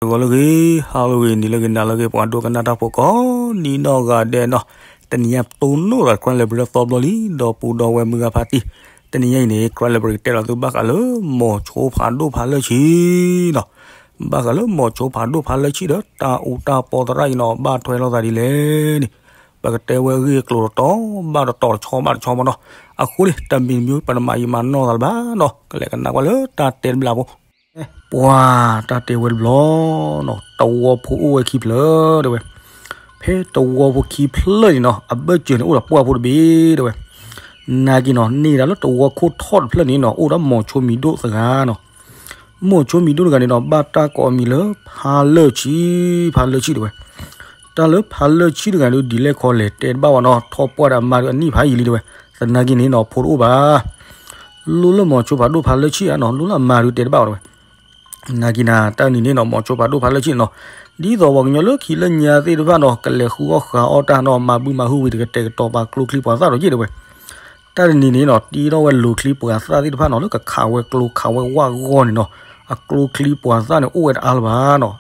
ဂီၤလၢအဂ့ၤ, ဟါလၢအဂ့ၤ, နံၤလၢအဂ့ၤ, နၤလၢအဂ့ၤ, ပှၤဒိကနၣ်တၢ်ဖိကိးနံၤနီၢ်ဂၤဒဲးနီၤ, တနံၤညါပတိၢ်နီၣ်သး ကြၢးလဲၤဘျၢသီဘျီလံ, ဒီပုၢ်ဒီဝဲၢ်မုၢ်ဂၤဖါတံၢ်, တနံၤညါအံၤန့ၣ် ကြၢးလဲၤဘျၢကတဲလီၤသုဘၣ်ဃးလၢ မိၤဆိဖးဒိၣ်ဖးလၢၢ်ဆံနီၤ, ဘၣ်ဃးလၢမိၤဆိဖးဒိၣ်ဖးလၢၢ်ဆံဒီး တၢ်အူတၢ်ပီသရၣ်အံၤနီၤ ဘၣ်ထွဲလိာ်သးဒ်လဲၣ်န့ၣ်, ပကတဲဝဲအဂ့ၢ်အကျိၤတတီၤဘၣ်တတီၤ တဆီဘၣ်တဆီမ့ၢ်နီၤ, အဃိန့ၣ် တမံၤတမံၤ ပတမၤယံာ်မၤနီၢ်သးလၢၤဘၣ်နီၤ, ကလဲၤကနၣ်ကွၢ်လၢတၢ်တဲတဘျီဖိ ပှၤတၢ်တဲဝဲတဘျီနီၤ, တဝီဖိအိၣ်ဝဲခံဖျၢၣ်တဲဝဲ, ဖဲတဝီဖိခံဖျၢၣ်န့ၣ်နီၤ အဘၢၣ်စၢၤန့ၣ်အိၣ်ဒီးပှၢ်ဖိတဘ့ၣ်တဲဝဲ, နာ်က့နီၤ န့ၢ်ဒၣ်လၢတဝီခိၣ်ထီၣ်တဖျၢၣ်န့ၣ်နီၤ အိၣ်ဒီးမိၤဆိမံၤဒိၣ်တဂၤနီၤ, မိၤဆိမံၤဒိၣ်တဂၤန့ၣ်နီၤ ဘၣ်တၢ်ကိးအမံၤလၢ ဖးလၢၢ်ဆံ, ဖးလၢၢ်ဆံတဲဝဲ, တၢ်လၢဖးလၢၢ်ဆံတဂၤဒီး ဒ်လဲၣ်ခီလဲၣ်တဲတဘၣ်ဘၣ်နီၤ, ထီၣ်ပှၢ်ဒီးအမါဒီးအနံၣ်ဖးယံာ်လံတဲဝဲ, သနာ်က့န့ၣ်နီၤ ဖိတအိၣ်ဘၣ် လိၣ်လၢမိၤဆိဖးဒိၣ်ဖးလၢၢ်ဆံဧါနီၤ, လိၣ်လၢအမါဒုးတဲတဘၣ်အီၤတဲဝဲ, နာ်က့နၤ တၢ်နံၤန့ၣ်နီၤ မိၤဆိဖးဒိၣ်ဖးလၢၢ်ဆံန့ၣ်နီၤ, ဒ်သိးပှၤကညီလၢခံလၢညါသ့ၣ်တဖၣ်နီၤ ကလဲၤဃုအီၣ်ဃုအီၣ်တၢ်နီၤ မၤဘုမၤဟုဝံၤတကတဲာ်ကတီၤပာ်ကျိချံပှၤသၣ်ဒီးယ့ၣ်တဲဝဲ, တၢ်တနံၤန့ၣ်နီၤ တ့ထီၣ်ဝဲလိၤချံပှၤသၣ်သ့ၣ်တဖၣ်နီၤ လၢကခးဝဲကျိခးဝဲဝၣ်ဂီၢ်န့ၣ်နီၤ, အကျိချံပှၤသၣ်န့ၣ်အိၣ်ဝဲတအါလၢၤဘၣ်နီၤ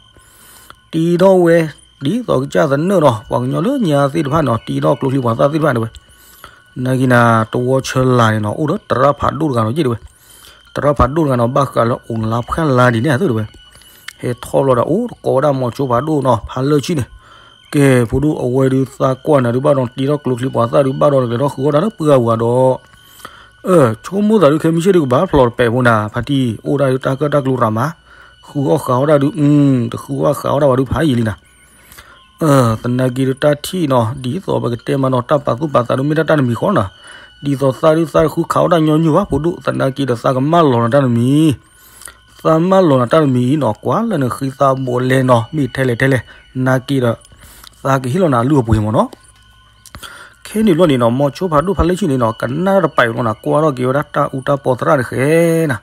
တ့ထီၣ်ဝဲ ဒ်သိးကစၢ်သနၢၣ်နီၤ ပှၤကညီလၢညါသ့ၣ်တဖၣ်နီၤ တ့ထီၣ်ကျိချံပှၤသၣ်သ့ၣ်တဖၣ်တဲဝဲ, နာ်က့နၤ တဝီဆၢလၤန့ၣ်နီၤ အိၣ်ဒီးသရၣ်ဖးဒိၣ်တဂၤနီၤယ့ၣ်တဲဝဲ, သရၣ်ဖးဒိၣ်တဂၤနီၤ ဘၣ်ဃးလၢအိၣ်လါဖှဲလါဒ်န့ၣ်အသိးတဲဝဲ, ဟဲထီၣ်ဘျီဒီးအိၣ်တကိးဝဲဒၣ်မိၤဆိဖးဒိၣ်နီၤ ဖးလၢၢ်ဆံန့ၣ်, ကဲ ဖိဒိၣ် အဝဲဒုးသးကွၢ်နၤဒုးဘၣ်ဒီး တ့ထီၣ်ကျိချံပှၤသၣ်ဒုးဘၣ်ဒီး ကလဲၤထီၣ်ဃုအီၣ်တၢ်လၢပှၢ်ပူၤဒီး ဆိကမိၣ်သးဒုး ခဲမုၢ်ဆ့ၣ်ဒုးကဘၣ်ဖျိးတပဲာ်ဖိနၤ ဖါတံၢ် အိၣ်ဒၣ်ဒုးတၢ်ကၢၣ်တၢ်ကျူရၤမး, ဃုအီၣ်ဃုအီၣ်တၢ်ဒုး တဃုအီၣ်ဃုအီၣ်တၢ်ဘၣ်ဒုးဖးယံာ်လံနၤ, သနာ်က့ဒုးတၢ်ထံၣ်နီၤ ဒ်သိးပကတဲမးနီၤ တၢ်ပာ်သူၣ်ပာ်သးဒုးမ့ၢ်တၢ်တၢ်တမံၤဃီနီၤ, ဒ်သိးသးဒုးသးတဃုခးအီၣ်တၢ်ညီနုၢ်ဘၣ် ဖိဒိၣ် သနာ်က့ဒီးသးကမၢလီၤနၤတၢ်တမံၤ သးမၢလီၤနၤတၢ်တမံၤအံၤနီၤ ကွၢ်လၢနဃံသးဘိးလဲနီၤ မ့ၢ်ထဲလဲၣ်ထဲလဲၣ်, နာ်က့ဒီး သးကဟ့ၣ်လီၤနၤအလုၢ်အပှ့ၤမ့ၢ်နီၤ. ခဲန့ၣ်ဘျီန့ၣ်နီၤ မိၤဆိဖးဒိၣ်ဖးလၢၢ်ဆံန့ၣ်နီၤ ကနၣ်တၢ်တပာ်အံၤလီၤနၤ ကွၢ်ထီၣ်က့ၤဝဲဒၣ်တၢ်အူတၢ်ပီသရၣ်တဃဲနၤ,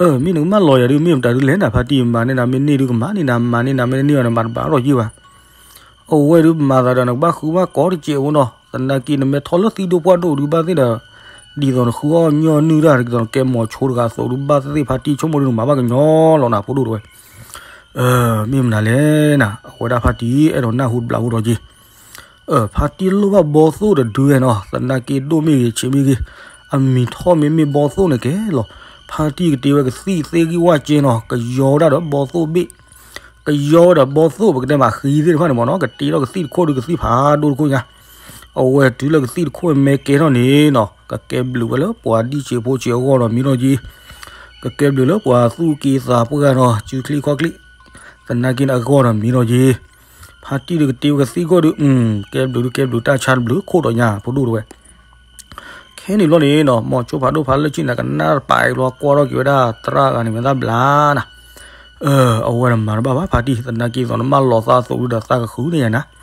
အၢ မ့ၢ်နကမၢလီၤယၤဒုး မ့ၢ်မတၤဒုးလဲၣ်နၤ ဖါတံၢ် မၤန့ၢ်နၤ မ့ၢ်န့ၢ်ဒုးကမၤန့ၢ်နၤ မၤန့ၢ်နၤ မ့ၢ်တန့ၢ်အီၤန့ၣ် မၤတဘၣ်ထီၣ်ယ့ၢ်ဘၣ် အဝဲဒုးမၤသးဒီး နကဘၣ်ဃုဘၣ်ကိးတစဲးဖိနီၤ သနာ်က့နမ့ၢ်ထီၣ်လၢသံဒိၣ်ပှၢ်ဒိၣ်ဒုးဘၣ်သ့ၣ်ဒီး ဒ်သိးနဃုအီၣ်ညီနုၢ်တၢ် ဒ်သိးနကဲမိၤဆိတဂၤအသိးဒုးဘၣ်သ့ၣ်သ့ၣ် ဖါတံၢ်ဆိကမိၣ်ဒုးနမၤဘၣ်ကညီလီၤနၤ ဖိဒိၣ်တဲဝဲ, မ့ၢ်မနုၤလဲၣ်နၤ အဝဲဒၣ်ဖါတံၢ်အဲၣ်ဒိးနၢ်ဟူတဘျီဖိဒီးက့ၤ ဖါတံၢ်လိၣ်ဘၣ်ဘီသိၣ်တဒုဝဲနီၤ သနာ်က့ဒိၣ်မ့ၢ်ဂ့ၤ ဆံးမ့ၢ်ဂ့ၤ အမံၤထီၣ်မ့မ့ၢ်ဘီသိၣ်န့ၣ်ကဲလီၤ. ဖါတံၢ်ကတ့ဝဲကသံၣ်သ့ၣ်ဂံၢ်ဝၣ်ကဲနီၤ ကယီဝဲဒၣ်ဒီးဘီသိၣ်ဘ့ၣ် ကယီဝဲဒီးဘီသိၣ် ပကတဲမးဃံသ့ၣ်တဖၣ်န့ၣ်မ့ၢ်နီၤ ကတ့ထီၣ်ကသံၣ်တခိၣ်ဒုးကသံၣ်ဖးဒိၣ်တခိၣ်ညါ အဝဲတုၤလၢကသံၣ်တခိၣ်မဲကဲထီၣ်န့ၣ်နီၤ ကကဲဘျုးဝဲလၢပှၤဒံၣ်ဆံးဖိဆံးအဂီၢ်ဒီးမံၤထီၣ်က့ၤ ကကဲဘျုးလၢပှၤသူၣ်က့သးပှၢ်နီၤ စုချံခီၣ်ချံ သနာ်က့န့ၣ်အဂီၢ်ဒီးမံၤထီၣ်က့ၤ ဖါတံၢ်ဒုးကတ့ဝဲကသံၣ်ခိၣ်ဒုး ကဲဘျုးဒုးကဲဘျုးတၢ်ဆါတဘျုးခိၣ်ဒီးညါ ဖိဒိၣ်တဲဝဲ ခဲန့ၣ်ဘျီန့ၣ်နီၤ မိၤဆိဖးဒိၣ်ဖးလၢၢ်ဆံန့ၣ် ကနၣ်တပာ်အံၤလီၤ ကွၢ်ထီၣ်က့ၤဝဲဒၣ်သရၣ်ဂၤန့ၣ် မ့ၢ်သၣ်ဘျါနၤ အဝဲန့ၣ်မၤတဘၣ်ဘၣ် ဖါတံၢ် သနာ်က့သိးနမၢလီၤသးအသိးဒုးဒီးသးကဃုန့ၢ်ယၤနၤ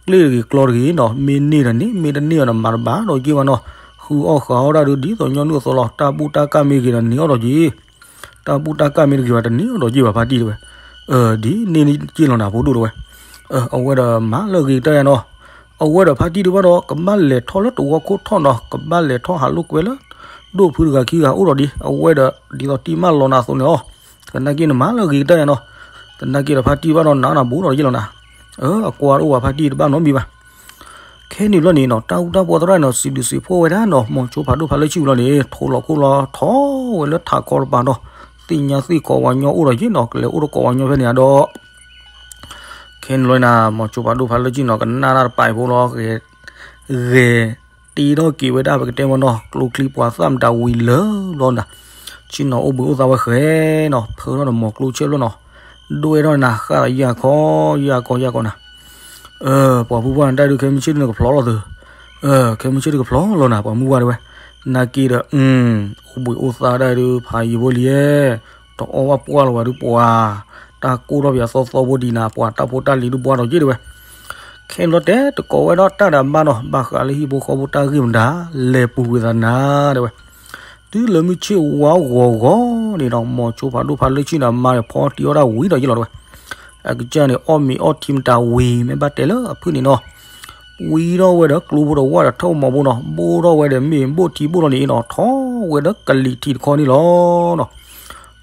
ကျ့ၣ်တဂ့ၤကျီတဂ့ၤနီၤ မ့ၢ်န့ၢ်ဒီးန့ၢ် မ့ၢ်တန့ၢ်ဒီးနမၤတဘၣ်ဒီးက့ၢ်ဘၣ်နီၤ ဃုအီၣ်ဃုအီၣ်တၢ်ဒုး ဒ်သိးညီနုၢ်အသိးလီၤ တၢ်ဘူၣ်တၢ်ကၢ်မ့ၢ်ဂ့ၤဒီးန့ၢ်အီၣ်ဒီးက့ၢ် တၢ်ဘူၣ်တၢ်ကၢ်မ့ၢ်တဂ့ၤဘၣ် တန့ၢ်အီၣ်ဒီးက့ၢ်ဘၣ် ဖါတံၢ်တဲဝဲ ဒ်န့ၢ်က့ၢ်လီၤနၤ ဖိဒိၣ်တဲဝဲ အဝဲဒီးမၤလၢအဂ့ၤကတၢၢ်ယါနီၤ အဝဲဒီးဖါတံၢ်တဘၣ်ဒီး ကဘၣ်လဲၤထီၣ်လၢတဝီခိၣ်ထီၣ်နီၤ ကဘၣ်လဲၤထီၣ်ဟးလိာ်ကွဲလၢ ဒိၣ်ဖုတဂၤခံဂၤအိၣ်ဒီးဒ် အဝဲဒီး ဒ်သိးတံၢ်မၢလီၤနၤအသိးန့ၣ်လီၤ သနာ်က့နမၤလၢအဂ့ၤကတၢၢ်ယါနီၤ သနာ်က့ဒီးဖါတံၢ်တဘၣ်ဒီး နးနးဘူးဒီးယ့ၢ်လီၤနၤ အကွၢ်တအိၣ်ဘၣ်ဖါတံၢ်တဘၣ်နီတမံၤဘၣ် ခဲန့ၣ်ဘျီန့ၣ်နီၤ တၢ်အူတၢ်ပီသရၣ်န့ၣ်နီၤ စံးဘျုးစံးဖှိၣ်ဝဲဒၣ်နီၤ မိၤဆိဖးဒိၣ်ဖးလၢၢ်ဆံဘျီန့ၣ် ထိးလီၤခိၣ်လီၤထီဝဲလၢထးခီတပၤနီၤ သ့ၣ်ညါသ့ၣ်ကိးဝၤညီအိၣ်ဒီးယ့ၢ်နီၤ ကလဲၤအိၣ်တကိးဝၤညီဖဲန့ၣ်ဒီး ခဲန့ၣ်လီၤနၤ မိၤဆိဖးဒိၣ်ဖးလၢၢ်ဆံနီၤ ကနၣ်တၢ်တပာ်အံၤဖိလီၤ ဂဲၤ တ့ထီၣ်က့ၤဝဲဒၣ်ပကတဲမ့ၢ်နီၤ ကျိချံပှၤသၣ်မတၤဝံၤလၢဘျီနၤ ဆ့ၣ်နီၤအိၣ်ဘှံးအိၣ်သါဝဲဃဲနီၤ ဖၢထီၣ်ဒီးမိၤကျိဆဲးဘျီနီၤ ဒွဲၣ်ထီၣ်နၤဃၣ်ဒီးယၢ်ခီ ယၢ်ခီ ယၢ်ခီနၤ ပှၤဖုပှၢ်နတၢ်ဒုး ခဲမုၢ်ဆ့ၣ်ဒုးနကဖျိးလီၤသု ခဲမုၢ်ဆ့ၣ်ဒုးကဖျိးလီၤနၤ ပှၤမုၢ်ဝါတဲဝဲ နာ်က့ဒီး အိၣ်ဘှံးအိၣ်သါဒၣ်ဒုး ဖးယံာ်ဖိလံ တအီၣ်ဘၣ်ပှၢ်လီၤဘၣ်ဒုးပှၤ တၢ်ကိၢ်ထီၣ်ပယီၤသီသီဖိဒံးနၤ ပှၤတၢ်ဖိတၢ်လံၤဒုးဘှါထီၣ်က့ၢ်တဲဝဲ ခဲန့ၣ်လီၤတဲတကိးဝဲဒီးတၢ်ဒးဘၣ်နီၤ ဘၣ်ဃးလၢဟံၣ်ဖိဃီဖိတၢ်ဂ့ၢ်မတၤ လဲၤပူၤကွံာ်သးနၤတဲဝဲ တုၤလၢမုၢ်ဆ့ၣ်ဝါဂီၤဂီၤန့ၣ်ဒီး မိၤဆိဖးဒိၣ်ဖးလၢၢ်ဆံန့ၣ် အမါန့ၣ်ဖီတံၢ်အီၣ်တၢ်ဝံၤဒီးယ့ၢ်လီၤတဲဝဲ အကစၢ်န့ၣ် အီၣ်မ့ၤအီထံမတၤဝံၤ မ့ၢ်ဘၣ်တဲလၢအဖုၣ်န့ၣ်နီၤ ဝံထီၣ်ဝဲဒီးကျိဖိဒီးဝၣ်ဒီးထၢၣ်မီၤဖိနီၤ ဘိၣ်ထီၣ်ဝဲဒီးမ့ၣ်ဘိၣ်ထံဘိၣ်လီၤန့ၣ်နီၤ ထီၣ်ဝဲဒီးကလံၤထံးတခီန့ၣ်လီၤနီၤ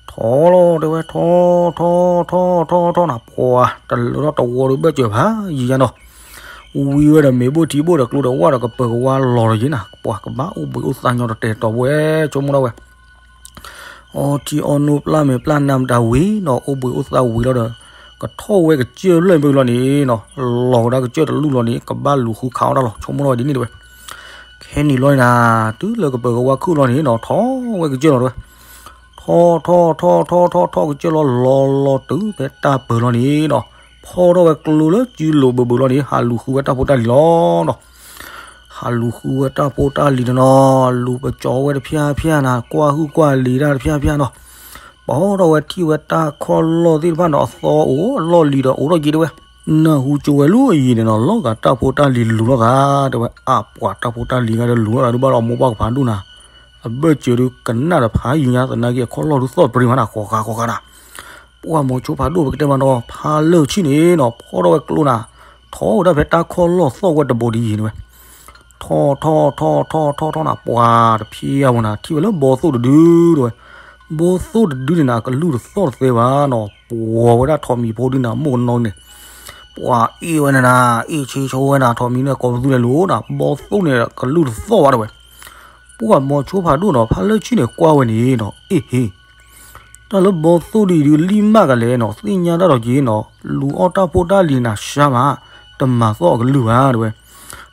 ထ ထီၣ်လီၤတဲဝဲ ထီၣ်ထီၣ်ထီၣ်ထီၣ်ထီၣ်နၤ ပှၤတလၢထီၣ်တဝီဒီးဘၢၣ်စၢၤဖးယံာ်ညါနီၤ, ဝံဝဲဒီးမ့ၤဘိၣ်ထံဘိၣ်ဒီးကျိဒီးဝၣ်ဒီးကပၢၤကဝါလီၤဒီးယံၤနၤ ပှၤကဘၣ်အိၣ်ဘှံးအိၣ်သါညီတတဲာ်တီၤဝဲ ဆိကမိၣ်ဒၣ်ဝဲ အီထံအီနိပျၢ်မဲာ်ပျၢ်နါမတၤဝံၤနီၤ အိၣ်ဘှံးအိၣ်သါဝံၤလီၤဒီး ကထီၣ်ဝဲကစၢၢ်လၢၢ်ဘၢလီၤန့ၣ်နီၤ, လီၤဝဲဒၣ်ကစၢၢ်တလူၢ်လီၤန့ၣ် ကဘၣ်လူၤဃုခးအီၣ်တၢ်လီၤ ဆိကမိၣ်ထီၣ်ဝဲဒ်န့ၣ်တဲဝဲ. ခဲနံၤလီၤန့ၣ်နၤ တုၤလၢကပၢၤကဝါခုၣ်လီၤန့ၣ်နီၤ ထီၣ်ဝဲကစၢၢ်လီၤတဲဝဲ. ထီၣ်ထီၣ်ထီၣ်ထီၣ်ထီၣ်ထီၣ်ကစၢၢ်လီၤ လီၤလီၤတုၤဖဲတၢ်ပၢၤလီၤန့ၣ်နီၤ, ဖီထီၣ်ဝဲကျိလၢစုလိၤဘၢဘၢလီၤန့ၣ် ဟးလူၤဃုဝဲတၢ်ဖိတၢ်လံၤလီၤနီၤ. ဟးလူၤဃုဝဲတၢ်ဖိတၢ်လံၤတနီၤ, လူၤပကၠီဝဲတဖၠၣ်ဖၠၣ်နၤ, ကွၢ်ဟုၣ်ကွၢ်လံၤတၢ်တဖၠၣ်ဖၠၣ်နီၤ. ပီထီၣ်ဝဲထံၣ်ဝဲတၢ်ခီၣ်လီၢ်သ့ၣ်တဖၣ်နီၤ အသီအိၣ်အလီၢ်လံၤဒီးအိၣ်ထီၣ်က့ၤတဲဝဲ. နၢ်ဟူကၠိဝဲလၢအယံၤန့ၣ်နီၤ လီၤဂာ်တၢ်ဖိတၢ်လံၤလူၤလိာ်သးတဲဝဲ. အါပှၤတၢ်ဖိတၢ်လံၤဂၤဒီးလူၤလိာ်သးဒုးဘၣ်ဒီးအမိၢ်ပှၢ်ကဖးဒိၣ်နၤ, အဘၢၣ်စၢၤဒုးကနၣ်ဒီးဖးယံၤညါ သနာ်က့အခီၣ်လီၢ်ဒုးသီၣ်တပရံၤမးနၤ ဃီဃာ်ဃီဃာ်နၤ. ပှၢ်မိၤဆိဖးဒိၣ်ပကတဲမးနီၤ ဖးလၢာ်ဆံၣ်န့ၣ်နီၤ ဖီထီၣ်ဝဲကျိနၤ, ထီၣ်ဝဲဒၣ်ဖဲတၢ်ခီၣ်လီၢ်သီၣ်ဝဲတဘိးဒ်ယံၤန့ၣ်ဝဲ. ထီၣ်ထီၣ်ထီၣ်ထီၣ်ထီၣ်ထီၣ်နၤ ပှၤတဖျဲဝဲနၤ ထံၣ်ဝဲလၢဘီသိၣ်တဒုတဲဝဲ. ဘီသိၣ်တဒုန့ၣ်နၤ အကလုၢ်တသီၣ်တသဲဘၣ်နီၤ, ပှီၤဝဲဒၣ်ထိးမံၤဖိဒုန့ၣ် မိၢ်ကနီန့ၣ် ပှၤအ့ၣ်ဝဲနၤနၤ အ့ၣ်ဆ့ဆိဝဲနၤ ထိးမံၤန့ၣ်ကိးပသူလဲၤလိၤနၤ ဘီသိၣ်န့ၣ် ကလုၢ်တသီၣ်ဘၣ်တဲဝဲ. ပှၢ်မိၤဆိဖးဒိၣ်နီၤ ဖးလၢာ်ဆံၣ်န့ၣ်ကွၢ်ဝဲန့ၣ်နီၤ အ့ၣ်ဟ့ တၢ်လၢဘီသိၣ်ဒ်အံၤဒုးလံၣ်မးကလဲၣ်နီၤ သ့ၣ်ညါတၢ်ဒီးက့ၤနီၤ လူၤအီၣ်တၢ်ဖိတၢ်လံၤနၤရှါမး တမၤသီၣ်အကလုၢ်ဘၣ်တဲဝဲ.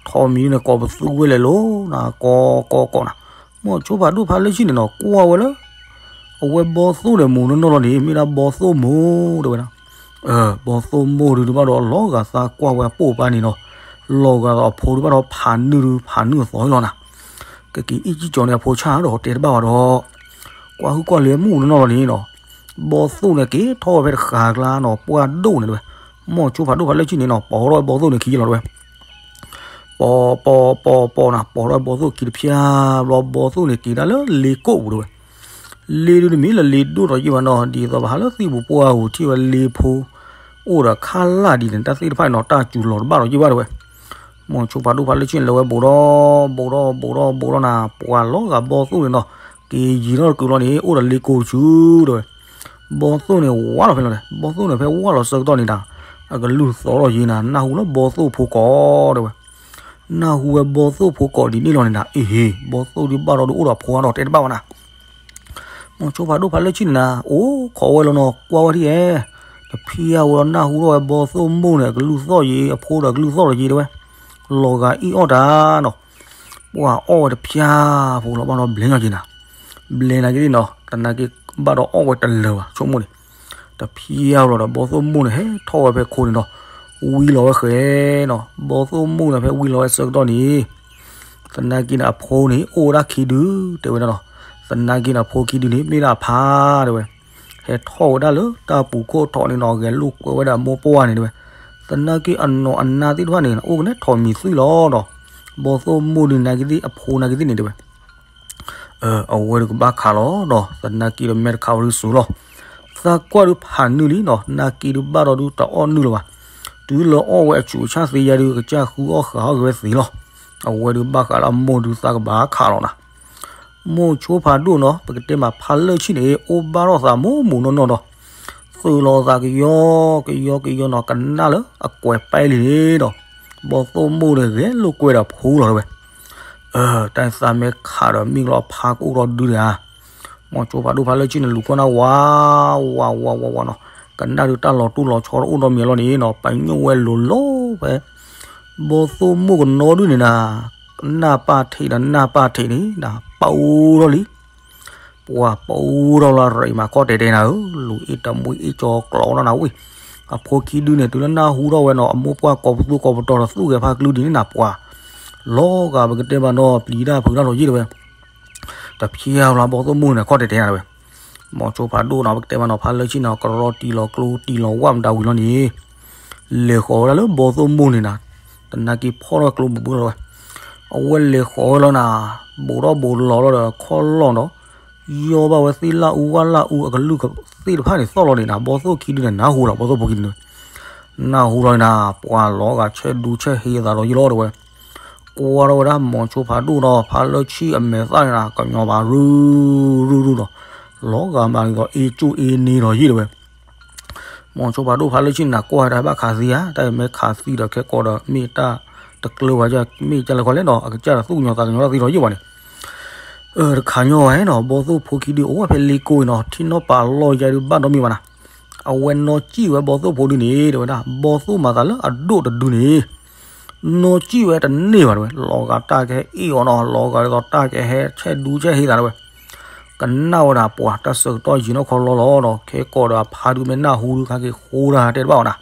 ထိးမံၤန့ၣ်ကိးပသူဝဲလဲၤလိၤနၤ ကိးကိးကိးနၤ. မိၤဆိဖးဒိၣ်ဖးလၢာ်ဆံၣ်န့ၣ်နီၤ ကွၢ်ဝဲလၢ အဝဲဘီသိၣ်န့ၣ် မိၢ်နီၢ်နီၢ်လီၤန့ၣ် မ့ၢ်ဒၣ်ဘီသိၣ်မိၢ်တဲဝဲဒၣ်. ဘီသိၣ်မိၢ်ဒုးဒုးဘၣ်ဒီးလီၤဂာ်သးကွၢ်ဝဲအပိာ်ပၤန့ၣ်နီၤ, လီၤဂာ်ဒီးအဖိဒုးဘၣ်ဒီးဖးနုာ်ဒုး ဖးနုာ်အသီလီၤနၤ. ကက့ၤအ့ၣ်ကံၣ်ကၠီန့ၣ်အဖိဆၣ်ဒီးတဲတဘၣ်ဝဲဒီး ကွၢ်ဟုၣ်ကွၢ်လံၤမုၣ်နီၢ်နီၢ်လီၤန့ၣ်နီၤ, ဘီသိၣ်န့ၣ်က့ၤထီၣ်ဝဲဖဲတဃာ်ကျါနီၤ ပှၢ်ဒိၣ်န့ၣ်တဲဝဲ. မိၤဆိဖးဒိၣ်ဖးလၢာ်ဆံၣ်န့ၣ်နီၤ ပီထီၣ်ဝဲဘီသိၣ်န့ၣ်ခံလီၤတဲဝဲ. ပီပီပီပီနၤ ပီထီၣ်ဝဲဘီသိၣ်ခံတဖျၢၣ်ဘျီ ဘီသိၣ်န့ၣ်က့ၤဒၣ်လၢလ့ကိၣ်ပူၤတဲဝဲ. လ့ဒုးတမ့ၢ်လၢလ့ဒိၣ်ထီးယံာ်ဘၣ်နီၤ ဒ်သိးပဟးလၢသံၣ်ပူၤပှၢ်ပူၤထံၣ်ဝဲလ့ဖိ အိၣ်ဒီးခါလၢ်ဒ်န့ၣ် တၢ်သ့ၣ်တဖၣ်န့ၣ်နီၤ တၢ်စူၤလီၤတဘၣ်ထီးယံာ်ဘၣ်တဲဝဲ. မိၤဆိဖးဒိၣ်ဖးလၢာ်ဆံၣ်န့ၣ် လဲၤဝဲဘူးဒီး ဘူးဒီး ဘူးဒီး ဘူးဒီးနၤ ပှၤလီၤဂာ်ဘီသိၣ်န့ၣ်နီၤ က့ၤယံၤထီၣ်တကုာ်လီၤန့ၣ် အိၣ်ဒီးလ့ကိၣ်တဆူတဲဝဲ. ဘီသိၣ်န့ၣ်ဝးလီၤဖဲလီၤန့ၣ် ဘီသိၣ်န့ၣ်ဖဲဝးလီၤဆၢကတီၢ်န့ၣ်နၤ အကလုၢ်သီၣ်ထီၣ်ယံၤနၤ နၢ်ဟူလၢဘီသိၣ်ဖိကိးတဲဝဲ. နၢ်ဟူဝဲဘီသိၣ်ဖိကိးဒ်န့ၣ်လီၤန့ၣ်နၤ အ့ၣ်ဟ့ ဘီသိၣ်ဒုးဘၣ်ဒီးဒုးအိၣ်ဒီးဖိဒီးတဲတဘၣ်ဝဲနၤ. မိၤဆိဖးဒိၣ်ဖးလၢာ်ဆံၣ်န့ၣ်နၤ အိၣ်ခိးဝဲလီၤနီၤ ကွၢ်ဝဲဒ်အံၤ တဖျၢၣ်ဝဲလီၤ နၢ်ဟူထီၣ်ဝဲဘီသိၣ်မိၢ်န့ၣ် အကလုၢ်သီၣ်ယံၤ အဖိဒီးအကလုၢ်သီၣ်ထီၣ်ယံၤတဲဝဲ. လီၤဂာ်အ့ၣ်အီၣ်တၢ်နီၤ ပှၤအီၣ်ဝဲတဖျၢၣ်ဖိလီၤဘၣ်ဒီးဘျဲၣ်ညီက့ၤနၤ ဘျဲၣ်နၤက့ၤသ့ၣ်နီၤ သနာ်က့ဘၣ်ဒီးအီၣ်ဝဲတလၢာ်ဘၣ် ဆိကမိၣ်န့ၣ် တဖျၢၣ်လီၤဒီး ဘီသိၣ်မိၢ်န့ၣ် ဟဲထီၣ်ဝဲဖဲခိၣ်န့ၣ်ဒီး ဝံလီၤဝဲဃဲနီၤ ဘီသိၣ်မိၢ်န့ၣ် ဖဲဝံလီၤဝဲဆၢကတီၢ်န့ၣ် သနာ်က့န့ၣ် အဖိန့ၣ် အိၣ်ဝဲဒၣ်ခံဒု တဲဝဲဒၣ်နီၤ သနာ်က့န့ၣ် အဖိခံဒုန့ၣ် မ့ၢ်ဒၣ်အဖါတဲဝဲ ဟဲထီၣ်ဝဲဒၣ်လၢတၢ်ပူၤခိၣ်ထီၣ်န့ၣ်နီၤ ဂဲၤလိာ်ကွဲဝဲဒၣ်မိၢ်ပှၢ်န့ၣ်တဲဝဲ သနာ်က့အနီၢ်အနါသ့ၣ်တဖၣ်န့ၣ် အိၣ်ကနဲထိးမံၤသွံၣ်လီၤဒီး ဘီသိၣ်မိၢ်ဒုးနာ်က့ၤသ့ၣ် အဖိနာ်က့ၤသ့ၣ်န့ၣ်တဲဝဲ အဝဲဒုးကဘၣ်ခးလီၤဒီး သနာ်က့ဒီးမဲာ်တခးဝဲဒုးစိၤလီၤ သးကွၢ်ဒုးဖးနုာ်လံနီၤ နာ်က့ၤဒုးဘၣ်ဒီးဒုးတအီၣ်နုာ်လၢၤဘၣ် တုၤလၢအီၣ်ဝဲအဆူးအဆၣ်သ့ယါဒုး ကစၢ်ဃုအီၣ်ဃာ်အီၣ်က့ၤဝဲသ့လီၤ အဝဲဒုးဘၣ်ဃးလၢအမိၢ်ဒုးသးကဘၣ်ခးလီၤနၤ မိၢ်ဆိဖးဒိၣ်နီၤ ပကတဲမးဖးလၢာ်ဆံၣ်န့ၣ် အိၣ်ဘၣ်ထီၣ်သးမိၢ်မိၢ်နီၢ်နီၢ်ဒီး သုးလီၤသးကယီကယီကယီနီၤ ကနၣ်လၢအကွဲးပဲလံန့ၣ်ဒီး ဘီသိၣ်မိၢ်န့ၣ်ဂဲၤလိာ်ကွဲဒီးဖိလီၤတဲဝဲ တၢ်သးမဲခးဒီးမံၤလီၤဖးကအိၣ်ထီၣ်ဒုန့ၣ်ဧါ မိၤဆိဖးဒိၣ်ဖးလၢာ်ဆံၣ်န့ၣ် လူၤကွၢ်နၢ်ဝး ဝးဝးဝးဝးနီၤ ကနၣ်ဒုးတၢ်လီၤတူၢ်လီၤဆီတအိၣ်နီတမံၤလီၤန့ၣ်နီၤ ပညိၣ်ဝဲလိၤလိၤဖဲ ဘီသိၣ်မိၢ်ကနီဒုန့ၣ်နၤ နၢ်ပၢ်ထံးဒီးနၢ်ပၢ်ထံးန့ၣ်နၤ ပူထီၣ်လံ ပှၤပူထီၣ်လၢရံးမးခီၣ်တဲာ်တဲာ်နၤဧၢ လူၤအ့ၣ်တမှံအ့ၣ်ကၠီကျီနီၤနၤဝံၤ အဖိခံဒုန့ၣ် တုၤလၢနၢ်ဟူထီၣ်ဝဲနီၤ အမိၢ်ပှၢ်ကိးပသူကိးပတီၤဒီးသူၣ်ဂဲၤဖးကလုဒ်န့ၣ်နၤ ပှၤလီၤဂာ်ပကတဲဘၣ်နီၤ ပျံၤတၢ်ဖုးတၢ်လီၤယံၣ်တဲဝဲ တဖျါလီၤ ဘီသိၣ်မိၢ်န့ၣ် ခီၣ်တဲာ်တဲာ်နၤတဲဝဲ မိၤဆိဖးဒိၣ်နီၤ ပကတဲဘၣ်နီၤ ဖးလၢာ်ဆံၣ်နီၤ ကရီတံၢ်လီၤကျိတံၢ်လီၤဝၣ်မတၤဝံၤလီၤန့ၣ် လဲၤဃီၤဝဲဒၣ်လၢဘီသိၣ်မိၢ်န့ၣ်နၤ တနာ်က့ဖီၣ်ထီၣ်ကျိဘူးဘူးလီၤဝဲ အဝဲလဲၤဃီၤဝဲလီၤနၤ ဘူးထီၣ်ဘူးလီၤလီၤဒီးခီၣ်လီၢ်ဒီး ယီၢ်ဘၣ်ဝဲသ့ၣ်လၢအူဝၣ်လၢအူအကလုၢ်သ့ၣ်တဖၣ်န့ၣ်သီၣ်လီၤန့ၣ်နၤ ဘီသိၣ်ခံဒုန့ၣ် နၢ်ဟူလီၤ ဘီသိၣ်ဖိခံဒုန့ၣ် နၢ်ဟူလီၤန့ၣ်နၤ ပှၤလီၤဂာ်ဆဲးဒူဆဲးဟ့အသးဒီးယံၤလီၤတဲဝဲ ကွၢ်ထီၣ်ဝဲဒၣ်မိၤဆိဖးဒိၣ်ဒီး ဖးလၢာ်ဆံၣ်အမဲာ်သၣ်န့ၣ်နၤ ကညီၤဘၣ်ရုၢ်ရုၢ်ရုၢ်ဒီး လီၤဂာ်မးဒ်သိးအ့ၣ်ကၠိၣ်အ့ၣ်န့ၣ်လီၤယံၤတဲဝဲ. မိၤဆိဖးဒိၣ်ဖးလၢဆံၣ်န့ၣ် ကွၢ်ဝဲဒၣ်ဘၣ်ခးသံဧါ, တၢ်အံၤမ့ၢ်ခးသံဒီးခဲကိးဒီး မ့ၢ်တၢ်တကျၢၤဘၣ်, မ့ၢ်ကလဲၤခီလဲၣ်နီၤ, အကစၢ်ဒီးသူၣ်ကညီၤသးကညီၤတၢ်သ့လီၤယံၤဘၣ်န့ၣ်. တခါညီဝဲနီၤ, ဘီသိၣ်ဖိခံဒု အိၣ်ဝဲဖဲလ့ကိအံၤနီၤ, ထံၣ်နီၣ်ပာ်လီၢ်ယါဒုးဘၣ်ဒီမံၤဘၣ်နၤ. အဝဲနီၢ်ကံၣ်ဝဲဘီသိၣ်ဖိဒုန့ၣ်တဲဝဲဒၣ်, ဘီသိၣ်မၤသးလၢအဒိၣ်တဒုန့ၣ် နီၢ်ကံၣ်ဝဲတန့ၢ်ဘၣ်တဲဝဲ, လီၤဂာ်တၢ်ကဟဲအ့ၣ်အီၤနီၤ, လီၤဂာ်ဒ်သိးတၢ်ကဟဲဆဲးဒူဆဲးဟ့သးတဲဝဲ. ကနၣ်ဝဲဒၣ်ပှၤတၢ်ဆၢကတီၢ်ယံာ်နီၢ်ခီလီၤလီၤဒီး ခဲကိးဒီးအဖါဒုးမ့ၢ်နၢ်ဟူဒုးခါက့ၤဃိဒၣ်တဲတဘၣ်အီၤနၤ.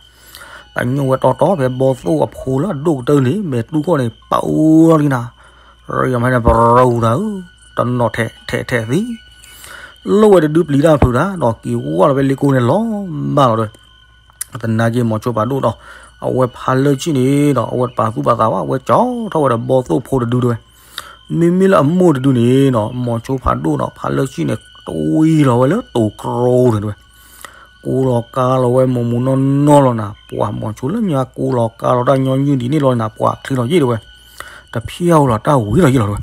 ပညိၣ်ဝဲတီတီဖဲဘီသိၣ်အဖိလၢအဒိၣ်ကတၢၢ်န့ၣ် မဲာ်တူၢ်ခီၣ်န့ၣ် ပာ်အိၣ်လီၤလံနၤ. ရံမဟဲန့ၣ် ပရူၤတၢ်ဧၢ, တနီၤထဲးထဲးထဲးသံ လိၣ်ဝဲတဒုပျံၤတၢ်ဖုးတၢ်ဒီးက့ၤဝဲလီၤဖဲလ့ကိန့ၣ်လီၤမၢ်လီၤတဲဝဲ. သနာ်က့မိၤဆိဖးဒိၣ်ဒီး အဝဲဖးလၢဆံၣ်န့ၣ်ဒီး အဝဲတပာ်သူၣ်ပာ်သးဘၣ်, အဝဲကၠီထီၣ်ဝဲဒီးဘီသိၣ်ဖိတဒုတဲဝဲ. မ့မ့ၢ်လၢအမိၢ်တဒုန့ၣ်ဒီး မိၤဆိဖးဒိၣ်ဒီးဖးလၢဆံၣ်န့ၣ် တဝံလီၤဝဲလၢတိၤတြိန့ၣ်တဲဝဲ. ကူလီၤကါလီၤဝဲမူးမူးနီၢ်နီၢ်လီၤနၤ, ပှၤမိၤဆိလၢညါကူလီၤကါလီၤတၢ်ညီနုၢ်ဒ်န့ၣ်လီၤနၤ, ပှၤချ့လီၤယံၤတဲဝဲ. တဖၠၣ်ဝဲလီၤတၢ်ဝံၤလီၤယံၤလီၤတဲဝဲ.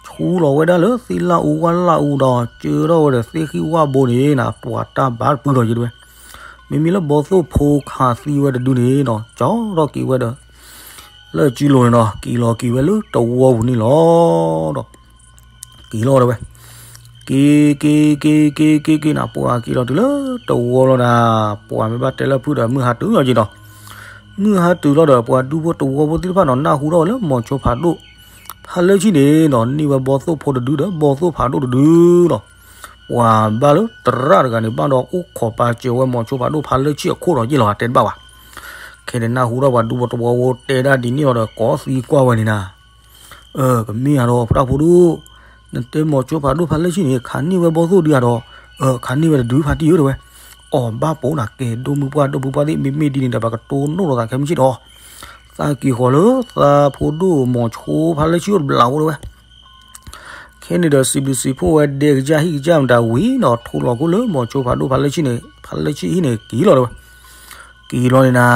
ဆူလီၤဝဲဒၣ်လၢသ့ၣ်လၣ်အူဝၣ်လၣ်အူဒီး ကၢထီၣ်ဝဲဒီးသ့ၣ်ဃံၣ်ဝၣ်ဘိန့ၣ်နၤ, ပှၤတၢ်ဘၣ်တပုၢ်လီၤယံၤတဲဝဲ. မ့မ့ၢ်လၢဘီသိၣ်ဖိခးသံဝဲတဒုန့ၣ်ဒီး ကၠီထီၣ်က့ၤဝဲဒီး လၢစုလိၤန့ၣ်ဒီး က့ၤလီၤက့ၤဝဲလၢတဝီပူၤန့ၣ်လီၤဒီး က့ၤလီၤတဲဝဲ. က့ၤ က့ၤ က့ၤ က့ၤ က့ၤ က့ၤ က့ၤနၤ, ပှၤက့ၤလီၤတုၤလၢတဝီလီၤနၤ, ပှၤမ့ၢ်ဘၣ်တဲလၢဖုၣ်ဒီး မုၢ်ဟါတုၤလီၤက့ၤဒီး မုၢ်ဟါတုၤလီၤဒီး ပှၤဒူဖိတဝီဖိသ့ၣ်တဖၣ်နီၤ နၢ်ဟူထီၣ်ဝဲလၢမိၤဆိဖးဒိၣ်ဖးလၢဆံၣ်န့ၣ်ဒီး န့ၢ်ဝဲဘီသိၣ်ဖိတဒုဒီး ဘီသိၣ်ဖးဒိၣ်တဒုဒီး ပှၤဘၣ်လၢသရၣ်တဂၤန့ၣ် ဘၣ်ဒီးအိၣ်ခိးပာ်စၢၤဝဲမိၤဆိဖးဒိၣ်ဖးလၢဆံၣ်အခိၣ်ဒီးယ့ၢ်လီၤ တဲတဘၣ်ဘၣ်. ခဲန့ၣ်နၢ်ဟူထီၣ်ပှၤဒူဖိတဝီဖိတဲဒၣ်ဒ်န့ၣ်လီၤဒီး ကိးသံကွၢ်ဝဲန့ၣ်နၤ. အၢ ကမ့ၢ်ဧါဒီး တၢ်ဖိဒိၣ်, နတဲမိၤဆိဖးဒိၣ်ဖးလၢဆံၣ်န့ၣ် ခးန့ၢ်ဝဲဘီသိၣ်ဒုဧါဒီး, အၢ ခးန့ၢ်ဝဲတဒုဖါတံၢ်ဧၢတဲဝဲ. အီၣ်ဘၣ်ပိာ်နၤကဲ ဒိၣ်မုၢ်ပှၢ်ဒိၣ်ဖုပှၢ်သ့ၣ် မ့မ့ၢ်ဒ်န့ၣ်ဒီး ပကတိၢ်နီၣ်လိာ်သးခဲမုၢ်ဆ့ၣ်ဒီး သးက့ၤဃီၤလၢသးဖိဒိၣ်မိၤဆိဖးလၢဆံၣ်အိၣ်တဘျီဖိတဲဝဲ. ခဲန့ၣ်ဒီး စံးဘျုးစံးဖှိၣ်ဝဲဒဲကစၢ်ဟံၣ်ကစၢ်မတၤဝံၤဒီး ထိလီၤခိၣ်လၢမိၤဆိဖးဒိၣ်ဖးလၢဆံၣ်န့ၣ် ဖးလၢဆံၣ်ဟံၣ်န့ၣ်က့ၤလီၤတဲဝဲ. က့ၤလီၤန့ၣ်နၤ,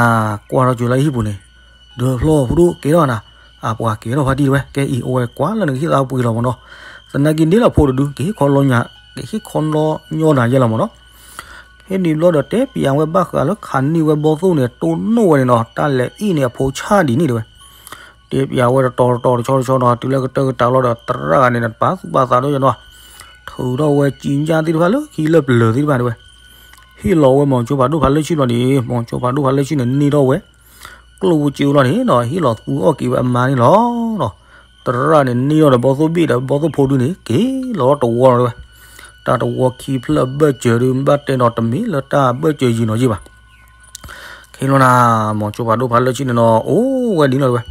ကွၢ်ထီၣ်ကၠိလၢဟံၣ်ပူၤန့ၣ်, ဒီးဖျီၣ်ဖိဒိၣ်ကဲထီၣ်နၤ, အပှၤကဲထီၣ်ဖါတံၢ်တဲဝဲ, ကဲအံၤ အိၣ်ဝဲကွၢ်လၢနကဟ့ၣ်သးပှ့ၤလီၤမးနီၤ, သနာ်က့န့ၣ်လီၤဖိတဒု ကဟ့ၣ်ခီလီၤညါ, ကဟ့ၣ်ခီလီၤညီနၤယဲလီၤမးနီၤ. ဟဲန့ၣ်ဘျီဒီးတဲပျးဝဲဘၣ်ဃးလၢခးန့ၢ်ဝဲဘီသိၣ်န့ၣ် တိၢ်နီၣ်ဝဲန့ၣ်နီၤ, တၢ်လဲၤအ့ၣ်န့ၣ်အဖိဆၣ်ဒ်န့ၣ်တဲဝဲ. တဲပျးဝဲတတီၤတတီၤတဆီတဆီနီၤ, တုၤလၢကတၢၢ်ကတာ်လီၤဒီး သရၣ်ဂၤန့ၣ် တပာ်သူၣ်ပာ်သးဒီးယနီၤ, ထုးထီၣ်ဝဲကံညၣ်သ့ၣ်တဖၣ်လၢခံလၢပျၢၤသ့ၣ်တဖၣ်တဲဝဲ. ဟ့ၣ်လီၤဝဲမိၤဆိဖးဒိၣ်ဖးလၢဆံၣ်ဘျီန့ၣ် မိၤဆိဖးဒိၣ်ဖးလၢဆံၣ်န့ၣ် န့ၢ်ထီၣ်ဝဲ ကျိၣ်ဖိစ့ဖိလီၤန့ၣ်နီၤ, ဟ့ၣ်လီၤသူအီၣ်က့ၤဝဲအမါန့ၣ်လီၤ. သရၣ်န့ၣ်န့ၢ်ထီၣ်ဒီးဘီသိၣ်ဘ့ၣ်ဒီးဘီသိၣ်ဖိဒုန့ၣ် က့ၤလီၤတဝီလီၤတဲဝဲ. တၢ်တဝီခံဖျၢၣ်အဘၢၣ်စၢၤဒုး ဘၣ်တဲဒီးတမ့ၢ်လၢတၢ်ဘၢၣ်စၢၤယံာ်နီၤယံာ်ဘၣ်. ခဲလီၤနၤ, မိၤဆိဖးဒိၣ်ဖးလၢဆံၣ်န့ၣ်နီၤ အိၣ်ဝဲဒ်န့ၣ်လီၤတဲဝဲ.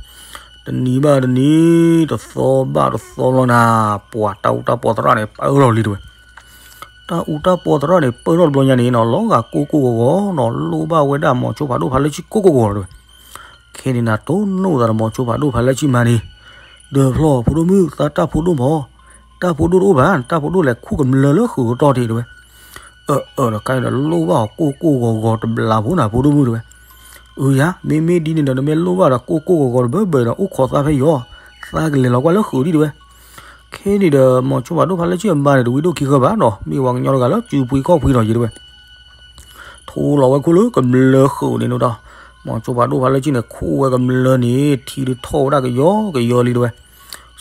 တနံၤဘၣ်တနံၤ တသီဘၣ်တသီလီၤနၤ, ပှၤတၢ်အူတၢ်ပီသရၣ်န့ၣ် ပၢလီၤလံတဲဝဲ. တၢ်အူတၢ်ပီသရၣ်န့ၣ် ပၢထီၣ်တဘျီညါန့ၣ်နီၤ, လီၤဂာ်ကိၢ်ကိၢ်ဂီၤဂီၤနီၤ, လိၣ်ဘၣ်ဝဲဒၣ်မိၤဆိဖးဒိၣ်ဖးလၢဆံၣ်ကိၢ်ကိၢ်ဂီၤဂီၤတဲဝဲ. ခဲန့ၣ်နၤ တိၢ်နီၣ်သးဒီးမိၤဆိဖးဒိၣ်ဖးလၢဆံၣ်မါန့ၣ်, ဒီးဖျီၣ်ဖိဒိၣ်မုၣ် သးတၢ်ဖိဒိၣ်မး, တၢ်ဖိဒိၣ်တအိၣ်ဘၣ်, တၢ်ဖိဒိၣ်လဲၤခူၣ်ကတီၢ်ထံးတဲဝဲ. အၢ အၢ ဒီးခဲအံၤဒီးလိၣ်ဘၣ်အီၤကိၢ်ကိၢ်ဂီၤဂီၤတဘျီဖိနၤ ဖိဒိၣ်မုၣ်တဲဝဲ. အၢ ယၤ မ့မ့ၢ်ဒ်န့ၣ်ဒီး နမ့ၢ်လိၣ်ဘၣ်ဒီးကိၢ်ကိၢ်ဂီၤဂီၤတဘၢဘၢဒီး အိၣ်ခိးသးဖဲယီၤ, သးကလဲၤလီၤကွၢ်လၢဃုာ်ဒံးတဲဝဲ. ခဲန့ၣ်ဒီး မိၤဆိဖးဒိၣ်ဖးလၢဆံၣ်အမါန့ၣ် တဝံဒိၣ်ခံဃၢဘၣ်နီၤ, မ့ၢ်ပှၤကညီတဂၤလၢစုပှ့ၤခီၣ်ပှ့ၤလီၤယံာ်တဲဝဲ. ထိလီၤဝဲခိၣ်လၢကမျၢၤဃုာ်န့ၣ်နီၤ, မိၤဆိဖးဒိၣ်ဖးလၢဆံၣ်န့ၣ် ခိၣ်ဝဲကမျၢၤန့ၣ် ထံဒုးထီၣ်ဝဲဒၣ်ကယီကယီလံတဲဝဲ.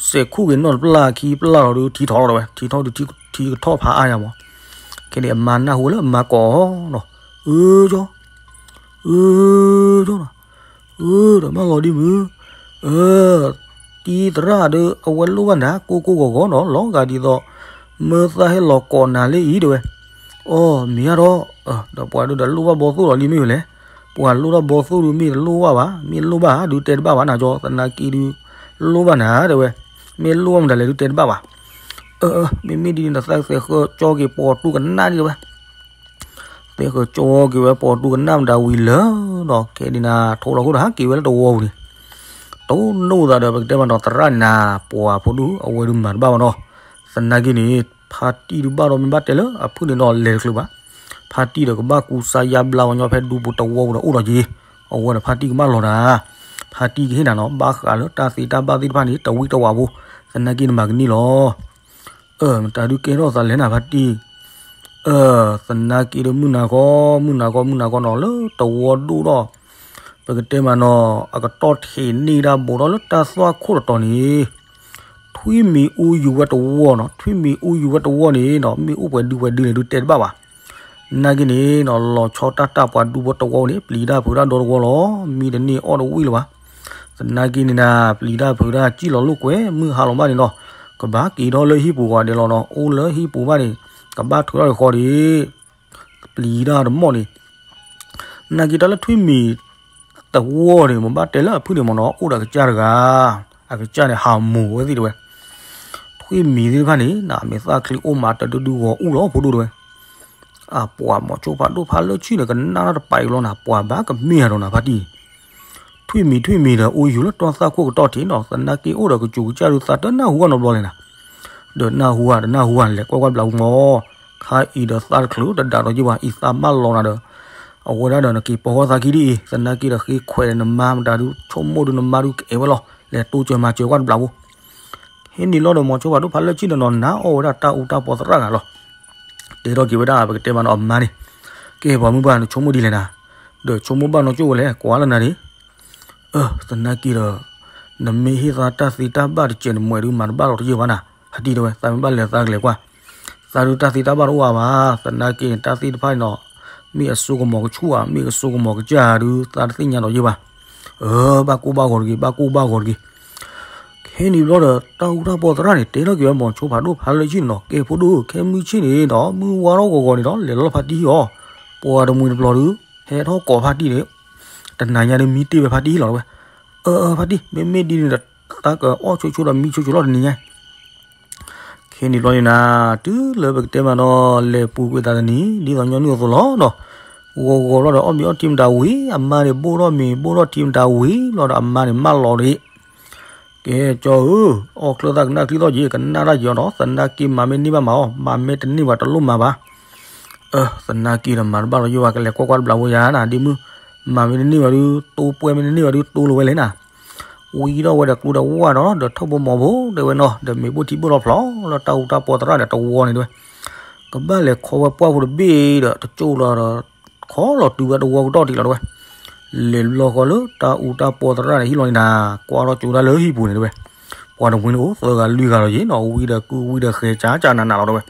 စဲးခူၣ်က့ၤနီၢ်တပျၢ်ခံပျၢ်လီၤဒုး ထံထီၣ်လီၤတဲဝဲ, ထံထီၣ်ဒုးထံကထီၣ်ဖးအါယၤမး. ခဲန့ၣ်အမါနၢ်ဟူဝဲလၢအမါကိးနီၤ, အၢ ကၠီ အၢ ကၠီနီၤ, အၢ ဒီးမၢလီၤဒ်မုၢ်, အၢ တံၤသရၣ်ဒီး အဝဲလိၣ်ဘၣ်နၤ ကိၢ်ကိၢ်ဂီၤဂီၤနီၤ, လီၤဂာ်ဒ်သိး မၢသၣ်ဟဲလီၤကိးနၤလၢအံၤတဲဝဲ. အိ မ့ၢ်ဧါဒီး, ဒီးပှၤဒုးဒီးလိၣ်ဘၣ်ဘီသိၣ်လီၤလံမ့ၢ်ဝဲလဲၣ်, ပှၤလိၣ်ထီၣ်ဘီသိၣ်ဒုးမ့ၢ်တလိၣ်ဘၣ်ဘၣ်, မ့ၢ်လိၣ်ဘၣ်ဧါဒုးတဲတဘၣ်ဘၣ်နၤကၠီ, သနာ်က့ဒုး လိၣ်ဘၣ်နၤတဲဝဲ, မ့ၢ်လိၣ်ဘၣ်မတၤလဲၣ်ဒုးတဲတဘၣ်ဘၣ်. အၢ အၢ မ့မ့ၢ်ဒ်န့ၣ်ဒီး သးသဲးဃၢကၠီက့ၤပိာ်တူကနၣ်ဒံးတဲဝဲ. သဲးဃၢကၠီက့ၤဝဲပိာ်တူကနၣ်မတၤဝံၤလၢာ်ဒီး ခဲဒ်နၤ ထိလီၤခိၣ်ဒီးဟးက့ၤဝဲလၢတဝီပူၤန့ၣ်, တိၢ်နီၣ်သးဒီး ပကတဲမးနီၤ သရၣ်န့ၣ်နၤ ပှၤဖိဒိၣ်အဝဲဒုးမၤတဘၣ်ဘၣ်နီၤ. သနာ်က့န့ၣ် ဖါတံၢ်ဒုးဘၣ်ဒီးမ့ၢ်ဘၣ်တဲလၢအဖုၣ်န့ၣ်ဒီးလဲၤတချုးဘၣ်. ဖါတံၢ်ဒီးကဘၣ်ကူစါယါဘျါဝဲညီဖဲဒူပူၤတဝီပူၤဒီးအိၣ်ဒီးက့ၤ, အဝဲဒီးဖါတံၢ်ကမၣ်လီၤနၤ, ဖါတံၢ်ကဟ့ၣ်နၤနီၤ ဘၣ်ဃးလၢတၢ်သ့တၢ်ဘၣ်သ့ၣ်တဖၣ်န့ၣ် တဝံတဝးဖိ, သနာ်က့နမၤကန့ၢ်လီၤ. အၢ မတၤဒုးကဲထီၣ်သးလဲၣ်နၤဖါတံၢ်, အၢ သနာ်က့ဒီးမုၢ်နၤခီ မုၢ်နၤခီ မုၢ်နၤခီနီၤ လၢတဝီဒိၣ်ထီၣ် ပကတဲမးနီၤ အကတီၢ်ထံးန့ၢ်ဒၣ်ဘိးထီၣ်လၢတၢ်သွၣ်ခိၣ်တတီၤန့ၣ် ထွံၣ်မံၤအူယူၤဝဲတဝီနီၤ ထွံၣ်မံၤအူယူၤဝဲတဝီန့ၣ်နီၤ မ့ၢ်အိၣ်ပှဲၤဒုပှဲၤဒုန့ၣ် ဒုးတဲတဘၣ်ဘၣ်. နာ်က့န့ၣ်နီၤ လီၤဆီတၢ်တၢ်ပှၤဒူဖိတဝီန့ၣ် ပျံၤတၢ်ဖုးတၢ်ဒီတဝီလီၤ မံတန့ၢ်အီၣ်တဝံၣ်လၢၤဘၣ်. သနာ်က့န့ၣ်နၤ ပျံၤတၢ်ဖုးတၢ်စံၣ်လီၤလိာ်ကွဲ မုၢ်ဟါလီၤဘၣ်န့ၣ်နီၤ ကဘၣ်က့ၤထီၣ်လၢဟံၣ်ပူၤဂီၤဒဲးလီၤနီၤ အိၣ်လၢဟံၣ်ပူၤဘၣ်န့ၣ် ကဘၣ်ထုးထီၣ်ဃီဒံး ပျံၤတၢ်တမီၢ်န့ၣ် နာ်က့တၢ်လၢထွံၣ်မံၤတဝီန့ၣ် မ့ၢ်ဘၣ်တဲလၢအဖုၣ်န့ၣ်မ့ၢ်နီၤ အိၣ်ဒီးအကစၢ်တဂၤ အကစၢ်န့ၣ် ဟးမူၤဝဲသ့ၣ်တဲဝဲ ထွံၣ်မံၤသ့ၣ်တဖၣ်န့ၣ် နမ့ၢ်သၣ်ချံအိၣ်မးတဒုဒုဂီၤအူၣ်လီၤဖိဒိၣ်တဲဝဲ အပှၤမီၤဆိဖးဒိၣ်ဖးလၢဆံၣ်န့ၣ် ကနၣ်တၢ်တပာ်အံၤလီၤနၤ ပှၤဘၣ်ကမ့ၢ်ယၤဒီးနၤဖါတံၢ် ထွံၣ်မံၤထွံၣ်မံၤဒီး အူယူၤလၢတၢ်သွၣ်ခိၣ်ကတီၢ်ထံးနီၤ သနာ်က့အိၣ်ဒီးကစူၤကစၢ်ဒုးသးတနၢ်ဟူဘၣ်နီတဘျီလဲၣ်နၤ ဒီးနၢ်ဟူဧါ တနၢ်ဟူဧါ လဲၤကွၢ်ကွၢ်ဘျးပူၤမီၤ ခါအံၤဒီးသးတချုးတဒၣ်ဒီးယ့ၢ်ဘၣ် အံၤသးဘၣ်လီၤနၤဒီး အဝဲဒၣ်ဒီးနက့ၤပိာ်ဃီသးခံဒ်အံၤ သနာ်က့ဒီးဃ့ခွဲးနမါမတၤဒုး ဆိကမိၣ်ဒုးနမါဒုးကအဲၣ်ဝဲလီၤ လဲၤတိစၢၤမၤစၢၤကွၢ်တဘျးပူၤ ဟဲနုာ်လီၤဒီးမီၤဆိဖးဒိၣ်ဖးလၢဆံၣ်န့ၣ်နီၤ နါအီၣ်ဝဲဒၣ်တၢ်အူတၢ်ပီသရၣ်ဂၤလီၤ တဲထီၣ်က့ၤဝဲဒၣ် ပကတဲမးနီၤ အမါန့ၣ် ကဲပှၤမုၢ်ဘၣ်နဆိကမိၣ်ဒ်လဲၣ်နၤ ဒီးဆိကမိၣ်ဘၣ်နီၤကၠိဝဲလဲၣ် ကွၢ်လၢနၤန့ၣ် အၢ သနာ်က့ဒီး နမ့ၢ်ဟ့ၣ်သးတၢ်သ့တၢ်ဘၣ်တစဲးနမှဲးဒုးမၤတဘၣ်လီၤတယ့ၢ်ဘၣ်နၤ ဖါတံၢ်တဲဝဲ သးမ့ၢ်ဘၣ်လဲၤသးကလဲၤကွၢ် သးဒုးတၢ်သ့တၢ်ဘၣ်တအိၣ်အါဘၣ် သနာ်က့န့ၣ် တၢ်သ့ၣ်တဖၣ်န့ၣ်နီၤ မ့ၢ်အစိကမီၤကဆူၣ်ဧါ မ့ၢ်အစိကမီၤကစၢ်ဧါဒုး သးတသ့ၣ်ညါဒီးယ့ၢ်ဘၣ် အၢ ဘၣ်ကိၢ်ဘၣ်ဂီၤတဂ့ၤ ဘၣ်ကိၢ်ဘၣ်ဂီၤတဂ့ၤ ခဲနံၤဘျီဒီး တၢ်အူတၢ်ပီသရၣ်န့ၣ် တဲထီၣ်က့ၤဝဲမီၤဆိဖးဒိၣ်ဖးလၢဆံၣ်န့ၣ်နီၤ ကဲဖိဒိၣ် ခဲမုၢ်ဆ့ၣ်န့ၣ်ဒီး မုၢ်ဝါထီၣ်ဂီၤဂီၤန့ၣ်ဒီး လဲၤလီၤဖါတံၢ်ဟံၣ်အီၤ ပှၤတမှံၤတပျီၤဒုး ဟဲထီၣ်ကိးဖါတံၢ်န့ၣ် တနၤညါဒုးမံတ့ၢ်ဝဲဖါတံၢ်ဟံၣ်လီၤတဲဝဲ အၢ အၢ ဖါတံၢ် မ့မ့ၢ်ဒ်န့ၣ်ဒီး သးကအီၣ်ဆိဆိဒီးမံဆိဆိလီၤတနံၤညါ ခဲနံၤဘျီန့ၣ်နၤ တုၤလၢပကတဲမးနီၤ လဲၤပူၤကွံာ်သးတနံၤ ဒ်သိးညီနုၢ်အသိးလီၤနီၤ ဂီၤဂီၤဘျီဒီး အီၣ်မ့ၤအီထံမတၤဝံၤ အမါန့ၣ်ဘိၣ်ထီၣ်မ့ၤ ဘိၣ်ထီၣ်ထံမတၤဝံၤဘျီဒီး အမါန့ၣ်မၢလီၤတဂ့ၤ ကဲကၠီဧၢ အီၣ်ချၢသးကနၣ်ချံသီၣ်က့ၤ ကနၣ်တၢ်က့ၤအီၤနီၤ သနာ်က့မၤမ့ၢ်တန့ၢ်ဘၣ်မၤအီၤ မၤမ့ၢ်တန့ၢ်ဘၣ်တလိၣ်မၤဘၣ် အၢ သနာ်က့ဒီးမၤတဘၣ်လီၤယိၣ်ဘၣ် ကလဲၤကွၢ်ကွၢ်တဘျးဝဲယၤနၤ ဒ်မုၢ် မၤမ့ၢ်တန့ၢ်ဘၣ်ဒုး တိၢ်ပှဲၤမ့ၢ်တန့ၢ်ဘၣ်ဒုး တိၢ်လီၤဝဲလဲၣ်နၤ ဝံထီၣ်ဝဲဒီးကျူဒီးဝၣ်ဒီး ဒီးထီၣ်ဘိမီၤဘိတဲဝဲနီၤ ဒီးမ့ၤဘိၣ်ထံဘိၣ်လီၤဖျိလၢတၢ်အူတၢ်ပီသရၣ်ဒီးတဝီန့ၣ်တဲဝဲ ကဘၣ်လဲၤခီဝဲပှၢ်ဖိတဘ့ၣ်ဒီး တကၠိၣ်လီၤဒီး ခီလီၤတုၤဝဲတဝီကတီၢ်ထံးလီၤတဲဝဲ လဲၤလီၤဃီလၢတၢ်အူတၢ်ပီသရၣ်န့ၣ်ဟံၣ်လီၤန့ၣ်နၤ ကွၢ်ထီၣ်ကၠိဒၣ်လၢဟံၣ်ပူၤန့ၣ်တဲဝဲ ပှၤတမှံၤန့ၣ်အိၣ်သၢဂၤလွံၢ်ဂၤလီၤယ့ၣ်နီၤ ဝံဒီးကုၢ်ဝံဒီးဃဲၤကၠးကၠးနးနးလီၤတဲဝဲ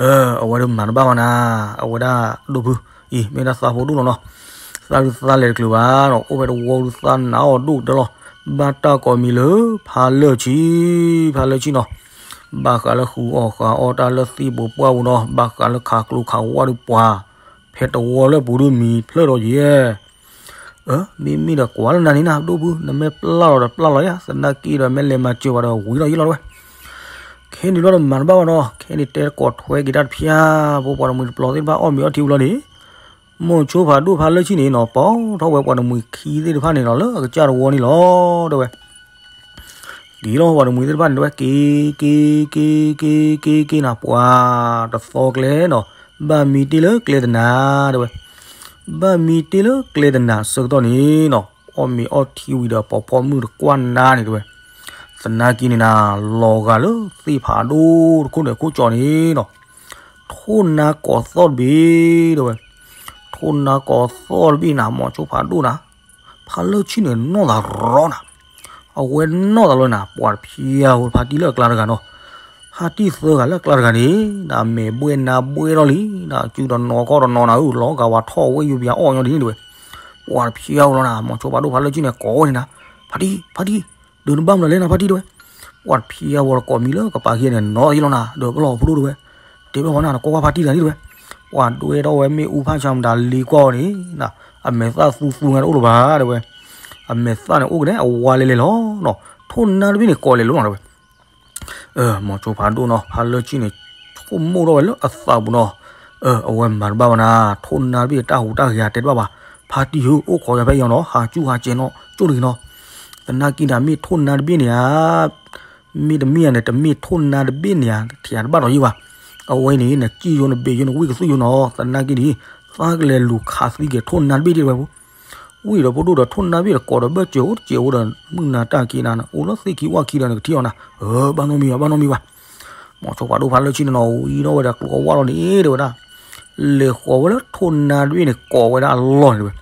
အၢ အဝဲဒၣ်မၤတဘၣ်ဘၣ်နၤ အဝဲဒၣ်ဒိၣ်ဖု အံၤ မ့ၢ်ဒၣ်သးဖိဒိၣ်လီၤနီၤ သးဒုးသးလဲၤတချုးဘၣ်နီၤ အိၣ်ဖဲတဝီဒုးသးနးအီၤဒိၣ်ကတၢၢ်လီၤ ဘၣ်တၢ်ကိးမံၤလၢ ဖါလၢၢ်ဆံ ဖါလၢၢ်ဆံနီၤ ဘၣ်ဃးလၢဃုအီၣ်ဃုအီတၢ်လၢသ့ၣ်ပူၤပှၢ်ပူၤနီၤ ဘၣ်ဃးလၢခးကျိခးဝၣ်ဒုးပှၤ ဖဲတဝီလၢပူၤဒုးမံဖျၢၣ်ဒီးယဲၢ် အၢ မ့မ့ၢ်ဒီးကွၢ်လၢနၤန့ၣ်နၤ ဒိၣ်ဖု နမ့ၢ်ပျၢ်လီၤဒီးပျၢ်လီၤယါ သနာ်က့ဒီးမ့ၢ်လဲၤမၤစၢၤဝဲဒီးဝံၤလီၤယံၤလီၤတဲဝဲ ခဲနံၤလီၤဒီးမၤတဘၣ်ဘၣ်နီၤ ခဲနံၤတဲကိးထွဲက့ၤတၢ်တဖျါ ဖိပှၤတမှံၤတပျီသ့ၣ်တဖၣ်အီၣ်မ့ၤအီထံဝံၤလီၤန့ၣ် မိၢ်ဆိဖးဒိၣ်ဖးလၢၢ်ဆံန့ၣ်နီၤ ပိာ်ထီၣ်ဝဲပှၤတမှံၤခံသ့ၣ်တဖၣ်န့ၣ်နီၤ လၢအကစၢ်တဝီန့ၣ်လီၤ တဲဝဲ က့ၤလီၤပှၤတမှံၤသ့ၣ်တဖၣ်န့ၣ်တဲဝဲ က့ၤ က့ၤ က့ၤ က့ၤ က့ၤ က့ၤနၤ ပှၤတသီကျဲနီၤ ဘၣ်မံတ့ၢ်လၢကျဲတနၤ တဲဝဲ ဘၣ်မံတ့ၢ်လၢကျဲတနၤဆၢကတီၢ်န့ၣ်နီၤ အီၣ်မ့ၤအီထံဝံၤဒီးပိာ်ဖီမုၣ်တကွၢ်နါန့ၣ်တဲဝဲ သနာ်က့န့ၣ်နၤ လီၤဂာ်လၢသ့ၣ်ဖးဒိၣ်တခိၣ်န့ၣ်ခိၣ်ကၠီန့ၣ်နီၤ ထိၣ်နါကိးသီၣ်တဘ့ၣ်တဲဝဲ ထိၣ်နါကိးသီၣ်တဘ့ၣ်နၤ မိၢ်ဆိဖးဒိၣ်နၤ ဖးလၢၢ်ဆံန့ၣ်နီၢ်သးရီနၤ အဝဲနီၢ်သးလီၤနၤ ပှၤတဖျါဧိၤဖါတံၢ်လၢအကျါတဂၤနီၤ ဖါတံၢ်သၢဂၤလၢအကျါတဂၤန့ၣ် နမဲာ်ဘှဲၣ်နါဘှဲၣ်ထီၣ်လံ နစုတနီၤခီၣ်တနီၤနၤဧၢ လီၤဂာ်ဝဲထီၣ်ဝဲယိၤပယၤအီၣ်ညီဒ်န့ၣ်တဲဝဲ ပှၤတဖျါဧိၤလီၤနၤ မိၢ်ဆိဖးဒိၣ်ဖးလၢၢ်ဆံန့ၣ်ကိးဝဲန့ၣ်နၤ ဖါတံၢ် ဖါတံၢ် ဒုးနဘၣ်မနုၤလဲၣ်နၤဖါတံၢ်တဲဝဲ ပှၤတဖျါဧိၤတကိးမံၤလၢကပၤခံဂၤန့ၣ် နီၢ်သးလီၤနၤ ဒီးပလီၢ်ဖိဒိၣ်တဲဝဲ တဲဘၣ်ဝဲနၤ နကိးကွၢ်ဖါတံၢ်တဂၤန့ၣ်တဲဝဲ ပှၤဒွဲထီၣ်ဝဲမ့ၣ်အူဖးဆါမတၤလံကွၢ်အီၤန့ၣ် အမဲာ်သၣ်သူသူငါတအိၣ်လၢၤဘၣ်တဲဝဲ အမဲာ်သၣ်န့ၣ်အိၣ်ကနဲအဝါလဲၤလဲၤလီၤနီၤ ထိၣ်နါတဘ့ၣ်န့ၣ်ကိးလဲၤလိာ်နၤတဲဝဲ မိၢ်ဆိဖးဒိၣ်နီၤ ဖးလၢၢ်ဆံန့ၣ် ဆိကမိၣ်ထီၣ်ဝဲလၢအသးပူၤနီၤ အဝဲမၤတဘၣ်ဘၣ်နၤ ထိၣ်နါတဘ့ၣ်တၢ်ဟူးတၢ်ဂဲၤတဲတဘၣ်ဘၣ် ဖါတံၢ်ဧၢ အိၣ်ခိးယၤဖဲအံၤနီၤ ဟးစူၢ်ဟးစဲးနီၤ ကၠိတဂ့ၤနီၤ သနာ်က့နၤ မ့ၢ်ထိၣ်နါတဘ့ၣ်န့ၣ်ဧါ မ့တမ့ၢ်ဧါန့ၣ် တမ့ၢ်ထိၣ်နါတဘ့ၣ်န့ၣ်ဧါ ထံၣ်တဘၣ်ဒီးယံၤဘၣ် အဝဲန့ၣ် နစံၣ်ယိ နဘ့ၣ်ယိ နဝံၣ်ကသူၣ်ယိနီၤ သနာ်က့န့ၣ် သးကလဲၤလူၤခးသံက့ၤထိၣ်နါတဘ့ၣ်ဒ်တဲဝဲ ဝံၣ်ဒီးဖိဒိၣ်ဒီးထိၣ်နါတဘ့ၣ်ဒီးကိးဒီးဘၢၣ်စၢၤအိၣ်တစဲးအိၣ်ဒီး မုၢ်နၤတၢ်က့ၤနၤ အိၣ်လၢသ့ၣ်ခံဝၣ်ခံဒီးနကထံၣ်အီၤနၤ အၢ ဘၣ်နီတမံၤဘၣ် ဘၣ်နီတမံၤဘၣ် မိၤဆိဖးဒိၣ်ဖးလၢာ်ဆ့ၣ်န့ၣ်နီၤ ဝံထီၣ်ဝဲဒီးကျိအဝၣ်လီၤန့ၣ် တဲဝဲဒၣ်, လဲၤဃီၤဝဲလၢထိၣ်နါတဘ့ၣ်န့ၣ် ကိးဝဲဒၣ်အလီၢ်န့ၣ် တဲဝဲ.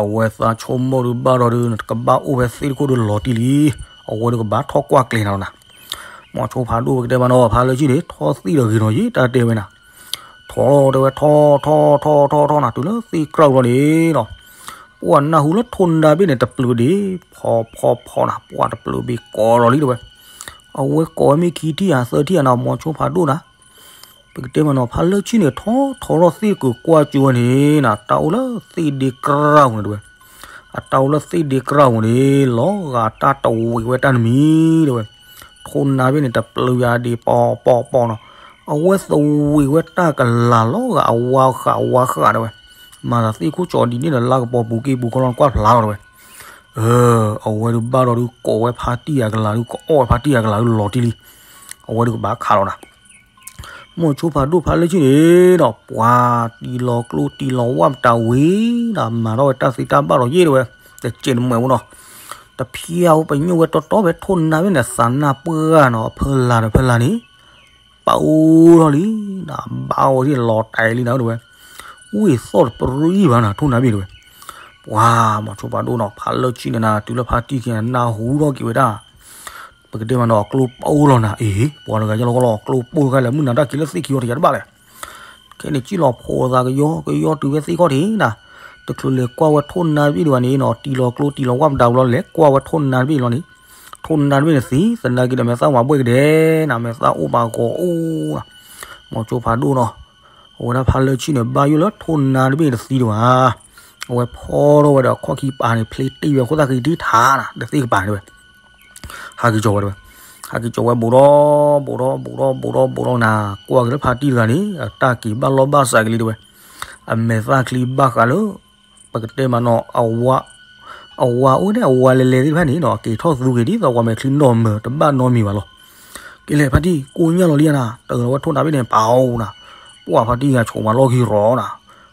အဝဲသးဆိကမိၣ်ဒုးဘၣ်ဒီးဒုး တကဘၣ်အိၣ်ဖဲသ့ၣ်တခိၣ်ဒုးလီၤတံၢ်လံ, အဝဲဒုးကဘၣ်ထီၣ်ကွၢ်ကျဲၤနၤလီၤနၤ. မိၤဆိဖးဒိၣ်ပကတဲမးနီၤ ဖးလၢာ်ဆ့ၣ်န့ၣ် ထီၣ်သံၣ်ဒီးဂ့ၤနီၤ ယံာ်တၢ်တဲဝဲနၤ, ထီၣ်လီၤတဲဝဲ ထီၣ်ထီၣ်ထီၣ်ထီၣ်ထီၣ်နၤ တုၤလၢသ့ၣ်ကြၢးလီၤန့ၣ်နီၤ, ပှၤနၢ်ဟူလၢထိၣ်နါတဘ့ၣ်န့ၣ် တပျုာ်ဒံး ဖီဖီဖီနၤ ပှၤတပျုာ်ဘ့ၣ်ကိးလီၤလံ တဲဝဲ. အဝဲကိးဝဲမ့ၢ်ခံထံၣ်ဧါသၢထံၣ်ဧါနၤ မိၤဆိဖးဒိၣ်နၤ ပကတဲမးနီၤ ဖးလၢာ်ဆ့ၣ်န့ၣ် ထီၣ်ထီၣ်ထီၣ်သ့ၣ်ကကွၢ်ကၠိဝဲန့ၣ်နၤ တၢ်အိၣ်လၢသ့ၣ်ဒ့ကြၢ်ပူၤန့ၣ် တဲဝဲ. အတၢ်အိၣ်လၢသ့ၣ်ဒ့ကြၢ်ပူၤန့ၣ် လီၤဂာ်တၢ်တဝံးဝဲတၢ်တမံၤ တဲဝဲ. ထိၣ်နါတဘ့ၣ်န့ၣ် တပျုာ်ယၤဒံးပီပီပီနီၤ, အဝဲသဝံးဝဲတၢ်ကလၤ လီၤဂာ်အဝါဃာ်အဝါဃာ် တဲဝဲ. မၤသးသ့ၣ်ခိၣ်ကၠီဒ်န့ၣ်ဒီး လါကပီၤပူၤက့ၤပူၤခီလီၤ နကွၢ်ဖျါလီၤ တဲဝဲ. အဝဲဒုးဘၣ်ဒီးဒုးကိးဝဲဖါတံၢ်အကလၤဒုး ကိးအီၣ်ဝဲဖါတံၢ်အကလၤဒုးလီၤတံၢ်လံ. အဝဲဒုးကဘၣ်ခးလီၤနၤ. မိၤဆိဖးဒိၣ်ဖးလၢာ်ဆ့ၣ်န့ၣ်ဒီး ပှၤတံၤလီၤကျိတံၤလီၤဝၣ်မတၤဝံၤဒီး မၤထီၣ်ဝဲတၢ်သ့တၢ်ဘၣ်ဒီးယဲၢ် တဲဝဲ, တစဲးနမဲာ်ဝဲနီၤ, တဖျါဝဲပညိၣ်ဝဲတီတီဖဲထိၣ်နါတဘ့ၣ်န့ၣ် သးနၢ်ပှၢ်နီၤ အဖီလာ်ဒီးဖီလာ်န့ၣ် ပအိၣ်ထီၣ်လံနၤ, ဘၣ်အီၤဒ်လီၤတဲာ်လံနၤ တဲဝဲ. ဝံၢ်သီၣ်တပရံၣ်ဘၣ်နၤ ထိၣ်နါတဘ့ၣ် တဲဝဲ. ပှၤမိၤဆိဖးဒိၣ်နီၤ ဖးလၢာ်ဆ့ၣ်န့ၣ်နၤ တုၤလၢဖါတံၢ်ခံနၤ နၢ်ဟူထီၣ်က့ၤဝဲဒၣ် ပကတဲမးနီၤ အကျိပိၢ်လီၤနၤ, အ့ ပှၤတဂၤယလီၤကီလီၤ အကျိပိၢ်တခါလဲၣ် မုၢ်နၤတၢ်က့ၤလၢသ့ၣ်ခံအီၤတယၤတဘၣ်လဲၣ်. ခဲန့ၣ် စံၣ်လီၤဖိသးကယီကယီတုၤဖဲသ့ၣ်ခီၣ်ထံးနၤ, တချုးလဲၤကွၢ်ဝဲထိၣ်နါတဘ့ၣ်ဒံးဘၣ်န့ၣ်နီၤ တံၤလီၤကျိတံၤလီၤဝၣ်မတၤဝံၤလီၤ လဲၤကွၢ်ဝဲထိၣ်နါတဘ့ၣ်လီၤန့ၣ်, ထိၣ်နါတဘ့ၣ်န့ၣ်သံ သနာ်က့ဒီးမဲာ်သၣ်မၤဘှဲၣ်ကဒဲနၤ မဲာ်သၣ်အိၣ်ဘၣ်ဂီၤအိၣ်နၤ. မိၤဆိဖးဒိၣ်နီၤ အဝဲဒၣ်ဖးလၢာ်ဆ့ၣ်န့ၣ် ဘၣ်ယိၣ်လၢထိၣ်နါတဘ့ၣ်တသံတဝဲ, အဝဲဖီထီၣ်ဝဲဒီးခီၣ်ခံပၤန့ၣ် ဖျ့တ့ၢ်ဝဲခိၣ်သၣ်ဃံတံၢ်ထါနၤ ဒီးသ့ၣ်ကပၤန့ၣ်ဝဲ, ဟးက့ၤကၠီၤဝဲတဝဲ, ဟးက့ၤကၠီၤဝဲဘူးဒီး ဘူးဒီး ဘူးဒီး ဘူးဒီး ဘူးဒီးနၤ, ကွၢ်က့ၤလၢဖါတံၢ်တဂၤန့ၣ် အတၢ်က့ၤဘၣ်လီၢ်ဘၣ်စးက့ၤလံတဝဲ, အမဲာ်သၣ်ချံဘၣ်ဃးလၢ ပကတဲမးနီၤ အဝါ အဝါအိၣ်န့ၣ် အဝါလဲၤလဲၤသ့ၣ်တဖၣ်န့ၣ်နီၤ က့ၤထီၣ်သူက့ၤဒ်သိးပှၤမဲာ်ချံနီၢ်မၢၤ တဘၣ်နီတမံၤဘၣ်လီၤ. က့ၤလဲၤဖါတံၢ် ကိၣ်ညၣ်လီၤလံနၤ တၢ်လီၤဝဲထိၣ်နါတဘ့ၣ်န့ၣ် ပၤအိၣ်နၤ, ပှၤဖါတံၢ်ဂၤဆိးမးလီၢ်ခံရီနၤ,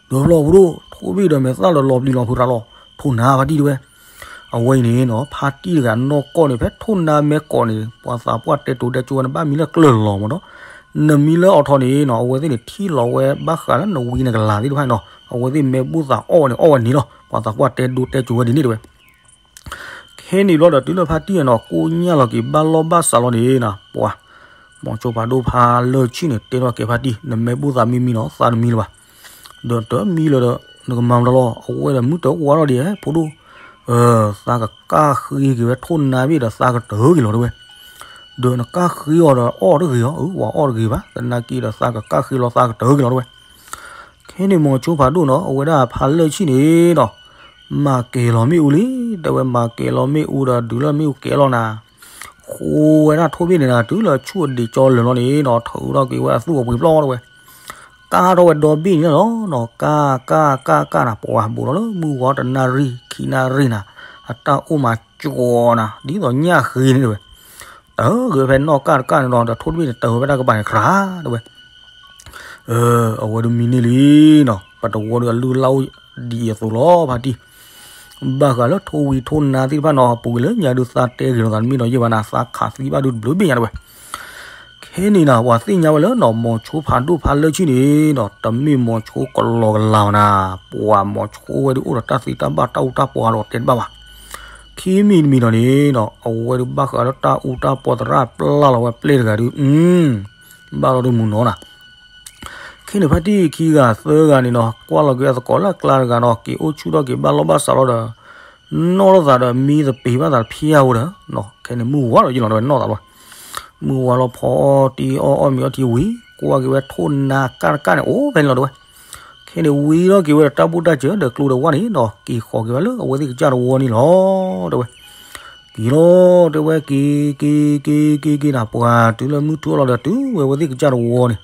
ဒီးဖျီဖိဒိၣ် ထိၣ်ဘ့ၣ်ဒီးမဲာ်သၣ်လီၤလီၤပျံၤလီၤဖုးရၤလီၤ, ထိၣ်နါဖါတံၢ်တဝဲ. အဝဲအံၤန့ၣ်နီၤ ဖါတံၢ်တဂၤနီၢ်ကီၢ်န့ၣ် ဖဲထိၣ်နါမဲာ်ကိးန့ၣ် ပှၤသးပှၢ်တဲတိၤတဲကၠိဝဲ နဘၣ်မံလၢကျၢၢ်လီၤမးနီၤ, နမံလၢအီၤထီၣ်န့ၣ်နီၤ အဝဲသ့ၣ်န့ၣ် ထံၣ်လီၤဝဲဘၣ်ဃးလၢနဝံနကလၤသ့ၣ်တဖၣ်န့ၣ်နီၤ အဝဲသ့ၣ်မဲာ်ဘူၣ်သးအီၣ်ဝဲန့ၣ် အီၣ်ဝဲန့ၣ်လီၤ ပှၤသးပှၢ်တဲဒိတဲကၠိဝဲဒ်န့ၣ်တဝဲ. ခဲန့ၣ်ဘျီဒီးတုၤလၢဖါတံၢ်နီၤ ကိၣ်ညၣ်လီၤက့ၤဘၣ်လီၢ်ဘၣ်စးလီၤန့ၣ်နီၤ ပှၤ မိၤဆိဖးဒိၣ်ဖးလၢာ်ဆ့ၣ်န့ၣ် တဲထီၣ်က့ၤဖါတံၢ် နမဲာ်ဘူၣ်သးမံမံနီၤ သးတမံလၢၤဘၣ်. ဒီးတမံလၢၤဒီး နကမၤမတၤလီၤ အဝဲဒီးမုၢ်တဝါထီၣ်ဒံး ဖိဒိၣ်, သးကကၣ်ဃ့က့ၤဝဲထိၣ်နါဘ့ၣ်ဒီးသးကတၢၢ်က့ၤလီၤတဝဲ. ဒီးနကၣ်ဃ့အီၤဒီးအီၣ်တဂ့ၤအီၤ အၢ ပှၤအီၣ်တဂ့ၤဘၣ် သနာ်က့ဒီးသးကကၣ်ဃ့လီၤသးကတၢၢ်က့ၤလီၤတဝဲ. ခဲန့ၣ်မိၤဆိဖးဒိၣ်နီၤ အဝဲဒၣ်ဖးလၢာ်ဆ့ၣ်န့ၣ်ဒီး မၤကဲၤလီၤမ့ၣ်အူလံ, တဲဝဲမၤကဲၤလီၤမ့ၣ်အူဒီးဒုးလၢမ့ၣ်အူကဲၤလီၤနၤ, ဃိဝဲဒၣ်ထိၣ်ဘ့ၣ်န့ၣ်နၤ တုၤလၢဆူၣ်အဒံးကၠီလၢာ်လီၤန့ၣ်နီၤ ထုးထီၣ်က့ၤဝဲအသူၣ်အပှ့ၤပျီတဝဲ, ကၣ်ထီၣ်ဝဲဒီဘ့ၣ်န့ၣ်လီၤနီၤ ကၣ်ကၣ်ကၣ်ကၣ်နၤ ပှၤဘူးဒီးလၢမုၢ်ဝါတနၣ်ရံၣ်ခံနၣ်ရံၣ်နၤ အတၢ်အိၣ်မးကၠီနၤ ဒ်သိးညၣ်ဃ့န့ၣ်တဝဲ, တၢ်ဂ့ၤဖဲနီၣ်ကၣ်တကၣ်န့ၣ်ဒီး ဒီးထိၣ်တဘ့ၣ်န့ၣ် တၢ်ဝဲဖဲတၢ်ကပၤန့ၣ် ကြၤတဝဲ အဝဲဒုးမံန့ၢ်လံနီၤ ပတဝီဒုးအလုၢ်အလၢ်အိၣ်ဒ်အံၤအသိးလီၤ ဖါတံၢ်, ဘၣ်ဃးလၢထိၣ်ဝံၤထိၣ်နါသ့ၣ်တဖၣ်နီၤ ပူၤကွံာ်လၢညါဒုးသးတဲဂ့ၤလိာ်သးတမ့ၢ်နီၤယဲၢ်ဘၣ်နၤ သးခးသံဘၣ်ဒုးတဘျုးဘ့ၣ်ညါတဝဲ. ခဲန့ၣ်နၤ ပှၤသ့ၣ်ညါဝဲလၢနီၤ မိၤဆိဖးဒိၣ်ဖးလၢာ်ဆ့ၣ်န့ၣ်နီၤ တမ့ၢ်မိၤဆိကလီကလၤဘၣ်နၤ, ပှၤမိၤဆိဝဲဒုးအိၣ်ဒီးတၢ်သ့တၢ်ဘၣ်တၢ်အူတၢ်ပီၤဒီးတဲတဘၣ်ဘၣ်. ခံမံၤတမံၤဒီးန့ၣ်နီၤ အဝဲဒုးဘၣ်ဃးလၢတၢ်အူတၢ်ပီၤသရၣ်ပျၢ်လီၤဝဲပျဲၢ်တဂၤဒုး ဘၣ်လီၤဒုးမုၢ်နီၤနၤ ခဲန့ၣ်ဖါတံၢ်ခံဂၤသၢဂၤန့ၣ်နီၤ ကွၢ်လီၤက့ၤအသကိးလၢအကျါတဂၤနီၤ က့ၤအိၣ်ဆူၣ်ထီၣ်က့ၤဘၣ်လီၢ်ဘၣ်စးလီၤဒီး နီၢ်ထီၣ်သးဒီးမံသပ့ၤဘၣ်သးတဖျၢၣ်ဧိၤဒီး ခဲန့ၣ်မုၢ်ဝါလီၤယံလီၤတဝဲနီၢ်သးလီၤ. မုၢ်ဝါလီၤဖီအီၣ်တ့ၢ်အီၣ်အီၣ်မ့ၤအီထံဝံၤ ကွၢ်က့ၤဝဲထိၣ်နါကၣ်တကၣ်န့ၣ် အိၣ်ဖဲန့ၣ်လီၤတဝဲ. ခဲန့ၣ်ဝံထီၣ်က့ၤဝဲဒီးတၢ်ဘူၣ်တၢ်စၢၤဒီးကျိဒီးဝၣ်န့ၣ်ဒီး က့ၤဃီၤက့ၤဝဲလၢအဝဲသ့ၣ်ကစၢ်တဝီန့ၣ်လီၤတဝဲ. က့ၤလီၤတဲဝဲက့ၤ က့ၤ က့ၤ က့ၤ က့ၤနၤ ပှၤတုၤလၢမုၢ်ထူၣ်လီၤဒီးတုၤဝဲအဝဲသ့ၣ်ကစၢ်တဝီန့ၣ်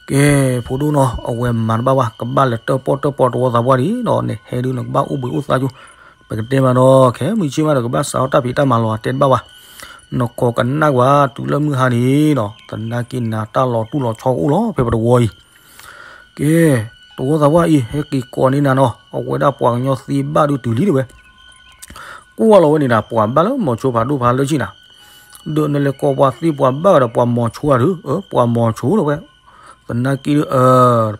ကဲ ဖိဒိၣ်နီၤ အဝဲမၤတဘၣ်ဘၣ် ကဘၣ်လဲၤတၢၣ်ပီၣ်တၢၣ်ပီတဝီသးပှၢ်ဒံးနီၤ နဟဲဒုးနကဘၣ်အိၣ်ဘှံးအိၣ်သါကၠိ ပကတဲမးနီၤ ခဲမုၢ်ဆ့ၣ်မးဒီးကဘၣ်စးထီၣ်တၢ်ဖံးတၢ်မၤလီၤ တဲတဘၣ်ဘၣ်. နကိးကနၣ်ကွၢ် တုၤလၢမုၢ်ဟါန့ၣ်နီၤ သနာ်က့နၤတၢ်လီၤတူၢ်လီၤဆီကအိၣ်လီၤ ဖဲပတဝီအံၤ ကဲ တဝီသးပှၢ်အံၤ ဟဲက့ၤကိးန့ၢ်နၤနီၤ အဝဲဒၣ်ပှၤကညီသ့ဘၣ်ဒုးတုၤလံတဝဲ ကွၢ်လီၤဝဲန့ၣ်ဒီး ပှၤဘၣ်လၢမိၤဆိဖးဒိၣ်ဖးလၢာ်ဆ့ၣ်နၤ ဒုးနလဲၤကိးပှၤသ့ပှၤဘၣ်ဒီးပှၤမိၤဆိဧါဒုး, ပှၤမိၤဆိဒီးဝဲ, သနာ်က့ဒုး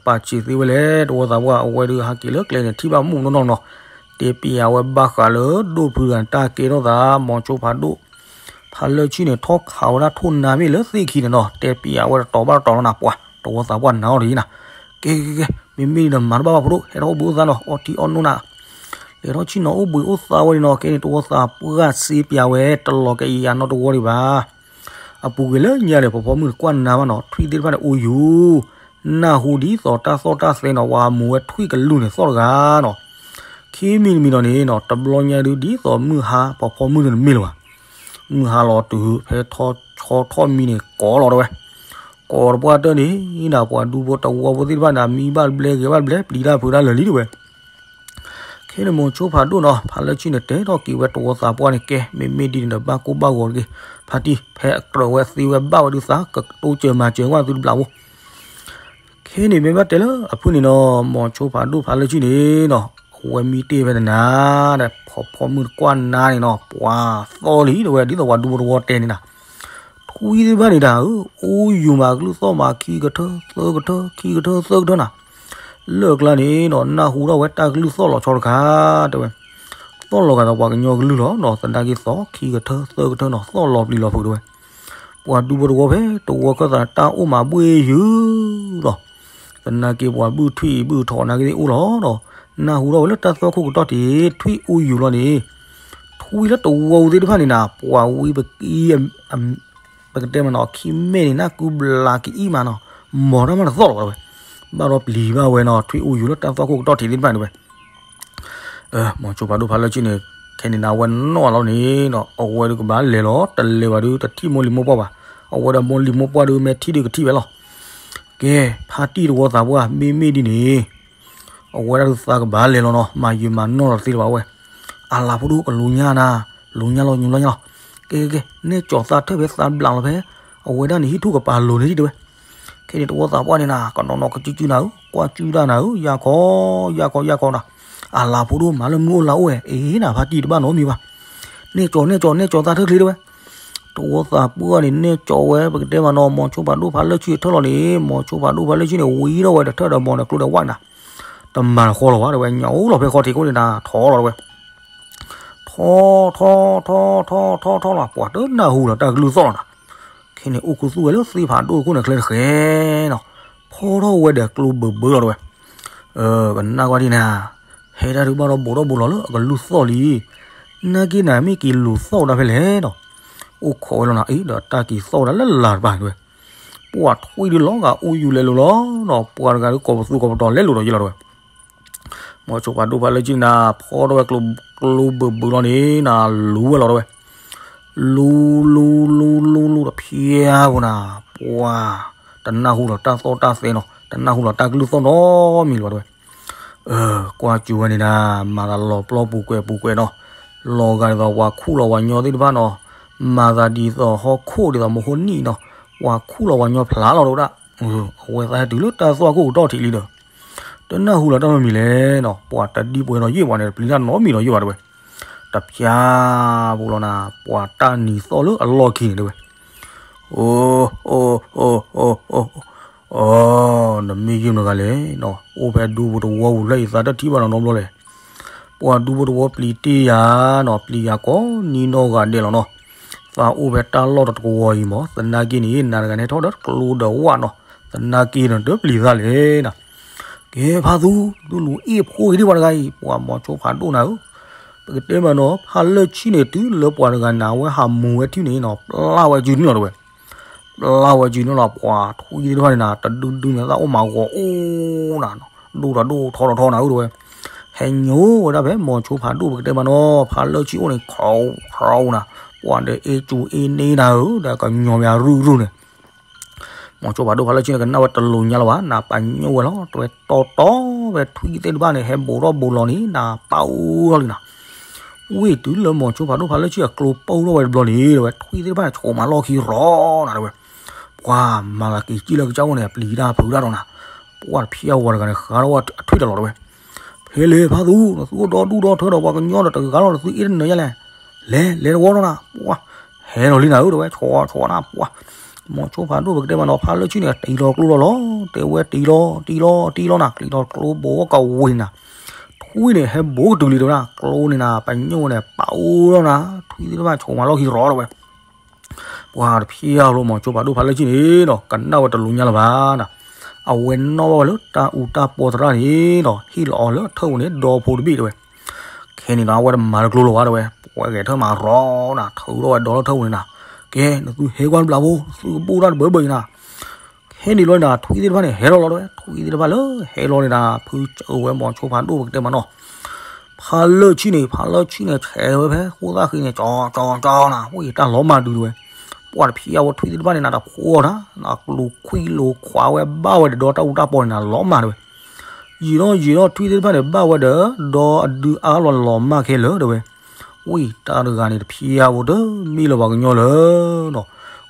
ပာ်စံးသ့ဝဲလဲၣ် တဝီသးပှၢ် အဝဲဒုးဟးက့ၤလၢကျဲန့ၣ် ထံၣ်ဘၣ်မုၣ်နီၢ်နီၢ်နီၤ, တဲပျးဝဲဘၣ်ဃးလၢဒိၣ်ဖုတဂၤန့ၣ် တၢ်ကဲထီၣ်သး မိၤဆိဖးဒိၣ် ဖးလၢာ်ဆံန့ၣ် ထီၣ်ခးဝဲဒၣ်ထိၣ်နါဘ့ၣ်လၢသ့ၣ်ခံန့ၣ်နီၤ, တဲပျးဝဲတတီၤဘၣ်တတီၤလီၤနၤ ပှၤ တဝီသးပှၢ်နၤအီၤတဂ့ၤနၤ, ကဲကဲကဲ မ့မ့ၢ်ဒ်န့ၣ် မၤတဘၣ်ဘၣ်ဖိဒိၣ် ဟဲထီၣ်အိၣ်ဘှံးအိၣ်သါနီၤ အီထံအီနိနၤ လဲၤထီၣ်ဆ့ၣ်နီၤအိၣ်ဘှံးအိၣ်သါဝဲန့ၣ်နီၤ, ကဲန့ၣ် တဝီသးပှၢ်စ့ပျးဝဲ တလီၤကအံၤအနီတဝီဒံးဘၣ်, အပူၤကွံာ်လၢညါန့ၣ် ဖီဖီမုၢ်တကွၢ်နါဘၣ်နီၤ, ထွံၣ်သ့ၣ်တဖၣ်န့ၣ်အိၣ်ယူၤ, နၢ်ဟူဒ်သိးတၢ်သီၣ်တၢ်သဲနီၤ, ဝၤမူၤဝဲထွံၣ်ကလုၢ်န့ၣ်သီၣ်တဂၤနီၤ, ခံမံၤတမံၤနီၤန့ၣ်နီၤ, တဘျီညါဒုးဒ်သိးမုၢ်ဟါ ဖီဖီမုၢ်န့ၣ်တမ့ၢ်လၢၤဘၣ်, မုၢ်ဟါလီၤတုၤဖဲထီၣ်ဆီထီၣ်မံန့ၣ် ကိးလီၤတဲဝဲ ကိးတပှၢ်တၢၢ်န့ၣ်နၤ, ပှၤဒူဖိတဝီဖိသ့ၣ်တဖၣ်န့ၣ် မံဘၣ်တဘျဲဂဲၤဘၣ်တဘျဲ ပျံၤတၢ်ဖုးတၢ်လၢာ်လံတဲဝဲ, ခဲန့ၣ်မိၤဆိဖးဒိၣ်နီၤ ဖးလၢာ်ဆံန့ၣ် တဲထီၣ်က့ၤဝဲတဝီသးပှၢ်န့ၣ် ကဲ မ့မ့ၢ်ဒ်န့ၣ်ဒီး ဘၣ်ကိၢ်ဘၣ်ဂီၤတက့ၢ်, ဖါတံၢ် ဖဲအကြၢးဝဲသ့ဝဲဘၣ်ဝဲဒုးသး ကတိစၢၤမၤစၢၤကွၢ်သုတဘျီဖိ ခဲန့ၣ်မ့ၢ်ဘၣ်တဲလၢအဖုၣ်န့ၣ်နီၤ, မိၤဆိဖးဒိၣ်ဖးလၢာ်ဆံန့ၣ်နီၤ, အဝဲမံတ့ၢ်ဖဲတနၤဒီး ဖီဖီမုၢ်တကွၢ်နါန့ၣ်နီၤ, ပှၤသီၣ်လံတဲဝဲ ဒ်သိးပှၤဒူဖိတဝီတဲန့ၣ်နၤ, ထွံၣ်သ့ၣ်တဖၣ်န့ၣ်တၢ် အိၣ်ယူၤမး ကလုၢ်သီၣ်မး ခံကထၢ သၢကထၢ ခံကထၢ သၢကထၢနၤ, လၢာ်ကျါန့ၣ်နီၤ နၢ်ဟူထီၣ်ဝဲတၢ်ကလုၢ်သီၣ်လီၤဆီတခါ တဲဝဲ, သီၣ်လီၤဂာ်ဒီးပှၤကညီကလုၢ်လီၤနီၤ, သနာ်က့သီၣ် ခံကထၢ သၢကထၢနီၤ, သီၣ်လီၤပျံၤလီၤဖုးတဲဝဲ, ပှၤဒူဖိတဝီဖဲတဝီခၢၣ်သးတၢ်အိၣ်မးဘှ့ၣ်ယုၤလီၤ, သနာ်က့ပှၤဘုၣ်ထွံၣ်ဘုၣ်ထီၣ်နာ်က့သ့ၣ်အိၣ်လီၤနီၤ, နၢ်ဟူထီၣ်ဝဲလၢတၢ်သီၣ်ခိၣ်ကတီၢ်ထံး ထွံၣ်အိၣ်ယူၤလီၤန့ၣ်, ထွံၣ်လၢတဝီသ့ၣ်တဖၣ်န့ၣ်နၤ ပှၤဝံပကံ ပကတဲမးနီၤ ခံမဲာ်န့ၣ် နၢ်ကူဘျးကအံၣ်မးနီၤ, မီၤတၢ်မးတသီၣ်လီၤဝဲ, ဘၣ်ဒီးပျံၤဘၣ်ဝဲနီၤ, ထွံၣ်အိၣ်ယူၤလၢတၢ်သီၣ်ခိၣ်ကတီၢ်ထံးသ့ၣ်တဖၣ်န့ၣ်ဝဲ, မိၤဆိဖးဒိၣ်ဖးလၢာ်ဆံန့ၣ်, ခဲန့ၣ်နၤ အဝဲနီၣ်လီၤန့ၣ်နီၤ အဝဲဒုးကဘၣ်လဲၤလီၤ, တလဲၤဘၣ်ဒုးတထံၣ်မိၢ်လံၤမိၢ်ပှၢ်ဘၣ်, အဝဲဒီးမိၢ်လံၤမိၢ်ပှၢ်ဒုးမ့ၢ်ထံၣ်ဒုးကထံၣ်ဝဲလီၤ, ကဲ ဖါတံၢ်တဝီသးပှၢ် မ့မ့ၢ်ဒ်န့ၣ် အဝဲဒၣ်ဒုးသးကဘၣ်လဲၤလီၤနီၤ, မၤယုာ်မၤနီၢ်လီၤတသ့လၢၤဘၣ်ဝဲ, အလၤဖိဒိၣ်ကလူညါနၤ, လူညါလီၤညူလီၤညါလီၤ, ကဲကဲကဲ နဲၣ်ကၠီၤသးထၢၣ်ဖဲသးဘျးလီၤဖဲ, အဝဲဒၣ်န့ၣ်ဟံၣ်ထူၣ်ကပၤလိၤန့ၣ်တဲဝဲ, ခဲန့ၣ်တဝီသးပှၢ်န့ၣ်နၤ ကနီၤနီၤကစုကစုနၤဧၢ, ကွၢ်စုတၢ်နၤဧၢ, ယၢ်ခီ ယၢ်ခီ ယၢ်ခီနၤ, အလၤဖိဒိၣ်မၤလၢမုၢ်အိၣ်လါအိၣ်ဝဲ, အ့နၤ ဖါတံၢ်တဘၣ်နီတမံၤဘၣ်, နဲၣ်ကၠီၤ နဲၣ်ကၠီၤ နဲၣ်ကၠီၤသးထၢၣ်ချ့တဲဝဲ တဝီသးပှၢ်န့ၣ် နဲၣ်ကၠီၤဝဲ ပကတဲမးနီၤ မိၤဆိဖးဒိၣ်ဖးလၢာ်ဆံထၢၣ်လီၤန့ၣ်, မိၤဆိဖးဒိၣ်ဖးလၢာ်ဆံန့ၣ် ဝံထီၣ်ဝဲဒီးထၢၣ်ဒီးဘီန့ၣ် ကျိဒီးဝၣ်နၤ, တမၤတဃီလီၤဝဲ တဲဝဲ ညၣ်အိၣ်လီၤဖဲဃီထံးခိၣ်န့ၣ်နၤ ထီလီၤတဲဝဲ, ထီ ထီ ထီ ထီ ထီ ထီလီၤ ပှၤတနၢ်ဟူလီၤ တၢ်ကလုၢ်သီၣ်လီၤနၤ, ခဲန့ၣ်အိၣ်ခူသူၣ်ဝဲလၢသ့ၣ်ဖးဒိၣ်ခိၣ်န့ၣ် ချ့တဃဲနီၤ, ဖီထီၣ်ဝဲဒီးကျိဘၢဘၢလီၤတဲဝဲ ကနၣ်ကွၢ်ဒ်နၤ, ဟဲတၢ်ဒုးဘၣ်ဒီးဘိးထီၣ်ဘိးလီၤလၢအကလုၢ်သီၣ်လံ, နာ်က့နၤမ့ၢ်က့ၤလူၤသီၣ်ဝဲဒၣ်ဖဲလဲၣ်နီၤ, အိၣ်ခိးဝဲလီၤနၤ အံၤဒီးတၢ်က့ၤသီၣ်ဝဲဒၣ်လၢလၤတပၤတဲဝဲ, ပှၤထွံၣ်ဒုးလီၤဂာ်အိၣ်ယူၤလဲၤလိၤလီၤနီၤ, ပှၤတဂၤဒုးကိးပသူကိးပတီၤလဲၤလိၤဒီးယ့ၢ်လီၤတဲဝဲ မိၤဆိဖးဒိၣ်ဖးလၢာ်ဆံန့ၣ်နၤ ဖီထီၣ်ဝဲကျိဘၢဘၢလီၤန့ၣ်နၤ လူၤဝဲလီၤတဲဝဲ, လူၤ လူၤ လူၤ လူၤ လူၤဒီးဖျါဝဲနၤ, ပှၤ တနၢ်ဟူလီၤတၢ်သီၣ်တၢ်သဲနီၤ, တနၢ်ဟူလီၤတၢ်ကလုၢ်သီၣ်နီတမံၤလၢၤဘၣ်တဲဝဲ, ကွၢ်စူၤဝဲန့ၣ်နၤ မၤသးလီၤပျီပူၤကွဲးပူၤကွဲးနီၤ, လီၤဂာ်ဒ်သိးပှၤခူၣ်လီၤပှၤညီသ့ၣ်တဖၣ်နီၤ, မၤသးဒ်သိးဟီၣ်ခိၣ်ဒ်သိးမဟိနံၣ်နီၤ, ပှၤခူၣ်လီၤပှၤညီဖျါလီၤတဲဝဲဒၣ်, အဝဲသးဟဲတုၤလၢတၢ်သီၣ်ခိၣ်ကတီၢ်ထံးလံဒီး တနၢ်ဟူလီၤတၢ်နီတမံၤလဲၣ်နီၤ, ပှၤတဒံပှဲၤနီၤယ့ၢ်ပှၤန့ၣ် တပျံၤတၢ်နီတမံၤနီၤယ့ၢ်ဘၣ်တဲဝဲ, တဖျါပူၤလီၤနၤ ပှၤတၢ်နံၤသီၣ်လၢအလီၢ်ခံန့ၣ်တဲဝဲ, အိ အိ အိ အိ အိ နမ့ၢ်ယုၢ်မတဂၤလဲၣ်နီၤ, အိၣ်ဖဲဒူဖိတဝီပူၤဖျၢၣ်အံၤသးတထံၣ်ဘၣ်နီၤနီတဘျီလဲၣ်, ပှၤဒူဖိတဝီပျံၤတ့ၢ်ယၤနီၤ, ပျံၤယၤကိးနံၤနီၢ်ဂၤဒဲးလီၤနီၤ, သးအိၣ်ဖဲတၢ်လီၢ်တကဝီၤအံၤမး, သနာ်က့န့ၣ် နၤတဂၤန့ၣ်ထီၣ်ဒီးကျိဒီးဝၣ်နီၤ, သနာ်က့န့ၣ်တပျံၤသးလဲၣ်နၤ ကဲဖါသူ သုလူၤအ့ၣ်ဖိက့ၤဒံးပှၤတဂၤအံၤ, ပှၤမိၤဆိဖးဒိၣ်နၤဧၢ, ပကတဲမးနီၤ ဖးလၢာ်ဆံန့ၣ် တုၤလၢပှၤတဂၤနၤ အဝဲဟးမူၤဝဲထံၣ်န့ၣ်နီၤ ပျၢ်ဝဲစုန့ၣ်လီၤတဲဝဲ, ပျၢ်ဝဲစုန့ၣ်လီၤ ပှၤထွံၣ်သ့ၣ်တဖၣ်န့ၣ်နၤ တဒုဒုန့ၣ်သးအိၣ်မးဂီၤအိၣ်နၤ, ဒိၣ်ဒီးဒိၣ်ထီဒီးထီနၤဧၢတဲဝဲ, ဟဲညိဝဲဒၣ်ဖဲမိၤဆိဖးဒိၣ် ပကတဲမးနီၤ ဖးလၢာ်ဆံအိၣ်န့ၣ် ခီခီနၤ, ပှၤဒီးအ့ၣ်စူၤအ့ၣ်န့ၢ်နၤဧၢ ဒီးကညီမးရုၢ်ရုၢ်န့ၣ် မိၤဆိဖးဒိၣ်ဖးလၢာ်ဆံန့ၣ် ကနၣ်ဝဲတလိၤညါလၢၤဘၣ်, နၤပာ်ညိၣ်ဝဲလီၤ, တဝဲတီတီဝဲထွံၣ်သ့ၣ်တဖၣ်န့ၣ် ဟဲဘိးထီၣ်ဘိးလီၤန့ၣ် နၤပာ်အိၣ်ထီၣ်လံနၤ, ဝ့ၢ်တုၤလၢမိၤဆိဖးဒိၣ်ဖးလၢာ်ဆံအကျိပူထီၣ်ဝဲတဘျီန့ၣ် တဝဲထွံၣ်သ့ၣ်တဖၣ်န့ၣ် ဆိးမၤလီၢ်ခံရီနၤတဲဝဲ, ပှၤမၤသးက့ၤစံၣ်လၢကစၢ်အိၣ်န့ၣ် ပျံၤတၢ်ဖုးတၢ်ဒီးနၤ, ပှၤတဖျၢၣ်ဝဲတဂၤန့ၣ် ဃးထီၣ်ဝဲအထွံၣ်တလီၤတဲဝဲ, ဖဲလဲၣ်ဖါသူ နသုအိၣ်ဒီဒူၣ်ဒီထၢဒီးပှၤကညီဒီးတဂၤလီၤ နသုအ့ၣ်တနၢၤယါလဲၣ်, လဲၤလဲၤတဝီလီၤနၤ, ပှၤ ဟဲလီၤလံနၤဧၢ တဲဝဲ ဆီဆီနၤ ပှၤ မိၤဆိဖးဒိၣ် ပကတဲမးနီၤ ဖးလၢဆံၣ်န့ၣ် တံၤလီၤကျိလီၤလီၤ တဲဝဲ တံၤလီၤ တံၤလီၤ တံၤလီၤနၤ ကျံၤလီၤကျိဘိကဝ့ၤနၤ ထွံၣ်န့ၣ် ဟဲဘိကတုၤလံ တဲဝဲဒၣ် ကျိန့ၣ်နၤ ပညိၣ်န့ၣ် ပာ်အိၣ်လီၤနၤ ထွံၣ်သ့ၣ်တဖၣ် ဆိးမၤလီၢ်ခံရီၤ တဲဝဲ ပှၤတဖျၢၣ်လီၤ မိၤဆိဖးဒိၣ်ဖးလၢဆံၣ်န့ၣ်ဒီး ကနၣ်ဝဲတလူညါလၢၤဘၣ်နၤ အဝဲနီၣ်ဘၣ်ဝဲလၢတၢ်အူတၢ်ပီသရၣ်န့ၣ်ဒီး ဟ့ၣ်လီၤအီၤလၢထၢၣ်ပူၤန့ၣ် ဒီဖိတဘ့ၣ် တဲဝဲ ခဲန့ၣ်ဒီး အဝဲတမၤတကျိလၢၤဘၣ် တဲဝဲ ပှၤဂဲၤထၢၣ်မၤရီနၤ ထုးထီၣ်ဝဲဒီလၢထၢၣ်ပူၤန့ၣ်နၤ ကဲ နသုဟဲကွၢ်တဘျီဖိ သုကဘူၣ်တၢ်တဘၢဘၢအံၤနၤ ခဲန့ၣ်လီၤနၤ ထွံၣ်သ့ၣ်တဖၣ်န့ၣ် ဟဲလီၤလီၤ တဲဝဲ ထွံၣ်သ့ၣ်တဖၣ်လၢဟဲလီၤန့ၣ်နၤ ဖုစၢၤဝဲမိၤဆိဖးဒိၣ် ပကတဲမးနီၤ ဖးလၢဆံၣ်န့ၣ် ဖးလၢဆံၣ်န့ၣ် ဆဲးဝဲဖဲဃိသၣ်ဃံန့ၣ် ကၠီကၠီကၠီနၤ ဝဲတၢ်လီၤမၢ်ဒုး တဲဝဲ ပှၤတဖျၢၣ်အဝဲထွံၣ်သ့ၣ်တဖၣ်န့ၣ်နၤ တဖိအီၤတၢ် နကျိၤခွံၣ်လိၤခွးဝဲဘၣ်ဝဲဒီး ဒီတၢ်အူတၢ်ပီန့ၣ်နၤ လီၤမၢ် တဲဝဲ ယံာ်ဒီးယံာ်ဒီးထွံၣ်သ့ၣ်တဖၣ်န့ၣ် ဘၣ်ဝဲဒီး ဒီအဒုအါလီၤလီၤမၢ်ခဲလၢာ် တဲဝဲ ဝံၤတၢ်တဂၤန့ၣ် တဖျၢၣ်အဝဲတမ့ၢ်လၢၤပှၤကညီလၢၤဒီး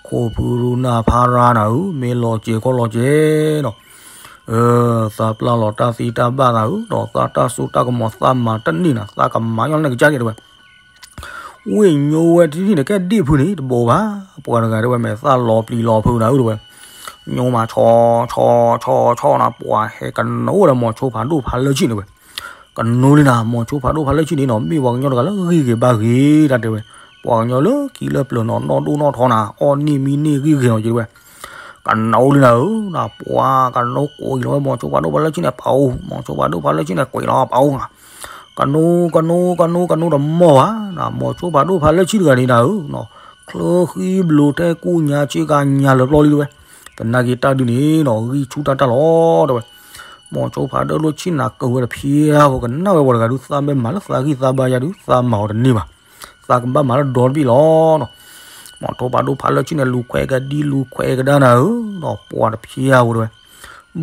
ခိၣ်ဖုရူနၢ်ဖါရါနၤဧၢ မ့ၢ်လီၤစဲၤခီလီၤစဲၤဒီး သးပျၢ်လီၤတၢ်သံတၢ်ဘၣ်သးဧၢ ဒီးသးတၢ်စိတၢ်ကမီၤသးမၤတန့ၢ်နၤ သးကမၤညီနကစၢ်က့ၤ တဲဝဲ ဝံၤညိဝဲတထံၣ်န့ၣ် ကဲဒ့ၣ်ဖုန့ၣ် တဘိးဘၣ် ပှၤတဂၤ တဲဝဲ မ့ၢ်သးလီၤပျံၤလီၤဖုးနၤဧၢ တဲဝဲ ညိမးဆီ ဆီ ဆီ ဆီနၤ ပှၤဟဲကနိဒီးမိၤဆိဖးဒိၣ်ဖးလၢဆံၣ်န့ၣ်ဝဲ ကနိလံနၤ မိၤဆိဖးဒိၣ်ဖးလၢဆံၣ်န့ၣ်နီၤ မ့ၢ်ပှၤကညီတဂၤလၢဂံၢ်ဂ့ၤဘါဂ့ၤ တၢ်တဲဝဲ ပှၤကညီလၢခံလၢပျၢၤနီၤ နီၢ်ဒိၣ်နီၢ်ထီနၤ အီၣ်န့ၢ်မံန့ၢ်ဂံၢ်ဂ့ၤနီၤ တဲဝဲ ကနိလံနၤဧၢ နၤ ပှၤကနိကွံာ်လီၤဝဲ မိၤဆိဖးဒိၣ်ဖးလၢဆံၣ်န့ၣ် ပအိၣ် မိၤဆိဖးဒိၣ်ဖးလၢဆံၣ်န့ၣ် ကွံာ်လီၤ ပအိၣ်နၤ ကနိ ကနိ ကနိ ကနိတမီၢ်ဘၣ်နၤ မိၤဆိဖးဒိၣ်ဖးလၢဆံၣ်တဂၤန့ၣ်နၤဧၢ ချၢဃံဘျိးထဲကူၣ်ညါဆ့ကၤညါလၢပျီလံ တဲဝဲ သနာ်က့တၢ်ဒုးန့ၣ်နီၤ ဂံၢ်ဆူၣ်တၢ်တၢ်လီၤ တဲဝဲ မိၤဆိဖးဒိၣ်လၢဆံၣ်နၤ ကဝဲတဖျၢၣ်ဖိ ကနၣ်ဝဲပှၤတဂၤဒုး သးမ့ၢ်မၤလၢသးဂံၢ်သးဘါယါဒုး သးမၤအီၤတန့ၢ်ဘၣ် သးကဘၣ်မၤလၢဒီတဘ့ၣ်လီၤနီၤ မိၤဆိဖးဒိၣ်ဖးလၢဆံၣ်န့ၣ် လူၤခွဲးကဒံလူၤခွဲးကဒါနၤဧၢ ဒီးပှၤတဖျၢၣ်ဖိ တဲဝဲ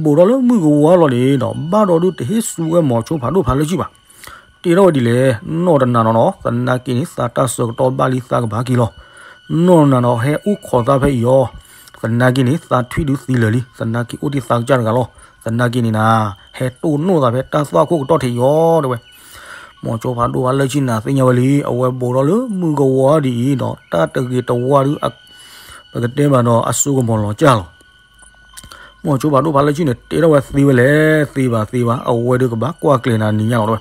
ဘူးထီၣ်လၢမုၢ်ကဝီၤလီၤန့ၣ်ဒီး ဘၣ်ဒီးဒုးတဟ့ၣ်စူးဝဲမိၤဆိဖးဒိၣ်ဖးလၢဆံၣ်ဘၣ် တဲထီၣ်ဝဲဒ်လဲၣ် နီၢ်တနၤနီၤနီၤ သနာ်က့န့ၣ် သးတၢ်ဆၢကတီၢ်ဘၣ်လံ သးကဘၣ်က့ၤလီၤ နီၢ်တနၤနီၤ ဟဲအိၣ်ခိးသးဖဲအံၤအီၤ သနာ်က့န့ၣ် သးထွံၣ်ဒုးသံလၢာ်လံ သနာ်က့အိၣ်တ့ၢ်သးကစၢ်တဂၤလီၤ သနာ်က့န့ၣ်နၤ ဟဲတိၢ်နီၣ်သးဖဲတၢ်သွၣ်ခိၣ်ကတီၢ်ထံးအံၤအီၤ တဲဝဲ မိၤဆိဖးဒိၣ်ဖးလၢဆံၣ်နၤ သ့ၣ်ညါဝဲလံ အဝဲဘူးထီၣ်လၢမုၢ်ကဝီၤဒ်အံၤဒီး တၢ်တဂ့ၤတဝါဒုး ပကတဲမးဒီး အစိကမီၤလီၤစၢ်လီၤ မိၤဆိဖးဒိၣ်ဖးလၢဆံၣ်န့ၣ် တဲထီၣ်ဝဲသ့ဝဲလဲၣ် သ့ဘၣ်သ့ဘၣ် အဝဲဒုးကဘၣ်ကွၢ်ကျဲၤနၤနံၤညါလီၤ တဲဝဲ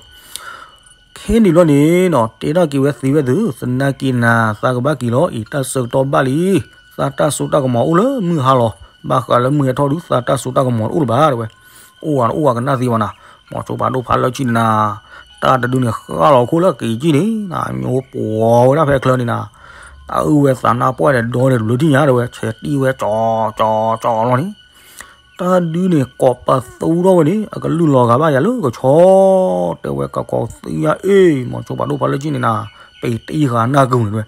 ခဲန့ၣ်ဘျီန့ၣ်နီၤ တဲထီၣ်က့ၤဝဲသ့ဝဲသု သနာ်က့နၤ သးကဘၣ်က့ၤလီၤအံၤ တၢ်ဆၢကတီၢ်ဘၣ်လံ သးတၢ်စိတၢ်ကမီၤအိၣ်လၢမုၢ်ဟါလီၤ ဘၣ်ဃးလၢမုၢ်ဟဲထီၣ်ဒုး သးတၢ်စိတၢ်ကမီၤတအိၣ်လၢၤဘၣ် တဲဝဲ အိၣ်ဧါတအိၣ်ဧါကနၣ်သ့ဘၣ်နၤ မိၤဆိဖးဒိၣ်ဖးလၢဆံၣ်န့ၣ်နၤ တၢ်တဒုန့ၣ်ဃၣ်လီၤခိၣ်လၢက့ၤကံၣ်န့ၣ် နညိပှီၤဝဲဒၣ်ဖဲချၢန့ၣ်နၤ တၢ်အုၣ်ဝဲသးနါပှၢ်ဒီးဒီဒီးတဘျုးထံၣ်ညါ တဲဝဲ ဆဲးတံၢ်ဝဲကၠီကၠီကၠီလီၤန့ၣ် တၢ်ဒုန့ၣ်ကိးပသူထီၣ်ဝဲန့ၣ် အကလုၢ်လီၤဂာ်ဘၣ်ယၤလၢကဆီ တဲဝဲ ကကိးသံယါအ့ၣ် မိၤဆိဖးဒိၣ်ဖးလၢဆံၣ်န့ၣ်နၤ ပတံၢ်ဃာ်နၢ်ကုၢ်န့ၣ် တဲဝဲ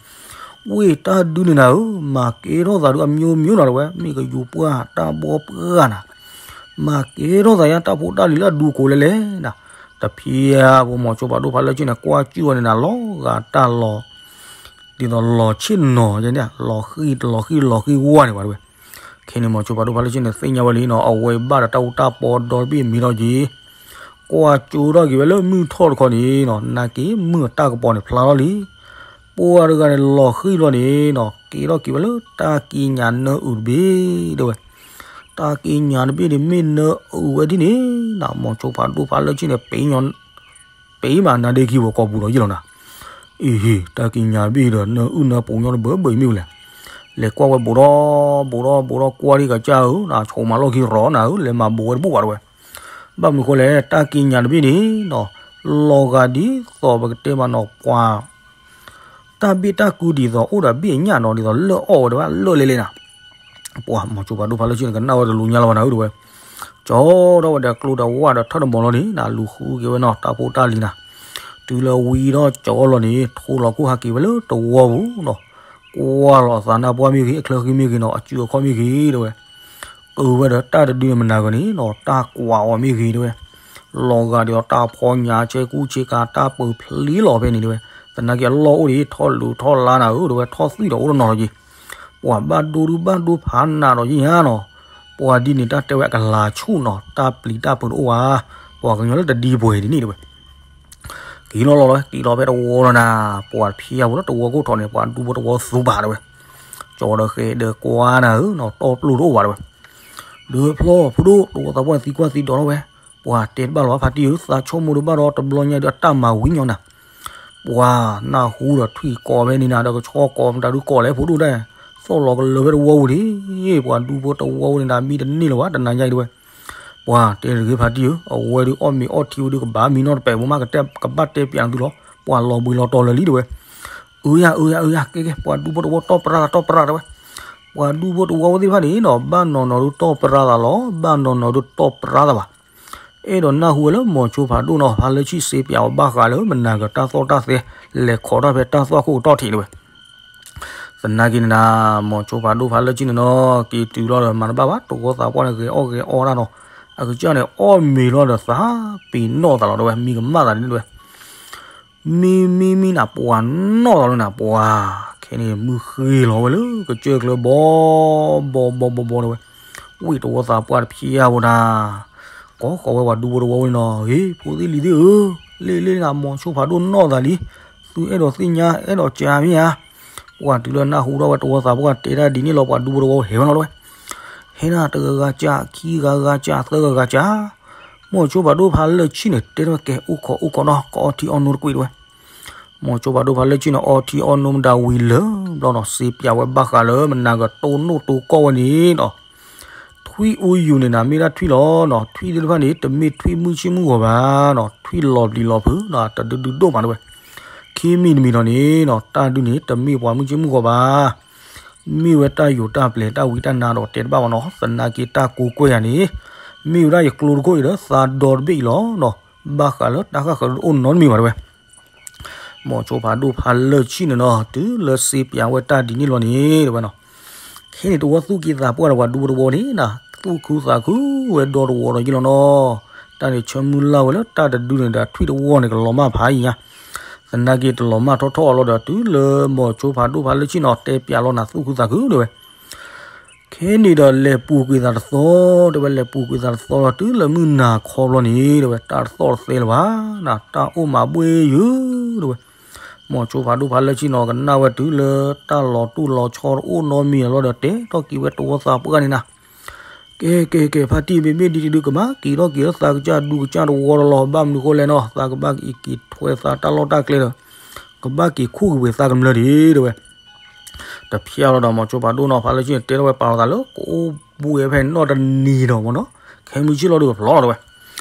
ဝ့ၢ်တၢ်ဒုန့ၣ်နၤဧၢ မၤကဲထီၣ်သးဒုးအမျိုးမျိုးနၤ တဲဝဲ မ့ၢ်ကယူၤပှၢ်တၢ်ဘီပှၢ်နၤ မၤကဲထီၣ်သးယါတၢ်ဖိတၢ်လံၤလၢအဒူကိးလဲၣ်လဲၣ်နၤ တဖျၢၣ်ဖိ မိၤဆိဖးဒိၣ်ဖးလၢဆံၣ်န့ၣ် ကွၢ်ကၠူၣ်ဝဲန့ၣ်နၤ လီၤဂာ်တၢ်လီၤ ဒ်သိးလီၤဆ့ၣ်နီၤယဲန့ၣ် လီၤဃံၢ်တလီၤဃံၢ်လီၤဃံၢ်ဝါန့ၣ်ဘၣ် တဲဝဲ ခဲန့ၣ် မိၤဆိဖးဒိၣ်ဖးလၢဆံၣ်န့ၣ် သ့ၣ်ညါဝဲလံနီၤ အဝဲဘၣ်ဒီးတၢ်အူတၢ်ပီဒီတဘ့ၣ်မံၤထီၣ်က့ၤ ကွၢ်ကၠိထီၣ်က့ၤဝဲလၢမုၢ်ထီၣ်တခီန့ၣ်နီၤ နာ်က့မုၢ်အတၢ်ကပီၤန့ၣ်ဖျါထီၣ်လံ ပှၤတဂၤန့ၣ်လီၤဃံၢ်ဘျီန့ၣ်နီၤ ကဲထီၣ်က့ၤဝဲလၢတၢ်ကံးညာ်နၢအုၣ်တဘ့ၣ် တဲဝဲ တၢ်ကံးညာ်တဘ့ၣ်န့ၣ်မ့ၢ်နၢအုၣ်ဝဲဒ်န့ၣ်နီၤ မိၤဆိဖးဒိၣ်ဖးလၢဆံၣ်န့ၣ် ပ့ၤမးနါဒ့ခံဝဲကိာ်ပူၤဒီးယ့ၢ်လီၤနၤ အံၤဟ့ၣ် တၢ်ကံးညာ်တဘ့ၣ်ဒီး နၢအုၣ်နၢပူၤညီတဘၢဘၢအံၤမ့ၢ်ဝဲလဲၣ် လဲၤကွၢ်ဝဲဘူးဒီး ဘူးဒီး ဘူးဒီး ကွၢ်ဒံးကစၢ်ဧၢ နဆိးမၤလီၢ်ခံရီၤနၤဧၢ လဲၤမၤဘူးဝဲတဘူၣ်ဘၣ်တဲဝဲ ဘၣ်မနုၤဃိလဲၣ် တၢ်ကံးညာ်တဘ့ၣ်န့ၣ်နီၤ လီၤဂာ်ဒ်သိးပကတဲမးနီၤ ပှၤ တၢ်ဘ့ၣ်တၢ်ကူဒ်သိးအိၣ်ဒီးဘ့ၣ်အညၣ်နီၤ ဒ်သိးလၢၢ်အီၣ်ဝဲတဲဝဲ လၢၢ်လဲၣ်လဲၣ်နၤ ပှၤမိၤဆိဖးဒိၣ်ဖးလၢဆံၣ်န့ၣ် ကနၣ်ဝဲတလူညါလီၤဘၣ်နၤဧၢ တဲဝဲ ကၠီထီၣ်ဝဲဒီးကျိဒီးဝၣ်ဒီးထၢၣ်တမီၤလီၤန့ၣ် နလူၤဃုက့ၤဝဲနီၤ တၢ်ဖိတၢ်လံၤနၤ တုၤလၢဝံၤဒီးကၠီလီၤန့ၣ် ထိလီၤခိၣ်ဟးက့ၤဝဲလၢတဝီပူၤနီၤ ကွၢ်လီၤအသးနါပှၢ်မ့ၢ်ဂ့ၤ အချၢဃံမ့ၢ်ဂ့ၤနီၤ အစုအခီၣ်မ့ၢ်ဂ့ၤ တဲဝဲ အုၣ်ဝဲဒီးတၢ်တဒုန့ၣ်မနၤဂၤန့ၣ်နီၤ တၢ်ကွၢ်အီၤမ့ၢ်ဂ့ၤ တဲဝဲ လီၤဂာ်ဒီးတၢ်ဖီညါဆဲကူဆ့ကၤ တၢ်ပၢၤဖျ့လီၤဖဲန့ၣ် တဲဝဲ သနာ်က့အလီၢ်အိၣ်ဒံး ထီၣ်လူၤထီၣ်လါနၤဧၢ တဲဝဲ ထီၣ်သွံၣ်ဒီးအိၣ်တနီၤလီၤက့ၤ ပှၤဘၣ်ဒိဒုးဘၣ်ဒိဖးနးဒီးယညါနီၤ ပှၤဒ်န့ၣ်တၢ်တဲဝဲအကလၤဆူၣ်နီၤ တၢ်ပျံၤတၢ်ပၢၤတအိၣ်ဘၣ် ပှၤကညီလၢတဒံပှဲၤဒ်န့ၣ် တဲဝဲ က့ၤလီၤလီၤလီၤ က့ၤလီၤဖဲတဝီလီၤနၤ ပှၤတဖျၢၣ်ဖိလၢတဝီခိၣ်ထီၣ်န့ၣ် ပှၤဒူဖိတဝီသူပာ်တဲဝဲ တီၤဒီးဃဲၤဒီးကွၢ်နၤဧၢနီၤ တီပျိၢ်တအိၣ်ဘၣ်တဲဝဲ. ဒီးဖျီဖိဒိၣ် တဝီသးပှၢ်သံကွၢ်သံဒိးထီၣ်ဝဲ, ပှၤတဲတဘၣ်လီၤဖါတံၢ်ဧၢ, သးဆိကမိၣ်တဘၣ်ဒီး တဘျီညါဒုးအတၢ်မၤဝံၤညီနၤ ပှၤနၢ်ဟူဒီးထွံၣ်ကိးဖဲန့ၣ်နၤဒီး ကဆီကိးမတၤဒုးကိးလဲၣ် ဖိဒိၣ်ဒၣ်, သီၣ်လီၤကလၢၤဖဲတဝီပူၤဒံး, ပှၤဒူဖိတဝီပူၤန့ၣ်နၤ မံတန့ၢ်လၢၤဘၣ် တနၤညါအံၤတဲဝဲ. ပှၤတဲတဂ့ၤဖါတံၢ်ဧၢ, အဝဲဒုးအီၣ်မ့ၤအီထံဝဲဒုး ကဘၣ်မံနီတပဲာ် ပမ့ၢ်ကတဲ ကဘၣ်တဲပၠးသုလီၤ, ပှၤလီၤဘှံးလီၤတီၤလၢာ်လံတဲဝဲ. အၢယၤ အၢယၤ အၢယၤ ကဲကဲ ပှၤဒူဖိတဝီတီၢ်ပြၢ်သး တီၢ်ပြၢ်သးတဲဝဲ. ပှၤဒူဖိတဝီဖိသ့ၣ်တဖၣ်န့ၣ်နီၤ ဘၣ်နီၤနီၤဒုးတီၢ်ပြၢ်သးလီၤ, ဘၣ်နီၤနီၤဒုးတီၢ်ပြၢ်သးဘၣ်. အဲၣ်ဒိးနၢ်ဟူဝဲလၢမိၤဆိဖးဒိၣ်နီၤ ဖးလၢဆံၣ်စ့ပၠးဝဲဘၣ်ဃးလၢ မနၤကတၢ်သီၣ်တၢ်သဲ လဲၤခိးတၢ်ဖဲတၢ်သွၣ်ခိၣ်ကတီၢ်ထံးတဲဝဲ. သနာ်က့န့ၣ်နၤ မိၤဆိဖးဒိၣ်ဖးလၢဆံၣ်န့ၣ်နီၤ က့ၤတုၤလီၤဒီးမၤတဘၣ်ဘၣ် တဝီသးပှၢ်န့ၣ် ဂဲၤအီၣ်ဂဲၤအီတၢ်နီၤ, အကစၢ်န့ၣ် အီၣ်မ့ၤလီၤဒီးသးပ့ၤနီၣ်သးလီၤတဲဝဲ မံကမၣ်သးန့ၣ်တဲဝဲ. မံမံမံနၤ ပှၤနီၣ်လီၤလၢနၤ ပှၤ, ခဲန့ၣ် မုၢ်ဃ့လီၤဝဲလၢကစၢၢ်ကျၢၤ ဘီဘီဘီဘီဘီတဲဝဲ. ဝံၣ်တဝီသးပှၢ်တဖျဲးဧါဖိဒၣ်, ကိးဃီၤဝဲပှၤဒူဖိတဝီဝဲန့ၣ်နီၤ, ဟ့ၣ် ဖိသ့ၣ်လံၤသ့ၣ်ဧၢ, လ့ၣ်လ့ၣ်နၤ မိၤဆိဖးဒိၣ်နီၣ်သးလံ, သုအဲၣ်ဒိးသ့ၣ်ညါ အဲၣ်ဒိးကးမ့ၢ်ဧါ. ပှၤတုၤလၢနၢ်ဟူထီၣ်ဝဲတဝီသးပှၢ်တဲတၢ်ဒ်န့ၣ်လီၤ ပှၤဒူဖိတဝီဟဲဝဲနီၤတဲဝဲ. ဟဲနၤ တဂၤဂၤကး ခံဂၤဂၤကး သၢဂၤဂၤကး, မိၤဆိဖးဒိၣ်ဖးလၢဆံၣ်န့ၣ် တဲထီၣ်ဝဲကဲ အိၣ်ခိးအိၣ်ခိးနီၤ ကအီထံအီနိတကွံာ်တဲဝဲ. မိၤဆိဖးဒိၣ်ဖးလၢဆံၣ်န့ၣ် အီထံအီနိမတၤဝံၤလၢဘျီနီၤ စ့ပၠးဝဲဘၣ်ဃးလၢမနၤကတိၢ်နိၣ်တိၢ်ကီၢ်ဝဲန့ၣ်နီၤ. ထွံၣ်အူယူၤန့ၣ်နၤ မ့ၢ်ဒၣ်ထွံၣ်လီၤနီၤ, ထွံၣ်သ့ၣ်တဖၣ်န့ၣ် တမ့ၢ်ထွံၣ်မုၢ်ဆ့ၣ်မုၢ်ဂီၤဘၣ်နီၤ, ထွံၣ်လီၤပျံၤလီၤဖုးနီၤ တဒုဒုဒိၣ်မးတဲဝဲ. ခံမံၤတမံၤဒီးန့ၣ်နီၤ တၢ်ဒုးန့ၣ် တမ့ၢ်ပှၤမုၢ်ဆ့ၣ်မုၢ်ဂီၤဘၣ်. မ့ၢ်ဝဲတၢ်ယိာ်တၢ်ပျဲၤတၢ်ဝံတၢ်နါဒီးတဲတဘၣ်ဘၣ်နီၤ, သနာ်က့တၢ်ကိးကွဲၢ်ယၤန့ၣ် မ့ၢ်ဝဲဒၣ်ယကျိတခိၣ်အံၤဒီးသးဒီတဘ့ၣ်အံၤလီၤနီၤ, ဘၣ်ဃးလၢတၢ်ဃၣ်ဃၢၤတအိၣ်နီတမံၤဘၣ်တဲဝဲ. မိၤဆိဖးဒိၣ်ဖးလၢဆံၣ်န့ၣ်နီၤ တုၤလၢစ့ပၠးဝဲတၢ်ဒ်န့ၣ်လီၤန့ၣ်တဲဝဲနီၤ. ခဲန့ၣ်တဝီသူၣ်က့သးပှၢ်ဒီးပှၤဒူဖိတဝီန့ၣ်နၤ သူၣ်ခုသးခုဝဲဒီတဝီဒီးယ့ၣ်လီၤနီၤ. တၢ်န့ၣ်ဆၢမုၢ်လၢ်ဝဲလၢတၢ်တဒုန့ၣ်ဒီးထွံၣ်တဝီန့ၣ် ကလီၤမၢ်ဖးယံၤညါ. သနာ်က့တလီၤမၢ်ထီၣ်ထီၣ်အီၤလီၤဒီး တုၤလၢမိၤဆိဖးဒိၣ်ဖးလၢဆံၣ်နီၤ တဲပၠးလီၤနၤသူၣ်ခုသးခုတဲဝဲ. ခဲန့ၣ်ဒီးလဲၤပူၤကွံာ်သးတသီ တဲဝဲ လဲၤပူၤကွံာ်သးတသီလီၤ တုၤလၢမုၢ်နၤခီဘျီန့ၣ် တဲဝဲ တၢ်တသီၣ်တသဲလၢၤဘၣ်နၤ တၢ်အိၣ်မးဘှ့ယုၤ တဲဝဲ. မိၤဆိဖးဒိၣ်ဖးလၢဆံၣ်နီၤ ကနၣ်ဝဲတုၤလၢတၢ်လီၤတူၢ်လီၤဆီတအိၣ်နီတမံၤလီၤဒီး တဲထီၣ်က့ၤဝဲတဝီသးပှၢ်န့ၣ်နၤ. ကဲ ကဲ ကဲ ဖါတံၢ် မ့မ့ၢ်ဒ်န့ၣ်ဒုး ကဘၣ်က့ၤထီၣ်က့ၤလၢသးကစၢ်ဒူကစၢ်တဝီဒီးလီၤ ဘၣ်မနုၤဃိလဲၣ်နီၤ သးကဘၣ်က့ၤက့ၤထွဲသးတၢ်လီၢ်တၢ်ကျဲဒီး ကဘၣ်က့ၤခူၣ်က့ၤဝဲသးကမျၢၢ်ဒံး တဲဝဲ. တဖျါလီၤဒီးမိၤဆိဖးဒိၣ်နီၤ ဖးလၢဆံၣ်န့ၣ် တဲထီၣ်ဝဲပာ်လီၤသးလၢ ကအိၣ်ဘှ့ဝဲဖဲန့ၣ်နီၢ်တနံၤဒီးမ့ၢ်နီၤ ခဲမုၢ်ဆ့ၣ်လီၤဒုးကဖျီလီၤတဲဝဲ.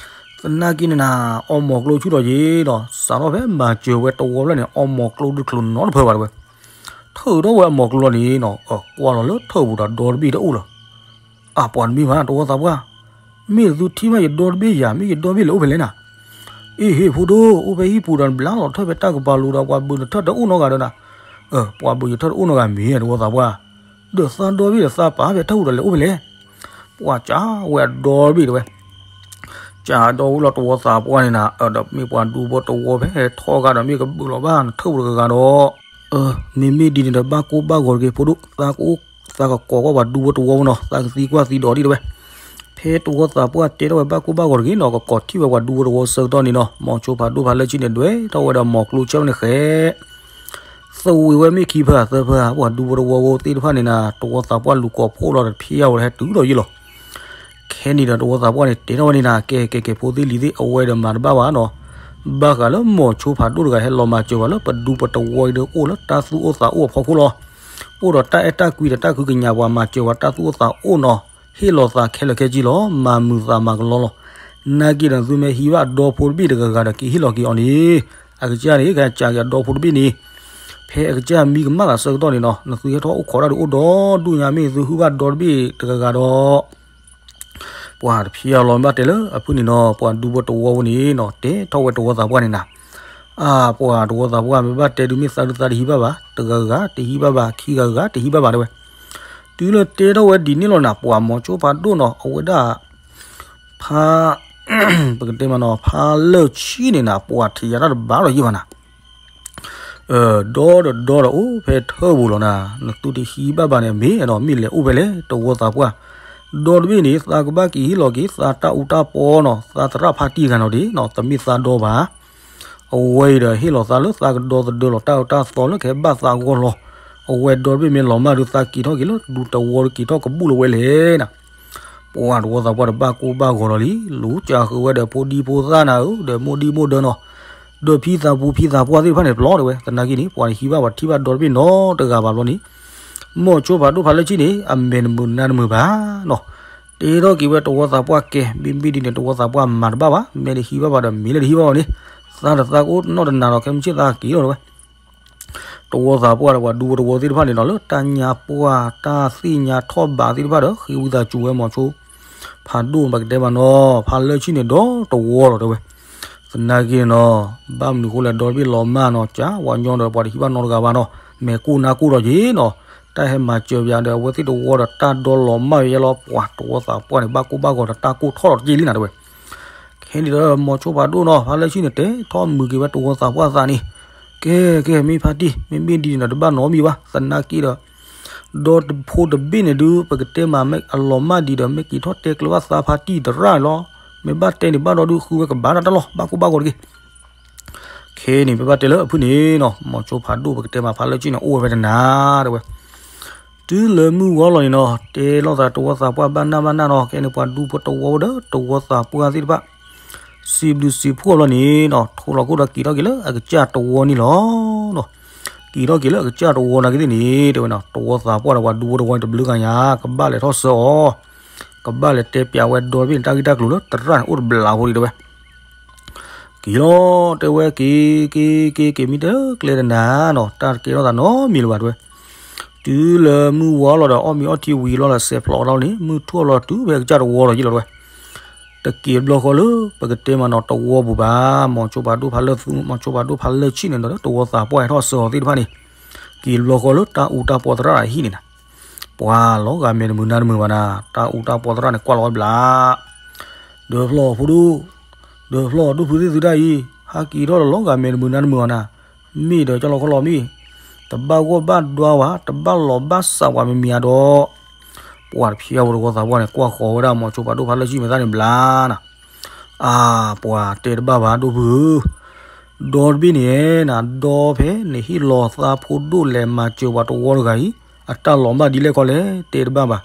သနာ်က့န့ၣ်နၤ အီမိၤကျိဆူၣ်ထီၣ်ယံၤဒီး စးထီၣ်ဖဲမၤစၢၤဝဲတဝီဖျၢၣ်န့ၣ် အီမိၤကျိဒုးချိးနီတဖၢဘၣ်တဲဝဲ. ထုးထီၣ်ဝဲအမိၤကျိလီၤန့ၣ်နီၤ ကွၢ်လီၤလၢထၢၣ်ပူၤဒီးဒီတဘ့ၣ်တအိၣ်လၢၤ အပှၤတမ့ၢ်ဘၣ် တဝီသးပှၢ်, မ့ၢ်သုထံၣ်ဘၣ်ယဒီတဘ့ၣ်ယၤ မ့ၢ်ယဒီတဘ့ၣ်လဲၤအိၣ်ဖဲလဲၣ်နၤ. အ့ၣ် ဟ့ၣ် ဖိဒိၣ် အိၣ်ဖဲဟံၣ်ပူၤဒီးနဘျါလီၤထၢၣ်ဖဲတၢ်ကပၤလိၤဒီး ပှၤဘုးနထၢၣ်တအိၣ်နီတဂၤဒီးနၤ. ပှၤဘုးယထၢၣ်တအိၣ်နီတဂၤမ့ၢ် တဝီသးပှၢ်, ဒီးသးဒီဘ့ၣ်ဒီးသးပာ်ဖဲထၢၣ်ပူၤဒီးလဲၤအိၣ်ဖဲလဲၣ်. ပှၤကးဝဲအဒီတဘ့ၣ်တဲဝဲ ကးဒီဝံၤလီၤတဝီသးပှၢ်န့ၣ်နၤ ဒီးမ့ၢ်ပှၤဒူဖိတဝီဖဲထီဂၤဒီးမ့ၢ်ကဘုးလီၤဘၣ်နထၢၣ်ပူၤတဂၤဂၤဒီး မ့မ့ၢ်ဒ်န့ၣ်ဒီး ဘၣ်ကိၢ်ဘၣ်ဂီၤတဂ့ၤ ဖိဒိၣ် သးကအိၣ် သးကကိးကွၢ်ပှၤဒူဖိတဝီဖိနီၤ သးကသံကွၢ်သံဒိးဒံးတဲဝဲ. ဖဲတဝီသးပှၢ်တဲထီၣ်ဝဲဘၣ်ကိၢ်ဘၣ်ဂီၤတဂ့ၤနီၤ ကကိးထံၣ်ဝဲပှၤဒူဖိတဝီဆၢကတီၢ်န့ၣ်နီၤ မိၤဆိဖးဒိၣ်ဖးလၢဆံၣ်န့ၣ် ဒွဲၣ်ထီၣ်ဝဲဒီးမိၤကျိဆၢန့ၣ်ဃဲ သဝံၤဝဲမ့ၢ်ခံဖၢသၢဖၢ ပှၤဒူဖိတဝီဖိသ့ၣ်တဖၣ်န့ၣ်နၤ တဝီသးပှၢ်လူၤကိးဖှိၣ်လီၤဒီးတဖျါဝဲဒီးဟဲတုၤဒီးယံၤလီၤ. ခဲန့ၣ်ဒီးတဝီသးပှၢ်န့ၣ် တဲထီၣ်ဝဲန့ၣ်နၤ ကဲကဲကဲ ဖိသ့ၣ်လံၤသ့ၣ် အဝဲဒီးမၤတဘၣ်ဘၣ်နီၤ ဘၣ်ဃးလၢမိၤဆိဖးဒိၣ်တဂၤဟဲလီၤမၤစၢၤပှၤလၢပဒူပတဝီအံၤဒီးအိၣ်လၢတၢ်သူၣ်အိၣ်သးအိၣ်အဖီခိၣ်လီၤ. အိၣ်ဒီးတၢ်အဲၣ်တၢ်ကွံဒီးတၢ်ဃုကညးပှၤမၤစၢၤပှၤတၢ်သူၣ်အိၣ်သးအိၣ်နီၤ ဟ့ၣ်လီၤသးခဲလၢာ်ခဲဆ့လီၤ မၤမုာ်သးမၤကလီလီၤ. နာ်က့ဒီးသုမ့ၢ်ဟံးဘၣ်ဒီဖိတဘ့ၣ်တဂၤဂၤဒီးက့ၤဟ့ၣ်လီၤက့ၤအီၤန့ၣ် အကစၢ်န့ၣ် ကစၢ်က့ၤအဒီဖိတဘ့ၣ်န့ၣ် ဖဲအကစၢ်မံကမၣ်သးဆၢကတီၢ်န့ၣ်နီၤ နသုဟဲထီၣ်အိၣ်ခိးတၢ်ဒီးအိၣ်ဒီဒူၣ်ညါ မ့ၢ်သုဟုၣ်ဘၣ်ဒီတဘ့ၣ်တဂၤဂၤဒီး ပှၤတဖျါလီၤ ဘၣ်တဲလၢအဖုၣ်န့ၣ်နီၤ ပှၤဒူဖိတဝီဖိန့ၣ်နီၤ တဲထီၣ်ဝဲတဝီသးပှၢ်န့ၣ်နၤ အါ ပှၤတဝီသးပှၢ် မ့ၢ်ဘၣ်တဲဒုးမ့ၢ်သးဒုးသးတဟံးဘၣ်ဘၣ် တဂၤဂၤတဟံးဘၣ်ဘၣ် ခံဂၤဂၤတဟံးဘၣ်ဘၣ်တဲဝဲ. တုၤလၢတဲထီၣ်ဝဲဒ်န့ၣ်လီၤနၤ ပှၤမိၤဆိဖးဒိၣ်နီၤ အဝဲဒၣ် ဖါ ပကတဲမးနီၤ ဖါလၢာ်ဆံၣ်န့ၣ်နၤ ပှၤထံးယၤတၢ်တဘၣ်လီၤယံၤဘၣ်နၤ ဒီဒီဒီဒီးအိၣ်ဖဲထၢၣ်ပူၤလီၤနၤ နသုတဟံးဘၣ်ဘၣ်န့ၣ် မ့ၢ်အဲၣ်ဒိးမ့ၢ်လဲၤအိၣ်ဖဲလဲၣ် တဝီသးပှၢ်, ဒီတဘ့ၣ်န့ၣ် သးကဘၣ်က့ၤဟ့ၣ်လီၤက့ၤ သးတၢ်အူတၢ်ပီနီၤ သးသရၣ်ဖါတံၢ်တဂၤနီၤဒ်နီၤ တမ့ၢ်သးဒီဘၣ် အဝဲအံၤဒီးဟ့ၣ်လီၤသးလၢသးကဒီသဒၢလီၤတၢ်အၢတၢ်သီလၢကဟဲဘၣ်သးဂီၢ်လီၤ. အဝဲဒီတဘ့ၣ်မ့ၢ်လီၤမၢ်ဒုးသးက့ၤထီၣ်က့ၤလၢဒူသဝီဒီးက့ၤထီၣ်ကဘူၣ်လီၤဝဲလဲၣ်နၤ. ပှၤတဝီသးပှၢ်ဒီးဘၣ်ကိၢ်ဘၣ်ဂီၤလီၤလံ, လူၤကၢဃုာ်ဝဲဒီးဖိဒံဖိသၣ်နၤဧၢ, ဒီးမိၢ်ဒံမိၢ်ဒၢနီၤ, ဒီးဖံသးပူၤဖံသးပှၢ်သ့ၣ်တဖၣ်န့ၣ်တဘျီတဲဝဲ, သနာ်က့န့ၣ် ပှၤတဟံးဘၣ်ပှၤတထံၣ်ဘၣ်ဒီတဘ့ၣ်နီတဂၤဘၣ်ဘျီန့ၣ်, မိၤဆိဖးဒိၣ်ဖးလၢဆံၣ်န့ၣ် အမဲာ်တမုာ်နါတမုာ်ဘၣ်နီၤ. တဲထီၣ်က့ၤဝဲတဝီသးပှၢ်ကဲ, မ့မ့ၢ်ဒ်န့ၣ် တဝီသးပှၢ်မၤတဘၣ်ဘၣ်, မ့ၢ်တဟံးဘၣ်ဘၣ်ဒီးမ့ၢ်လၢတဟံးဘၣ်ဘၣ်န့ၣ်, သးတသးကအိၣ်နီတနၤဒီး ခဲမုၢ်ဆ့ၣ်သးက့ၤလီၤတဲဝဲ တဝီသးပှၢ်ဒီးပှၤဒူဖိတဝီသ့ၣ်တဖၣ်န့ၣ်နီၤ, လၢတၢ်ညါပှၢ်တၢ်သ့ၣ်ညါထီၣ်ဘးသ့ၣ်တဖၣ်ဒီး ဃ့ဝံသးစူၤဝဲမိၤဆိဖးဒိၣ် ပကတဲမးနီၤ, ဖးလၢဆံၣ်န့ၣ်ဒီတဝီလီၤတဲဝဲ. သနာ်က့န့ၣ်နီၤ, ဘၣ်မနုၤဃိလဲၣ် ဒီတဘ့ၣ်လီၤမၢ်နီၤ, ကၢ်ဝၤညီဒီးပှၤတဟံးဘၣ်နီတဂၤဘၣ်နီၤ, မဲာ်ကိၢ်နါကိၢ်ဒီးက့ၤနီၤ, တၢ်ဟဲမၤစၢၤပယၤဒီးအဝဲသ့ၣ်တဝီဒီးတၢ်ဒီလီၤမၢ်ဝဲယဲလီၤ, ပှၤတဝီသးပှၢ်န့ၣ် ဘၣ်ကိၢ်ဘၣ်ဂီၤဒီးတၢ်ကိၢ်ထီၣ်လီၤတက့ၢ်လံနၤတဲဝဲ. ခဲန့ၣ်ဒီး မိၤဆိဖးဒိၣ်နီၤ ဖးလၢဆံၣ်န့ၣ် တဲထီၣ်မုာ်က့ၤဝဲတဝီသးပှၢ်သးန့ၣ်, ကဲ ကဲ မ့ၢ်ဖါတံၢ် မ့မ့ၢ်ဒ်န့ၣ်ဒီး တဘၣ်နီတမံၤဘၣ်, သနာ်က့ဒီး ဒီဖိတဘ့ၣ်န့ၣ်ဒုး ပကတဲမး မ့ၢ်အလီၤမၢ်ဒံးဒီး မ့ၢ်က့ၤထီၣ်တဲကျၢၤဘၣ်သးဖါတံၢ်သရၣ်န့ၣ်လီၤ, မ့ၢ်ဘၣ်တဲန့ၣ်ဘၣ်ဒီးဒုး ဃုဝဲကဘၣ်တၢ်တၢ်လီၤ ဘၣ်ကိၢ်ဘၣ်ဂီၤတက့ၢ်. ခဲန့ၣ် ပဘၣ်တဲလၢအဖုၣ်န့ၣ်နီၤ, မိၤဆိဖးဒိၣ် ပကတဲမး ဖးလၢဆံၣ်န့ၣ် အိၣ်ဝဲဖဲတနၤတဲဝဲ တုၤလၢမုၢ်ဂီၤလီၤန့ၣ်နီၤ, တဲလိာ်သးတဝီသးပှၢ်ဘၣ်နၢ်ဘၣ်နၢ်နီၤ, ခဲန့ၣ် ပှၤဒူဖိတဝီဒီးတဝီသးပှၢ်သ့ၣ်တဖၣ် စံးဘျုးစံးဖှိၣ်လီၤန့ၣ်နီၤ, ထိးလီၤခိၣ်ဒီးက့ၤထီၣ်က့ၤလၢအကစၢ်တဝီန့ၣ်လီၤ. က့ၤထီၣ်က့ၤလၢအကစၢ်တဝီနာ်က့သ့ၣ်န့ၣ် တဲဝဲနီၤ, တဝီသးပှၢ်ဒီးပှၤဒူဖိတဝီန့ၣ် တဘျုးဂၤညါ ကဘၣ်လဲၤထီၣ်ဆှၢအီၤ, ကဘၣ်လဲၤတဲပျးဝဲဒီတဘ့ၣ်န့ၣ် တၢ်ဂ့ၢ်တၢ်ကျိၤလၢသရၣ်န့ၣ် အိၣ်တဘျးဖိဒံးတဲဝဲ က့ၤလီၤတဲဝဲ က့ၤ က့ၤ က့ၤ က့ၤမံတကျဲတနၤနီၤ, တၢ်တကဲထီၣ်သးနီတမံၤလၢၤဘၣ်တဲဝဲ. တုၤလၢမုၢ်ဝါလီၤဒီး အီၣ်မ့ၤအီထံဝံၤလီၤဒီး စဲးဖျိးထီၣ်န့ၣ် မုၢ်ထူၣ်လီၤတုၤဖဲကစၢ်တဝီလီၤယံၤလီၤတဲဝဲ. တက့ၤတဘျီဃီလၢ ပကတဲမးနီၤ တဝီပူၤဘၣ်, မိၤဆိဖးဒိၣ်ဖးလၢဆံၣ်န့ၣ်ဒီး တဝီသးပှၢ်ဟဲထီၣ်ဆှၢအီၤသ့ၣ်တဖၣ်န့ၣ်, က့ၤတဘျီဃီလၢတၢ်အူတၢ်ပီသရၣ်အဟံၣ်န့ၣ်နၤ, ပှၤလီၤဂာ်မဲာ်တမုာ်နါတမုာ်ဘၣ်နၤ, တၢ်အူတၢ်ပီသရၣ်န့ၣ် ကွၢ်လီၤဝဲဘျး ဒီးဖျီၣ်ဖိဒိၣ်, ဒီးဖျီၣ်ဒိၣ်ဖုသ့ၣ်သုတၢ်အံၤ ဟးက့ၤထီၣ်ဒီးလီၤဂာ်မဲာ်တမုာ်နါတမုာ်ဘၣ်နၤ, မ့ၢ်ဒီးကၠီလီၤခီလီၤမ့ၢ်, တဘၣ်ဂီၢ်ဘၣ်ဒွါဝဲ တဘၣ်လီၤဘၣ်စးဝဲမ့မ့ၢ်အဒီး, ပှၤတဖျၢၣ်ဝဲတဝီသးပှၢ်န့ၣ် ကွၢ်ဃီၤဝဲဒၣ်မိၤဆိဖးဒိၣ်ဖးလၢဆံၣ်မဲာ်သၣ်န့ၣ်ဘျါနၤ, အါ ပှၤတဲတဘၣ်ဘၣ်ဒိၣ်ဖုဧၢ, ဒီတဘ့ၣ်န့ၣ်နၤ ဒီဖဲနဟ့ၣ်လီၤသးဖိဒိၣ်လဲၤမၤစၢၤပှၤတဝီတဂၤအံၤ အတၢ်လီၤမၢ်ဒ်လဲၣ်ခီလဲၣ် တဲတဘၣ်ဘၣ်.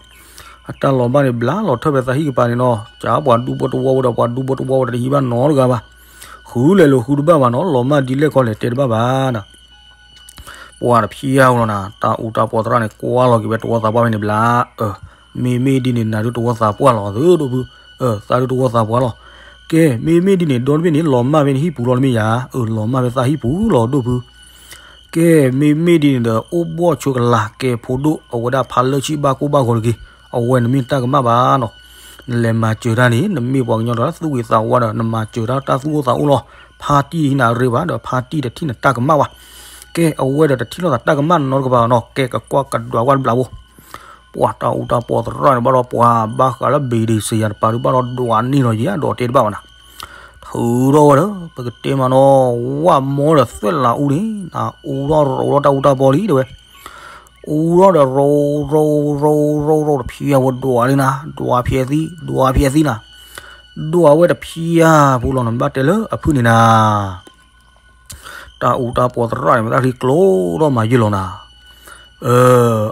အတၢ်လီၤမၢ်န့ၣ် ဘျါလီၤထၢၣ်ဖဲသးဟံၣ်ကပၤန့ၣ်နီၤ, ကပှၤဒူဖိတဝီဝဲဒီးပှၤဒူဖိတဝီဝဲဒီးတဟံးဘၣ်နီတဂၤဘၣ်. ဃုလဲၤလိာ်ဃုတဘၣ်ဘၣ်နီၤ, လီၤမၢ်ဒ်လဲၣ်ခီလဲၣ် တဲတဘၣ်ဘၣ်နၤ. ပှၤတဖျၢၣ်ဧိၤလီၤနၤ, တၢ်အူတၢ်ပီသရၣ်န့ၣ် ကွၢ်လီၤက့ၤဝဲတဝီသးပှၢ်ဖဲန့ၣ်ဘျါ, အၢ မ့မ့ၢ်ဒ်န့ၣ် နၤဒုးတဝီသးပှၢ်လီၤသုဒိၣ်ဖု, အၢ သးဒုးတဝီသးပှၢ်လီၤ. ကဲ မ့မ့ၢ်ဒ်န့ၣ် ဒီတဘ့ၣ်န့ၣ် လီၤမၢ်ဖဲနဟံၣ်ပူၤလီၤတမ့ၢ်ဧါ, အၢ လီၤမၢ်ဖဲသးဟံၣ်ပူၤလီၤဒိၣ်ဖု. ကဲ မ့မ့ၢ်ဒ်န့ၣ်ဒီး အိၣ်ဘီၣ်ဆိကလးကဲဖိဒိၣ် အဝဲဒၣ်ဖးလၢဆံၣ်ဘၣ်ကိၢ်ဘၣ်ဂီၤတဂ့ၤ, အဝဲနမ့ၢ်တၢ်ကမၣ်ဘၣ်နီၤ. နလဲၤမၤစၢၤတၢ်န့ၣ် နမ့ၢ်ပှၤကညီဒီးသူၣ်ဂ့ၤသးဝါဒီး နမၤစၢၤတၢ်တၢ်သူၣ်အိၣ်သးအိၣ်လီၤ. ဖါတံၢ်တဟံးနၤရ့ဘၣ်ဒီး ဖါတံၢ်တထံၣ်နတၢ်ကမၣ်ဘၣ်. ကဲ အဝဲဒီးတထံၣ်လိာ်သးတၢ်ကမၣ်နီတကပၤနီၤ, ကဲကကွၢ်ကဒွးကွၢ်တဘျီဖိ ပှၤတၢ်အူတၢ်ပီသရၣ်န့ၣ်ဘၣ်ဒီး ပှၤဘၣ်ဃးလၢဘ့ၣ်ဒ့စ့ယၤတပၤဒုးဘၣ်ဒီးဒွးန့ၢ်လီၤယဲဒီးတဲတဘၣ်ဘၣ်နၤ. ထုးထီၣ်ဝဲဒီး ပကတဲမးနီၤ, ဝၣ်မီဒီးသွဲၣ်လးအူန့ၣ် နၤအူထီၣ်ရိးထီၣ်တၢ်အူတၢ်ပီလံတဲဝဲ. အူထီၣ်ဒီးရိးရိးရိးရိးရိးတဖျၢၣ်ဝဲဒွးလံနၤ, ဒွးဖျဲးသံ ဒွးဖျဲးသံနၤ, ဒွးဝဲတဖျၢၣ်ဖိလီၤနၤ ဘၣ်တဲလၢအဖုၣ်န့ၣ်နၤ တၢ်အူတၢ်ပီသရၣ်န့ၣ် မ့ၢ်တၢ်ရံကျိထီၣ်မၤယုၢ်လီၤနၤ.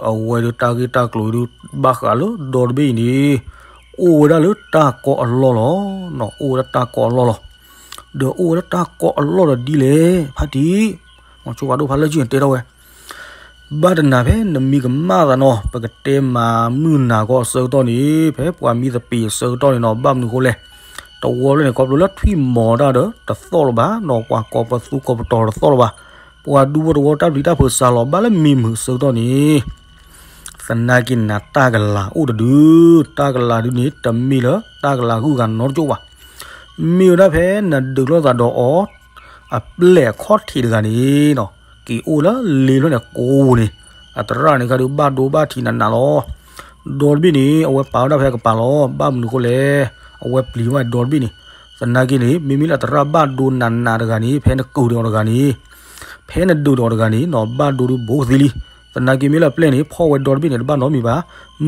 အဝဲဒုးတၢ်ဂ့ၢ်တၢ်ကျိၤဒုး ဘၣ်ဃးလၢဒီတဘ့ၣ်အံၤန့ၣ် အိၣ်ဝဲဒၣ်လၢတၢ်ကီအလီၢ်လီၤ. အိၣ်ဝဲဒၣ်တၢ်ကီအလီၢ်လီၤ. ဒီးအိၣ်ဝဲဒၣ်တၢ်ကီအလီၢ်ဒီးဒ်လဲၣ် ဖါတံၢ်, မိၤဆိဖးဒိၣ်ဖးလၢဆံၣ်န့ၣ်တဲထီၣ်ဝဲ ဘၣ်တနၤဖဲနမံၤကမၣ်သးနီၤ, ပကတဲမးမုၢ်နၤခီအဆၢကတီၢ်န့ၣ် ဖဲပှၤမံသပ့ၤအဆၢကတီၢ်န့ၣ်နီၤ, ဘၣ်မနုၤဃိလဲၣ်, တဝီဖျၢၣ်န့ၣ် ခီဖျိလၢထွံၣ်မီၤတၢ်ဒီးတသီၣ်လၢၤဘၣ်နီၤ, ပှၤကိးပသူကိးပတီၤတသီၣ်လၢၤဘၣ်, ပှၤဒူဖိတဝီတၢ်ပျံၤတၢ်ဖုးစှၤလီၤဘၣ်လၢမံၤမုာ်အဆၢကတီၢ်န့ၣ် သနာ်က့နၤတၢ်ကလၤအိၣ်တဒု, တၢ်ကလၤဒုန့ၣ် တမ့ၢ်လၢတၢ်ကလၤဂုၤဂၤနီတကၠိၣ်ဘၣ်. မ့ၢ်ဝဲဒၣ်ဖဲနဒုးလိာ်သးဒီးအီၤ အပျဲၢ်အခီၣ်ထံးတဂၤန့ၣ်နီၤ, က့ၤအိၣ်လၢလ့ဖျၢၣ်န့ၣ်ကိးပူၤန့ၣ်, အသရၣ်န့ၣ်ခါဒုးဘၣ်ဒိဘၣ်ထံးနးနးလီၤ. ဒီတဘ့ၣ်န့ၣ် အဝဲပာ်ဝဲဒၣ်ဖဲအကပၤလီၤ. ဘၣ်မနုၤဃိလဲၣ်, အဝဲပျံၤဝဲဒီတဘ့ၣ်န့ၣ်, သနာ်က့န့ၣ် မ့မ့ၢ်လၢအသရၣ်ဘၣ်ဒိနးနးတဂၤန့ၣ် ဖဲနကုာ်ဒီးအီၤတဂၤန့ၣ်, ဖဲနဒုးဒီးအီၤတဂၤန့ၣ်နီၤ, ဘၣ်ဒိဒုးဘူးကသ့လံ. သနာ်က့မ့ၢ်လၢအပျဲၢ်န့ၣ် ဖီၣ်ဝဲဒီတဘ့ၣ်န့ၣ် တဘၣ်နီတမံၤဘၣ်.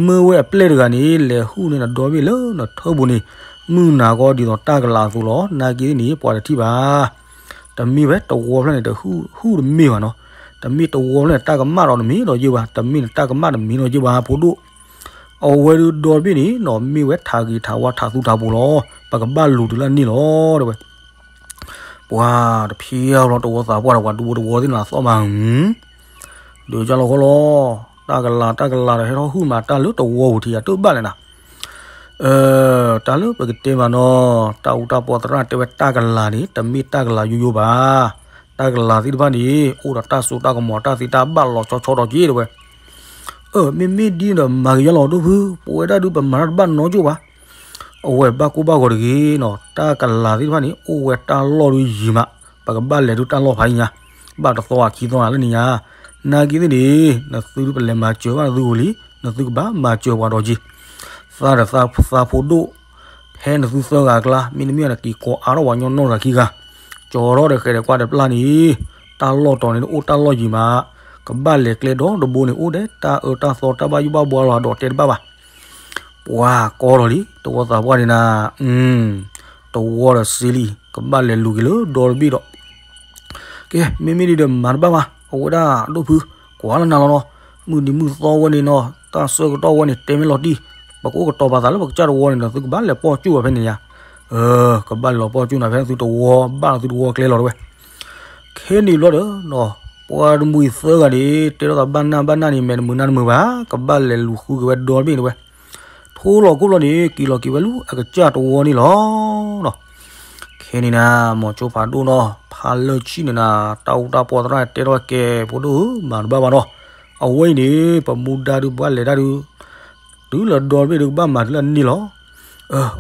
မၢဝဲအပျဲၢ်တဂၤန့ၣ်လဲၤဟုၣ်န့ၢ်နဒီဘ့ၣ်လၢနထၢပူၤန့ၣ်, မုၢ်နၤခီဒ်သိးတၢ်ကလၤအသိးလီၤ. သနာ်က့န့ၣ် ပှၤတထံၣ်ဘၣ်. တမ့ၢ်ဖဲတဝီဖျၢၣ်န့ၣ် တဟုၣ်တမ့ၢ်ဘၣ်နီၤ. တမ့ၢ်တဝီဖျၢၣ်န့ၣ် တၢ်ကမၣ်ဒီးတမ့ၢ်ဒီးယ့ၢ်ဘၣ်, တမ့ၢ်န့ၣ်တၢ်ကမၣ်တမ့ၢ်ဒီးယ့ၢ်ဘၣ် ဖိဒိၣ်. အဝဲဒုးဒီတဘ့ၣ်န့ၣ်နီၤ မ့ၢ်ဝဲထးဂ့ၤထးဝါထးသူထးပိၤလီၤ. ပကဘၣ်လူၤတုၤလၢအန့ၣ်လီၤ တဲဝဲ. ပှၤတဖံးအလီၤ တဝီသးပှၢ်ဒီးပှၤဒူဖိတဝီသ့ၣ်နီၤ အသီၣ်မး ဒုးကၢ်လီၤဃီလီၤ. တၢ်ကလၤတၢ်ကလၤဒီး ဟဲထီၣ်ဟုၣ်မးတၢ်လၢတဝီပူၤထံး အတဘၣ်လဲၣ်နၤ. တၢ်လၢပကတဲမးနီၤ တၢ်အူတၢ်ပီသရၣ်တဲဝဲတၢ်ကလၤန့ၣ် တမ့ၢ်တၢ်ကလၤယိယိဘၣ်. တၢ်ကလၤသ့ၣ်တဖၣ်န့ၣ် အိၣ်ဒီးတၢ်စိတၢ်ကမီၤ တၢ်သ့တၢ်ဘၣ်လီၤဆီဆီဒီးက့ တဲဝဲ. အၢ မ့မ့ၢ်ဒ်န့ၣ်ဒီး မၤကယီလီၤဒိၣ်ဖု, ပဝဲဒၣ်ဒုးပမၤတၢ်တဘၣ်နီကၠိၣ်ဘၣ်. အဝဲဘၣ်ကိၢ်ဘၣ်ဂီၤတဂ့ၤနီၤ, တၢ်ကလၤသ့ၣ်တဖၣ်န့ၣ် အိၣ်ဝဲတၢ်လီၢ်ဒုးယံၤမး, ပကဘၣ်လဲၤဒုးတၢ်လီၢ်ဖးယံၤညါ, ဘၣ်တသီအခံသီနၤလၢန့ၣ်ညါ, နာ်က့သ့ၣ်န့ၣ် နသုဒုးပလဲၤမၤစၢၤဘၣ်နသုဂီၤလံ, နသုကဘၣ်မၤစၢၤပှၤဒီးက့ၤ, သးဒီးသးဖိဒိၣ်, ဖဲနသုသၢဂၤအကျါ မ့တမ့ၢ်နက့ၤကိးအါထီၣ်ပှၤညီနီၢ်တဂၤခံဂၤ, ကၠီထီၣ်ဒီးဃဲၤဒီးကွၢ်ဒီးပျၢ်န့ၣ်, တၢ်လီၢ်တီၤန့ၣ် နအိၣ်တၢ်လီၢ်ယံၤမး, ကဘၣ်လဲၤကျဲဒီတဘိန့ၣ် အိၣ်ဒီးတၢ်အၢတၢ်သီတၢ်ဘၣ်ယိၣ်ဘၣ်ဘှါလီၤဒီးတဲတဘၣ်ဘၣ် ပှၤကီထီၣ်လံ တဝီသးပှၢ်န့ၣ်နၤ, တဝီဒီးစ့လံ, ကဘၣ်လဲၤလူၤက့ၤလၢဒီတဘ့ၣ်ဒီး, ကဲ မ့မ့ၢ်ဒ်ဒီးမၤတဘၣ်ဘၣ်, အဝဲဒၣ်ဒိၣ်ဖု, ကွၢ်လၢနၤလီၤနီၤ, မုၢ်နံၤမုၢ်သီဝဲန့ၣ်နီၤ, တၢ်ဆၢကတီၢ်ဝဲန့ၣ် တဲမ့ၢ်လီၤတံၢ်, ပကအိၣ်ကတီၤပာ်သးလၢပကစၢ်တဝီန့ၣ်ဒီး သုကဘၣ်လဲၤပိာ်ကၠူၣ်အီၤဖဲန့ၣ်ညါ, ကဘၣ်လဲၤလီၤပိာ်ကၠူၣ်နၤဖဲသုတဝီ, ဘၣ်လီၤသုတဝီကျဲလီၤတဲဝဲ ခဲနံၤဘျီဒီးနီၤ, ပှၤတမှံၤသၢဂၤန့ၣ် တဲထီၣ်သးဘၣ်နၢ်ဘၣ်နၢ်န့ၣ် မဲာ်တမုာ်နၢ်တမုာ်ဘၣ်, ကဘၣ်လဲၤလူၤဃုက့ၤဝဲဒီတဘ့ၣ်န့ၣ်ဝဲ, ထိလီၤခိၣ်ဘျီန့ၣ် က့ၤလီၤက့ၤဝဲလၢအကစၢ်တဝီန့ၣ်လီၤ. ခဲနံၤနၤ မိၤဆိဖးဒိၣ်နီၤ ဖးလၢဆံၣ်န့ၣ်နၤ, တၢ်အူတၢ်ပီသရၣ်တဲထီၣ်ကဲ ဖိဒိၣ်ဧၢ မၤတဘၣ်ဘၣ်နီၤ, အဝဲအံၤန့ၣ် ပမူဒါဒုး ပှၤလဲၤတၢ်ဒုး တုၤလၢဒီတဘ့ၣ်ဒုး ကဘၣ်မၤတုၤလၢအန့ၢ်လီၤ.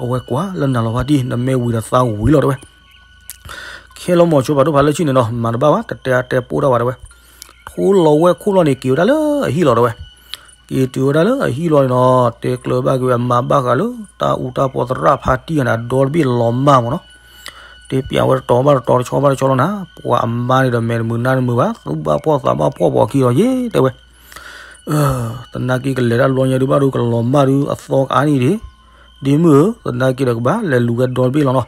အဝဲကွၢ်လၢနၤလီၤဖါတံၢ် နမ့ၢ်ဝံၤဒီးသးဝံၤလီၤတဲဝဲ ခဲလီၤမိၤဆိဖးဒိၣ်ဖးလၢဆံၣ်န့ၣ်နီၤ မၤတဘၣ်ဘၣ် တတဲအါတဲပိၢ်တၢ်ဘၣ်တဲဝဲ, ထိလီၤဝဲခိၣ်လီၤန့ၣ် က့ၤဝဲဒၣ်လၢအဟံၣ်လီၤတဲဝဲ, က့ၤတုၤဝဲဒၣ်လၢအဟံၣ်လီၤန့ၣ်နီၤ တဲကျၢၤဘၣ်က့ၤဝဲအမါဘၣ်ဃးလၢ တၢ်အူတၢ်ပီသရၣ်ဖါတံၢ်ဂၤန့ၣ် ဒီတဘ့ၣ်လီၤမၢ်မးနီၤ, တဲပျးဝဲတတီၤဘၣ်တတီၤ တဆီဘၣ်တဆီလီၤနၤ, ပှၤအမါန့ၣ်ဒီး မဲာ်တမုာ်နၢ်တမုာ်ဘၣ် သူၣ်ဘၣ်ဖှီၣ်သးဘၣ်ဖှီၣ် ပိာ်ခံလီၤယ့ၣ်တဲဝဲ သနာ်က့ကလဲၤတၢ်လီၤညါဒုးဘၣ်ဒုး ကလီၤမၢ်ဒုး အသီကအါန့ၣ်ဒံး, ဒ့မုၣ်ဧၢ သနာ်က့ဒီးကဘၣ်လဲၤလူၤဝဲဒီတဘ့ၣ်လီၤနီၤ,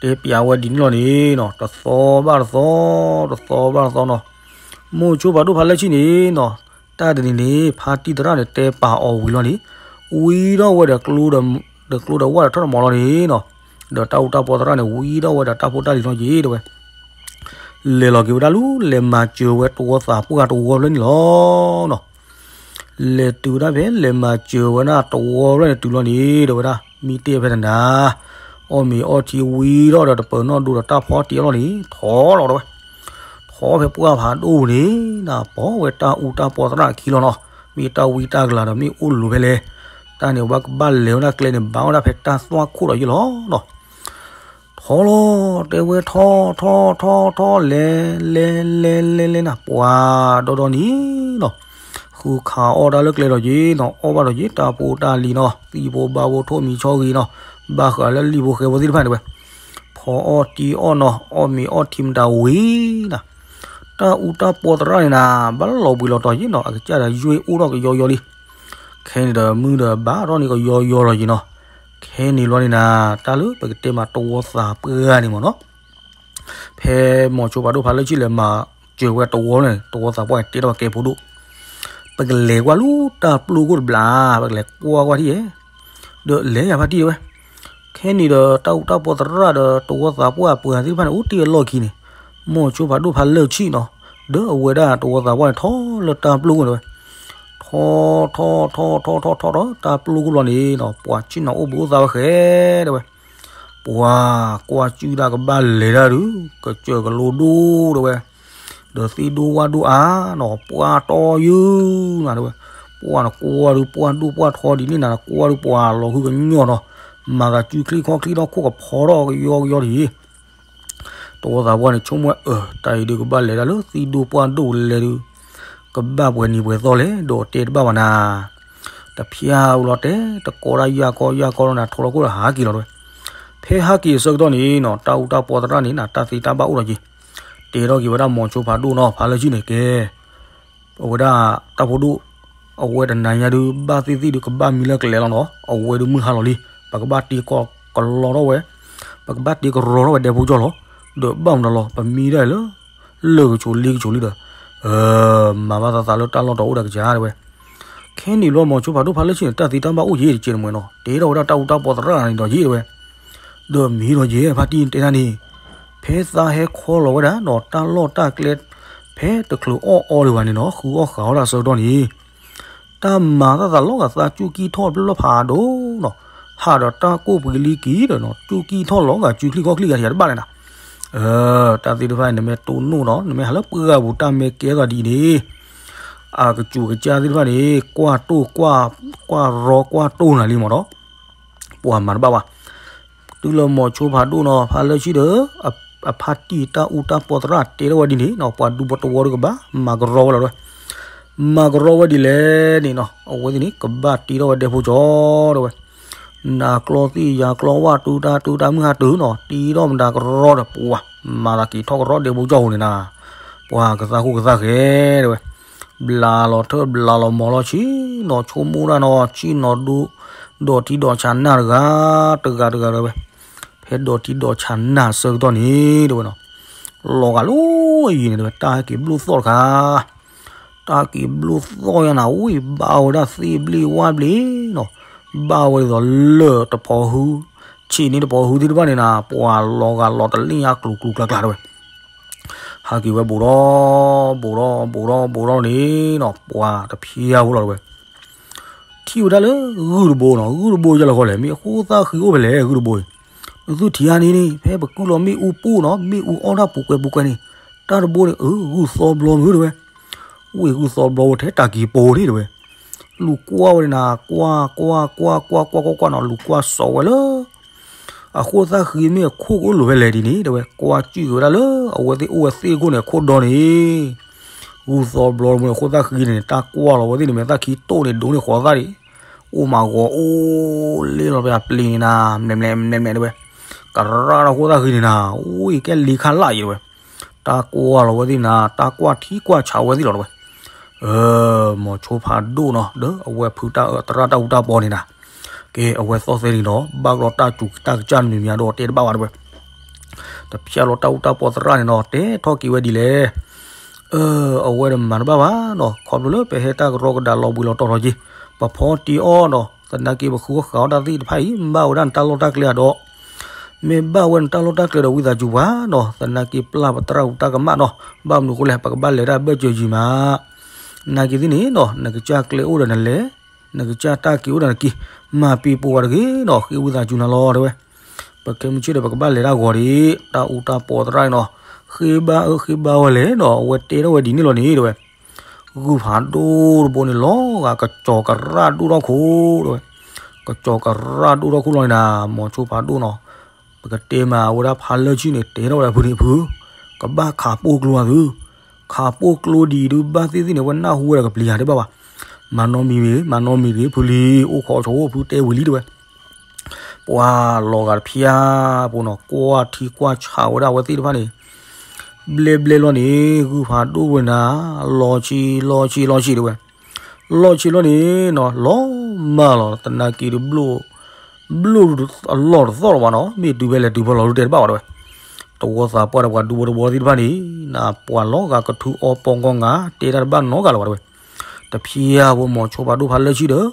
တဲပျးဝဲဒ်န့ၣ်လီၤန့ၣ်နီၤ တသီဘၣ်တသီ, တသီဘၣ်တသီနီၤ, မိၤဆိဖးဒိၣ်ဖးလၢဆံၣ်န့ၣ်နီၤ, တၢ်တနံၤန့ၣ် ဖါတံၢ်သရၣ်န့ၣ် တဲပာ်အီၤဝံၤလီၤန့ၣ်, ဝံၤဒီးဝဲဒီးကျိဒီးဝၣ်ဒီးထီၣ်တမီၤလီၤန့ၣ်နီၤ, ဒီးတၢ်အူတၢ်ပီသရၣ်န့ၣ် ဝံၤဒီးဝဲဒီးတၢ်ဖိတၢ်လံၤလီၤယ့ၣ်တဲဝဲ လဲၤလီၤက့ၤဝဲဒၣ်လၢ လဲၤမၤစၢၤဝဲတဝီသးပှၢ်တဝီဖျၢၣ်န့ၣ်လီၤနီၤ, လဲၤတုၤဝဲဒၣ်ဖဲ လဲၤမၤစၢၤဝဲဒၣ်တဝီဖျၢၣ်န့ၣ်တုၤလီၤန့ၣ် တဲဝဲဒၣ် မံတ့ၢ်ဖဲတနၤ, အီၣ်မ့ၤအီထံဝံၤဒီးဒီးတပၢၤနီၣ်ဒိဒီးတၢ်ဖီတံၢ်အလီၢ်န့ၣ် ထီလီၤတဲဝဲ, ထီဖဲပှၢ်ဖးဒိၣ်န့ၣ် နပိာ်ဝဲတၢ်အူတၢ်ပီသရၣ်အခံလီၤနီၤ, မ့ၢ်တၢ်ဝံတၢ်ကလၤဒီးမ့ၢ်အိၣ်လိၤဖဲလဲၣ်, တၢ်န့ၣ်ဝဲကဘၣ်လဲၤဝဲဒၣ်ကျဲန့ၣ် ဘၣ်ဝဲဒၣ်ဖဲတၢ်သွၣ်ခိၣ်ဒီးယ့ၣ်လီၤနီၤ ထီလီၤ တဲဝဲထီ ထီ ထီ ထီ လဲၤ လဲၤ လဲၤ လဲၤ လဲၤနၤ ပှၤဒီဒီနံၤနီၤ, ဃုခးအီၣ်တၢ်လၢကျဲဒီးက့ၤနီၤ, အီၣ်ဘၣ်ဒီးက့ၤ တၢ်ဖိတၢ်လံၤနီၤ, သံၣ်ဖိဘါဖိထိၣ်မံၤဆီဂ့ၤနီၤ, ဘၣ်ဃးလၢလံၣ်ဖိဃဲဖိသ့ၣ်တဖၣ်န့ၣ်ဝဲ, ဖီအီၣ်တံၢ်အီၣ်နီၤ, အီၣ်မ့ၤအီထံမတၤဝံၤနၤ, တၢ်အူတၢ်ပီသရၣ်န့ၣ်နၤ, ဘၣ်လီၤဘှံးလီၤတီၤက့ၤနီၤ, အကစၢ်ဒီးယွ့ၢ်အိၣ်ထီၣ်ကယီယီလံ ခဲန့ၣ်ဒီးမုၢ်ဒီးဘၣ်ထီၣ်န့ၣ်ကယီယီလီၤယံၤနီၤ, ခဲန့ၣ်လီၤန့ၣ်နၤ, တၢ်လၢပကတဲမးတဝီသးပှၢ်န့ၣ်မ့ၢ်နီၤ, ဖဲမိၤဆိဖးဒိၣ်ဖးလၢဆံၣ်လဲၤမၤစၢၤဝဲတဝီန့ၣ် တဝီသးပှၢ်န့ၣ် တဲထီၣ်ကဲဖိဒိၣ်, ပကလဲၤကွၢ်လၢတၢ်ပျိၢ်ခိၣ်တဘျီ, ပကလဲၤကွၢ်ကွၢ်ထံၣ်ယဲ, ဒီးလဲၤယၤဖါတံၢ်တဲဝဲ ခဲန့ၣ်ဒီးတၢ်အူတၢ်ပီသရၣ်ဒီးတဝီသးပှၢ်အပှၤသ့ၣ်တဖၣ်န့ၣ် အိၣ်တ့ၢ်အလီၢ်ခံန့ၣ်, မိၤဆိဖးဒိၣ်ဖးလၢဆံၣ်နီၤ, ဒီးအဝဲဒၣ်တဝီသးပှၢ်န့ၣ် ထီလၢတၢ်ပျိၢ်ခိၣ်န့ၣ်ဝဲ, ထီ ထီ ထီ ထီ ထီ ထီ ထီ တၢ်ပျိၢ်ခိၣ်လီၤန့ၣ်နီၤ, ပှၤဆ့ၣ်နီၤအိၣ်ဘှံးအိၣ်သါဝဲဃဲတဲဝဲ, ပှၤကွၢ်စုဒၣ်ကဘၣ်လဲၤတၢ်ဒုး, ကစၢၢ်ကလိဒိၣ်တဲဝဲ ဒီးသ့ၣ်ဒိၣ်ဝၣ်ဒိၣ်အါနီၤ, ပှၢ်တီယုၢ်နၤတဲဝဲ, ပှၢ်နကွၢ်ဒုး ပှၢ်ဒိၣ်ပှၢ်ထီဒ်န့ၣ်နၤ နကွၢ်ဒုး ပှၢ်လီၤဟုကညီၢ်နီၤ, မၤသးစုချံခီချံဒီးခိၣ်ကဖီထီၣ်ကယီကယီဒ်အံၤ, တဝီသးပှၢ်န့ၣ် ဆိကမိၣ်ဝဲအၢ တၢ်အံၤဒုးကဘၣ်လဲၤတၢ်လၢ သံၣ်ဒိၣ်ပှၢ်ဒိၣ်လဲၣ်ဒုး, ကဘၣ်ပှဲၤနံၤပှဲၤသီလဲၣ် ဒီးတဲတဘၣ်ဘၣ်နၤ တဖျါဝံၤလီၤတဲာ် တကိးဒၣ်ယၢ်ခီယၢ်ခီလီၤနၤ ထီလီၤခိၣ်ဒီးဟးက့ၤလီၤတဲဝဲ, ဖဲဟးက့ၤအဆၢကတီၢ်န့ၣ်နီၤ တၢ်အူတၢ်ပီသရၣ်န့ၣ်နၤ တၢ်သ့တၢ်ဘၣ်အိၣ်ဒီးက့ၤ, တဲထီၣ်က့ၤဝဲဒၣ်မိၤဆိဖးဒိၣ်နီၤ ဖးလၢဆံၣ်န့ၣ်ကဲ, အဝဲဒၣ်တၢ်ဖိဒိၣ်, အဝဲတနၤညါဒုး ဘၣ်သ့ၣ်သ့ၣ်ဒုး ကဘၣ်မံလၢကျဲလီၤနီၤ အဝဲဒုးမုၢ်ဟါလီၤလံ, ပကဘၣ်တ့ကီးကလီထီၣ်ဝဲ, ပကဘၣ်တ့ကရီထီၣ်ဝဲဒဲဖိကၠီၣ်လီၤ, ဒီးဘၣ်မတၤလီၤ ပမံဒၣ်လၢ လၢၢ်ကဆိးလ့ကဆိးလံဒီး, မၤဘၣ်သးသးလၢတၢ်လီၢ်တအိၣ်ဒီးကစၢ်တဲဝဲ. ခဲန့ၣ်ဘျီ မိၤဆိဖးဒိၣ်ဖးလၢ်ဆ့န့ၣ် တၢ်သ့တၢ်ဘၣ်အိၣ်ယဲၢ်တကဲးတမှဲၤနီၤ, တဲထီၣ်ဝဲဒၣ်တၢ်အူတၢ်ပီသရၣ်န့ၣ်ဒီးယဲၢ်တဲဝဲ. ဒီးမ့ၢ်ဒီးယဲၢ်ဖါတံၢ်တဲဒၣ်န့ၣ်, ဖဲသးဟဲခီလီၤဝဲဒၣ်နီၤ တၢ်လီၢ်တၢ်ကျဲ ဖဲတချုးအီၣ်အီဒံးဘၣ်န့ၣ်နီၤ ဃုအီၣ်ဃုအီဒၣ်အဆၢကတီၢ်န့ၣ် တၢ်မၤသးသးလီၤဂာ် သးစူၢ်ကံၢ်ထီၣ်ဘျီဖးဒိၣ်နီၤ, ဟးဒီးတၢ်ကိၢ်ပှ့ၤလံက့ၤဒီးနီၤ စူၢ်ကံၢ်ထီၣ်လီၤဂာ် စုချံၣ်ခီၣ်ချံၣ်ဂၤတဘၣ်န့ၣ်နီၤ. တၢ်သ့ၣ်တဖၣ်န့ၣ် နမ့ၢ်တိၢ်နီၣ်နီၤ နမ့ၢ်ဟးလၢပှၢ်ပူၤတၢ်မဲာ်ကဲသးဒ်အံၤန့ၣ်, အကစူၤကစၢ်သ့ၣ်တဖၣ်န့ၣ် ကွၢ်တိၢ်ကွၢ် ကွၢ်ရီကွၢ်တိၢ်နၤလံမ့ၢ်နီၤ. ပှၤမၤတဘၣ်ဘၣ်. တုၤလၢမိၤဆိဖးဒိၣ်နီၤ ဖးလၢ်ဆ့ဒီး အဖါတံၢ်တၢ်အူတၢ်ပီသရၣ်တဲထီၣ်ဝဲဒ်န့ၣ်နီၤ ပှၤဒူဖိတဝီဒီးကဘၣ်မၤကရီဝဲလီၤတဲဝဲ. မၤကရီဝဲဒ်လဲၣ်န့ၣ်နီၤ အဝဲသ့ၣ်န့ၣ် ကဘၣ်တ့ထီၣ်ဝဲဒဲဖိကၠီတဲဝဲ. နၤကျီသ့ၣ်ယၤကျီဝၣ် တုၤတၢ်တုၤတၢ်မုၢ်ဟါတုၤနီၤ တ့ထီၣ်မတၤကရီဒီး ပှၤမၤသးက့ၤထီၣ်ကရီဒဲဖိကၠီအဃိန့ၣ်နီၤ ပှၤကသးဃိကသးဃဲတဲဝဲ. ဘျးလီၤထၢၣ်ဘျးလီၤမီၤလီၤဆ့နီၤ ဆိကမိၣ်တၢ်နီၤ ဆ့ၣ်နီၤဒိ ဒီးထံဒီးဆးနၢ်တဂၤ တဂၤတဂၤတဲဝဲ. ဖဲဒီးထံဒီးဆးနၢ်အဆၢကတီၢ်န့ၣ်တဲဝဲနီၤ လီၤဂာ်လၢအံၤန့ၣ်တဲဝဲ တၢ်ဟဲက့ၤဘျိၣ်သီၣ်တခါ တၢ်က့ၤဘျိၣ်သီၣ်ယါနၤ ဝံၣ်ဘၣ်ဝဲဒၣ်သ့ၣ်ဘျ့ၣ်ဝၣ်ဘျ့ၣ်နီၤ ဘၣ်ဝဲဒ်သိးလၢၢ်တဖီဟု ဆံးန့ၢ်တဖီဟုသ့ၣ်တဖၣ်န့ၣ်နီၤ ပှၤလီၤဂာ်လီၤတလ့ၣ်ညါကျူၤကျူၤကျါကျါတဲဝဲ. ဟးက့ၤဝဲဘူးဒီး ဘူးဒီး ဘူးဒီး ဘူးဒီးန့ၣ်နီၤ ပှၤတဖျါဖိလီၤတဲဝဲ. ထံၣ်ဝဲဒၣ်လၢဂုၢ်တဘိနီၤ ဂုၢ်တဘိယဲလီၤဃီလဲၣ် မ့ၢ်အဃိသၣ်ဃံအိၣ်ဖဲလဲၣ် ဂုၢ်တဘိအံၤ နသုထံၣ်ဧါန့ၣ်န့ၣ် ဖဲပကုၢ်လီၤမ့ၣ်အူပူၤနီၤ မ့ၣ်အူအီၣ်တၢ်ပူၤကွဲးပူၤကွဲးန့ၣ် တၢ်တဘိန့ၣ် အၢ ဂုၢ်သီဘျီမုၢ်တဲဝဲ. ဝ့ၢ်ဂုၢ်သီဘျီဝဲထဲတၢ်က့ၤပိၤန့ၣ်တဲဝဲ. လူၤကွၢ်ဝဲဒၣ်နၤ ကွၢ် ကွၢ် ကွၢ် ကွၢ် ကွၢ် ကွၢ် ကွၢ်နီၤ လူၤကွၢ်စိာ်ဝဲလၢ အဃိသၣ်ဃံမ့ၢ်အခိၣ်ကအိၣ်လိၤဖဲလဲၣ်ဒ်န့ၣ်တဲဝဲ ကွၢ်စူၣ်က့ၤဝဲဒၣ်လၢ အဝဲသ့ၣ်အိၣ်ဝဲသ့ၣ်အခိၣ်န့ၣ် အခိၣ်ဒီန့ၣ် ဂုၢ်သီဘျီမုၢ်အဃိသၣ်ဃံန့ၣ် တၢ်ကွၢ်လီၤဝဲသ့ၣ်န့ၣ် မ့ၢ်သၣ်ခံတိၢ်န့ၣ် ဒိးန့ၢ်ဃီသၣ်ဒံး အိၣ်မးဂီၤအိၣ်လ့လီၤဖဲအပျ့ၤန့ၣ်နၤ မဲာ်မဲာ်မဲာ်မဲာ်တဲဝဲ ကရၣ်ဒီးဃိသၣ်ဃံန့ၣ်နၤ အိၣ်ကဲလံၤခါလၢ်ယံၤတဲဝဲ. တၢ်ကွၢ်လီၤဝဲသ့ၣ်နၤ တၢ်ကွၢ်ထံကွၢ်ဆးဝဲသ့ၣ်လီၤတဲဝဲ. မိၤဆိဖးဒိၣ်နီၤ ဒီးအဝဲဖုတၢ်အၢသရၣ်တၢ်အူတၢ်ပီန့ၣ်နၤ ကဲ အဝဲသီၣ်သဲန့ၣ်ဒီး ဘၣ်ကလီတၢ်စူၤတၢ်ကစၢ်နွံမံၤဒီးတဲတဘၣ်ဘၣ်တဲဝဲ. တဖျါလီၤတၢ်အူတၢ်ပီသရၣ်န့ၣ်နီၤ တဲထီၣ်က့ၤဝဲဒ်လဲၣ်. အဝဲဒီးမၤတဘၣ်ဘၣ်နီၤ ခီဖျိလၢပဟဲတၢ်ကရီကဒးလီၤဘှံးလီၤတီၤထီၣ်က့ၤ ပဖီတ့အီၣ်ဒီး သနာ်က့ပဃုအီၣ်ဃုအီတၢ်သ့ၣ်တဖၣ်အံၤ ဘၣ်ဝဲဒၣ်နတၢ်လီၢ်တၢ်ကျဲအဒီး မ့ၢ်ဘၣ်ဝဲနတၢ်လီၢ်တၢ်ကျဲဒီးဝံသးစူၤပှၤနီၤ သနာ်က့ပျၢ်ပတရၣ်ပူၤတၢ်ကမၣ်နီၤ ဘၣ်မနုၤအဃိလဲၣ် ပကဘၣ်လဲၤတၢ်ဘၢၣ်စၢၤယံၤမး နာ်က့သ့ၣ်န့ၣ်နီၤ နကစၢ်ကျဲအိၣ်ဒီးနလဲၤ နကစၢ်တၢ်က့ၤအိၣ်ဒီးနက့ၤ မၤပ့ၤပိာ်ဝဲတဂ့ၤနီၤ ဃ့ဝံသးစူၤနၤလီၤတဲဝဲ. ပကဲမုၢ်ဆ့ၣ်ဒီး ပကဘၣ်လဲၤတၢ်ဂီၤဒံး တၢ်အူတၢ်ပီသရၣ်န့ၣ်နီၤ ဃ့ဘါအၢဃ့ဘါဝဲလဲၣ်နီၤ အဝဲတဲထီၣ်ဝဲဒ်န့ၣ်လီၤန့ၣ်တဲဝဲ. ဂုၢ်ဖးဒိၣ်တဘိန့ၣ်လီၤဂာ် ကစီၤကရၣ်ဒိၣ်ထီၣ်ခိၣ်တဲဝဲ. ကစီၤကရၣ်ဒိၣ်ထီၣ်ခိၣ်လီၤန့ၣ်နၤ မိၤဆိဖးဒိၣ်နီၤ ပကတဲမးဝဲဒၣ်ဖးလၢာ်ဆံန့ၣ် တဲထီၣ်ဝဲဒၣ်ဖုန့ၣ်ဖု ကဘၣ်ခးပိၢ်ကျိအသု ခးပိၢ်ကျိဒ်အံၤဒုး ဘၣ်သ့ၣ်သ့ၣ်န့ၣ် ဝဲနၢ်ဟူဝဲဒီးကပျံၤယၤတဘၣ်ဘၣ်. မၤနီတမံၤဂ့ၤ မၤနီတမံၤဂ့ၤ ဖုလံ အိၣ်ခိးဆိ ဖုတဲဝံၤလံတဲဝဲ. ပှၤလီၤဂာ်တဖျါဖိနီၤ ကွၢ်ထံကွၢ်ဆးဝဲဒၣ်အဝဲသ့ၣ်တဖၣ်န့ၣ် ဘျဲဘျဲလီၤန့ၣ် ဂုၢ်ဖးဒိၣ်ဝဲနၤ လီၤဆံးလီၤဆံးလီၤဆံးတဲဝဲ. လီၤဆံးလီၤန့ၣ်နီၤ လီၤမၢ်လီၤ သနာ်က့ဒုး ဘျိၣ်အလီၢ်တသီၣ်လီၤဘၣ်နီၤ မ့ၢ်တုၤဖဲလဲၣ်တုၤဖဲလဲၣ်လီၤဒုးတဲတဘၣ်ဘၣ်တဲဝဲ. တဝီသးပှၢ်ဒီးပှၤဒူဖိတဝီသ့ၣ်တဖၣ်န့ၣ် နပှၤလီၤဂာ်ကထုးအီပီကီၢ်ငါ တဲတၢ်တဘၣ်နီတဂၤလၢၤဘၣ်တဲဝဲ. တဖျါဖိမိၤဆိဖးဒိၣ်ဖးလၢာ်ဆံဒီး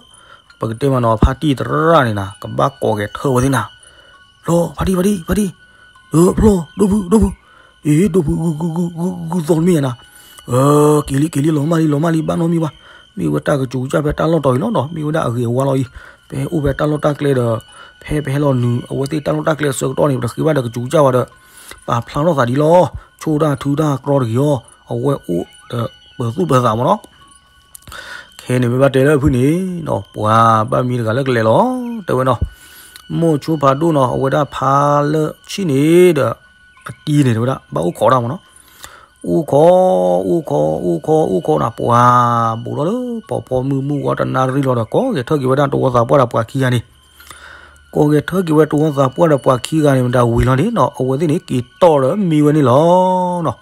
ပကတဲမးနီၤ ဖါတံၢ်သရၣ်န့ၣ်နၤ ကဘၣ်ကိးဂဲၤထၢၣ်ဝဲသ့ၣ်နၤ ဖျီ ဖါတံၢ် ဖါတံၢ် ဖါတံၢ် ဖျီ ဒိၣ်ဖု ဒိၣ်ဖု အ့ ဒိၣ်ဖု ဂုၢ်ဂုၢ်ဂုၢ်ဂုၢ်ဂုၢ်သီၣ်တမ့ၢ်ယါနၤ က့ၤလံ က့ၤလံ လီၤမၢ်လံ လီၤမၢ်လံ ဘၣ်နီတမံၤဘၣ်. မ့ၢ်ဝဲတၢ်ကစူၤကစၢ်ဖဲတၢ်လီၢ်တီၤအံၤလီၤနီၤ မ့ၢ်ဝဲဒၣ်အဂ့ၤအဝါလီၤအံၤ ပဟဲအိၣ်ဖဲတၢ်လီၢ်တၢ်ကျဲဒီး ဖဲပဟဲလီၤနုာ် အဝဲသ့ၣ်တၢ်လီၢ်တၢ်ကျဲအဆၢကတီၢ်န့ၣ် ပတဃ့ဘၣ်ဒီးကစူၤကစၢ်ဝဲဒီး ပာ်ဖျါထီၣ်သးဒ်လီၤ ဆိၣ်တၢ်ထုတၢ်ကြီတဂ့ၤအီၤ အဝဲအိၣ်ဒီးပသူၣ်ပသးမ့ၢ်နီၤ ခဲန့ၣ်မ့ၢ်ဘၣ်တဲလၢအဖုန့ၣ်နီၤ ပှၤဘၣ်မံတဂၤလၢကလဲၤလီၤ တဲဝဲနီၤ မိၢ်ဆိဖးဒိၣ်နီၤ အဝဲဒၣ်ဖးလၢာ်ဆံၣ်န့ၣ်ဒီး အတံၤန့ၣ်တဲဝဲဒၣ် ဘၣ်အိၣ်ခိးတၢ်မ့ၢ်နီၤ အိၣ်ခိး အိၣ်ခိး အိၣ်ခိး အိၣ်ခိးနီၤ ပှၤဘူးထီၣ်လၢ ပီၤဖီမုၢ်မုၢ်ဂီၤတနၣ်ရံၣ်လီၤဒီး ကိးဂဲၤထၢၣ်က့ၤဝဲဒၣ်တဝီသးပှၢ်ဒီးပှၤခံဂၤန့ၣ် ကိးဂဲၤထၢၣ်က့ၤဝဲတဝီသးပှၢ်ဒီးပှၤခံဂၤန့ၣ် မတၤဝံၤလီၤန့ၣ်နီၤ အဝဲသ့ၣ်န့ၣ် က့ၤတီၢ်ဒီးမံဝဲန့ၣ်လီၤနီၤ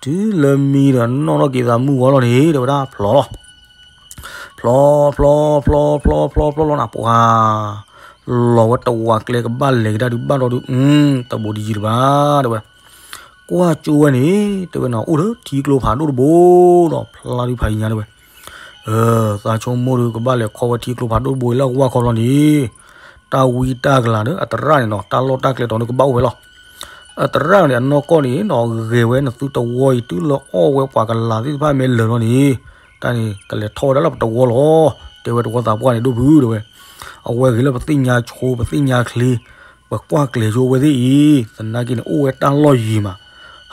တုၤလၢမံဒီးနီၢ်နီၢ်က့ၤသးမုၢ်ဂီၤလီၤန့ၣ် တဲဝဲဒၣ်ဖျီလီၤ ဖျီ ဖျီ ဖျီ ဖျီ ဖျီ ဖျီ ဖျီနီၤ ပှၤ လီၤဝဲတဝီကျဲကဘၣ်လဲၤကဒါဒုးဘၣ်ဒီးဒုး တဘူးတယံၤတဘၣ် တဲဝဲ ကွၢ်ကၠိဝဲန့ၣ် တဲဝဲန့ၣ် အိၣ်ဒီးထံကျိဖးဒိၣ်တဘိဒီး ဖျါဒုးဖးယံၤညါတဲဝဲ. သးဆိကမိၣ်ဒီး ကဘၣ်လဲၤခီဝဲထံကျိဖးဒိၣ်တဘိအံၤလၢအကဝၢ်ခီလီၤန့ၣ်, တၢ်ဝံတၢ်ကလၤဒီးအသရၣ်န့ၣ်နီၤ တၢ်လီၢ်တၢ်ကျဲတီၤဒီးကဘၣ်အိၣ်ဝဲလီၤ. အသရၣ်န့ၣ် အနီၢ်ကီၢ်န့ၣ်နီၤ ဂဲၤဝဲနသုတဝီအံၤ တုၤလၢအီၣ်ဝဲပှၤကလၤသ့ၣ်တဖၣ်မ့ၢ်လၢာ်လီၤန့ၣ်, တၢ်န့ၣ် ကလဲၤထီၣ်ဝဲဒၣ်လၢပတဝီလီၤ. တဲဝဲတဝီသးပှၢ်န့ၣ် ဒိၣ်ဖုတဲဝဲ, အဝဲဂ့ၤလၢပသ့ၣ်ညါဆိ ပသ့ၣ်ညါချ့, ပကွၢ်ကျဲၤဆိအဝဲသ့ၣ်အံၤ, သနာ်က့န့ၣ် အိၣ်ဝဲတၢ်လီၢ်ယံၤမး,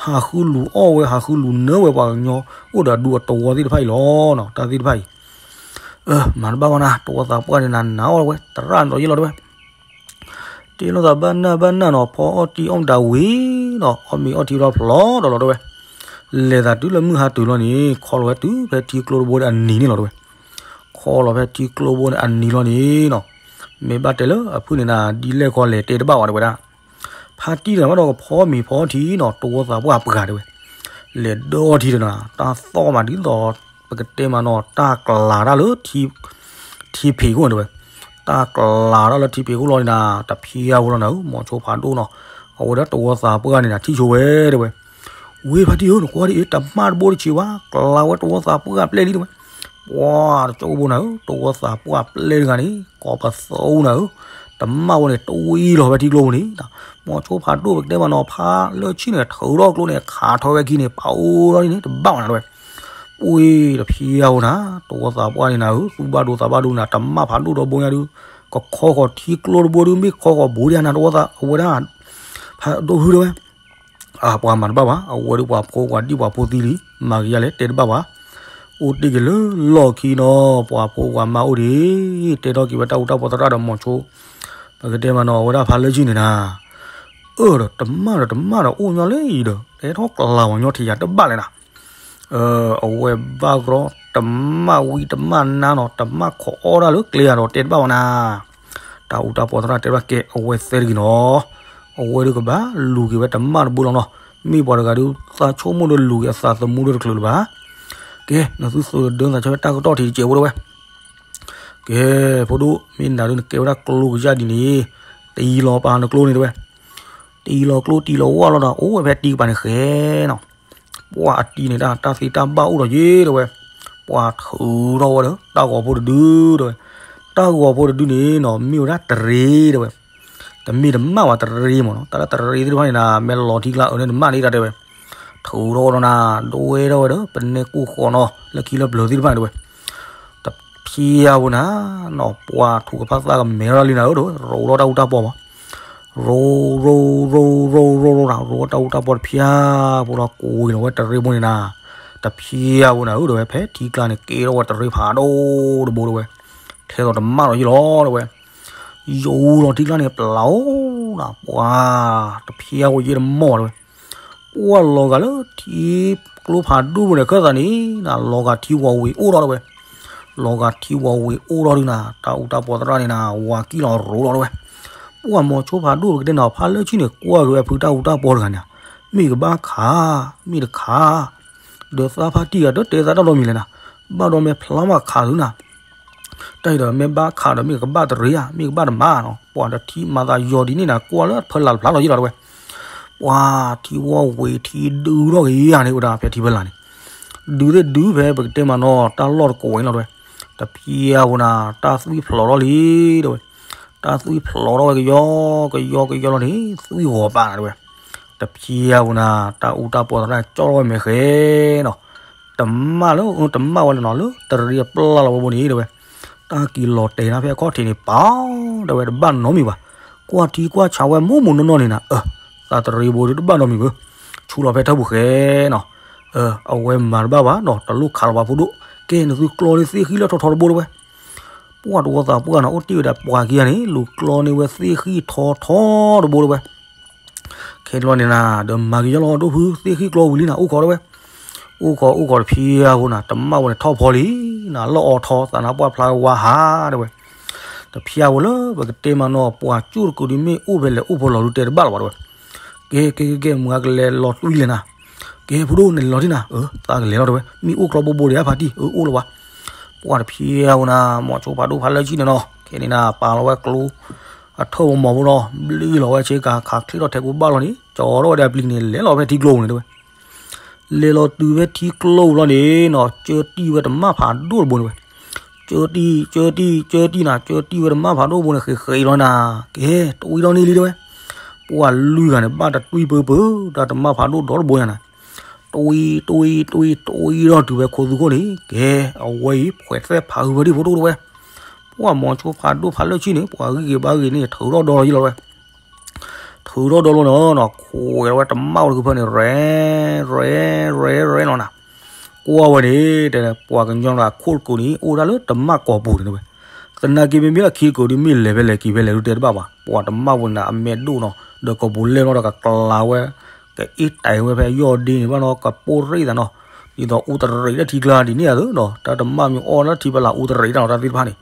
ဟးဃုလူၤအီၣ်ဝဲ ဟးဃုလူၤနၢဝဲပှၤကညီ အိၣ်ဒီးအဒူအတဝီသ့ၣ်တဖၣ်အံၤလီၤ. တၢ်သ့ၣ်တဖၣ်အံၤ မၤတဘၣ်ဘၣ်နၤ, တဝီသးပှၢ်န့ၣ်နၤ နၤအီၣ်ဝဲ သရၣ်န့ၣ်ဒီးယဲလီၤတဲဝဲ. တ့လိာ်သးဘၣ်နၢ်ဘၣ်နၢ်နီၤ ဖီအီၣ်တံၢ်အီၣ်မတၤဝံၤနီၤ အီၣ်မ့ၤအီၣ်ထံဝဲဒီးဖျီဒီးလီၤတဲဝဲ. လဲၤသးတုၤလၢမုၢ်ဟါတုၤလီၤန့ၣ် ခီလီၤဝဲတုၤဖဲထံကျိတဘိန့ၣ်အနံၤန့ၣ်လီၤတဲဝဲ. ခီလီၤဖဲထံကျိတဘိန့ၣ်အနံၤလီၤန့ၣ်နီၤ, မ့ၢ်ဘၣ်တဲလၢအဖုၣ်န့ၣ်နၤ ဒ်လဲၣ်ခီလဲၤတဲတဘၣ်ဝဲတဲဝဲဒၣ်. ဖါတံၢ်တဂၤဘၣ်ဒီးကဖီမ့ၤဖီထံနီၤ တဝီသးပှၢ်ပှၢ်တဲဝဲ. လဲၤဒီထံဒီးနၤ တၢ်သီၣ်မးဒ်သိး ပကတဲမးနီၤ တၢ်ကလၤတၢ်လၢ ထံဖံးခိၣ်တဲဝဲ, တၢ်ကလၤတၢ်လၢထံဖံးခိၣ်လီၤန့ၣ်နၤ တဖျါဝဲလီၤနၤဧၢ မိၤဆိဖးဒိၣ်နီၤ, အဝဲဒၣ်တဝီသးပှၢ်န့ၣ်နၤ ထံၣ်ဆိဝဲတဲဝဲ. ဝ့ၢ်ဖါတံၢ်ဧၢ နကွၢ်ဒ်အံၤ တမၣ်တဘိတဆံးဘၣ် ကလၤဝဲတဝီသးပှၢ်ပျဲၢ်လံတဲဝဲ. ပှၤတကၠိဘိနၤဧၢ တဝီသးပှၢ်ပျဲၢ်တဂၤန့ၣ် ကိးပသူနၤဧၢ, တမၣ်ဝဲန့ၣ် တဝံၤလီၤဖဲထံကျိပူၤန့ၣ်, မိၤဆိဖးဒိၣ်ပကတဲမးနီၤ ဖါလၢဆံၣ်န့ၣ် ထုးထီၣ်ကျိန့ၣ် ခးထီၣ်ဝဲခံန့ၣ် ပာ်အိၣ်ထီၣ်န့ၣ် တဘၣ်ဝဲနၤတဲဝဲ. ပှ့ၤတဖျါဝဲနၤ တဝီသးပှၢ်န့ၣ်နၤဧၢ သူၣ်ဘၣ်ဒိသးဘၣ်ဒိနၤ တမၣ်ဖးဒိၣ်ဒီဘိညါဒုး ကခီဃီၤထံကျိတဘိဒုး မ့ၢ်ခီဃီၤဘိဒံးနၤ တဝီသး အဝဲဒၣ် ဖးဒိၣ်ဟုတဲဝဲ. ပှၤမၤတဘၣ်ဘၣ် အဝဲဒုးပှၤဖိပှၤဒံၣ်ပှၤဖိသံလံ မၤက့ၤယၤလဲၣ် တဲတဘၣ်ဘၣ်. အိၣ်တ့ၢ်က့ၤလၢလီၢ်ခံနီၤ ပှၤဖိပှၤမါအိၣ်ဒံး တဲထီၣ်က့ၤဝဲတၢ်အူတၢ်ပီသရၣ်ဒီးမိၤဆိ, ပကတဲမးနီၤ အဝဲဒၣ်ဖါလၢဆံၣ်န့ၣ်နၤ, အၢဒီး တမၣ်ဒီးတမၣ်ဒီးအိၣ်ညီလၢအံၤဒီး တဲထီၣ်ကလၤဝဲညီထံယၤတဘၣ်လဲၣ်နၤ အဝဲဘၣ်ကရီ တမၣ်ဝံတမၣ်နါနီၤ တမၣ်ခိးအီၣ်ဒၣ်လၢကျဲယၤဒီးတဲတဘၣ်ဝဲနၤ. တၢ်အူတၢ်ပီသရၣ်တဲဘၣ်ကဲ အဝဲသဲတဂ့ၤနီၤ, အဝဲဒုးကဘၣ်လူၤက့ၤဝဲတမၣ်တဘိလီၤနီၤ, မ့ၢ်ပှၤတဂၤဒုး သးဆိကမိၣ်ဒီးလူၤက့ၤအသးသမူဒီးတချုးလၢၤဘၣ်. ကဲ နသုသိးဒီးနသးဆၢဝဲတၢ်ကတီၢ်ထံးတစဲးဖိတဲဝဲ. ကဲ ဖိဒိၣ် မ့ၢ်နၤဒုးနကဲဝဲဒၣ်ကျိကယၢ်ဒ်န့ၣ်, တယံၤလီၤပာ်နကျိန့ၣ်တဲဝဲ, တယံၤလီၤကျိတယံၤလီၤဝၣ်လီၤဒီး အိၣ်ဝဲဖဲတံၤကပၤန့ၣ်ဃဲနီၤ. ပှၤအတံၤန့ၣ် တၢ်သ့တၢ်ဘၣ်အိၣ်ဒီးယ့ၢ်တဲဝဲ, ပှၤထုးထီၣ်ဝဲဒီး တၢ်ဂီၤဖိတဒုတဲဝဲ, တၢ်ဂီၤဖိတဒုန့ၣ်နီၤ မ့ၢ်ဝဲဒၣ်တရ့တဲဝဲ, တမ့ၢ်တမၣ်ဝဲတရ့မးနီၤ, တၢ်လၢတရ့သ့ၣ်တဖၣ်န့ၣ်နၤ မ့ၢ်လီၤထံကျါအၢန့ၣ်တမၣ်န့ၣ်တၢ်တဲဝဲ, ထုးထီၣ်ဝဲဒီးနၤ ဒိဝဲထီၣ်ဝဲဒီး ပနဲကိၢ်ဃီနီၤ လၢခံလၢပျၢၤသ့ၣ်တဖၣ်န့ၣ်တဲဝဲ, တဖျါဝဲနၤနီၤ ပှၤထူးကဖၣ်သၣ်ကမဲထီၣ်လံနၤဧၢဒီး ရိးထီၣ်တၢ်အူတၢ်ပီမး ရိးရိးရိးရိးရိးရိးနၤ ရိးဝဲတၢ်အူတၢ်ပီတဖျါဖိဒီး ကွံာ်လီၤဝဲတရ့ဖိန့ၣ်နၤ, တဖျါဝဲနၤဧၢဒီးဝဲ ဖဲထံကျါန့ၣ် ကဲထီၣ်ဝဲတရ့ဖးဒိၣ်တဘိတဲဝဲ, ထဲသိးတမၣ်ဒီးယ့ၢ်လီၤတဲဝဲ, ယိၤလီၤထံကျါန့ၣ် ပျၢ်အိၣ်နၤ ပှၤတဖျါဝဲယ့ၢ်တမီၢ်တဲဝဲ, ပှၤလီၤဂာ်လၢထံကျိဖးဒိၣ်ပူၤန့ၣ် ခၢၣ်သးန့ၣ်နၤ လီၤဂာ်ထံဝီၤဝ့ၤအိၣ်ထီၣ်တဲဝဲ, လီၤဂာ်ထံဝီၤဝ့ၤအိၣ်ထီၣ်ဒုးနၤ တၢ်အူတၢ်ပီသရၣ်န့ၣ်နၤ ဝၤကံၣ်လီၤရိးလီၤတဲဝဲ, ပှၤမိၤဆိဖးဒိၣ်ပကတဲနၤ ဖါလၢဆံၣ်န့ၣ် ကွၢ်က့ၤဝဲဖုတၢ်အူတၢ်ပီတဂၤန့ၣ်, မ့ၢ်ကဘၣ်ခး, မ့ၢ်တခး, ဒီးသးဖါတံၢ်ဂၤဒီးတဲသးတၢ်ဒီမံၤလဲၣ်နၤ, ဘၣ်ဒီးမ့ၢ်ဖျါမးခးသုနၤ တၢ်အံၤဒီးမ့ၢ်ဘၣ်ခးဒီးမ့ၢ်ကဘၣ်တရ့ဧါ မ့ၢ်ကဘၣ်တမၤနီၤ ပှၤဒီးထံမၤသးယီၤဒ်န့ၣ်နၤ ကွၢ်လၢဖၢလၢ်တဖျါလီၤယ့ၢ်လီၤတဲဝဲ, ပှၤထံဝီၤဝ့ၤထံဒုးထီၣ်က့ၤယၤန့ၣ် အိၣ်ဒၣ်ဖဲထံဖၢလၢ်န့ၣ်, ဒုးသ့ၣ်ဒုးဖဲပကတဲမးနီၤ တၢ်လီၢ်တကိးဝဲလီၤတဲဝဲ, တဖျါဝဲနၤ တၢ်သွံၣ်ဖျိးထီၣ်လံတဲဝဲ, တၢ်သွံၣ်ဖျိးထီၣ်ဝဲကယီကယီကယီလီၤန့ၣ် သွံၣ်ဂီၤပာ်နၤတဲဝဲ, တဖျါဝဲနၤ တၢ်အူတၢ်ပီသရၣ်ကၠီၣ်ထီၣ်ဝဲမဲာ်ဃဲနီၤ, တမၣ်လၢ တမၣ်ဝဲလၢနီၤ လၢတရ့အပျၢ်လီၤဝဲဘိန့ၣ်တဲဝဲ, တၢ်က့ၤလီၤတဲာ်နၤဖဲအခီၣ်ထံးန့ၣ် ပၢ်တဲဝဲ တဘၣ်နီတမံၤဘၣ်, ကွၢ်ထံကွၢ်ဆးဝဲမိၢ်မိၢ်နီၢ်နီၢ်န့ၣ်နၤ, အၢ သးတရ့ဘိဒုးတဘၣ်နီတမံၤဘၣ်, ဆူလီၤဖဲထၢၣ်ပူၤဃဲနီၤ, အဝဲမၤတဘၣ်ဘၣ်နီၤ တလိၣ်ခးလီၤပှၤဖိဒိၣ်, ကဲ နသုကျီန့ၢ်သ့ၣ်ဃံလၢထီထီတဘိတဲဝဲ, ပှၤတဝီသးပှၢ်နၤ အိၣ်တ့ၢ်ဝဲဒၣ်ပှၤခံဂၤန့ၣ် လူၤကျီန့ၢ်ဝဲသ့ၣ်ဃံထီထီတဘိတဲဝဲ ခဲကျီန့ၣ်နၤ ဒီးမၤက့ၤယီလီၤ ဒိၣ်ဖု သ့ၣ်ဃံကျီဝံၤလံနၤ အိၣ်ခိးတဲဝဲ, အိၣ်ခိးအိၣ်ခိးတဖျါဝဲနၤ တမၣ်ဝဲန့ၣ်ထီၣ်ဖီလံနၤ လၢအီၤထီ သးနါပှၢ်ဖျါဝါဟးတဲဝဲ, တဖျါဝဲလၢပကတဲမးနီၤ ပှၤကၠိၣ်တကုာ်ဒုးမ့ၢ်အိၣ်ဖဲလဲၣ်အိၣ်ဖီလီၤဒုးတဲတဘၣ်လီၤဘၣ်တဲဝဲ, ကဲ ကဲ ကဲ ကဲ မုၢ်ဂၤကလဲၤလီၤတွံလဲၣ်နၤ, ကဲ ဖိဒိၣ်န့ၣ်လီၤတံၢ်နၤ, အၢ သးကလဲၤလီၤတဲဝဲ မ့ၢ်အိၣ်ကျီဘိဘိဒံးဧါဖါတံၢ် အၢ အိၣ်လီၤဝါ, ပှၤတဖျါဝဲနၤ မိၤဆိဖးဒိၣ်ဖါလၢဆံၣ်န့ၣ်နီၤ ခဲန့ၣ်နၤ ပာ်လီၤဝဲကျိ အထၢၣ်ဝဲမီၤဖိနီၤ ဘျုးလီၤဝဲဆ့ကၤ ခးချ့ထီၣ်ထဲကူဘၣ်လီၤန့ၣ် ကၠီထီၣ်ဝဲဒီးအပျံၤန့ၣ် လဲၤလီၤဖဲထံကျိပူၤန့ၣ်တဲဝဲ. လဲၤလီၤတုၤဖဲထံကျိပူၤလီၤန့ၣ်နီၤ ကၠၢတံၢ်ဝဲတမၣ်ဖးဒိၣ်တဘိန့ၣ်ဝဲ. ကၠၢတံၢ် ကၠၢတံၢ် ကၠၢတံၢ်နၤ ကၠၢတံၢ်ဝဲတမၣ်ဖးဒိၣ်တဘိန့ၣ် ဃ့ဃ့လီၤနၤ. ကဲ တဝံထီၣ်န့ၢ်လံတဲဝဲ. ပှၤလွံၢ်ဂၤန့ၣ် ဘၣ်တတွံၢ်ပၢပၢ တၢ်တမၣ်ဖးဒိၣ်ဒီတဘိညါနၤ. တဝံ တဝံ တဝံ တဝံထီၣ်တုၤဖဲခိသူခိၣ်န့ၣ် ကဲ အဝဲအံၤ ဖှဲးသဲဖးဟုဖဲဒံဖိတအိၣ်တဲဝဲ. ပှၤမိၤဆိဖးဒိၣ်ဖးလၢာ်ဆံၣ်န့ၣ် ပှၤဂံၢ်ဂ့ၤဘါဂ့ၤန့ၣ် ထုးထီၣ်ဒီလီၤယံလီၤတဲဝဲ. ထုးထီၣ်ဒီလီၤနီၤနီၤ ခွဲးလီၤဝဲတမၣ်အိၣ်တကုဖဲန့ၣ် ရဲ ရဲ ရဲ ရဲလီၤနၤ. ကွၢ်ဝဲန့ၣ် တဲ ပှၤကညီလၢအခိၣ်တကုန့ၣ် အိၣ်ဒၣ်လၢတမၣ်ကိာ်ပူၤန့ၣ်တဲဝဲ. သနာ်က့မ့မ့ၢ်လၢခံတကုဒီး မ့ၢ်လဲၤဖဲလဲၤက့ၤဖဲလဲၣ်ဒုးတဲတဘၣ်ဘၣ်. ပှၤတမၣ်ဝဲန့ၣ် အမဲာ်ဒိၣ်နီၤ ဒီးကပူၤလဲၢ်လီၤဒီးကကျါဝဲ ကအ့ၣ်တဲာ်ဝဲဖဲယီၢ်ဒ့န့ၣ်ဘၣ်နီၤ ကပိၢ်ရ့ၣ်သးနီၤ ဒ်သိးအူတရံးလၢထံကျါဒ်န့ၣ်ဧါသ့နီၤ တၢ်တမၣ်မ့ၢ်အီၣ်လၢထံဖဲလၢအူတရံးတၢ်နီၤ တၢ်သ့ၣ်တဖၣ်န့ၣ်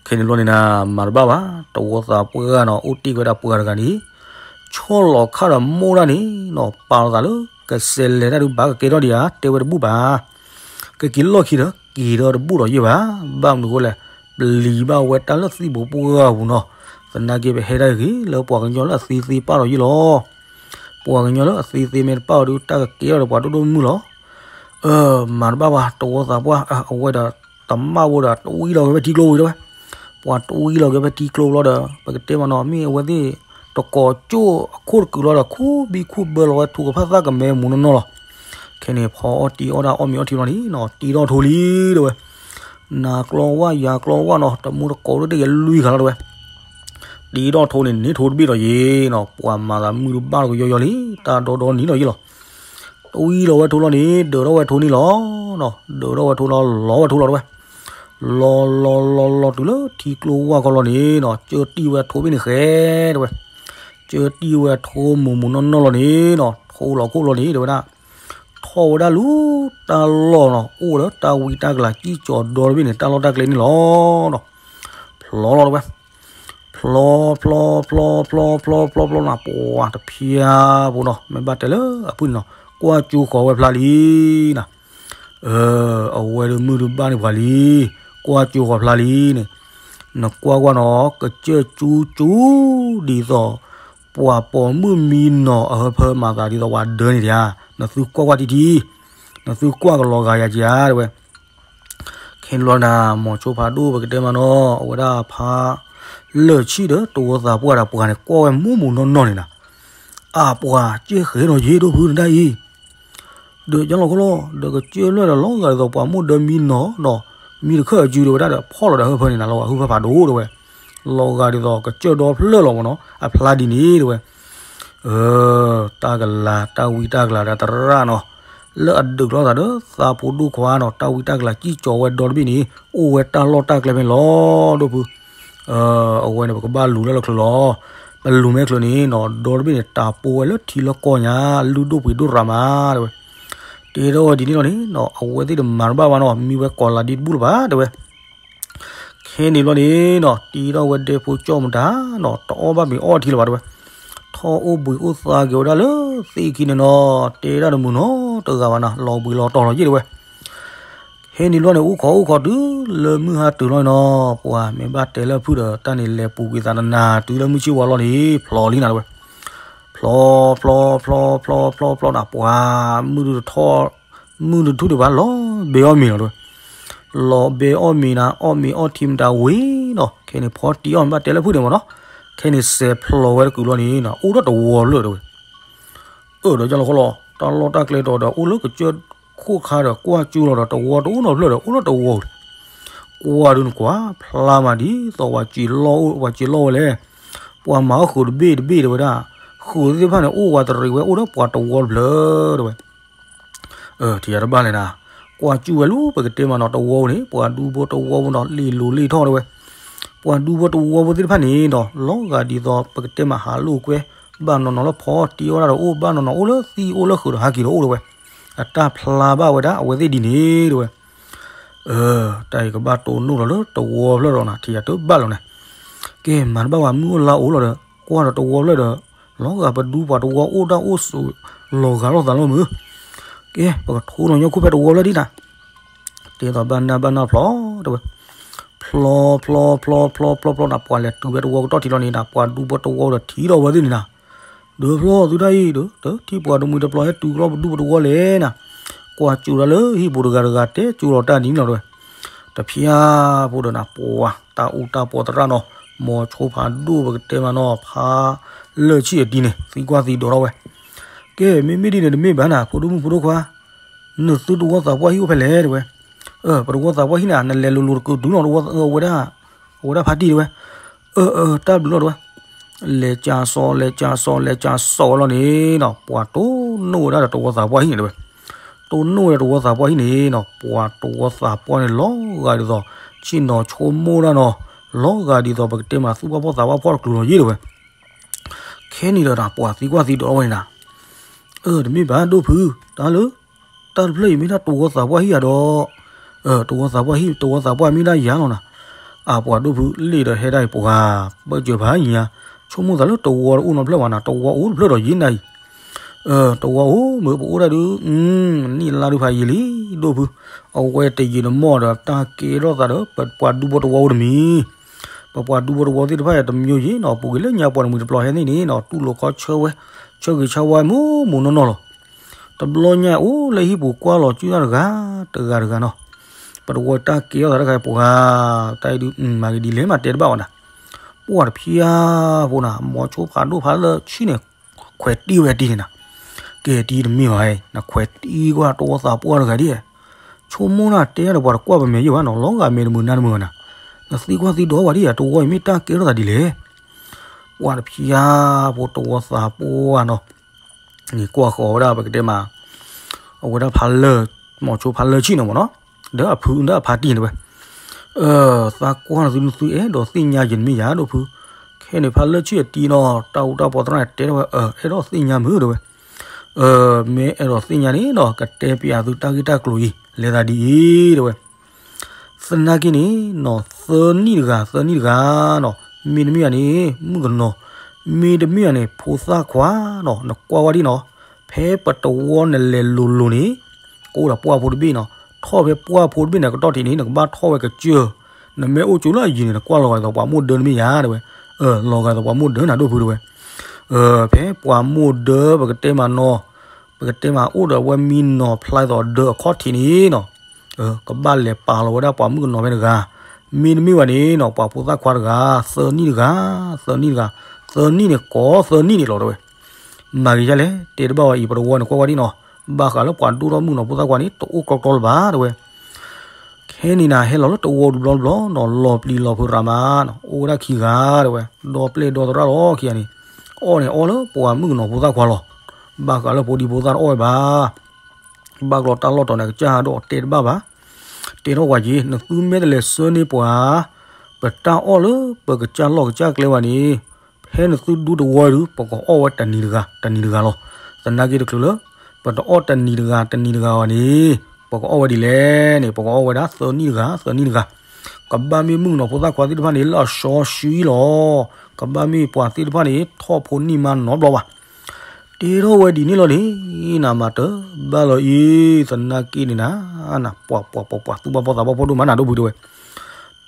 ခဲန့ၣ်ဘျီန့ၣ်နၤ မၤတဘၣ်ဘၣ် တဝီသးပှၢ်နီၤ အိၣ်တ့ၢ်ဝဲဒၣ်ပှၤတဂၤန့ၣ် ဆီၣ်လီၤခါဒီးမိၢ်တၢ်န့ၣ်နီၤ ပာ်လီၤသးလၢ ကစဲးလဲၤတၢ်ဒုးဘၣ်ကကဲထီၣ်ဒံးဧါ တဲဝဲတဘူၣ်ဘၣ်. ကက့ၤလီၢ်ခံဒီး က့ၤဒီးတဘူၣ်ဒီးယဲၢ်ဘၣ်. ဘၣ်မနုၤအဃိလဲၣ် ပျံၤဘၣ်ဝဲတၢ်လၢသံၣ်ဘိပှၢ်ပူၤနီၤ. သနာ်က့ပဟဲဒၣ်ဂ့ၤလၢပှၤကညီလၢအသ့သ့ပာ်ဒီးယဲၢ်လီၤ. ပှၤကညီလၢအသ့သ့မ့ၢ်တပာ်အီၤဒုး တၢ်ကကဲထီၣ်ဒီးပှၤဒိၣ်ဒိၣ်မုၢ်လီၤ. အၢ မၤတဘၣ်ဘၣ် တဝီသးပှၢ် အဝဲဒီးတမၣ်ဝဲဒီးတဝံလီၤက့ၤဖဲထံကျိပူၤတဲဝဲ. ပှၤတဝံလီၤက့ၤဖဲထံကျိပူၤလီၤဒီး ပကတဲမနီၤ မ့ၢ်အဝဲသ့ၣ် တကိးကၠိအခိၣ်တကုလီၤဒီး ခူၣ်ဘံခူၣ်ဘၢလီၤဝဲထိကဖၣ်သၣ်ကမဲမူးနီၢ်နီၢ်လီၤ. ခဲန့ၣ် ဖီအီၣ်တံၤအီၣ်ဒၣ်အီၣ်မ့ၤအီထံလီၤန့ၣ်နီၤ တံၤထီၣ်ထိလံတဲဝဲ. နၤကျီဝၣ်ယၤကျီဝၣ်နီၤ တမူတကိးလၢတဂ့ၤလွံၢ်ဂၤလီၤတဲဝဲ. တံၤထီၣ်ထိန့ၣ် န့ၢ်ထိတဘ့ၣ်ဒီးယဲၢ်နီၤ ပှၤမၤသးမုၢ်တဘၣ်လီၤကယီယီလံ တၢ်ဒီဒီနံၤဒီးယဲၢ်လီၤ. တဝံလီၤဝဲထိလီၤန့ၣ် ဒၢးထီၣ်ဝဲထိန့ၣ်လီၤ. ဒၢးထီၣ်ဝဲထိလီၤ လီၤဝဲထိလီၤတဲဝဲ. လီၤလီၤလီၤလီၤတုၤလၢထံကျိဝၢ်ကီၢ်လီၤန့ၣ်နီၤ ကၠၢတံၢ်ဝဲထိဘ့ၣ်န့ၣ်ဃဲတဲဝဲ. ကၠၢတံၢ်ဝဲထိမူးမူးနီၢ်နီၢ်လီၤန့ၣ်နီၤ ထိလီၤခိၣ်လီၤန့ၣ်တဲဝဲဒၣ် ထီၣ်ဝဲဒၣ်လူၤတၢ်လီၢ်နီၤ အိၣ်ဒီးတၢ်ဝံတၢ်ကလၤကံၢ်ကၠီၤဒီတဘ့ၣ်န့ၣ် တၢ်လီၢ်တၢ်ကျဲန့ၣ်လီၤနီၤ. ဖျီလီၤတဲဝဲ. ဖျီဖျီဖျီဖျီဖျီဖျီဖျီနၤ ပှၤတဖျါဖိနီၤ မ့ၢ်ဘၣ်တဲလၢအဖုၣ်န့ၣ်နီၤ ကွၢ်ကၠိဃီၤဝဲဖျါလံနၤ. အဝဲဒၣ်မုၢ်ဒုးဘၣ်န့ၢ်ပှၤလံ ကွၢ်ကၠိဃီၤဖျါလံန့ၣ် နကွၢ်ကွၢ်နီၤ ကစၢၢ်ကၠူကၠူ ဒ်သိး ပှၤပိာ်မုၣ်မံနီၤအဟၢဖၢမၤသးဒ်သိးပှၤဒၢန့ၣ်တဧါ, နသုကွၢ်ကွၢ်ထံထံ, နသုကွၢ်ကလီၤဂာ်ယၤကဧါ တဲဝဲ. ခဲန့ၣ်ဘျီန့ၣ် မိၤဆိဖးဒိၣ်ပကတဲမးနီၤ အဝဲဒၣ်ဖးလၢာ်ဆံၣ်ဒီးတဝီသးပှၢ်ဒီးပှၤန့ၣ် ကွၢ်ဝဲမူးမူးနီၢ်နီၢ်န့ၣ်နၤ, အပှၤကဲဃဲနီၤ ယ့ၢ်ဒိၣ်ဖုနတၢ်အံၤ ဒီးကၠီလီၤခီလီၤ ဒီးကစၢၢ်လၢာ်ဒီးလီၤဂာ်ဒ်သိးပှၤမိၢ်ဒၢမံနီၤနီၤ, မံတခၢၣ်အစုတဲဝဲဒၣ်ဒီး ဖီၣ်လီၤဒီးဟၢဖၢန့ၣ်နၤ လီၤဂာ်ဟၢဖၢဖးဒိၣ်တဲဝဲ, လီၤဂာ်ဒ်သိးကစၢၢ်ဒီဖျၢၣ်လီၤမးနီၤ အဖျါဒ်န့ၣ်တဲဝဲ. တၢ်ကလၤ တၢ်ဝံတၢ်ကလၤဒီးသရၣ်နီၤ, လၢအဒုးလိာ်သးဒီးသးဖိဒိၣ်ခွါနီၤ တၢ်ဝံတၢ်ကလၤစံၣ်ကၠီၤဝဲဒီတဘ့ၣ်န့ၣ် အိၣ်ဝဲတၢ်လီၢ်တၢ်ကျဲဖဲန့ၣ်လီၤ ဒိၣ်ဖု. အဝဲန့ၣ် ပကဘၣ်လူၤလၢလၢချုးလီၤ. ပလူၤမ့ၢ်ချုးန့ၣ်နီၤ ဒီတဘ့ၣ်န့ၣ် တၢ်ပိဝဲလၢထံလၢကီၢ်ညါ လုၢ်ဒိၣ်ပှ့ၤဒိၣ်ရၤမးတဲဝဲ. တဲထီၣ်ဝဲဒ်န့ၣ်လီၤန့ၣ်နီၤ အဝဲသ့ၣ်တမၤတဘၣ်ဘၣ်နီၤ မံဝဲကိးလးဒံတဘူၣ်လၢၤဘၣ်တဲဝဲ. ခဲန့ၣ်ဘျီန့ၣ်နီၤ တံထီၣ်ဝဲဒဲဖိကၠီၣ်မတၤနီၤ တအီၣ်ဘၣ်မ့ၤအီထံလၢၤဘၣ်တဲဝဲ. ထီၣ်အိၣ်ဘှံးအိၣ်သါက့ၤဝဲဒၣ်လၢသ့ၣ်ခံန့ၣ်နီၤ တဲဒၣ်တမုာ်နီတဂၤဘၣ်နီၤ လီၤဘှံးလီၤတီၤလီၤယ့ၢ်တဲဝဲ. ခဲန့ၣ်ဘျီန့ၣ် အိၣ်ခိးအိၣ်ခိးတုၤလၢမုၢ်ဟါတုၤလီၤန့ၣ်နီၤ ပှၤမ့ၢ်ဘၣ်တဲလၢဖုၣ်ဒီး တၢ်န့ၣ်လဲၤပူၤကွံာ်သးနနၤ တုၤလၢမုၢ်ဆ့ၣ်ဝါလီၤန့ၣ် ဖျိးလံနၤတဲဝဲ. ဖျိး ဖျိး ဖျိး ဖျိး ဖျိး ဖျိးနၤ ပှၤမုၢ်တထီၣ် မုၢ်တထူၣ်ဒံးဘၣ် လီၤဘဲအီၣ်မ့ၤလီၤတဲဝဲ. လီၤဘဲအီၣ်မ့ၤနၤ အီၣ်မ့ၤအီထံမတၤဝံၤနီၤ ခဲန့ၣ် ဖီတံၢ်အီၣ်မ့ၤဘၣ်တဲလၢဖုၣ်န့ၣ်မးနီၤ ခဲန့ၣ် စဲးဖျိးဝဲတကုာ်လီၤန့ၣ်နီၤ အိၣ်ဒီးတဝီဖျၢၣ်တဲဝဲ. အၢ ဒီးကၠီလီၤခီလီၤ တၢ်လီၢ်တၢ်ကျဲတီၤဒီး အိၣ်လၢကစၢၢ်ခိၣ်ခါဒီး ကွၢ်ကၠိလီၤဒီး တဝီတအိၣ်နီတဖျၢၣ်ဒီး အိၣ်လၢတဝီ ကွၢ်ဒုးနကွၢ် ဖျါမးဒ်သိးပှၤစံးလီၢ်အိၣ် ပှၤစံးလီၢ်ဝဲလဲၣ်. ပှၤမၤအီၣ်ဃုာ်တဘ့ၣ်တဘ့ၣ်တဲဝဲဒၣ် ဃုာ်သ့ၣ်တဖၣ်န့ၣ် အိၣ်ဝးတရံးဝဲ အိၣ်ဒီးပှၤတဝီတဖျၢၣ်တဲဝဲ. ထံၣ်ယၤတဘၣ်လဲၣ်နၤ ကွၢ်ကၠူဝဲလူၤ ပကတဲမးနီၤ တဝီန့ၣ် ပှၤဒူဖိတဝီဖိနီၤ လ့ၣ်လိၤလ့ၣ်ထီၣ်တဲဝဲ. ပှၤဒူဖိတဝီဖိသ့ၣ်တဖၣ်န့ၣ်နီၤ လီၤဂာ်ဒ်သိး ပကတဲမးဟးလိာ်ကွဲ ဘၣ်နီၤနီၤလၢဖီတံၢ်အီၣ်ဒၣ်ဒီးအိၣ် ဘၣ်နီၤနီၤအိၣ်လၢသံအိၣ်လၢဃုာ်ဒီးဟးက့ၤဒီးအိၣ်တဲဝဲ. အတၢ်ဖျါဘၣ်ဝဲဒၣ်အဝဲသ့ၣ်ဒ်န့ၣ်တဲဝဲ. တၢ်အံၤကဘၣ်တိၢ်နီၣ်လီၤလၢတဝီဖျၢၣ်ဒီးနၤ ထံၣ်ယၤတဘၣ်လီၤန့ၣ်. ကဲ မၤတဘၣ်ဝဲ မုၢ်အိၣ်လါအိၣ်လီၤဒီး ကွၢ်ဒီးတဝီဖျၢၣ်ဒီး လီၤဂာ်ပဒူပှၤတဝီအိၣ်တၢ်အိၣ်ဆိး လီၤဂာ်လိာ်သးလီၤမုၢ်. ကဲ ပကထိနီၤညီခိၣ်ဖဲတဝီဖျၢၣ်ဒံးနၤ တဲသိးဘၣ်နၢ်ဘၣ်နၢ်ဖျိးတဲဝဲ. ဖျိးဖျိးဖျိးဖျိးဖျိးဖျိးဖျိးနၤ ပှၤလဲၤတုၤဖဲတဝီကတီၢ်ထံလီၤန့ၣ်နၤ ပှၤဒူဖိတဝီဒီးထံၣ်ဒီးဝဲသ့ၣ်န့ၣ်နၤ. ဒုးဖျီသုတၢ်အံၤဒီး တထံၣ်ပှၤတမှံၤတပျီၤဟဲတုၤကလီပဒူပတဝီလဲၣ်နၤ, ကွၢ်ကၠိၤတၢ်လၢဟံၣ်ပူၤတဂၤတဂၤတဲကၠိၤလီၤတၢ်ဒ်န့ၣ်လီၤတဲဝဲ, တဖျါဖိဒီးနၤ ပှၤတၢ်အူတၢ်ပီးသရၣ်နီၤ, မိၤဆိဖးဒိၣ်ပကတဲမးနီၤ ဖးလၢာ်ဆံၣ်အတံၤန့ၣ် သံကွၢ်သံဒိးထီၣ်ဝဲ, ကဲ မ့မ့ၢ်ဒ်န့ၣ်တမ့ၢ်ဘၣ်နၤ ဖိဒိၣ်မုၣ်ဖိဒိၣ်ခွါ, နသုတဝီသးပှၢ်ဟံၣ်အိၣ်ဖဲလဲၣ်တဲဝဲ, ပတဝီသးပှၢ်ဟံၣ်န့ၣ် နလဲၤလိၤလိၤတကုာ်တုၤလီၤ အဝဲဒၣ်ဖါတံၢ်တဲဝဲ, အၢ တၢ်ဘျုးလီၤတဲဝဲ, လဲၤကၠါစီၤ လဲၤကၠါစီၤ လဲၤကၠါစီၤဝဲလီၤန့ၣ်နီၤ ပှၤတိၢ်နီၣ်ဝဲဒၣ်ဒီးတဝီသးပှၢ်ဟံၣ်န့ၣ်တဲဝဲ, တိၢ်နီၣ်ဝဲဒီးတဝီသးပှၢ်ဟံၣ်န့ၣ်နီၤ ပှၤတဝီသးပှၢ်န့ၣ်လီၤဂာ်ဒ်သိး ဆ့ၣ်နီၤဆိကမိၣ်တၢ်နီၤ, လီၤဂာ်ဒ်သိးပကတဲမးသူၣ်ဘၣ်ဖှီၣ်သးဘၣ်ဖှီၣ်တကျိၤလီၤယ့ၣ်တဲဝဲ, ခဲန့ၣ်ဒီးနၤ ပှၤသံကွၢ်သံဒိးထီၣ်ဝဲန့ၣ်နၤ, အၢ တမ့ၢ်ဘၣ်ဒိၣ်ဖု, တၢ်လၢ တၢ်တဖျၢၣ်အံၤမ့ၢ်ဒၣ်တဝီသးပှၢ်ဟံၣ်ဧါဒီး, တဝီသးပှၢ်ဟံၣ် တဝီသးပှၢ်မ့ၢ်ဒၣ်ယၤလီၤနၤ, အပှၤဒိၣ်ဖုလ့ၣ်ဒီးဟဲဒၣ်အံၤပှၤ, ပၢၢ်စၢၤဖးယံၤညါ, ဆိကမိၣ်သးလၢတဝီတအိၣ်နီတဖျၢၣ်ဘၣ်နၤ တဝီအိၣ်တဖျၢၣ်ဒီးယံၤနၤအံၤ, တဝီအိၣ်မ့ၢ်ပအိၣ်ဒၣ်ဒုး, နံၣ်လါဒုးဖးယံၤလံ, ဒိၣ်ဖု, အဝဲတယံာ်တမီၢ်ဒီးတၢ်ကဲထီၣ်သးဒီး ပပှၤဒူဖိတဝီအိၣ်တမံၤ ပပှၤဒူဖိတဝီသ့ၣ်တဖၣ်အံၤတမံၤယ့ၣ်နီၤ ပူၤကွံာ်လၢညါပှၤတမှံၤတပျီၤဟဲန့ၣ်န့ၣ်နီၤ တူၢ်လိာ်ခီဆၢဝဲ, ဆၢဂ့ၤဆၢဝါမူမူနီၢ်နီၢ်လီၤ. တဘျီညါအိၣ်လၢဟံၣ်ပူၤကွၢ်လီၤစုတၢ်တဂၤ, တဂၤတဂၤနီၤ, ပတဝီတၢ်ကဲထီၣ်သးတခါပှၤ, တၢ်အံၤဒုး မၤဂ့ၤဒ်လဲၣ်မးတဲတဘၣ်ဝဲနၤ, ပှၤတဖျါဖိနၤ မိၤဆိဖးဒိၣ်ဖးလၢာ်ဆံၣ်န့ၣ်, ခွဲးတံၢ်ဝဲတံၢ်န့ၣ်နၤ, ကဲတံၢ်တမ့ၢ်ဘၣ်, နခွဲးတံၢ်ကွၢ်တဝီသးပှၢ်တဂၤဒ်, ဆိကမိၣ်နၤတဲဒီးပှၤတကွၢ်ပမဲာ်ယ့ၣ်ဘၣ်နီၤ လီၤဂာ်မဲာ်တမုာ်နါတမုာ်ဘၣ်နၤ, နသံကွၢ်သံဒိးဝဲဒ်ဧါ တဝီအံၤမ့ၢ်တၢ်ကဲထီၣ်သးဒ်လဲၣ်, ပှၤတဖျါဖိတဝီသးပှၢ်နီၤ န့ၣ်ကွၢ်ဃီၤဝဲဒၣ်ပကတဲမး, အဝဲဒၣ်ဖးလၢာ်, မိၤဆိဖးလၢာ်ဆံၣ်န့ၣ်မ့ၢ်နီၤ, ဒီးအဖုဒီးအဖါတံၢ်န့ၣ်ဝဲ, သးကွၢ်နသုနသုအဲၣ်ဒိးသ့ၣ်ညါယံၤတမ့ၢ်ယၤဒိၣ်ဖု, ခဲန့ၣ်ဖးလၢာ်ဆံၣ်အတံၢ်နီၤ တၢ်အူတၢ်ပီးသရၣ်န့ၣ်တဲထီၣ်ဝဲ အဲၣ်ဒိးသ့ၣ်ညါမုာ်တဲဝဲ, မ့ၢ်အဲၣ်ဒိးသ့ၣ်ညါန့ၣ်ဒီး ကတဲပျးသုတၢ်ဂ့ၢ်တၢ်ကျိၤအံၤ လဲၤသးဒ်အံၤတဲဝဲ သနာ်က့န့ၣ်နီၤ သၢနံၣ်တဂၤ သၢနံၣ်တဂၤနီၤ, မ့တမ့ၢ်ဘၣ်န့ၣ် မုၣ်ကနီၤ, မ့တမ့ၢ်ဘၣ်န့ၣ် ဖိသၣ်ခွါနီၤ, နကွၢ်ဝဲဒ်နီၤ, ဖဲပတဝီနလဲၤလိၤလိၤန့ၣ်, ကအိၣ်ဒီးပှၢ်ဖိတဘ့ၣ်နီၤ, ထီၣ်ဖဲပှၢ်ဖိတဘ့ၣ်န့ၣ် ကတီၢ်ထံးန့ၣ် နကဘၣ်ထီၣ်ဝဲကစၢၢ်, နမ့ၢ်အိၣ်ကၠိလၢအယံၤန့ၣ် နကွၢ်လီၤဂာ်ဒ်သိးပှၤမိၢ်ဒၢတမ့ၢ်ယၤတဲဝဲ, လီၤဂာ်ဒ်သိးပှၤမိၢ်ဒၢနၤဒိၣ်ဖုတဲဝဲ, ဖဲပှၤမိၢ်ဒၢပကတဲမးနီၤ, ပကတဲမးအိၣ်ဒီးအဝဲမံနီၤဖျါသိးဒၢအခီၣ်ထံးန့ၣ်နီၤ ကဘၣ်လဲၤပာ်လီၤဝဲဒၣ်ပှၤမုၣ်ကနီၤဖဲတဂၤ, မ့တမ့ၢ်ဘၣ်န့ၣ်နီၤ ပှၤဖိသၣ်ခွါတဂၤ, သၢနံၣ်တဂၤ, သၢနံၣ်တဂၤ, သၢနံၣ်န့ၣ်ကိးသၢနံၣ်န့ၣ်လီၤတဲဝဲ, မၤဂ့ၤဒ်လဲၣ် တဲတဘၣ်ဝဲအံၤ ပတဝီန့ၣ်ကွၢ်ဝဲဒ်နီၤ, ဘၣ်ဃးလၢပှၤဒိၣ်ထီၣ်မုၣ်ကနီၤဖိသၣ်ခွါန့ၣ် တအိၣ်ကီကီလၢၤဘၣ်တဲဝဲ ခဲန့ၣ်နၤ ဟဲလီၤလၢတဝီတဘျီတဘျီနီၤ လီၤပျံၤလီၤဖုးရၤမးနီၤ အိၣ်ဝဲဒၣ်ခံဂၤတဲဝဲ, ဒီပျဲၢ်ဒီသရၣ်လီၤခံဂၤန့ၣ်, အီၣ်န့ၣ်အီၣ်လၢပှၤမုၣ်ကနီၤဖိသၣ်ခွါလီၤ, ဘၣ်ဃးလၢဖိဒံဖိသၣ်တအီၣ်ဝဲဘၣ်, ဘၣ်ကျီတၢ်လီၢ်တီၤန့ၣ် ကစၢ်ဟးဒီးတဲတဘၣ်ဘၣ်, တဲထီၣ်ကွၢ်က့ၤ နသုမ့ၢ်တလဲၤဆှၢန့ၢ်ပှၤ, ပတၢ်အီၣ်လၢပကစၢ်လီၢ်ကစၢ်ကျဲဘၣ်န့ၣ် ဖဲနသုဒူတဝီဒုး ပကအီၣ်ဝဲတနံၤတဂၤ တနံၤတဂၤလီၤ. သနာ်က့တချုးလၢ ပတအီၣ်တနံၤတဂၤတနံၤတဂၤဘၣ်န့ၣ် ပကအီၣ်ဝဲဒ်လဲၣ်န့ၣ် ပကအီၣ်ဝဲဒၣ်သၢနံၣ်တဂၤ သၢနံၣ်တဂၤ, ကဘၣ်မ့ၢ်မုၣ်ကနီၤဖိသၣ်ခွါသ့ၣ်တဖၣ်န့ၣ် လၢအစီဆှံလီၤ. ကဘၣ်မ့ၢ်ပှၤသ့ၣ်တဖၣ်န့ၣ် ထီၣ်ဖိနံၣ်မါနီတဘျီဘၣ်. တဲထီၣ်ဝဲဒ်န့ၣ်လီၤန့ၣ် နမၤတဘၣ်လီၤအံၤ သနာ်က့န့ၣ်နၤ, နပှၤပှၤပှၤပှၤသူၣ်ဘၣ်ဖှီၣ်သးဘၣ်ဖှီၣ်ဒိၣ်မးနၤဒိၣ်ဖုတဲဝဲ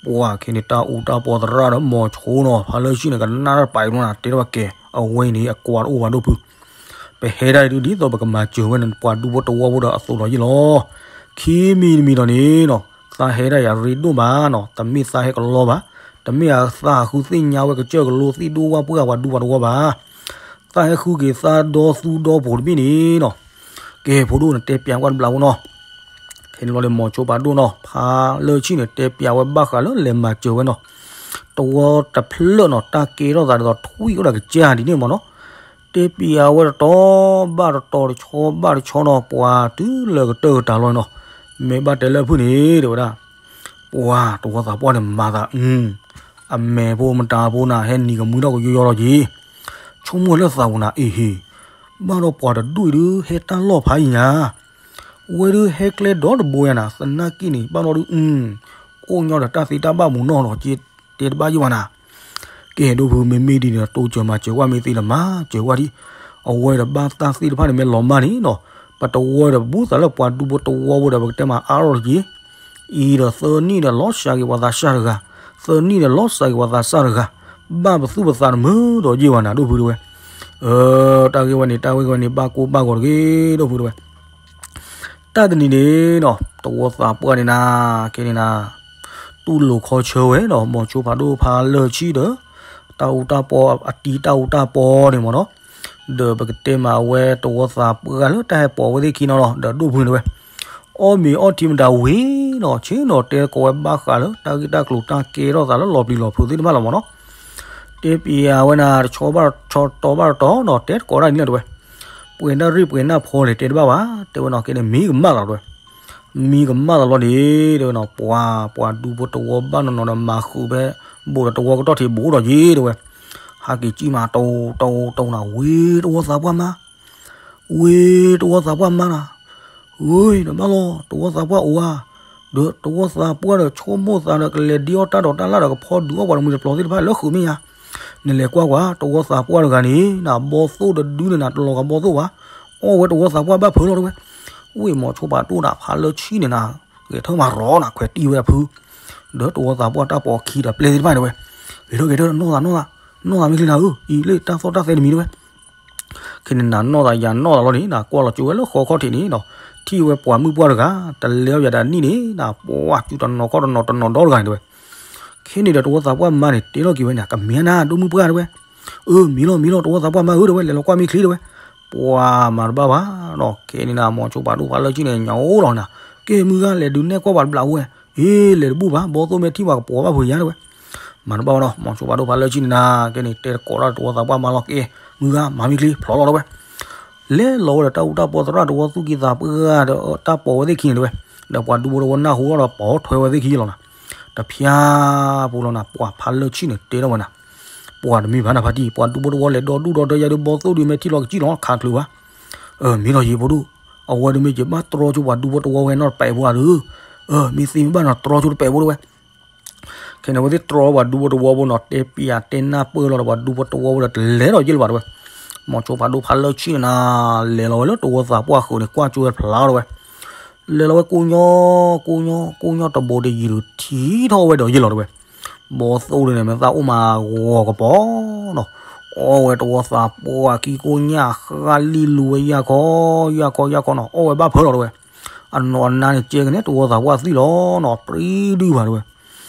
ပှၤခဲန့ၣ် တၢ်အူတၢ်ပီးသရၣ်ဒီးမိၤဆိနီၤ ဖးလၢာ်ဆံၣ်န့ၣ် ကနၣ်တၢ်တပာ်အံၤနီၤ တဲထီၣ်ဝဲကဲ အဝဲအံၤန့ၣ် အကွၢ်တအိၣ်ဘၣ်ဒိၣ်ဖု, ပဟဲဒၣ်အံၤဒုး ဒ်သိးပကမၤစၢၤဝဲန့ၣ် ပှၤဒူဖိတဝီဖိဒီးအသိးလီၤယ့ၣ်လီၤ. ခံမံၤတမံၤဒီးန့ၣ်နီၤ သးဟဲဒၣ်ယၤရ့ဒိၣ်မးနီၤ တမ့ၢ်သးဟဲကလီဘၣ်, တမ့ၢ်အသးဟးဃုသ့ၣ်ညါဝဲကစၢၢ်ကလိသ့ၣ်ဒိၣ်ဝၣ်ပှၢ်ပှၤဒူပှၤတဝီဘၣ် သးဟဲဃုက့ၤသးဒီသူဒီဖိတဘ့ၣ်န့ၣ်နီၤ, ကဲ ဖိဒိၣ်န့ၣ် တဲပျးကွၢ်တဘျီဖိနီၤ, ခဲန့ၣ်လီၤလၢမိၤဆိဖးဒိၣ်နီၤ ဖးလၢာ်ဆံၣ်န့ၣ် တဲပျးဝဲဘၣ်ဃးလၢလဲၤမၤစၢၤဝဲနီၤ, တဝီတဖျၢၣ်နီၤ တၢ်ကဲထီၣ်သးဒ်သိးထွံၣ်အိၣ်ဒီးကစၢ်ဒ်န့ၣ်မ့ၢ်နီၤ, တဲပျးဝဲတတီၤဘၣ်တတီၤတဆီဘၣ်တဆီနီၤ ပှၤတုၤလၢကတၢၢ်ကတၢၢ်လီၤနီၤ, မ့ၢ်ဘၣ်တဲလၢဖုၣ်န့ၣ် တဲဝဲဒၣ် ပှၤတဝီသးပှၢ်န့ၣ်မၤသး အမဲာ်ဖိမတၤဖိနၤ ဟဲနံၤကမှံထီၣ်ကယီယီလီၤက့ၤ, ဆိကမိၣ်လၢသးပူၤနၤ အ့ဟ့ၣ်, ဘၣ်ဒီးပှၤတဒူၣ်အံၤဒုး ဟဲတၢ်လီၢ်ဖးယံၤညါ, ဝဲဒုးဟဲကျဲဒီတဘိယၤနၤ သနာ်က့န့ၣ် ဘၣ်ဒီးဒုး ကိၣ်ညီဒီးတၢ်သ့တၢ်ဘၣ်မူးနီၢ်နီၢ် က့ၤတဲတဘၣ်ယံၤဘၣ်နၤ ကဲ ဒိၣ်ဖုမ့မ့ၢ်ဒ်န့ၣ်ဒီး တိစၢၤမၤစၢၤကွၢ်မ့ၢ်သ့ဒီးမၤစၢၤကွၢ်ဒံး, အဝဲဒီးဘၣ်တၢ်သ့ၣ်တဖၣ်န့ၣ်မ့ၢ်လီၤမၢ်န့ၣ်နီၤ, ပတဝီဒီးပဘူၣ်သးလၢပှၤဒူဖိတဝီဖိဒီး ပကတဲမးအါထီၣ်တက့ၢ်, အံၤဒီးသၢနံၣ်ဒီးလီၤစှၤက့ၤပှၤသးစၢ်တဂၤ, သၢနံၣ်ဒီးလီၤစှၤက့ၤပှၤသးစၢ်တဂၤ, ဘၣ်ပသူၣ်ပသးတမုာ်ဒီးယ့ၢ်ဘၣ်နၤ ဒိၣ်ဖုတဲဝဲ, အၢ တၢ်ဂ့ၢ်ဝဲန့ၣ် တၢ်ဂ့ၢ်ဝဲန့ၣ် ဘၣ်ကိၢ်ဘၣ်ဂီၤတဂ့ၤ ဒီပုၢ်ဝဲၢ်. တၢ်တနံၤန့ၣ်နီၤ တဝီသးပှၢ်န့ၣ်နၤ ကဲန့ၣ်နၤ တူၢ်လိာ်ခီဆၢဝဲဒီး မိၤဆိဖးဒိၣ်ဖးလၢာ်ဆံၣ်ဒီး တၢ်အူတၢ်ပီ အတံတၢ်အူတၢ်ပီန့ၣ်မ့ၢ်နီၤ. ဒီးပကတဲမးအဝဲတဝီသးပှၢ်လၢတၢ်ဟဲပိာ်ဝဲသ့ၣ်ခံနီၤနီၤ ဒီးဒိၣ်ဖုန့ၣ်ဝဲ အီၣ်မ့ၤအီထံမတၤဝံၤနီၤ ဆ့ၣ်နီၤတဲသကိးဝဲဘၣ်ဃးလၢ တၢ်ဂ့ၢ်တၢ်ကျိၤတၢ်ကဲထီၣ်သးလၢလီၤပျံၤလီၤဖုးသ့ၣ်တဖၣ်လီၤမ့ၢ်နီၤ. တဲပံၤအဝဲနၤ တဆီဘၣ်တဆီတီဘၣ်တတီနီၤ တဲသကိးတၢ်န့ၣ်လီၤတဲဝဲ. ပှဲၤနၣ်ရံၣ်ပှဲၤနၣ်ဖီလဲၣ်တဲတဘၣ်ဘၣ် တဲဝဲနီၤ ကဲန့ၣ် မံကမၣ်လီၤတဲဝဲ. မံကမၣ်လီၤလီၤန့ၣ် တဲဝဲနီၤ ပှၤ ပှၤဒူဖိတဝီဘၣ်နီၤနီၤဒီးမၤဃုာ်ဖဲ ဘူးဒီးတဝီကတီၢ်ထံးဘူးဒီးယ့ၣ်တဲဝဲ. ဟးက့ၤကံၣ်မး တဝီတဝီနၤ ဝ့ၢ်တဝီသးပှၢ်မါ ဝ့ၢ်တဝီသးပှၢ်မါနၤ ဝ့ၢ် နဘၣ်လီၤ တဝီသးပှၢ်အိၣ်ဧါ. ဒီးတဝီသးပှၢ်ဒီးဆိကမိၣ်သးဒီးကလဲၤဒ့အီၣ်တၢ်ဒိးတၢ်လၣ်ဒီးကဖီဒုးအီၣ်ပှၤတမှံၤတပျီၤသ့ၣ်တဖၣ်လၢဃုာ်မ့ၢ်ဧါ. နလဲၤကွၢ်ကွၢ် တဝီသးပှၢ်တဂၤန့ၣ် နဘီသိၣ်တဒုန့ၣ်နၤ တလီၤဂာ်ဘီသိၣ်ဘၣ်. အီၣ်ဝဲတဝီသးပှၢ်ဘၣ်ဖုးလီၤတဲဝဲ. ဝ့ၢ်မိၤဆိဖးဒိၣ်ဒီးဖးလၢာ်ဆံၣ်န့ၣ်နၤ ဂဲၤထၢၣ်မၤရီနၤ ခွဲးတံၢ်ဝဲအဖု ဒီးတဝီသးပှၢ်တၢ်ပိာ်ခံဒီးပျဲၢ်သ့ၣ်တဖၣ်တဲဝဲ. ဂဲၤထၢၣ်ဂဲၤထၢၣ် နီၢ်သးနီၢ်သး နီၢ်သးမ့ၢ်ချ့နၤဧၢ အံၤလၢတၢ်သီၣ်တၢ်သဲတမံၤတဲဝဲ. ခဲန့ၣ်နၤနီၢ်သးယၤနီၢ်သးလီၤန့ၣ် နကွၢ်လီၤကၠိဝဲလၢဃီခီၣ်ထံးန့ၣ်နီၤ ထံၣ်ဝဲပှၤမုၣ်ပှၢ်တဂၤ တလဲအီၣ်ယၤဒီးနံၣ်န့ၣ် နပှၤကၠူတနီၤခီၣ်တနီၤတနီၤဒီတဂၤန့ၣ်တဲဝဲ. ခဲန့ၣ်ဒီးတဝီသးပှၢ်မါန့ၣ် တဲထီၣ်က့ၤဝဲန့ၣ် ကမ့ၢ်နၤ ဒိၣ်မုၣ်ပှၢ်တဲဝဲ. အၢ မ့ၢ်လီၤ မ့ၢ်လီၤ တဝီသးပှၢ်မါဧၢတဲဝဲ လဲၤလီၤကွၢ်မ့ၢ်ချ့တဲဝဲ. ပှၤမၤတဘၣ်ဘၣ်နီၤ ခဲန့ၣ်နၤ မိၤဆိဖးဒိၣ်ဖးလၢာ်ဆံၣ်န့ၣ် ညါအိၣ်လီၤနၤ ကဲမုၢ်ဂၤ လဲၤဒုးနဲၣ်ကွၢ်ပှၤတဘျီဝဲ. အ့ လဲၤတဘူၣ်ဘၣ် ဘီသိၣ်မ့ၢ်ထံၣ်ပှၤကပိာ်ဘၣ်ဖုးယါတဲဝဲ. မၤတဘၣ်ဘၣ်နီၤ မိၤဆိဖးဒိၣ်ဖးလၢာ်ဆံၣ်န့ၣ်နၤ ကဲန့ၣ် တဲသကိးဒီးတဝီသးပှၢ်မါလီၤ ကဲ မုၢ်ဂၤ မၤမ့ၢ်ချ့ ဖျိးလီၤတဲဝဲ. လဲၤလီၤဝဲဒီးတၢ်အူတၢ်ပီသရၣ် တဝီသူၣ်ကံသးပှၢ်ဒီးတၢ်ပိာ်ဝဲသ့ၣ်ခံန့ၣ်တဲဝဲ. ဒီးပှၤဒူဖိတဝီနၢ်ဟူထီၣ်ဒီးပိာ်ထွဲဝဲသ့ၣ်ခံလီၤနၤ. တဖျါပူၤလီၤနၤ ပှၤဖးလၢာ်ဆံၣ်န့ၣ်တဲထီၣ်ဝဲနၤ ပှၤတမ့ၢ်ဘၣ်နၤဖါတံၢ် ပှၤဒူဖိတဝီလဲၤဒီဒူၣ်ဒီတယါဒီးဘီသိၣ်ဒုးမဲာ်ထံလီၤကစံၣ်လီၤခးချုးဘၣ်. အၢ မ့ၢ်လီၤယံၤဖိဒိၣ် အဝဲဒုးမ့ၢ်က့ၤဘၣ်တြီဆိပှၤဒူဖိတဝီဝဲနီတပဲာ်ဖိဧါဒုး. အၢ မ့ၢ်သ့မ့ၢ်ဘၣ်နီၤတြီဆိတပဲာ်ဖိတဲဝဲ. ခဲန့ၣ် အဝဲသ့ၣ်တြီဝဲပှၤဒူဖိတဝီဖိနီၤ တဲပံၤဧါတဲနၢ်ပၢၢ်လီၤဒီးပှၤဒူဖိတဝီဖိဒီးတလဲၤဒီးယ့ၣ်လၢၤဘၣ်တဲဝဲ. မိၤဆိဖးဒိၣ်ဖးလၢာ်ဆံၣ်န့ၣ်နၤ လဲၤလီၤဝဲလၢတဝီသးပှၢ်ဃုာ်န့ၣ် ကွၢ်ကၠိဝဲတဖျါလီၤတဲဝဲ. လဲၤလီၤဝဲကိးညီ ကိးညီ ကိးညီတဘိးတယံၤဒုး ထံၣ်ထီၣ်ဝဲဒီးယ့ၣ်လီၤတဲဝဲ. ဘီသိၣ်ဒုးန့ၣ် မ့ၢ်သၣ်အိၣ်မးဂီၤကပီၤနီၤ အီၣ်ဝဲတဝီသးပှၢ်ခံကိညၣ်ဃၣ်လံလူဝဲယၢ်ခီ ယၢ်ခီ ယၢ်ခီနီၤ အီၣ်ဝဲဘၣ်ဖၢလီၤတဲဝဲ. အနီၢ်အနါန့ၣ်ကဲကန့ၣ် တဝီသးပှၢ်သံလီၤနီၤ ပြံဒုဘၣ်တဲဝဲ.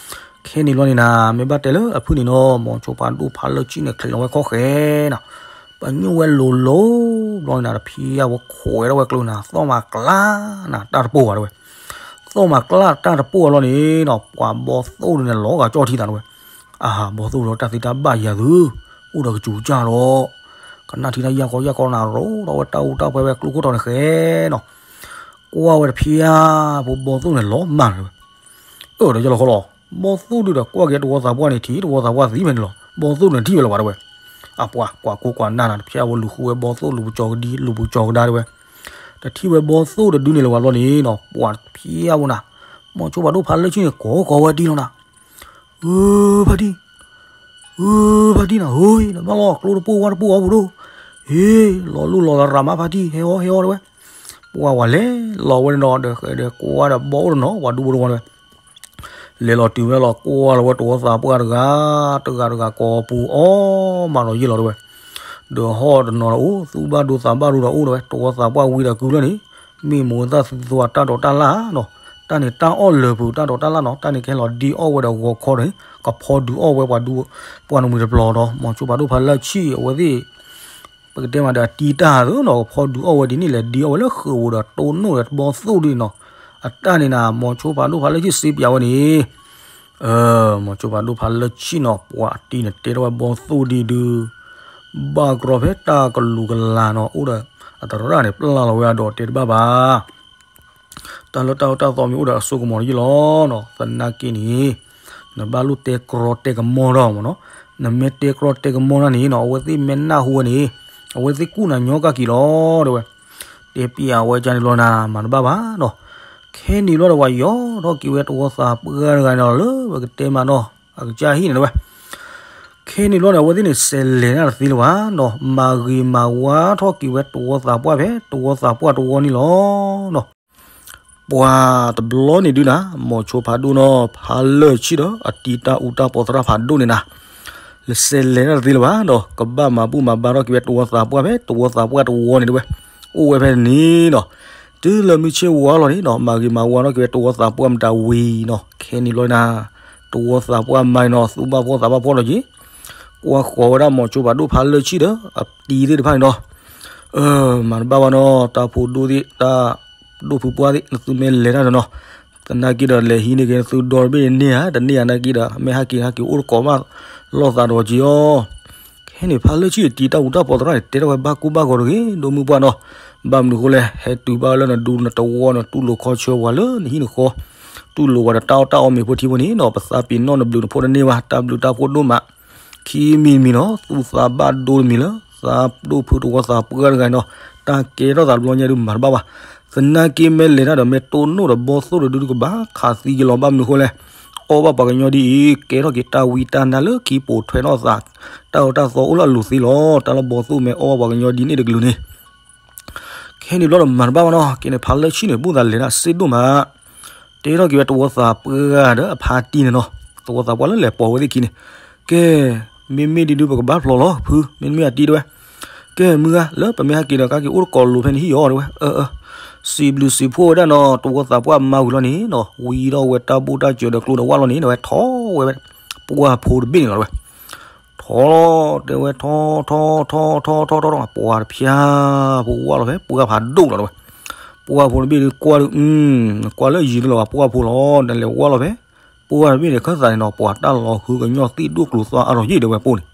ခဲန့ၣ်လီၤန့ၣ်နၤ မ့ၢ်ဘၣ်တဲလၢအဖုၣ်န့ၣ်နီၤ မိၤဆိဖးဒိၣ်ဖးလၢာ်ဆံၣ်န့ၣ် ချံးလီၤဝဲခီၣ်ဃဲနီၤ ပညိၣ်ဝဲလိၤလိၤဘျီန့ၣ်နၤ တဖံးယၢ်ဝဲခိးဝဲဒၣ်ဝဲကျိန့ၣ် သီၣ်မၤကျါနၤ တၢ်တပိၢ်ဘၣ်တဲဝဲ. သီၣ်မၤကျါတၢ်တပိၢ်ဘၣ်လီၤန့ၣ်နီၤ ပှၤဘီသိၣ်ဒုးန့ၣ် လီၤဂာ်ကၠီၣ်ထံသးတဲဝဲ. အဟါ ဘီသိၣ်ဒီးတၢ်သ့တၢ်ဘၣ်ယၤသု အိၣ်ဒီးကစူၤကစၢ်လီၤ ကနၣ်ထံတၢ်ယၢ်ခီယၢ်ခီနၤ ရိထီၣ်ဝဲတၢ်အူတၢ်ပှဲၤဝဲကျိခိၣ်တီန့ၣ်ဃဲနီၤ ကွၢ်ဝဲတဖံးယၢ်ဖိဘီသိၣ်န့ၣ်လီၤမၢ်တဲဝဲ. အၢ ဒီးယလီၤခီလီၤ ဘီသိၣ်ဒုးဒီးကွၢ်က့ၤတဝီသးပှၢ်န့ၣ် ထံၣ်တဝီသးပှၢ်သံဖဲန့ၣ်လီၤ ဘီသိၣ်န့ၣ်ထံၣ်ဝဲလၢၤဘၣ်တဲဝဲ. အပှၤကွၢ်ကိၢ်ကွၢ်နၢ်နၤ တဖျါဝဲလူၤဃုဝဲဘီသိၣ်လူၤပကၠီကဒံ လူၤပကၠီကဒါတဲဝဲ. တထံၣ်ဝဲဘီသိၣ်တဒုန့ၣ်လၢၤဘၣ်ဘျီန့ၣ်နီၤ ပှၤတဖံးယၢ်ဖိနၤ မိၤဆိဖးဒိၣ်ဖးလၢာ်ဆံၣ်န့ၣ် ကိးကိးဝဲဒံလီၤနၤ အၢ ဖါတံၢ် အၢ ဖါတံၢ်နၤ ဟ့ နဘၣ်လီၤ ကျိတပိၢ်ဝါတပိၢ်အီၤပူၤဒိၣ် ဟ့ လီၤလူၢ်လီၤလၤရၤမးဖါတံၢ် ဟဲအီၣ် ဟဲအီၣ်တဲဝဲ. ပှၤဝဲလဲၤလီၤဝဲန့ၣ်နီၤ ဒီးဃဲဒီးကွၢ်ဒီးဘီအိၣ်တနီၤ ပှၤဒူဖိတဝီန့ၣ်ဝဲ လဲၤလီၤတုၤဝဲလီၤကွၢ်လီၤဝဲတဝီသးပှၢ်တဂၤ တဂၤတဂၤကိးပူၤအီၣ်မးဒီးယ့ၣ်လီၤတဲဝဲ. ဒီးဟီၣ်တနီၤဒီးအိၣ် သူၣ်ဘၣ်ဒိသးဘၣ်ဒိဒီးအိၣ်တဲဝဲ တဝီသးပှၢ်ဝံၤဒီးကုလၢန့ၣ် မ့ၢ်မိၢ်သၣ်သူသူအတၢ်ဒိးတၢ်လၣ်နီၤ တၢ်န့ၣ်တၢ်အီၣ်လၢာ်ပူၤတၢ်ဒိးတၢ်လၣ်နီၤ တၢ်န့ၣ်ကဟဲလီၤဒံအီၣ်ဝဲဒီးဂီၤခီန့ၣ် ကဖီဒုးအီၣ်ဝဲပှၤဒူ ပှၤနမှံၤတပျီၤဒီး မိၤဆိဖးဒိၣ်ဖးလၢာ်ဆံၣ်အဝဲသ့ၣ် ပကတဲမးဒီးအတံတၢ်သုနီၤ ကဖီဒုးအီၣ်ဝဲဒ်န့ၣ်လဲၤဒံအီၣ်ဝဲလၢဃုာ်ပူၤဒီးတိၢ်နီၣ်ဒီးတဘီသိၣ်ဒ်နီၤ အတၢ်န့ၣ်နၤ မိၤဆိဖးဒိၣ်ဖးလၢာ်ဆံၣ်စ့ပၠးဝဲန့ၣ် မိၤဆိဖးဒိၣ်ဖးလၢာ်ဆံၣ်နီၤ ပှၤအတံန့ၣ်တဲထီၣ်ဝဲဘီသိၣ်ဒ်ဒုး ဘၣ်ကရီဖဲတၢ်ကလူၤကလၤနီၤ အိၣ်ဒီးအသရၣ်န့ၣ် ပျၢ်လီၤဝဲအဒိးတဲတဘၣ်ဘၣ် တၢ်လၢတၢ်အၢတၢ်သီမ့ၢ်အိၣ်ဒီးအစိကမီၤတယုၢ်လီၤနီၤ သနာ်က့န့ၣ် နဘၣ်လိၣ်တဲကြီတဲကမီၤထီၣ်မ့ၢ်နီၤ နမ့ၢ်တဲကြီတဲကမီၤတၢ်န့ၣ်နီၤ အဝဲသ့ၣ်မ့ၢ်နၢ်ဟူဝဲန့ၣ် အဝဲသ့ၣ်ကူၣ်နၤညီကၢ်က့ၤလီၤတဲဝဲ တဲပံၤအဝဲကန့ၣ်ဘျီနၤ မၤတဘၣ်ဘၣ်နီၤ ခဲန့ၣ်ဘျီဒီးပှၤယီၤထီၣ်က့ၤဝဲတဝီသးပှၢ်တဂၤန့ၣ်လီၤ လၢပကတဲမးနီၤ အကစၢ်ဟံၣ်န့ၣ်တဲဝဲ ခဲန့ၣ်ဘျီန့ၣ် အဝဲသ့ၣ်န့ၣ် စဲးလဲၤနၢ်တသ့လၢၤဘၣ်နီၤ မၤဂ့ၤမၤဝါထီၣ်က့ၤဝဲတဝီသးပှၢ်ဖဲ တဝီသးပှၢ်တဝီန့ၣ်လီၤနီၤ ပှၤတဘျီန့ၣ်ဒုးနၤ မိၤဆိဖးဒိၣ်နီၤ ဖးလၢာ်ဆံၣ်ဒီး အတံတၢ်အူတၢ်ပီသရၣ်ဖးဒိၣ်န့ၣ်နၤ လၢစဲးလဲၤတၢ်တသ့လၢၤဘၣ်နီၤ, ကဘၣ်မၤဘူၣ်မၤဘါထီၣ်က့ၤဝဲတဝီသးပှၢ်ဖဲ တဝီသးပှၢ်တဝီန့ၣ်တဝဲ, အိၣ်ဝဲဖဲန့ၣ်နီၤ. တုၤလၢမုၢ်ဆ့ၣ်ဝါလီၤန့ၣ်နီၤ, မၤဂ့ၤမၤဝါထီၣ်က့ၤဝဲတဝီသးပှၢ်မတၤဝံၤနီၤ, ခဲန့ၣ်ဘျီန့ၣ် တဝီသးပှၢ်မၤနီၤ သူၣ်ဘၣ်ဖှီၣ်သးဘၣ်ဖှီၣ်လီၤက့ၤ, ကွၢ်ဃီၤဝဲဒၣ်မိၤဆိဖးဒိၣ်ဖးလၢဆံၣ်ဒီး အတံၤသ့ၣ်တဖၣ်န့ၣ်နီၤ. မၤတဘၣ်ဘၣ်နီၤ, တၢ်ဖိဒိၣ်သ့ၣ် တၢ်ဒိၣ်ဖုပှၢ်သ့ၣ် နသုမ့ၢ်လဲၤတၢ်ဒီးနီၤ, သနာ်က့ဒီး လဲၤဟံးန့ၢ်က့ၤနသုဒီတဘ့ၣ်န့ၣ်ဧါ, တန့ၢ်ဧါ, နာ်က့ဒီး မ့ၢ်ဟဲက့ၤနာ်က့ၤအိၣ်တကိးဘၣ်လိာ်သးဒီးက့ၤအီၤ. ခဲန့ၣ် ဖးလၢဆံၣ်အတံၤ တၢ်အူတၢ်ပီးသရၣ်န့ၣ် တဲထီၣ်ဝဲဘၣ်ကူဘၣ်ဂီၤတဂ့ၤ ဒိၣ်မုၢ်ပှၢ်နီၤ. ဘၣ်မနုၤအဃိလဲၣ်, ဟဲတုၤဘၣ်လၢနဒူနတဝီနတူၢ်လိာ်ခီဆၢပှၤလၢနဟံၣ်နဃီ, တူၢ်လိာ်ပှၤဒီးတၢ်အီၣ်တၢ်အီမ့ၤဖိထံဖိန့ၣ်နီၤ, ပသးပ့ၤနီၣ်နဘျုးနဖှိၣ်တန့ၢ်ဘၣ်, တၢ်ဘျုးတၢ်ဖှိၣ်ဒိၣ်မး ခံမံၤတမံၤနီၤ, သူၣ်သးဘၣ်ဒိတမံၤလၢ သးဒိၣ်ဖုတဝီသးပှၢ်တဂၤနီၤ, တၢ်ကဲထီၣ်သးတဘျီညါဒုးမၤတဘၣ်ဘၣ်. သနာ်က့မ့ၢ်လဲၤတၢ်ဒီး မ့ၢ်တိၢ်နီၣ်ဒီးဘီသိၣ်တဒုဒုးကဘၣ်ခးသံက့ၤလီၤ. ဘၣ်မနုၤအဃိလဲၣ်, အီၣ်ဘၣ်ပှၤကညီဒ်အံၤ ကဲထီၣ်က့ၤတၢ်ဝံတၢ်နါလၢခံပိာ်ထွဲနီၣ်သး, တၢ်အၢတၢ်သီအိၣ်လၢအလိၤသ့လီၤ. တၢ်လၢဘီသိၣ်မ့ၢ်အီၣ်ဘၣ်ပှၤကညီဒ်န့ၣ်တကလုာ်န့ၣ် ခဲန့ၣ်ဘျီဒီးမၤတဘၣ်ဘၣ်နီၤ. ကဲန့ၣ် ဖးလၢဆံၣ်န့ၣ် ဘူၣ်သးလဲၤတၢ်စ့ၢ်ဒိၣ်မး, တဲထီၣ်က့ၤဝဲတဝီသးပှၢ်ဒီးအဖါတံၢ်န့ၣ်နီၤ, တဝီသးပှၢ်လၢလဲၤပိာ်ဝဲသ့ၣ်ခံန့ၣ်, ကဲ, မ့မ့ၢ်ဒ်ဒုးပကဘၣ်ဖျိးလီၤဖု, မ့တမ့ၢ်အတံၢ်တဝဲ, ကဲမုၢ်ဂၤ လၢပမ့ၢ်ဟဲက့ၤဒီး ကါက့ၤအိၣ်တကိးလိၤဖဲန့ၣ်ဟံၣ်အီၤတဝဲ, အၢ, စံးဘျုးစံးဖှိၣ်ဝဲဒၣ်နီၤ, တဝီသးပှၢ်မၤဝံၤလီၤန့ၣ်နီၤ, ဝံထီၣ်ဝဲတၢ်ဘူၣ်တၢ်စၢၤဒီးကျိဒီးဝၣ်လီၤန့ၣ် တဝဲထီၣ်ဝဲ ပှၢ်ဖိတဘ့ၣ်န့ၣ်လီၤတဝဲ ထီၣ်လီၤ, တဲဝဲထီၣ်ထီၣ်ထီၣ်ထီၣ်ထီၣ်ထီၣ်ထီၣ်, ပှၤတဖျါဖိဝၣ်လီၤဖဲ ပှၢ်ဖးဒိၣ်လီၤတဝဲ, ပှၢ်ဖိတဘ့ၣ်ဒုးကွၢ်ဒုး, ကွၢ်လၢယံၤလၢၤဘၣ် ပှၢ်ဖိလီၤ, နလဲၤဝၣ်လီၤဖဲ ပှၢ်တဘ့ၣ်န့ၣ် ခၢၣ်သးန့ၣ်နီၤ, ပှၤတၢ်လီၤဃုကညီသံၣ်ဒိၣ်ကျိၤသွါအါထီၣ်ယံာ်ဒၣ်ဝဲပိၢ်န့ၣ်,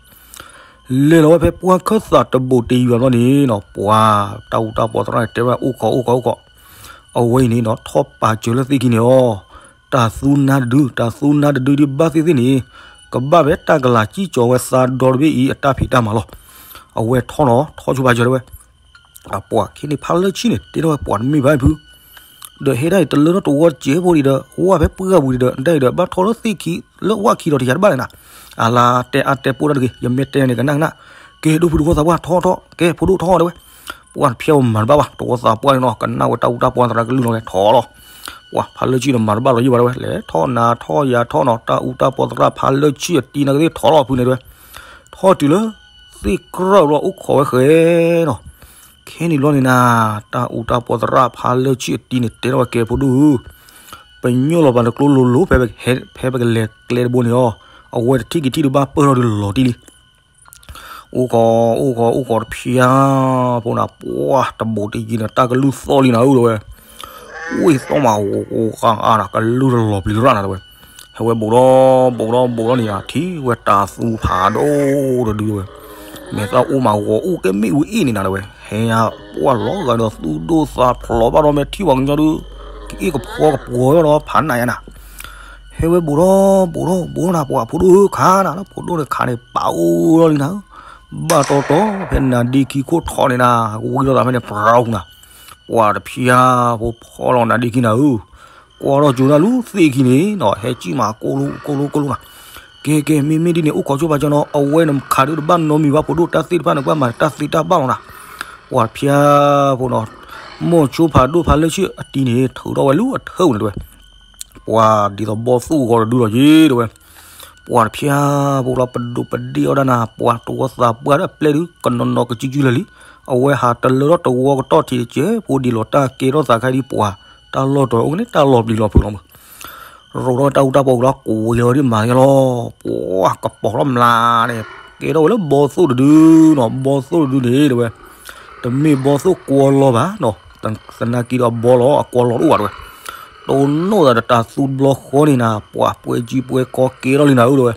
လဲၤလီၤဝဲဖဲပှၢ်ခၢၣ်သးတဘိးတယွၤဘျီန့ၣ်နီၤ, ပှၤတၢ်အူတၢ်ပီးသရၣ်န့ၣ် တဲဝဲအိၣ်ခိးအိၣ်ခိးအိၣ်ခိး, အဝဲအံၤန့ၣ်နီၤ ထီၣ်ပာ်စၢၤလၢသ့ၣ်ခံန့ၣ်လီၤ. တၢ်သူနါတဒု, တၢ်သူနါတဒုဒ်ဘၣ်သ့ၣ်သ့ၣ်န့ၣ်, ကဘၣ်ဖဲတၢ်ကလၤစံၣ်ကၠီၤဝဲသးဒီတဘ့ၣ်အံၤ အတၢ်ဖံးတၢ်မၤလီၤ. အဝဲထီၣ်နီၤ, ထီၣ်ဆိပာ်စၢၤလၢဝဲ, အပှၤခဲန့ၣ် ဖးလၢဆံၣ်န့ၣ် တဲထီၣ်ဝဲပှၤတမ့ၢ်ဘၣ်ဖု, ဒီးဟဲဒၣ်အံၤတလၢထီၣ်တဝီတစဲးဖိဒံးဒီး ဝၣ်ဖဲပှၢ်ပူၤဒံးဒီး ဒၣ်အံၤဒီး ဘၣ်ထီၣ်လၢသ့ၣ်ခံ လၢဝၣ်ခံဒီးတယၤတဘၣ်လဲၣ်နၤ, အလါတဲအါတဲပိၢ်တၢ်တဂ့ၤ, ယမ့ၢ်တဲန့ၣ်ကနၣ်ကနၣ်, ကဲဒိၣ်ဖုတဝီသးပှၢ်ထီၣ်ထီၣ်, ကဲဖိဒိၣ်ထီၣ်ထီၣ်တဲဝဲ, ပှၢ်တဖျါအီၤမၤတဘၣ်ဘၣ်, တဝီသးပှၢ်န့ၣ်နီၤ ကနၣ်ဝဲတၢ်အူတၢ်ပီးသရၣ်ကလုၢ်လီၤဝဲထီၣ်လီၤ. ပှၤဖးလၢဆံၣ်န့ၣ် မၤတဘၣ်လီၤယံာ်ဘၣ်တဲဝဲ, လဲၤထီၣ်နၤထီၣ်ယၤထီၣ်နီၤ, တၢ်အူတၢ်ပီးသရၣ်ဖးလၢဆံၣ်အတံၤနာ်က့သ့ၣ်ထီၣ်လီၤဖုန့ၣ်တဲဝဲ, ထီၣ်တုၤလၢ သ့ၣ်ကြၢးဘျီအိၣ်ခိးဝဲဃဲနီၤ. ခဲန့ၣ်ဘျီန့ၣ်နၤ, တၢ်အူတၢ်ပီးသရၣ်ဖးလၢဆံၣ်အတံၤန့ၣ် တဲထီၣ်ဝဲကဲဖိဒိၣ်ဧၢ, ပညိၣ်လီၤပာ်နကျိလိၤလိၤ ဖဲပကလဲၤကျဲတဘိန့ၣ်လီၤ. အဝဲတထံၣ်က့ၤထံၣ်တဘၣ်ပၢၢ်ထီၣ်ဒုးလီၤတံၢ်လံ. အိၣ်ခိး အိၣ်ခိး အိၣ်ခိးတဖျါဖိန့ၣ် ပှၢ်တဘိးတယံၤန့ၣ် တၢ်ကလုၢ်သီၣ်လံနၤဧၢတဲဝဲ, ဝ့ၢ်သီၣ်မး ဂိၤဂိၤဂၤဂၤနၤ ကလုၢ်တလီၤပျံၤသရၣ်နၤတဲဝဲ. ဟဲဝဲဘူးဒီးဘူးဒီးဘူးဒီးန့ၣ် ထံၣ်ဝဲတၢ်သူဖးဒိၣ်တဒုတဲဝဲ, မဲာ်သၣ်အိၣ်မးဂီၤအိၣ်ကဲမ့ၣ်အူအ့ၣ်န့ၣ်နၤတဲဝဲ, ဟဲညါပှၢ်လီၤဂာ်ဒီးသူၣ်ဒိၣ်သးဖျိးဘၣ်ဒီး မ့ၢ်ထံၣ်ပှၤကညီဒုး ကအ့ၣ်ကဖီကပှီၤဝဲဒီးဖးနးယါနၤ. ဟဲဝဲဘူးဒီးဘူးဒီးဘူးနၤ ပှၤဖိဒိၣ်ဧၢ ခးနၤလၢဖိဒိၣ်န့ၣ် ခးန့ၣ်ပာ်အိၣ်လီၤလံနၤဧၢ, ဘၣ်တီတီ ဖဲနၤဒ့ခံခိၣ်ထီၣ်န့ၣ်နၤ ဝံၤလီၤသးဖဲန့ၣ် ပြၢဟူနၤ, ပှၤတဖျါဖိဖီၣ်လီၤနၤဒ့ခံနၤဧၢ, ကွၢ်ထီၣ်ကၠိၤတၢ်လူၤသ့ၣ်ခံန့ၣ်နီၤ ဟဲကံၣ်မးကိၢ်လိကိၢ်လိကိၢ်လိနၤ, ကဲကဲ မ့မ့ၢ်ဒ်န့ၣ် အိၣ်ခိးဆိပာ်စၢၤနီၤ အဝဲန့ၣ်ခးဒုးတဘၣ်နီတမံၤဘၣ် ဖိဒိၣ်တၢ်သ့ၣ်တဖၣ်န့ၣ် ကွၢ်မၤတၢ်သ့တၢ်ဘၣ်လီၤနၤ, ပှၤတဖျါဖိနီၤ, မိၢ်ဆိဖးဒိၣ်ဖးလၢဆံၣ်အတံၤန့ၣ် ထုးထီၣ်ဝဲလူၤအထၢၣ်န့ၣ်တဲဝဲ ပှၤဒ်သိးဘီသိၣ်ဂီၤတဒုလီၤယ့တဲဝဲ, ပှၤတဖျါဖိလီၤ ပဒိးပဒ့ၣ်အီၣ်ဒၣ်နၤ ပှၤတဝီသးပှၢ်ဒီးပျဲၢ်ဒုး ကနီၤနီၤကစုကစုလၢာ်လံ, အဝဲဟးတလၢထီၣ်တဝီကတီၢ်ထံးတစဲးဖိဒံးလီၤ တၢ်ကဲထီၣ်သးခါဒ်ပှၤ တၢ်လီၢ်တီၤအိၣ်ကန့ၣ် တၢ်လီၤပျံၤလီၤဖုးလီၤမး ရိးထီၣ်တၢ်အူတၢ်ပီးဝံၤလီၤ ကိးဝံၤလီၤဒ်မၤလီၤ, ပှၤကပီၤထီၣ်မျးန့ၣ် ကဲထီၣ်ဝဲလၢဘီသိၣ်တဒုနီၤ ဘီသိၣ်တဒုန့ၣ်တဲဝဲ, တမ့ၢ်ဘီသိၣ်ကွီလီၤဘၣ်နီၤ, သနာ်က့ဒီးအဘီလီၤ အကွီလီၤတအိၣ်ဘၣ်တဲဝဲ, တိၢ်နီၣ်သးဒီးတၢ်သူတဘျီဃီန့ၣ်နၤ ပှၤပွဲကံပွဲကီကဲထီၣ်လံနၤဧၢတဲဝဲ,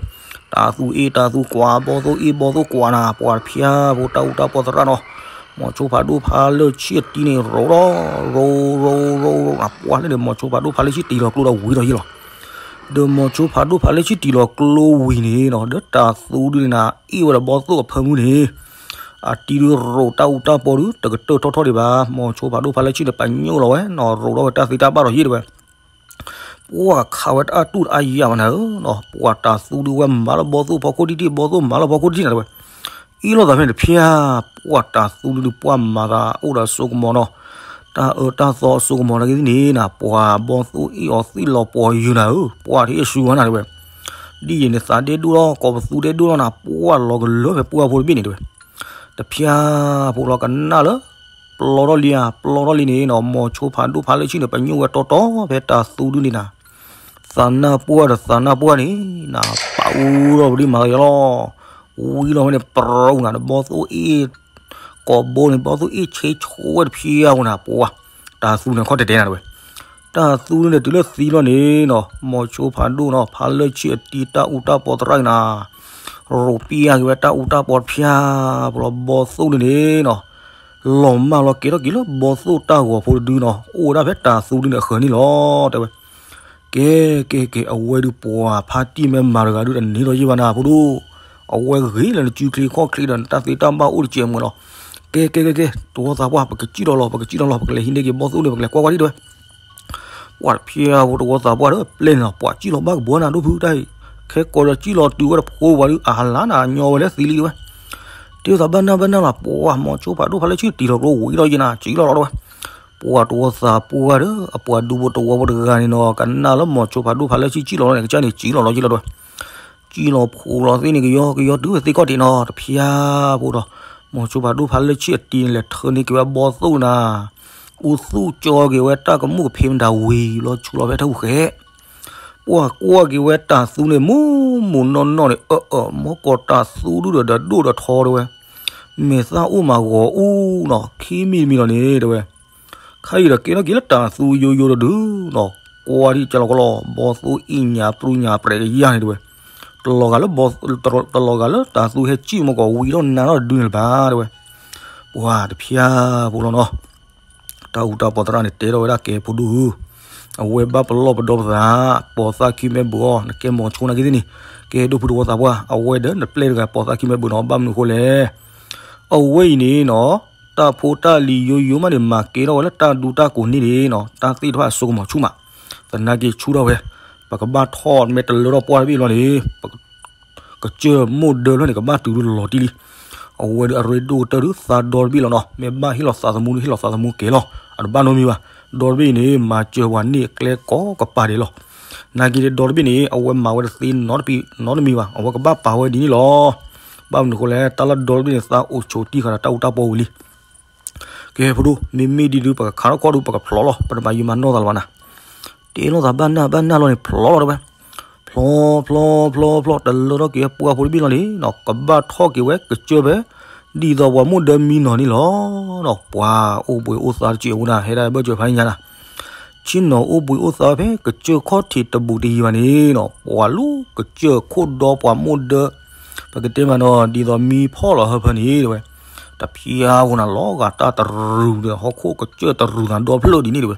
တၢ်သူအ့ၣ်တၢ်သူကွၢ် ဘီသိၣ်အ့ၣ်ဘီသိၣ်ကွၢ်နၤ ပှၤတဖျါဖိတၢ်အူတၢ်ပီးသရၣ်နီၤ မိၢ်ဆိဖးဒိၣ်ဖးလၢဆံၣ်အတံၤန့ၣ် ရိးထီၣ် ရိးရိးရိးရိး ပှၤလၢန့ၣ် မိၢ်ဆိဖးဒိၣ်ဖးလၢဆံၣ်တံၤလီၤကျိဒီးဝံၤထီၣ်ယ့ၢ်လီၤ, ဒီးမိၢ်ဆိဖးဒိၣ်ဖးလၢဆံၣ်တံၤလီၤကျိဝံၤန့ၣ်နီၤ ဒီးတၢ်သူဒုန့ၣ်နၤ အ့ၣ်ဝဲဒီးဘီသိၣ်အဖၢမုၢ်န့ၣ် အတံၤဒုရိးတၢ်အူတၢ်ပီးဒု တကတၢၢ်ထီၣ်ထီၣ်ဒံးဘၣ် မိၢ်ဆိဖးဒိၣ်ဖးလၢဆံၣ်န့ၣ် ပညိၣ်လီၤဝဲနီၤ ရိးထီၣ်ဝဲတၢ်သ့တၢ်ဘၣ်ဒီးယ့ၢ်တဲဝဲ ပှၤခးဝဲတၢ်အတူၢ်တၢ်ယၢ်ဘၣ်နၤဧၢ, ပှၤတၢ်သူဒုဝဲမၤလၢဘီသိၣ်ဖီခိၣ်ထံၣ်ထံၣ် ဘီသိၣ်မၤလၢဖီခိၣ်ထံၣ်နၤတဲဝဲ, အ့ၣ်လိာ်သးဖဲန့ၣ်တဖျါ, ပှၤတၢ်သူဒုပှၤမၤသးအိၣ်ဒီးအစိကမီၤနီၤ, တၢ်အၢတၢ်သီအစိကမီၤနာ်က့သ့ၣ်န့ၣ်နၤ ပှၤဘီသိၣ်အ့ၣ်အီၤသံၣ်လီၤပှီၤယုာ်နၤဧၢ, ပှၤတဟ့ၣ်ဆူၣ်ဝဲနၤတဲဝဲ, ဒ်ယံၤန့ၣ်သးဒဲဒိၣ်လီၤ ကိးပသူဒဲဒိၣ်လီၤနၤ ပှၢ်လီၤကလၢာ်ဖဲပှၢ်ဖိတဘ့ၣ်န့ၣ်တဲဝဲ. တဖျါဖိလီၤကနၣ်လၢ ပျီထီၣ်လံဧါ ပျီထီၣ်လံန့ၣ်နီၤ မိၤဆိဖးဒိၣ်ဖးလၢဆံၣ်န့ၣ် ပညိၣ်ဝဲတီတီဖဲတၤသူဒုန့ၣ်နၤ သးနၢ်ပှၢ်ဒီးသးနၢ်ပှၢ်န့ၣ် နၤပာ်အူထီၣ်ပဒုမၤကယီလီၤ. ဝံလီၤဝဲန့ၣ် ပြူနၤ နဘီသိၣ်အ့ၣ် ကိးဘိန့ၣ် ဘီသိၣ်အ့ၣ်ဆ့ဆိဝဲတဖျါဖိနၤ ပှၢ် တၤသူန့ၣ်ခီတဲတဲနၤတဲဝဲ. တၤသူန့ၣ်တုၤလၢသံလီၤန့ၣ်နီၤ မိၤဆိဖးဒိၣ်နီၤ ဖးလၢဆံၣ်အတံၤတၢ်အူတၢ်ပီသရၣ်နၤ ရိးပျၢ်က့ၤဝဲတၢ်အူတၢ်ပီတဖျါဖိလီၤ ဘီသိၣ်န့ၣ်န့ၣ်နီၤ လီၤမၢ်လီၤကဲထီၣ်က့ၤလၢဘီသိၣ်တၢ်ဂီၤဖိတဒုနီၤ အိၣ်ဝဲဒၣ်ဖဲတၤသူဒုန့ၣ်အဃၢၤန့ၣ်လီၤ တဲဝဲ. ကဲ ကဲ ကဲ အဝဲဒုးပှၤဖါတံၢ်မ့ၢ်မၤတဂၤဒုးတန့ၢ်ဒီးယံာ်ဘၣ်နၤ ဖိဒိၣ်, အဝဲဂ့ၤလၢနစုချ့ခီၣ်ချ့ဒီး နတၢ်သ့တၢ်ဘၣ်အိၣ်တစဲးမုာ်လီၤ. ကဲ ကဲ ကဲ ကဲ တဝီသးပှၢ် ပကစံၣ်လီၤလီၤ ပကစံၣ်လီၤလီၤ ပကလဲၤဟံးန့ၢ်က့ၤဘီသိၣ်န့ၣ် ပကလဲၤကွၢ်ကွၢ်ဒံးတဲဝဲ. ပှၤတဖျါဖိတဝီသးပှၢ်ဒီး ပျဲၢ်န့ၣ်လီၤ ပှၤစံၣ်လီၤဘၣ်ကဘီနၤဒိၣ်ဖုတၢ်အံၤ, ခဲကိးဒီးစံၣ်လီၤတုၤဝဲတဖိဝဲဒုး အဟးလါနၤညီဝဲလၢသံလံတဲဝဲ. တ့သးဘၣ်နၢ်ဘၣ်နၢ်လီၤ ပှၤမိၤဆိဖးဒိၣ်ဖးလၢဆံၣ်တံၤလီၤကျိဝံၤဒီးယံၤနၤ စံၣ်လီၤလီၤတဲဝဲ. ပှၤတဝီသးပှၢ်ဒီး အပှၤဒူဖိတဝီဖိတဂၤန့ၣ်နီၤ ကနၣ်လၢမိၤဆိဖးဒိၣ်ဖးလၢဆံၣ်စံၣ်လီၤလီၤန့ၣ် ကစၢ်န့ၣ်စံၣ်လီၤလီၤယံၤလီၤတဲဝဲ. စံၣ်လီၤဖှိးလီၤသ့ၣ်န့ၣ်ကယီကယီတုၤဝဲသ့ၣ်ခီၣ်ထံးနီၤ တဖျါဖိဒီး မိၤဆိဖးဒိၣ်ဖးလၢဆံၣ်အတံၤန့ၣ် လဲၤထၢန့ၢ်က့ၤဝဲဘီသိၣ်နၤ, အူသူၣ်ကၠီက့ၤဝဲတၢ်ကမူၣ်ကဖ့မတၤဝံၤလီၤဆူလီၤဖဲထၢၣ်ပူၤဃဲ ပှၤကွၢ်က့ၤဝဲတၤသူန့ၣ် မူမူနီၢ်နီၢ်န့ၣ် အၢၣ်အၢၣ် မ့ၢ်ကိးတၤသူဒုဒီး ဒီးဒိၣ်ဒီးထီတဲဝဲ, မဲာ်သၣ်အိၣ်မးဂီၤအူနီၤ ခံမံၤတမံၤလီၤန့ၣ်တဲဝဲ. ခဲအံၤဒီးကဲထီၣ်က့ၤလၢတၤသူယိယိတဒုနီၤ ကွၢ်ထံၣ်ကလီကလီ ဘီသိၣ်အ့ၣ်ညါပြူညါပြဲးကယၢ်န့ၣ်တဲဝဲ, တလီၤဂာ်လၢ တလီၤဂာ်လၢတၤသူဟဲစံၣ်မ့ၢ်ကီးဝံၤထီၣ်နါထီၣ်ဒုန့ၣ်လၢၤဘၣ်တဲဝဲ. ပှၤတဖျါဖိလီၤနီၤ တၢ်အူတၢ်ပီသရၣ်န့ၣ် တဲထီၣ်ဝဲဒၣ်ကဲဖိဒိၣ်ဧၢ, အဝဲဘၣ်ပလီၢ်ပဒီပသး, ပိာ်သၣ်ခံမ့ၢ်ဘုးအီၤ နကဲမိၤဆိနာ်က့သ့ၣ်န့ၣ်, ကဲဒိၣ်ဖုတဝီသးပှၢ် အဝဲဒီးနပျဲၢ်တဂၤပိာ်သၣ်ခံမ့ၢ်ဘုးနီၤ ဘၣ်မနုၤအဃိလဲၣ်. အဝဲအံၤန့ၣ်နီၤ, တၢ်ဖိတၢ်လံၤယိယိမးန့ၣ် မၤကဲထီၣ်ဝဲလၢတၢ်ဒူတၢ်ကိးန့ၣ်န့ၣ်နီၤ တၢ်သ့ၣ်တဖၣ်အစိကမီၤဆူၣ်မး, သနာ်က့ဆူၣ်ထီၣ်ဝဲ, ပကဘၣ်ထီၣ်မ့ၢ်တလၢထီၣ်ပှၢ်တဘ့ၣ်လီၤန့ၣ် ကစၢၢ်မိၢ်ဒၢဖျၢၣ်န့ၣ် ကဘၣ်တုၤလီၤတံၢ်လံ. အဝဲဒုးအရ့ဒိၣ်ကတၢၢ်ဒုးသးဒီတဘ့ၣ်လီၤနီၤ, မ့ၢ်ဘၣ်ဟ့ၣ်လီၤသးသမူဒုး ဟ့ၣ်လီၤသးသမူကဲလီၤ, အတဘၣ်နီတမံၤဘၣ်. ဒီတဘ့ၣ်အံၤန့ၣ် မၤစၢၤပှၤန့ၢ်အကျဲကိးကပၤဒဲးလီၤ. နာ်က့ဒီတဘ့ၣ်န့ၣ် အဝဲမၤဝဲတသ့နီတမံၤဘၣ်, အဝဲကဘၣ်ပာ်ဝဲဒ်န့ၣ်လီၤ. ဘၣ်မနုၤအဃိလဲၣ်, တၢ်လၢဒီတဘ့ၣ်န့ၣ် သးအိၣ်ဆိးတံၢ်ဃာ်ဒီးတၢ်အူတၢ်ပီဝံၤလံ. ကဲဖိဒိၣ်, မ့မ့ၢ်ဒ်ဒုး ပကခးထီၣ်ခီၣ်ဒုး ပကဖျိးလီၤ, ပတမၤယံာ်မၤနီၢ်သးလၢၤဘၣ်နၤ. တဲလိာ်သးဘၣ်နၢ်ဘၣ်နၢ်လီၤန့ၣ် ဖျိးလီၤတဲဝဲ. ဖျိး ဖျိး ဖျိး ဖျိး တလၢထီၣ်က့ၤပှၢ်ဖိတဘ့ၣ်လီၤန့ၣ်နီၤ ကဘၣ်ထီၣ်က့ၤဝဲကစၢၢ်ဖဲ ဒ်သိးပှၤမိၢ်ဒၢမံနီၤန့ၣ်လီၤ. ပှၤအိၣ်ဘှံးအိၣ်သါတစဲးဝဲဒၣ် ဟဲဒၣ်ဘၢၣ်စၢၤဖးညါနၤ, ဆ့ၣ်နီၤအိၣ်ဘှံးအိၣ်သါဖဲကစၢၢ်ခီၣ်ထံးတဘူးတယံၤဘၣ်န့ၣ်နီၤ ပှၤလူၤကစၢၢ်ခိၣ်ဒီပှၤမိၢ်ဒၢ ပကတဲမးနီၤ ဒ်သိးမံဖီၣ်လီၤဟၢဖၢန့ၣ်တဲဝဲ. တဖျါဖိနၤ လီၤဂာ်တၢ်တရူးဒီး ဟီၣ်ခိၣ်ကစၢၢ်တရူးသးဒီဖျၢၣ်ဒ်န့ၣ်တဲဝဲ.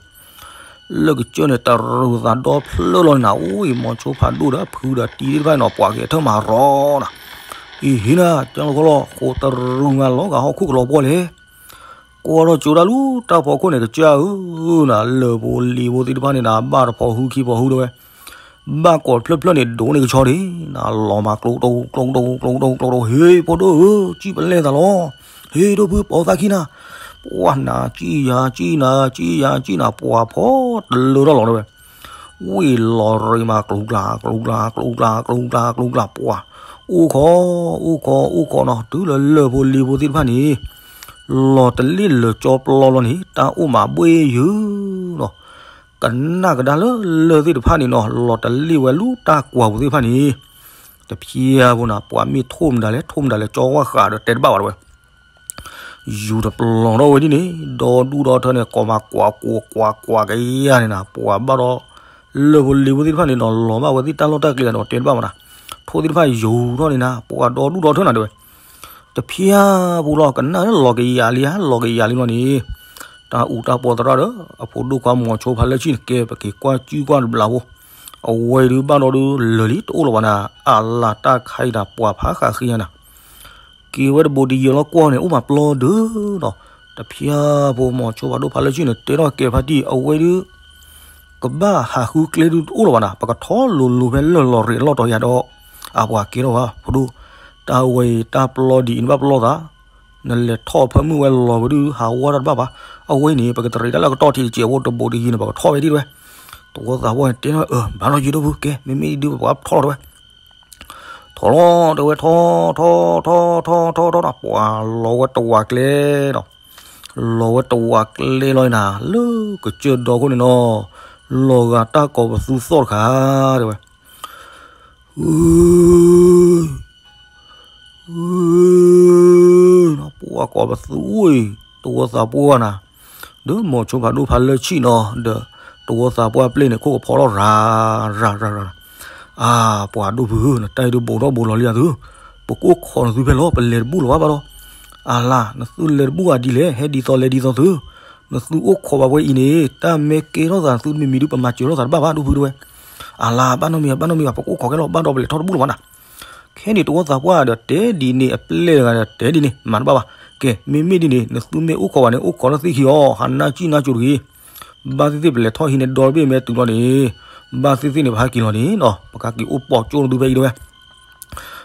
လၢကစၢၢ်န့ၣ် တရူးသးဒီဖျၢၣ်လီၤန့ၣ်နၤ, အိၣ်အံၤ မိၤဆိဖးဒိၣ်ဒီးဖုဒီးတံၤသ့ၣ်တဖၣ်န့ၣ်နီၤ ပှၤက့ၤထၢၣ်မၤရီနၤ, အံၤဟ့ၣ်နၤ ကၢလီၤခီလီၤ ဃိးတရူးမးလီၤဂာ်ဟီၣ်ခိၣ်ကလီၤပှီၢ်လဲၣ်. ကွၢ်ထီၣ်ကၠိဒၣ်လူၤတၢ်ဖီခိၣ်န့ၣ် ကစၢ်ဧၢ, နၤလၢၢ်ဖိလံၤဖိသ့ၣ်တဖၣ်န့ၣ်နၤ ဘၣ်တဖီဟူခံဖီဟူတဲဝဲ ဘၣ်ကိးတဖျၢၣ်ဖျၢၣ်န့ၣ် ဒိးန့ၢ်ကဆီဒၣ်, နၤလီၤမးကျိကတိၤ ကျိကတိၤ ကျိကတိၤ ကျိကတိၤ ဟ့ၣ်ဖိဒိၣ်ဧၢ, စံၣ်ပလဲၢ်သးလီၤ, ဟ့ၣ်ဒိၣ်ဖုပိာ်သၣ်ခံနၤ, ပှၤနၤစံၣ်ယၤစံၣ်နၤ စံၣ်ယၤစံၣ်နၤ ပှၤဖီတလၢထီၣ်လီၤတဲဝဲ, ဝ့ၢ်လီၤရ့မး ကျူကျါ ကျူကျါ ကျူကျါ ကျူကျါ ကျူကျါ ပှၤ အိၣ်ခိး အိၣ်ခိး အိၣ်ခိးနီၤ တုၤလၢလၢၢ်ဖိလံၤဖိသ့ၣ်တဖၣ်န့ၣ် လီၤတလ့ၣ်လၢာ်ကၠီပျီလီၤန့ၣ် တၢ်အိၣ်မးဘှ့ၣ်ယုာ်နီၤ, ကနၣ်ကဒါလၢလၢၢ်သ့ၣ်တဖၣ်န့ၣ်နီၤ လီၤတလ့ၣ်ဝဲလူၤတၢ်ကွၢ်ပူၤသ့ၣ်တဖၣ်န့ၣ်, တဖျါဖိနၤ ပှၤမ့ၢ်ထိၣ်မတၤလဲၣ် ထိၣ်မတၤလဲၣ် ကၠီဝါဃးဒီးတဲတဘၣ်ဘၣ်တဲဝဲ ယူၤတပျီၤထီၣ်ဝဲဒ်န့ၣ် ဒီဒူၣ်ဒီထၢန့ၣ် ကိးမးကွၢ်ကွၢ်ကွၢ်ကယၤန့ၣ်နၤ ပှၤဘၣ်ဒီး လၢၢ်ဖိလံၤဖိသ့ၣ်တဖၣ်န့ၣ်နီၤ လီၤဘၣ်ဝဲသ့ၣ်တၢ်လီၢ်တၢ်ကျဲဒီးတဲတဘၣ်မးနၤ, ထိၣ်သ့ၣ်တဖၣ်ယူၤထီၣ်န့ၣ်နၤ ပှၤဒီဒူၣ်ဒီထၢနၤတဲဝဲ, တဖျါဖိလီၤ ကနၣ်လၢလီၤကယၤလံဧါ လီၤကယၤလံလီၤန့ၣ်, တၢ်အူတၢ်ပီသရၣ်ဒီး အဖိဒိၣ်ခွါမိၤဆိဖးလၢဆံၣ်န့ၣ် ကဲပက့ၤကွၢ်ကၠူကွၢ်တဘျီဖိ, အဝဲဒုးဘၣ်ဒီဒုးလၢာ်လံ တအိၣ်လၢၤဘၣ်နၤ, အလၤတၢ်ခါအံၤနၤ ပှၤဖးဃာ်ဃံနၤ က့ၤဝဲတဘူးတယံၤလီၤကွီၢ်န့ၣ် အိၣ်မးပျီဒုးဒီး, တဖျါဖိမိၤဆိဖးဒိၣ်ဖးလၢဆံၣ်န့ၣ် တဲထီၣ်ကဲဖါတံၢ် အဝဲဒုး ကဘၣ်ဟးဃုကျဲဒုးတအိၣ်လၢၤဘၣ်နၤ ပကထီၣ်လိၤလိၤဖဲလၢၢ်လီၤရ့းလီၢ်တီၤယၤဒီး, အပှၤကဲထီၣ်ဘၣ် ဖိဒိၣ်, တၢ်ဝဲအံၤတၢ်ပျီဒ်အံၤနဘၣ်ပျီသး, နလဲၤထီၣ်ဖၢမုၢ်ဝဲလီၤဝဲဒုး ဟးဝါတၢ်တဘၣ်ဘၣ်, အဝဲအံၤန့ၣ် ပကတရံးတၢ်လၢကတီၢ်ထံးတစဲးဖိတဘူးတယံၤန့ၣ် ပကထီၣ်ဝဲဒ်တဲဝဲ, တဝီသးပှၢ်န့ၣ် တဲထီၣ်အၢ ဘၣ်လီၤယံၤဒိၣ်ဖုကဲ မ့မ့ၢ်ဒုးပပှၤထီၣ်လီၤတဲဝဲ ပလီၢ်တဲဝဲထီၣ်ထီၣ်ထီၣ်ထီၣ်ထီၣ်ထီၣ်ဒီး ပှၤလီၤဝဲတဝးကျဲဒီး လီၤဝဲတဝးကျဲလီၤနၤ လၢကစၢၢ်ဒီခိၣ်န့ၣ်နီၤ, လီၤဂာ်တၢ်ကိးပသူသီၣ်တခါ တဲဝဲ, အ ပှၤကိးပသူအံၤ တဝီသးပှၢ်နၤ, ဒီးမိၤဆိဖးဒိၣ်ဖးလၢဆံၣ်နီၤ ဒီးတဝီသးပှၢ်ပျဲၢ်န့ၣ် ခိၣ်ကဖီထီၣ်ရၤ ရၤ ရၤ ရၤ, အါ ပှၤဒိၣ်ဖုဧၢ နတၢ်အံၤဒုးဘူးထီၣ်ဘူးလီၤလံသု, ပကအိၣ်ခိးနသုဖဲလဲၣ်လီၤ ပလဲၤတဘူၣ်လီၤဘၣ်ဘၣ်ဒီး, အလါ နသုလဲၤတဘူၣ်အဒ်လဲၣ် ဟဲဒ်သိးလဲၤဒ်သိးသု, နသုအိၣ်ခိးဘၣ်ပှဲၤအံၤန့ၣ် တၢ်မ့ၢ်ကဲထီၣ်သးသုတမံၤမံၤဒုး ပမၤစၢၤထီၣ်သးတဘၣ်ဘၣ် ဒိၣ်ဖုတဲဝဲ, အလါ ဘၣ်နီတမံၤ ဘၣ်နီတမံၤဘၣ် ပကအိၣ်ခိးခဲလီၤ ဘၣ်ဒီးပလဲၤထီၣ်တဘူၣ်လီၤဘၣ်နၤ ခဲန့ၣ် တဝီသးပှၢ်ဒီးတဲဒ်န့ၣ် အပျဲၢ်တဂၤဒီးတဲဒ်န့ၣ် မၤတဘၣ်ဘၣ်. ကဲ မ့မ့ၢ်ဒ်န့ၣ် နသုမ့ၢ်အိၣ်ခိးဘၣ်န့ၣ် အိၣ်ခိးလၢသ့ၣ်ခံအီၤ ဟးနၢ်ကံၣ်နၢ်ကၠိတဂ့ၤ. ဘၣ်သ့ၣ်သ့ၣ် ပလဲၤထီၣ်ဟံးန့ၢ်ဒီတဘ့ၣ်မ့ၢ်တုၤလီၤန့ၣ် ဘၣ်သ့ၣ်သ့ၣ်န့ၣ် ပဟးက့ၤလီၤန့ၣ်နီၤ ပကက့ၤအိၣ်ပိာ်ကၠိနသုဖဲအံၤတဲဝဲ.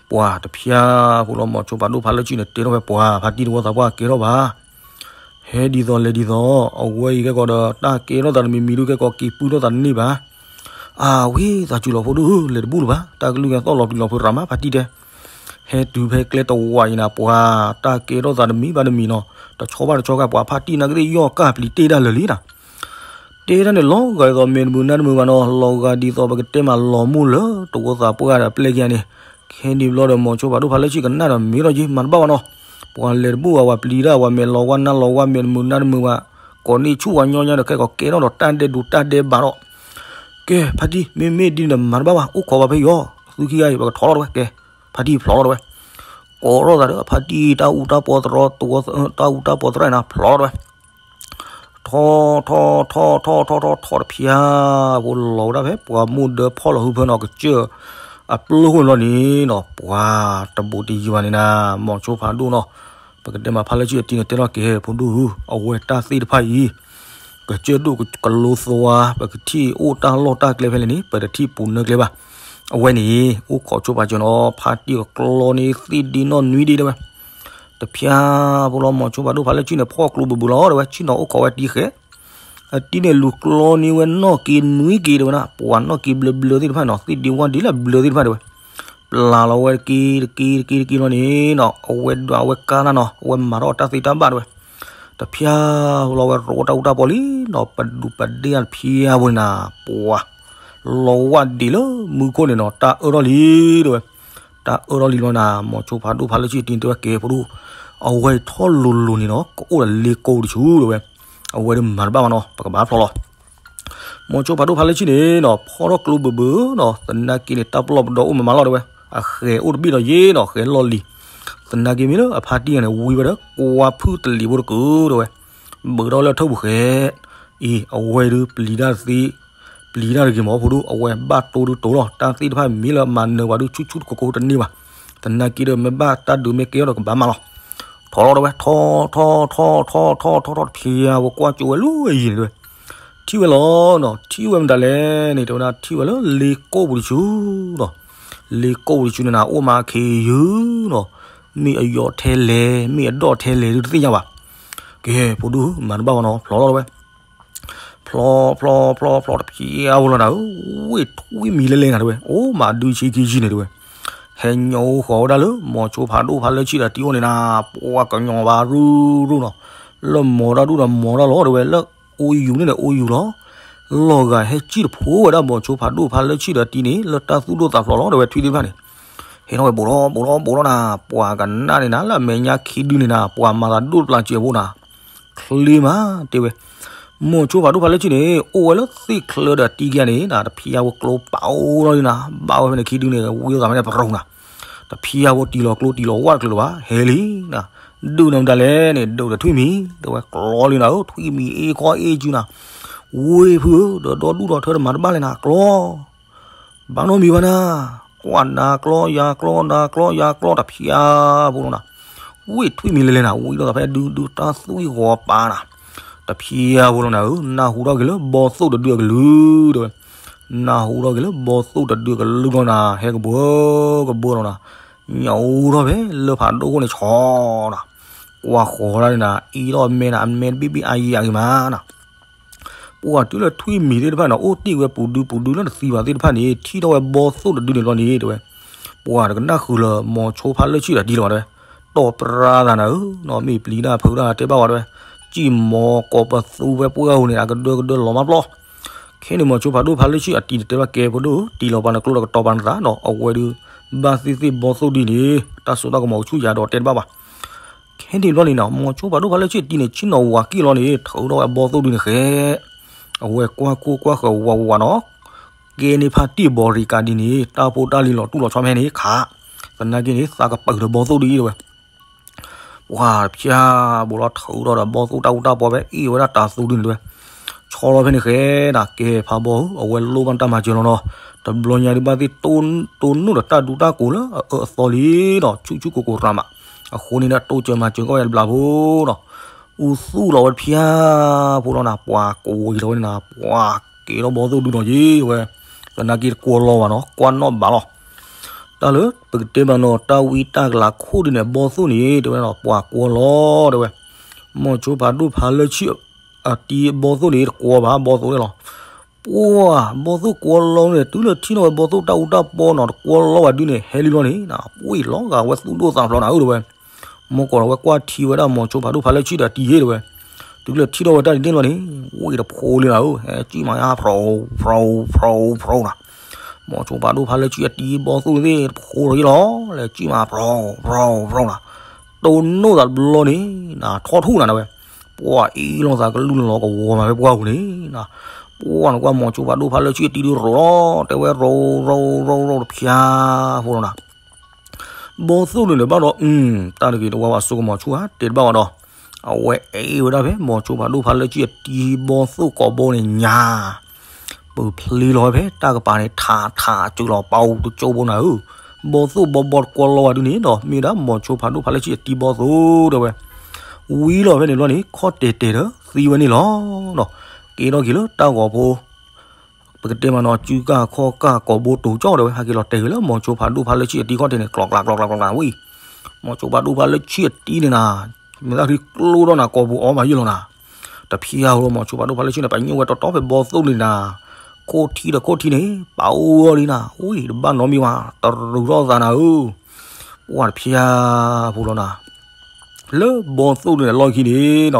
ပှၤတဖျါဖိလီၤ မိၤဆိဖးဒိၣ်ဖးလၢဆံၣ်န့ၣ် တဲထီၣ်ဝဲပှၤ ဖါတံၢ်တဝီသးပှၢ်ကဲထီၣ်ဘၣ် ဟဲဒ်သိးလဲၤဒ်သိး အဝဲအံၤကဲကီးဒီး တၢ်ကဲထီၣ်သးတမံၤမံၤဒုးကဲကီးက့ၤပုၢ်ထီၣ်သးတန့ၢ်ဘၣ်. အဝဲသးစူၤလီၤဖိဒိၣ်ဧၢ လဲၤတဘူၣ်လၢၤဘၣ် တၢ်ကလုၢ်ကဲသီၣ်လီၤပျံၤလီၤဖုးရၤမး ဖါတံၢ်တဲ. ဟဲတုၤဖဲကျဲတဝးအံၤနၤ ပှၤတၢ်ကဲထီၣ်သးတမံၤဘၣ်တမံၤနီၤ တဆီဘၣ်တဆီခါ ပှၤဖါတံၢ်နာ်က့သ့ၣ်ယီၢ်ကၢ်ပျံၤတ့ၢ်ဒၣ်လၢာ်လံနၤ တဲတၢ်န့ၣ် လီၤဂာ်ဒ်သိးမ့ၢ်တမုာ်နါတမုာ်ဘၣ်နီၤ လီၤဂာ်ဒ်သိးပကတဲမးလီၤမူၢ်လၢတဝီသးပှၢ်ဒီးပျဲၢ်က့ၤန့ၣ်, ခဲန့ၣ်ဘျီဒီး မိၤဆိဖးဒိၣ်ဖးလၢဆံၣ်ကနၣ်ဒီးမ့ၢ်ထီၣ်က့ၤ မၤတဘၣ်ဘၣ်နီၤ, ပှၤလဲၤတဘူၣ်ဘၣ် ပှၤပျံၤတၢ် ပှၤမဲာ်လီၤဝါနါလီၤဝါ မ့ၢ်တမုာ်နါတမုာ်ဘၣ်, ကိးန့ၢ်ဆူၣ်ပှၤညီညီဒီး ခဲကိးကဲထီၣ်ဒီးတၢ်ဒဲးဒိးတၢ်ဒဲးဘးဒီး, ကဲ ဖါတံၢ် မ့မ့ၢ်ဒ်န့ၣ်ဒီးမၤတဘၣ်ဘၣ် အိၣ်ခိးဘၣ်ဖဲအံၤအီၤ သုခံဂၤအံၤ ပကထီၣ်လီၤတဲဝဲ ကဲ ဖါတံၢ်ဖျိးလီၤတဲဝဲ ကိးထီၣ်သးဒီး ဖါတံၢ်တၢ်အူတၢ်ပီသရီ တၢ်အူတၢ်ပီသရီနၤ ဖျိးလီၤတဲဝဲ, ထီၣ်ထီၣ်ထီၣ်ထီၣ်ထီၣ်ထီၣ်ထီၣ်တဖျါ ဖိလီၤဝဲဒၣ်ဖဲ ပှၤမိၢ်ဒၢဖီၣ်လီၤဟုဖၢနီၤ ကစၢၢ်အပျိၢ်ခိၣ်န့ၣ်လီၤန့ၣ်နီၤ ပှၤတဘူးတယံၤဘၣ်န့ၣ်နၤ မိၤဆိဖးဒိၣ်နီၤ, ပကတဲမးဖါလၢဆံၣ်အတံၤန့ၣ် တဲထီၣ်က့ၤဖိဒိၣ်ဧၢ အဝဲတၢ်သ့ၣ်တဖၣ်အံၤ ကစၢၢ်ဒိၣ်ကလိသိဝါ ပကထံၣ်အိၣ်တၢ်လီၢ်တၢ်ကျဲဖဲလဲၣ်န့ၣ် ပတထံၣ်ပူၤနၢကျဲဘၣ်. အဝဲန့ၣ် အိၣ်ခိးဆိပာ်စၢၤနီၤ ဖါတံၢ်ကကျီန့ၢ်သ့ၣ်ဒ့နီၢ်နွံဒ့တဲဝဲ, တဖျါဖိလီၤ မိၤဆိဖးဒိၣ်ဖးလၢဆံၣ်န့ၣ် ဖီၣ်ကျိဘၢဘၢလီၤတဲဝဲ ဆံၣ်နီၤအိၣ်ခိးဝဲတံၤဃဲ အတံၤန့ၣ်လူၤကျီန့ၢ်ဝဲနီၢ်က့နွံက့တဲဝဲနၤ ပှၤနီၢ်က့ဘျၢဘျၢသ့ၣ်တဖၣ်နီၤ သ့ၣ်ဒ့ဝၣ်ဒ့လၢဘျၢသ့ၣ်တဖၣ်တဲဝဲ, ပျၢ်လီၤဝဲတက့တက့တက့တက့လီၤန့ၣ်နီၤ အဝဲဒွးဝဲကါနၤနီၤ အဝဲမၤထီၣ်တၢ်သ့တၢ်ဘၣ်တဲဝဲ, တဖျါဖိလီၤဝဲရိတၢ်အူတၢ်ပီလံနီၤ ပဒူးပဒ့ၣ်တဖျါဖိန့ၣ်နၤ ပှၤ လီၤဝၣ်ဒံးလၢမူခိၣ်န့ၣ်နီၤ တၢ်အၢထီၣ်လံတဲဝဲ, တၢ်အၢထီၣ်လံလီၤနၤ မိၤဆိဖးဒိၣ်ဖးလၢဆံၣ်တံၤတဲဝဲကဲဖိဒိၣ်, အဝဲထီၣ်လိၤလိၤန့ၣ်နီၤ ကအိၣ်ဒီးလ့ကိတဆူတဲဝဲ, အဝဲဒၣ်မၤတဘၣ်ဘၣ်နီၤ ပကဘၣ်ဖျိးလီၤ မိၤဆိဖးဒိၣ်ဖးလၢဆံၣ်န့ၣ်နီၤ ဖီၣ်ထီၣ်ကျိဘၢဘၢနီၤ သနာ်က့န့ၣ် တၢ်ပလီၢ်ပဒီအိၣ်မးမးလီၤတဲဝဲ, အဃဲၤအိၣ်တဘ့ၣ်ဒီးယ့ၣ်နီၤ ဃဲၤလီၢ်လံၤ, သနာ်က့မ့ၢ်လၢအဖါတံၢ်ဂၤန့ၣ် ဝံဝဲဒီးကွၢ်ဖုၣ်တလံၤဖိတကုာ်တဲဝဲ, ဘုးထီၣ်လၢထၢၣ်ပူၤဃဲၤ, အံၤ အဝဲဒၣ်ပျံၤတၢ်သ့ ပျံၤတၢ်တဂ့ၤမးဖိဒိၣ် အဝဲဘၣ်တိၢ်ဒုးတိၢ်လီၤ တၢ်သ့ၣ်တဖၣ်မ့ၢ်လၢမၤနၢၤပှၤဒုးဆူၣ်ဆူၣ်တကိးကိးတန့ၢ်ဘၣ်, သနာ်က့ဒီးမ့ၢ်ဘၣ်တၢ်ဒုးမ့ၢ်ကဲထီၣ်ဒီးကဘၣ်မၤလီၤ, ထီၣ်လီၤတဲဝဲ ထီၣ်ထီၣ်ထီၣ်ထီၣ်ထီၣ်ထီၣ်ထီၣ်တဖျါဝဲကွၢ်ကၠိဝဲလၢအံၤန့ၣ်တဲဝဲ, ထံၣ်ဝဲလီၤနီၤ ထံၣ်ဝဲမတၤလဲၣ်န့ၣ် တဲဝဲဒၣ်ထံၣ်ဝဲလၢလ့ကိပူၤတဆူနီၤ, လ့ကိပူၤတဆူန့ၣ်နၤ အိၣ်မးခ့ယုၢ်နီၤ, မ့ၢ်အယိာ်ထဲလဲၣ် မ့ၢ်အဒီၣ်ထဲလဲၣ်ဒုးတသ့ၣ်ညါဘၣ်, ကဲ ဖိဒိၣ်မၤတဘၣ်ဘၣ်နီၤ ဖျိးလီၤတဲဝဲ ဖျိဖျိဖျိဖျိတဖျါဖိလီၤနၤဧၢ, ဝ့ၢ်ထွံၣ်မံၤလဲၤလဲၤနၤတဲဝဲ အိၣ်မးဒုးဆံခံဆံန့ၣ်တဲဝဲ, ဟဲညိးဃီၤဝဲဒၣ်လၢ မိၤဆိဖးဒိၣ်ဖးလၢဆံၣ်ဒီးတံၤအိၣ်န့ၣ်နၤ, ပှၤကညီၤဘၣ်ရူၢ်ရူၢ်နီၤ, လၢမီၤတၢ်ဒူၣ်ဒီးမီၤတၢ်လီၤတဲဝဲ လၢအိယုၤန့ၣ်ဒီးအိယုၤလီၤ, လီၤဂာ်ဟဲစံၣ်တဖိဝဲဒၣ် မိၤဆိဖးဒိၣ်ဖးလၢဆံၣ်ဒီးတံၤန့ၣ် လၢတၢ်သူၣ်ဒိၣ်သးဖျိးလီၤတဲဝဲ ထွံၣ်သ့ၣ်တဖၣ်န့ၣ် ဟဲထီၣ်ဝဲဘူးထီၣ်ဘူးထီၣ်ဘူးထီၣ်နၤ, ပှၤကနၣ်န့ၣ်နၤ လၢအမဲာ်ညါခံဒုန့ၣ်နၤ ပှၤမၤသးဒိၣ်တပျၢ်စဲးဖိနၤ, ချ့မးတဲဝဲ, မိၤဆိဖးဒိၣ်ဖးလၢဆံၣ်န့ၣ် အိၣ်ဝဲလၢသ့ၣ်ချၢဒီးတံၤကယၤန့ၣ်နၤ တဖျါဖိကျိပာ်အိၣ်လီၤနၤ, ဘၣ်ဝဲဖဲန့ၣ်ခံဒုန့ၣ် ဝံသးဖဲန့ၣ်ပရိၤနၤ, တဖျါဖိတံၤလီၤကျိတံၤလီၤဝၣ်တကျၢၤလၢၤဘၣ် ဟဲလံနၤ, ဒုးနၤမတၤလဲၣ်န့ၣ် ဒုးဒီးထွံၣ်မံၤ တဲဝဲကျီလံနၤဧၢ, ထွံၣ်မံၤအ့ၣ်ခီအ့ၣ်စုနၤ, ဝ့ၢ်ဖုဧၢ ဒီးဒီဒူၣ်ဒီထၢတမၤတဘၣ်လဲၣ်နၤ ကျီ ဘၣ်နီတမံၤဘၣ်နၤ, ကွၢ်နၤကျီယၤကျီနၤကျီယၤကျီတဖျါဖိလီၤနၤ, ဝ့ၢ်ထွံၣ်မံၤလဲၤလဲၤနၤ ဝံလိာ်သးဖဲဒုဒုတၢ်သွံၣ်ဂီၤပာ်နၤ, တဖျါဖိလီၤနၤဧၢ, နၢ်ဟူထီၣ်က့ၤလၢဘီသိၣ်တဒုအကလုၢ်တဲဝဲ, နၢ်ဟူထီၣ်က့ၤလၢဘီသိၣ်တဒုအကလုၢ်လီၤနၤ, ဟဲကဘှၢကဘှၢလီၤနၤ, ညၣ်အူထီၣ်ဖဲလၢဖးဒိၣ်ခိၣ်န့ၣ်ဆီနၤ, ကွၢ်ဃီၤဒၣ်န့ၣ်နၤ အ့ၣ်ထီၣ်အမဲနၤ အမဲတဘ့ၣ်ဘ့ၣ်အါယံာ်အါဂ့ၤမးနၤ ပှၤတုၤလၢထွံၣ်မံၤသ့ၣ်တဖၣ်န့ၣ် အိၣ်တ့ၢ်ဝဲပူၤဒုပူၤဒုလၢတသံဘၣ်သ့ၣ်တဖၣ်န့ၣ် ထံၣ်ထီၣ်ဝဲဘီသိၣ်တဒုန့ၣ်ဘျီန့ၣ် တဲဝဲ, ပှၤတကနၣ်ဃုာ်လၢ မိၤဆိဖးလၢဆံၣ်ဒီးတံၤလီၤဝဲတဲဝဲ, တီၢ်ပြါသးနၤဧၢ, နီၢ်မ့ၢ်ပျံၤတၢ်ဖုးတၢ်တဲဘၣ်ဝဲတဲဝဲ, စံၣ်မီၤကိးပသူဝဲပှၢ်ဧိၤန့ၣ် အကဒၢကဒၢလီၤမးပျီ. ခဲန့ၣ်မိၤဆိဖးဒိၣ်ဖးလၢဆံၣ်အတံၤန့ၣ်တဲဘၣ်ကဲဖိဒိၣ်ဧၢ, တံၤလီၤပှၤနကျိဒီးကတီၤပှၤနသးနီၤ, အဝဲဒုး ဘၣ်သ့ၣ်သ့ၣ်ဘီသိၣ်ဒ်န့ၣ် တၢ်စိတၢ်ကမီၤကဆူၣ်ယၤဒီးတဲတဘၣ်ဘၣ်. ခဲန့ၣ်ဘျီန့ၣ်နီၤ မိၤဆိဖးဒိၣ်ဖးလၢဆံၣ်အတံၤန့ၣ် ဆ့ၣ်နီၤဝၤကံၣ်လီၤန့ၣ် ထုးထီၣ်ဝဲအဘီသိၣ်ဒုးန့ၣ်ဃဲ, အဝဲကွၢ်ခိၣ်ကွၢ်ဃၢၤဝးဝးနီၤ, ကဲန့ၢ်ဖးတံၢ်ဘီရံကၤဒ်န့ၣ် တၢ်ဖိတၢ်လံၤလီၤတူၢ်လီၤဆီဖဲန့ၣ်ခး, သနာ်က့န့ၣ် သးကပၢၢ်ဒီးဘီသိၣ်ဒုးအံၤတဲဝဲ ပှၤတဖၠၣ်ဘိလီၤထုးထီၣ်ဒီးဘီသိၣ်တၢ်အူတၢ်ပီဖဲအ့ၣ်ဝဲဒၣ်တၤသူဒုးန့ၣ်တဲဝဲ, ဆီလီၤဖဲန့ၣ်ဃဲဒၣ် ကဲဖးဘီဧၢ အဝဲလိၣ်ဘၣ်တၢ်မၤစၢၤလီၤနီၤ, တဘျီညါဒုးဘၣ်သ့ၣ်တိၢ်နီၣ်ဒီးတၢ်ဒူတၢ်ကိးလၢအအၢအသီလံဒီး ဆူၣ်ဆူၣ်ကိၢ်ကိၢ်ရၤမး, အဃိန့ၣ်ဒီး တိၢ်စၢၤမၤစၢၤကီးဝဲတဘျီဖိနီၤ, အူသူၣ်လီၤဝဲတဖၠၣ်ဖိလီၤနၤ, ပှၤကိးဝံၤလီၤဝဲန့ၣ်နၤ, ပှၤက့ၤထီၣ်ဘီသိၣ်ဒုးနီၤယံၤဝဲ, သနာ်က့တကွီလီၤဘၣ်နီၤ ကွၢ်နီၣ်ဘၣ်လီၤ တၢ်လၢပကတဲမးနီၤ တၢ်ဝံတၢ်ကလၤခိၣ်ဒ်န့ၣ် ဘီသိၣ်န့ၣ် တဲဝဲနီၤ ပှၤကွီလီၤတဲဝဲ, မိၤဆိဖးဒိၣ်ဖးလၢဆံၣ်အတံၤဘီသိၣ်န့ၣ် တကွီဘၣ်ဘီသိၣ်န့ၣ်လီၤ. ပှၤဘီသိၣ်ကွီလီၤန့ၣ် တုၤလၢထံၣ်နီၣ်ဝဲဘီသိၣ်တၢ်အူတၢ်ပီနီၤ တကွီလီၤဘၣ်ဒုးန့ၣ် ဟဲလံလီၤန့ၣ် ပှၤလီၤဂာ်ဝဲသူၣ်ဒိၣ်သးဖျိးနၤဧၢတဲဝဲ, မ့ၢ်ကိးလီၤဝဲကွၢ်ထံဝဲဒၣ်မိၤဆိဖးဒိၣ်ဖးလၢဆံၣ်ဒီးတံၤယ့ၢ်တဲဝဲ, တုၤလၢထံၣ်ထီၣ်ဝဲတၢ်ဒ်န့ၣ်လီၤန့ၣ် ဝံတဖိလံနၤဧၢ ဟဲစံၣ်မၤယါဖျိဖျိဖျိဖျိနၤ မိၤဆိဖးဒိၣ်ဖးလၢဆံၣ်အတံၤဘီသိၣ်သ့ၣ်တဖိလီၤယ့ၢ်လီၤ လဲၤစံၣ်မၤဖျိဖျိဖျိနၤ, တိၢ်နီၣ်သးတဘျီန့ၣ် နၤထီၣ်ထူၣ်နၤတဲဝဲ, ပှၤအ့ၣ်လိာ်သးကလုၢ်လီၤကဝီၤမးဖဲပှၢ်ပူၤန့ၣ်နၤ, ပှၢ်နကွၢ်မိၤဆိဖးဒိၣ်ဖးလၢဆံၣ်အတံၤဒုးရိၤလီၤ တဲဝဲရိၤရိၤရိၤရိၤတဖၠၣ်ဖိလီၤနၤ ဘီသိၣ်န့ၣ်ဒီးဘၣ်ဒီး တၢ်တဂ့ၤတဝါဘၣ်အစိကမီၤဆူၣ်ဧါ တဲတဘၣ်ဝဲဒီး အဝဲအ့ၣ်ဝဲဒၣ်ဖဲ မိၤဆိဖးဒိၣ်ဖးလၢဆံၣ်အတံၤဘီသိၣ်ကိးဘိန့ၣ်ညါ ပဖျ့လီၤဝဲဖဲတၢ်ကပၤန့ၣ် ထးထးစၢၤလီၤပာ်အူတကၠိဖိနၤဧၢ, ဘီသိၣ်ဘီဘီတကွီလီၤဝဲဒုးန့ၣ်ဒီး မ့ၢ်ဒၣ်မိၤဆိဖးဒိၣ်ဖးလၢဆံၣ်အတံၤဘီသိၣ်တဲဝဲ, ဝံလီၤဖဲန့ၣ်ဘျီန့ၣ် ခီၣ်တဲာ်တဲာ်ဒီးသံဝဲန့ၣ်လီၤ. ကဲထီၣ်က့ၤလၢတၢ်ဂီၤဖိ ပကတဲမးနီၤ စုကၢ်ခီၣ်ကၢ်ကိးဘိတိၤကၠီၣ်တဲဝဲ ဟဲက့ၤလီၤတဲာ်က့ၤလၢမိၤဆိဖးဒိၣ်ဖးလၢဆံၣ်အတံၤခီၣ်တဲာ်န့ၣ် ကျီကျီကျီကျီကျီဝံၤ, မိၤဆိဖးဒိၣ်ဖးလၢဆံၣ်အတံၤန့ၣ်နၤ, မ့ၢ်သးဒုးကျိထီၣ်နၤ ကိာ်ပူၤအီဘၣ်ယ့ၢ်လီၤနၤ, တဖျါဧိၤလီၤ မိၤဆိဖးဒိၣ်ဖးလၢဆံၣ်န့ၣ် ပညိၣ်ဝဲတီတီဖဲဘီသိၣ်န့ၣ်နၤ, ခိၣ်ထံဒီးခိၣ်ထံန့ၣ် ပာ်အိၣ်လံနၤ, ဝံၤတဘၣ်နီတမံၤဘၣ် တရူးထီၣ်သးနၤဧၢ, ပှၤတဖျါဖိလီၤနၤ လၢဘီသိၣ်န့ၣ်အလီၢ်ခံန့ၣ်ဒီး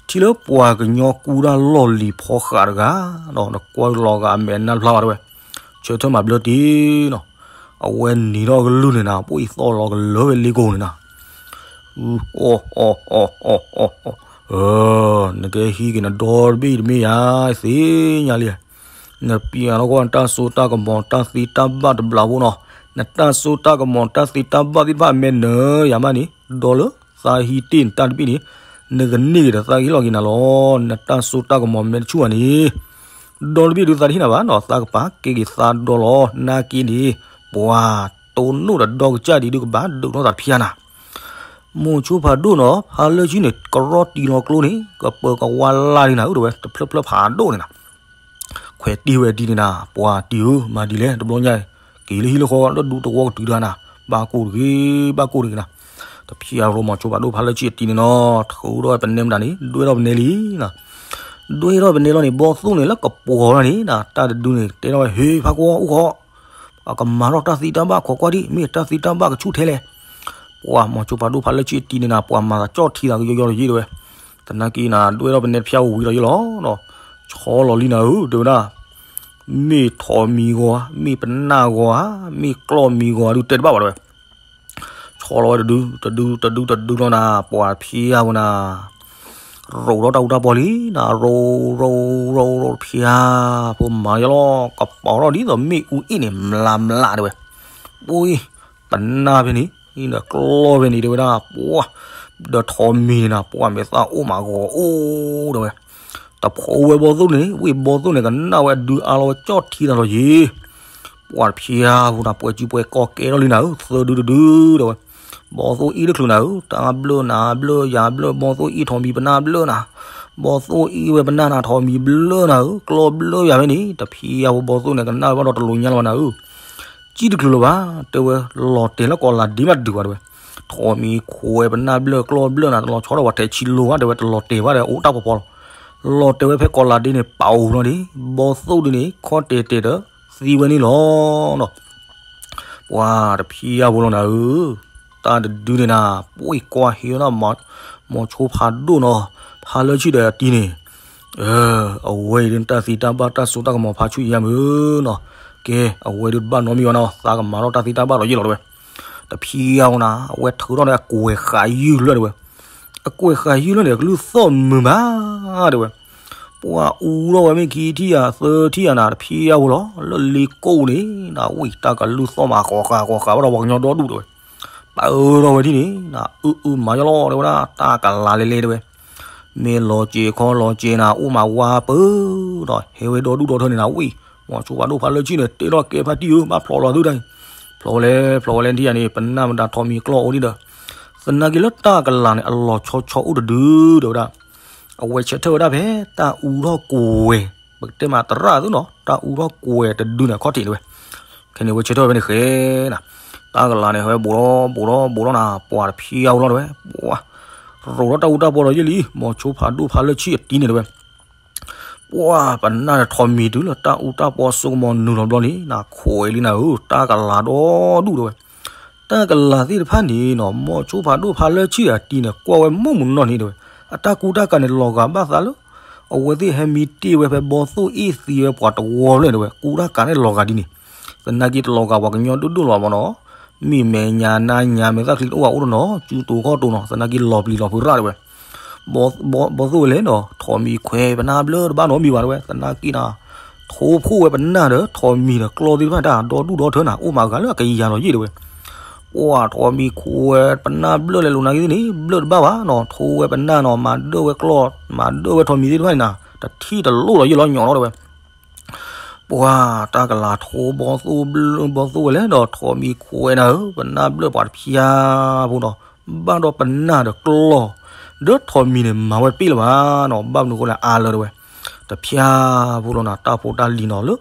ထံၣ်လၢပှၤကညီကူတၢ်လီၢ်လံၤဖီဃးတဂၤဒီး နကွၢ်လီၤဂာ်အမဲာ်နါတဖျါဘၣ်တဲဝဲ, ဆၢထၢၣ်မၤဘျၢတ့ၢ်နီၤ, အဝဲနံၤထီၣ်ကလုၢ်န့ၣ်နၤ ပှၤအံၤသီၣ်လီၤကလၢာ်ဝဲလ့ကိၢ်န့ၣ်နၤ, အီ အီ အီ အီ အီ အီ နကဟံးက့ၤနဒီတဘ့ၣ်တမ့ၢ်ယၤ သ့ၣ်ညါလံ နပျဲလီၤကွၢ်နတၢ်စိတၢ်ကမီၤတၢ်သ့တၢ်ဘၣ်တဘျီဖိနီၤ, နတၢ်စိတၢ်ကမီၤတၢ်သ့တၢ်ဘၣ်သ့ၣ်တဖၣ်အမဲာ်နၢၤယၤမးန့ၣ် ဒီးလၢသးဟံးတ့ၢ်နတၢ်တဘ့ၣ်န့ၣ် နကန့ၢ်က့ၤဒီးသးဟ့ၣ်လီၤက့ၤနၤလီၤ. နတၢ်စိတၢ်ကမီၤမဲာ်တဆူၣ်ဘၣ်န့ၣ် ဒီတဘ့ၣ်ဒုးသးတဟ့ၣ်နၤဘၣ်နီၤ, သးကပာ်ကဲက့ၤသးဒီလီၤ. နာ်က့န့ၣ် ပှၤတိၢ်နီၣ်ဒီးဒီကစၢ်ဒံးဒုးကဘၣ်ဒုးထီၣ်သးတဖျါနၤ မိၤဆိဖးဒိၣ်နီၤ ဖးလၢဆံၣ်န့ၣ် ကရီတံၢ်လီၤကျိန့ၣ် ကပၢၤကဝါလၢ်ဒံးနၤဧၢ တဲဝဲ တဖျၢၣ်ဖျၢၣ်ဖးဒိၣ်န့ၣ်နၤ, ခွဲးတံၢ်ဝဲဒ်န့ၣ်နၤ ပှၤတံၢ်ဧၢ မၤဒ်လဲၣ် တဘျီညါ က့ၤလၢဟံၣ်လၢဃီ လၢဒူတဝီကတုၤတဂၤနၤ, ဘၣ်ကိၢ်တဂ့ၤ ဘၣ်ကိၢ်တဂ့ၤနၤ, တဖျါလီၤ မိၤဆိဖးဒိၣ်ဖးလၢဆံၣ်အတံၤန့ၣ်နီၤ ထုးထီၣ်ပနဲမတၤန့ၣ် ဒွဲၣ်ထီၣ်ပနဲလံနၤ, ဒွဲၣ်ထီၣ်ပနဲလီၤန့ၣ် ဘီသိၣ်န့ၣ်လၢကပှီၤလီၤန့ၣ်နၤ တၢ်တဒုန့ၣ် တဲထီၣ်ဝဲ ဟ့ၣ်ဖးကွီၢ်အိၣ်ဃီ အကမၤထီၣ်တၢ်သံတၢ်ဘၣ်ခိးကွၢ်ဒံး မ့ၢ်တၢ်သံတၢ်ဘၣ်ကဆူၣ်ထဲလဲၣ်. ပှၤမိၤဆိဖးဒိၣ်ဖးလၢဆံၣ်အတံၤန့ၣ်နၤ ပှၤမၤသးကၠီၣ်ထံသးကယီယီလီၤယ့ၣ်တဲဝဲ, သနာ်က့နၤ ဒွဲၣ်ထီၣ်ပနဲတဖျါဝံၤလီၤယ့ၣ်လီၤ, ဆီလီၤလံနၤဧၢ တဲဝဲဒၣ်, မ့ၢ်ထိးမံၤဂီၤဧါ မ့ၢ်ပနၢ်ဂီၤဧါ မ့ၢ်ကျီၢ်မံၤဂီၤဧါ ဒုးတဲတဘၣ်ဘၣ်တဲဝဲ ဆီလီၤဝဲတဒု တဒု တဒု တဒုလီၤနၤ ပှၤတဖျါဖိနၤ, ရိးထီၣ်တၢ်အူတၢ်ပီၢ်လံနၤ ရိး ရိး ရိး ရိးတဖျါဖိမၤယီၤလီၤ ကပီၤထီၣ်ဒ်သိးမ့ၣ်အူအ့ၣ်န့ၣ် မျးမျးတဲဝဲ, ပှၤ ပနၢ်ဖဲန့ၣ် ဒီးကျီၢ်ဖဲန့ၣ်တဲဝဲဒၣ် ပှၤ ဒီးထိးမံၤန့ၣ်နၤ ပှၤမဲာ်သၣ်အိၣ်မးဂီၤအိၣ်တဲဝဲ, တဖိးဝဲဘီသိၣ်န့ၣ် ဝံၣ်ဘီသိၣ်န့ၣ် ကနၣ်ဝဲအဒုအါလီၤဝဲကၠီၣ်ထံသးလီၤယ့ၣ် ပှၤတဖျါဖိနၤ ပှဲၤစုပှဲၤကီၢ်ကဲထီၣ်လံနၤဧၢ သၢဒုတဒုတဲဝဲ, ဘီသိၣ်အ့ၣ်တချုးနၤဧၢ တၢ်ဘျၢနၤဘျၢယၤဘျၢ ဘီသိၣ်အ့ၣ်ထိးမံၤပနၢ်ဘျၢနၤ, ဘီသိၣ်အ့ၣ်ဝဲပနၢ်နၤထိးမံၤဘျၢနၤဧၢ ကျီၢ်ဘျၢယၤဖဲန့ၣ် တဖျါဖိဘီသိၣ်န့ၣ် ကနၣ်ဝဲဘၣ်ဒီးတလိၤညါလၢၤဘၣ်နၤဧၢ စံၣ်တချုးလၢၤဘၣ် တဲဝဲ လီၤတဲာ်လၢကီးလၤဒ့မးတဒုးဘၣ်တဲဝဲ, ထိးမံၤခိးဝဲပနၢ်ဘျၢကျီၢ်ဘျၢနၤ တလီၤဆီဒီးပှၤထဲးဆံလိၤဘၣ်တဲဝဲ တလီၤတဲာ်ဘၣ်ဒီးအိၣ်တၢ်ဖီဖီလီၤ, လီၤတဲာ်ဝဲဖဲကီးလၤဒ့န့ၣ် ပာ်အိၣ်လီၤဒ့ ဘီသိၣ်ဒုန့ၣ် ခီၣ်တဲာ်တဲာ်ဒီးသံဝဲန့ၣ်လီၤနီၤ. ပှၤတဖံးအါဖိလီၤနၤဧၢ, တၢ်တဒုန့ၣ်နၤ, ပှ့ၤကွၢ်ဟ့ဝဲဒၣ် မိၤဆိဖးဒိၣ်နီၤ, ဖးလၢဆံၣ်ဒီးအတံၤန့ၣ်, အဝဲအံၤဒ်တၢ်သ့တၢ်ဘၣ်တၢ်စိတၢ်ကမီၤဖးဆူၣ်အံၤယါမုၢ်နီၤ, ကဲ, အဝဲဒ်တဘၣ်နီတမံၤဘၣ်နီၤ, သးကမၤထီၣ်တၢ်သ့တၢ်ဘၣ်ဒီးယဲၢ်လီၤတဲဝဲ, တဖံးအါဖိနၤ, အဝဲထုးထီၣ်န့ၣ်အကွဲးဃာ်ယုၢ်လၢတဲဝဲ, အကွဲးဃာ်ယုၢ်လၢန့ၣ် ကလုၢ်သီၣ်မုာ်မး, တဲဝဲ ပှၤအူထီၣ်ဝဲမ့ၢ်ခံထံၣ်ဧါသၢထံၣ်ဧါနၤ, တဖံးအါဖိလီၤ, လၢလ့ကိၣ်န့ၣ်နၤ, ဝံၤတၢ်ကလုၢ်သီၣ်မးဃီၤဃာ်ဃီၤဃာ်ဘၣ်ဒီးပှၤကညီဒီဒူၣ်တဲဝဲ, ပၢထီၣ်ဝဲဒ်န့ၣ်နၤ, အုၣ်အုၣ်မၤယီၢ်လီၤတဲဝဲဒၣ်, တၢ်ကလၤလဲၤလဲၤတဲဝဲ, မ့ၢ်လီၤစ့ၤခီလီၤစ့ၤနၤ, အိၣ်မးဝါပၢၢ်ဒီး ဟဲဝဲဒီဒူၣ်ဒီထၢန့ၣ်နၤ, ဝံၤ မိၤဆိဖးဒိၣ်ဖးလၢဆံၣ်န့ၣ် တဲထီၣ်ကဲဖါတံၢ်ဧၢ, ဘၣ်ဖျိးလီၤသုတၢ်အံၤ, ဖျိးလဲၤဖျိးဝဲလဲၤထံၣ်ယါန့ၣ်, ပနၢ်မတၤထိးမံၤကျီၢ်အိၣ်ဒံးဒီး, သနာ်က့လၢတၢ်ကလၤန့ၣ် အလီၤဆီဆီအိၣ်တဒုတဲဝဲဒၣ်, အဝဲဆၢထၢၣ်ဝဲဒၣ်ဖဲတၢ်အူထီၣ်ကွဲၤ, ပကတဲမးသရၣ်သုနီၤ, တၢ်အူထီၣ်ကွဲၤတဒုန့ၣ်အခီၣ်ထံးတဲဝဲ, ခဲန့ၣ်ဝဲဆၢထၢၣ်ဝဲဖဲန့ၣ်ဃဲနၤ, တၢ်ကလၤန့ၣ် ဟဲဝဲဘူးထီၣ်ဘူးထီၣ်ဘူးထီၣ်နၤ, ပှၤတဖံးအါဖိလီၤတဲဝဲ, ပှၤ ရိးထီၣ်တၢ်အူတၢ်ပီဒီးယဲၢ်လံ, မိၤဆိဖးဒိၣ်ဖးလၢဆံၣ်အတံၤန့ၣ်တဲဝဲ, ပှၤပနၢ်ဒီးထိးမံၤတုၤလၢတၢ်အူတၢ်ပီစိကမီၤနုာ်လီၤဘျီန့ၣ်နၤ, ခိးဝဲလံနၤဧၢ, တၢ်ကလၤဒီဒူၣ်တဲဝဲ, တၢ်ကလၤသ့ၣ်တဖၣ်န့ၣ်နီၤ, မိၤဆိဖးဒိၣ်ဖးလၢဆံၣ်အတံၤန့ၣ် ကွၢ်ဝဲမုၢ်မနီၢ်န့ၣ်တဲဝဲ, အတၢ်ကူတၢ်ကၤန့ၣ်လီၤဂာ်ဘၣ်သးလၢ အဝဲသ့ၣ်ဟဲမံတ့ၢ်ဝဲဖဲဘီသိၣ်အ့ၣ်သံဝဲပှၤတဝီဖျၢၣ်တဲဝဲ, ကူတၢ်ကၤန့ၣ်လီၤဂာ်ဒ်န့ၣ်, သနာ်က့တလီၤဂာ်ပှၤကညီဒိၣ်ဒိၣ်လီၤမနီၤ, မ့ၢ်မဲာ်ညါနါညါမဲာ်သၣ်ချံတအိၣ်ဘၣ်အိၣ်တနီၤ, စုတိၤခီၣ်တိၤနီၤ, သနာ်က့လီၤပျံၤလီၤဖုးရၣ်တဲဝဲ ဘီသိၣ်ဝဲလဲၣ်ဒီး ထိးမံၤခွဲးပနၢ်ဘျၢတဘၣ်နီတမံၤဘၣ်တဲဝဲ, သနာ်က့နၤ, ထိဖှိၣ်ဝဲပနၢ်ဒီးထိးမံၤဒီးကျီၢ်သ့ၣ်တဖၣ်တၢ်ဒီဒူၣ်ဒီထၢနၤ, အိၣ်မးဂၤလၢအကယၤလီၤယဲၢ်တဲဝဲ, ပှၤထိးမံၤခွဲးဝဲပနၢ်ဘျၢလဲၤလိာ်နာ်က့သ့ၣ်န့ၣ် ဘျၢတဘၣ်ဘၣ်နီၤ, ထိဝဲပနၢ်နီၤ, မၤဒၢၣ်ဝဲကျီၢ်, မၤဒၢၣ်ဝဲထိးမံၤသ့ၣ်တဖၣ်န့ၣ်နၤ, တထံၣ်တလိၣ်လီၤယဲၢ်လီၤညီလီၤတဲဝဲ ပှၤတၢ်ကလၤထိဘီသိၣ်ဘျၢ ဘီသိၣ်ဝဲလဲၣ်ဒီး ထိးမံၤခွဲးနၤဧၢ, ပနၢ်ဘျၢပှၤတဖၠါဖိနီၤ, ဘၣ်ဒီးပနၢ်ဒီးကျီၢ်, ဒီးထိးမံၤန့ၣ် မၤဝဲတပ့ၢ်လၢၤဘၣ်နီၤ, ဘၣ်မနုၤအဃိလဲၣ်အါလၢၤတဲဝဲ, တဖၠါဖိလီၤနၤ, တၢ်ဖိတၢ်လံၤနီၤလၢ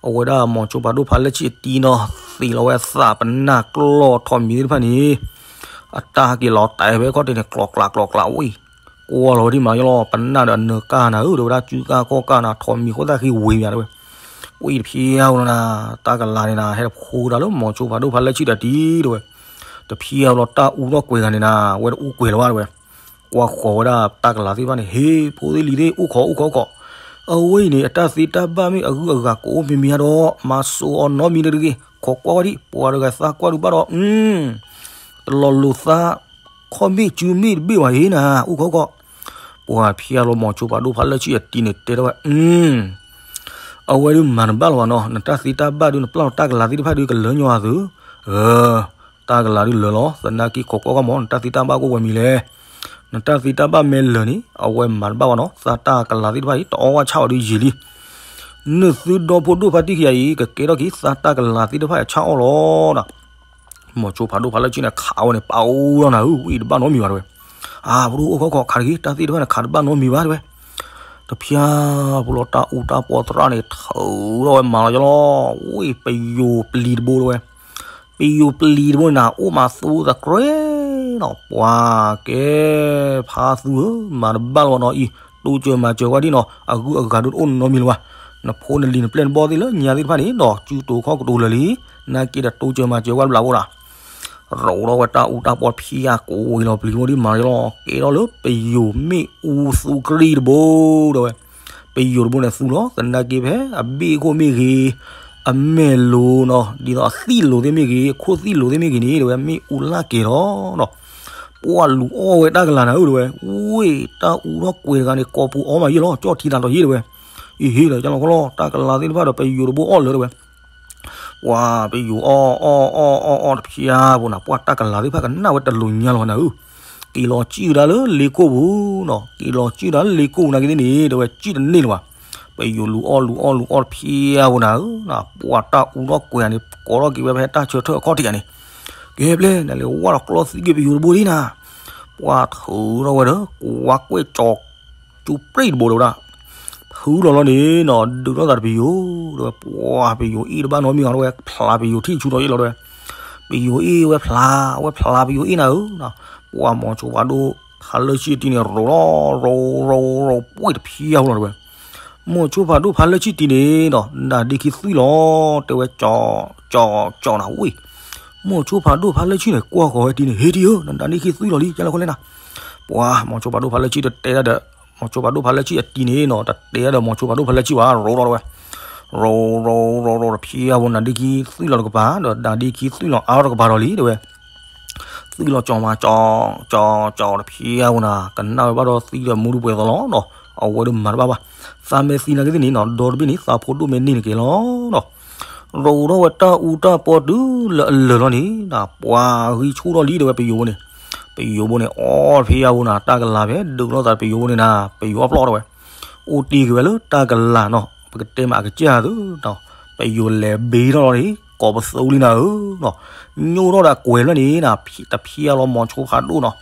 အဝဲဒၣ်မိၤဆိဖးဒိၣ်ဖးလၢဆံၣ်အတံၤနီၤ, သ့ၣ်လီၤဝဲအသးပနၢ်ကျီၢ်ထိးမံၤသ့ၣ်တဖၣ်န့ၣ် အတၢ်က့ၤလီၤတဲာ်ဝဲခီၣ်ထံးန့ၣ် ကျီၤကျးကျီၤကျးဝံၤ, ကွၢ်လီၤဝဲဒ်မးယလီၤ, ပနၢ်ဒီးအနၢၤကၢ်နၤဧၢ, ဒီးဝဲဒၣ်စုကၢ်ခီၣ်ကၢ်နၤ, ထိးမံၤဃိသၣ်ဃံဝ့ၤမးတဲဝဲ, ဝံၤတဖၠါဖိလီၤနၤ, တၢ်ကလၤန့ၣ်နၤ, ဟဲတဖိတၢ်လၢမိၤဆိဖးဒိၣ်ဖးလၢဆံၣ်ဒီးတံၤတဲဝဲ, တဖၠါဖိလီၤ, တၢ်အူထီၣ်ကွဲၤဂၤန့ၣ်နၤ, ဝဲတအူကွဲၤလၢၤဘၣ်တဲဝဲ, ကွၢ်ဃီၤဝဲဒၣ်တၢ်ကလၤသ့ၣ်တဖၣ်န့ၣ်, ဟ့ၣ်ဖိသ့ၣ်လံၤသ့ၣ် အိၣ်ခိးအိၣ်ခိးခိး, အဝဲအံၤန့ၣ် အတၢ်သ့တၢ်ဘၣ်မ့ၢ်အဂုၤအဂၤကအိၣ်မံၤမံၤဧါဒီး မၤစိာ်အီၤနီတမံၤတဂ့ၤ, ခိးကွၢ်ဝဲဒံး, ပှၤတဂၤသးကွၢ်ဒုးဘၣ်ဒီး တလီၤလိာ်သးခီၣ်ဘ့ၣ်စုမ့ၢ်တဘ့ၣ်ဘၣ်ဧါနၤ, အိၣ်ခိးခိး, ပှၤဖၠါဖိလီၤမိၤဆိဖးဒိၣ်ဖးလၢဆံၣ်အတံၤန့ၣ် တဲထီၣ်ဝဲ, အဝဲဒုးမၤတဘၣ်လၢၤဘၣ်နီၤ, နတၢ်သ့တၢ်ဘၣ်ဒုး နပျၢ်လီၤတၢ်ကလၤသ့ၣ်တဖၣ်ဒုးကလၢညီအသု, တၢ်ကလၤဒုးလၢာ်လီၤ, သနာ်က့ခိးကွၢ်ကွၢ်မး နတၢ်သ့တၢ်ဘၣ်ကအိၣ်ဝဲမံၤလဲၣ်, နတၢ်သ့တၢ်ဘၣ်မ့ၢ်လၢာ်န့ၣ် အဝဲမၤတဘၣ်ဘၣ်နီၤ, သးတၢ်ကလၤသ့ၣ်တဖၣ်အံၤ တအီၣ်ဘၣ်ဆၣ်အီၤဒုးယံာ်လံ, နသုဒီဖိဒိၣ်ဖါတံၢ်ခံဂၤအံၤ ကကဲထီၣ်က့ၤသးတၢ်ကလၤသ့ၣ်တဖၣ်အဆၣ်အီၣ်လီၤနၤ မိၤဆိဖးဒိၣ်ဖးလၢဆံၣ်န့ၣ် ခးဝဲန့ၣ် ပာ်အိၣ်လီၤနၤဧၢ, ဝံၣ်တဘၣ်နီတမံၤဘၣ်တဲဝဲ, အါ ပဒိၣ်အိၣ်ခိးခိး ခးတဂ့ၤ, တၢ်သ့ၣ်တဖၣ်န့ၣ် ခးတဘၣ်နီတမံၤဘၣ်တဲဝဲ, တဖၠါဖိလီၤ တၢ်အူတၢ်ပီသရၣ်န့ၣ် ထုးထီၣ်ဝဲမၤလီၤယလီၤ, ဝံၣ်ပယိၤပျံၤတဘိတဲဝဲ, ပယိၤပျံၤတဘိန့ၣ်နၤ အိၣ်မးသူတကြဲးနီၤ, ပှၤကဲ ဖါသူဧၢ, မၤတဘၣ်လၢၤဘၣ်နီၤအံၤ, တိစၢၤမၤစၢၤဝဲဒ်နီၤ, အဂုၤအဂၤဒုးတအိၣ်နီတမံၤလၢၤဘၣ်, နဖိနလံၤနပျဲၢ်နဘီၣ်သ့ၣ်လၢညါသ့ၣ်တဖၣ်န့ၣ်ဒီး စုတိၤခီၣ်ကတိၤလၢာ်လံ, နာ်က့ဒီးတိစၢၤမၤစၢၤဝဲတဘျီဘၣ်ဒၣ် ရိးထီၣ်ဝဲတၢ်အူတၢ်ပီဖၠါ ကိးဝံၤလီၤပျံၤဘိဒ်မၤလီၤယလီၤ, ကဲထီၣ်လၢပယိၤမ့ၣ်အူသူကြံတဘိတဲဝဲ, ပယိၤတဘိန့ၣ်သူလီၤ, သနာ်က့ဖဲအဘ့ၣ်ခိၣ်မ့ၢ်ဂ့ၤ, အမဲာ်လိၤနီၤ, ဒ်သိးအသံၣ်လိၤသ့ၣ်မ့ၢ်ဂ့ၤ, အခိၣ်သံၣ်လိၤသ့ၣ်မ့ၢ်ဂ့ၤန့ၣ်တဲဝဲ, မ့ၣ်အူလၢ်ကဲၤလီၤနီၤ, ပှၤလူၤအီၣ်ဝဲတၢ်ကလၤနၤဧၢတဲဝဲ, ဝ့ၢ်တၢ်အူထီၣ်ကွဲၤတဂၤန့ၣ် ကိးပူၤအီၣ်မးယဲၢ်လီၤ, ကၠီၣ်ထံသးဒီးယဲၢ်တဲဝဲ, အံၤဟ့ၣ်ဒီးကလီၤခီလီၤ, တၢ်ကလၤသ့ၣ်တဖၣ်ဒီးပယိၤတဘိအီၣ်လၢာ်တဲဝဲ ပှၤပယိၤအီၣ်အီၣ်အီၣ်အီၣ်အီၣ်တဖျါဘိနၤ, ပှၤတၢ်ကလၤသ့ၣ်တဖၣ်ကနၣ်ဝဲတလိၤညါလီၤနၤဧၢ, က့ၤလီၤစံၣ်ဝဲဒၣ်လၢလ့ကိၣ်ပူၤနီၤ, က့ၤလီၤစံၣ်ဝဲဒၣ်လၢလ့ကိၣ်ပူၤနာ်က့သ့ၣ်န့ၣ် တဲဝဲစံၣ်တန့ၢ်လၢၤဘၣ်, ပယိၤလူၤအီၣ်လူၤအီၣ်လူၤအီၣ်တဖျါဘိနၤဧၢ, ပှၤတၢ်အူထီၣ်ကွဲၤန့ၣ် ကိးထီၣ်က့ၤဝဲဖဲတၢ်ဆၢထၢၣ်အခီၣ်ထံးန့ၣ်, ကဲဘျဲၣ် နလဲၤဝဲဒီးကျီသံက့ၤပယိၤတဘိဒ်နၤ, ပှၤထုးထီၣ်ဝဲဒီး ကွၢ်ကွဲၢ်ကၠီၤ ကၠူပြံၣ်တဘိတဲဝဲဒၣ်, ဖုလီၤလီၤန့ၣ်နီၤ, ဒုးထီၣ်သးတပယိၤတဲဝဲ, ပှၤပယိၤအ့ၣ်တဘၣ်နီတမံၤအီၤတဲဝဲ, ဖျးပယိၤထံၣ်ဆူဒီးအ့ၣ်လီၤတဲဝဲ, ပယိၤအ့ၣ်ဝဲဖျး, အဝဲဖျးပယိၤအ့ၣ်နၤဧၢ, ပှၤမိၤဆိဖးဒိၣ်ဖးလၢဆံၣ်တံၤန့ၣ် ရိးလီၤ ရိးရိးရိးပှ့ၤတဖျါဖိလီၤတဲဝဲ, မိၤဆိဖးဒိၣ်ဖးလၢဆံၣ်တံၤန့ၣ်နီၤ နဒ့ခံသွံၣ်လီၤ, တဲဝဲကၠီၤ ကၠီၤ ကၠီၤနၤဝံၣ် မိၤဆိဖးဒိၣ်ဖးလၢဆံၣ်န့ၣ် ကွၢ်ဃီၤဝဲတံၤန့ၣ် ဟ့ၣ်တံၤဧၢ, နနါဒ့ခံသွံၣ်လီၤလံ ကၢ်လၢခီလဲၣ်နၤ. ပှၤမိၤဆိဖးဒိၣ်ဖးလၢဆံၣ်တတဲတၢ်ဒီး မိၤဆိဖးဒိၣ်ဖးလၢဆံၣ်အတံၤန့ၣ်နီၤ တတဲတၢ်ဒီးမိၤဆိဖးဒိၣ်ဖးလၢဆံၣ်ဘၣ် ရိးထီၣ်ဝဲ ရိးရိးရိးရိး တဖျါဝဲနၤဒ့ခံသွံၣ်လီၤတကပၤ ဒီးနၤဒ့ခံသွံၣ်လီၤအါထီၣ်တကပၤဒီးလံ တဲဝဲ သွံၣ်လီၤကၠီၤမးကၠီၤ ကၠီၤကၠီၤ တဖျါဝဲနၤ ကနၣ်ဝဲဘၣ်ဒီးသံဒီးမူဒူပှဲၤသီလီၤနီၤ အဝဲဒၣ်မၤတဘၣ်ဘၣ် သးမ့ၢ်သံနာ်က့သ့ၣ်န့ၣ်နီၤ ဒီတဘ့ၣ်န့ၣ် သးဖိဒိၣ်မ့ၢ်န့ၢ်နကဲလီၤနီၤ ရိးထီၣ်ဝဲတၢ်အူတၢ်ပီတုၤလၢအလၢာ်လီၤန့ၣ် ပှၤဂံၢ်ဆူၣ်ထီၣ်လံတဲဝဲပယိၤဘိန့ၣ် ပယိၤဘိန့ၣ် အီတဖျါဝဲနၤ တၢ်ကလၤဖဲဒုးလိာ်သးပယိၤဘိန့ၣ်နၤ ပယိၤအပျီၢ်တဲဝဲ အိၣ်တ့ၢ်က့ၤဝဲလၢတၢ်ကလၤနီၤ ပကတဲမးအကစၢ်သုနီၤ ပယိၤလဲၤဘ့ထီၣ်လီၤန့ၣ် ကိးပသူလံနၤဧၢနီၤ ညိၣ်ထီၣ်ဒီးကွဲၤလွဲၢ်န့ၣ်နၤ တဖျါလီၤမိၤဆိဖးဒိၣ်နီၤ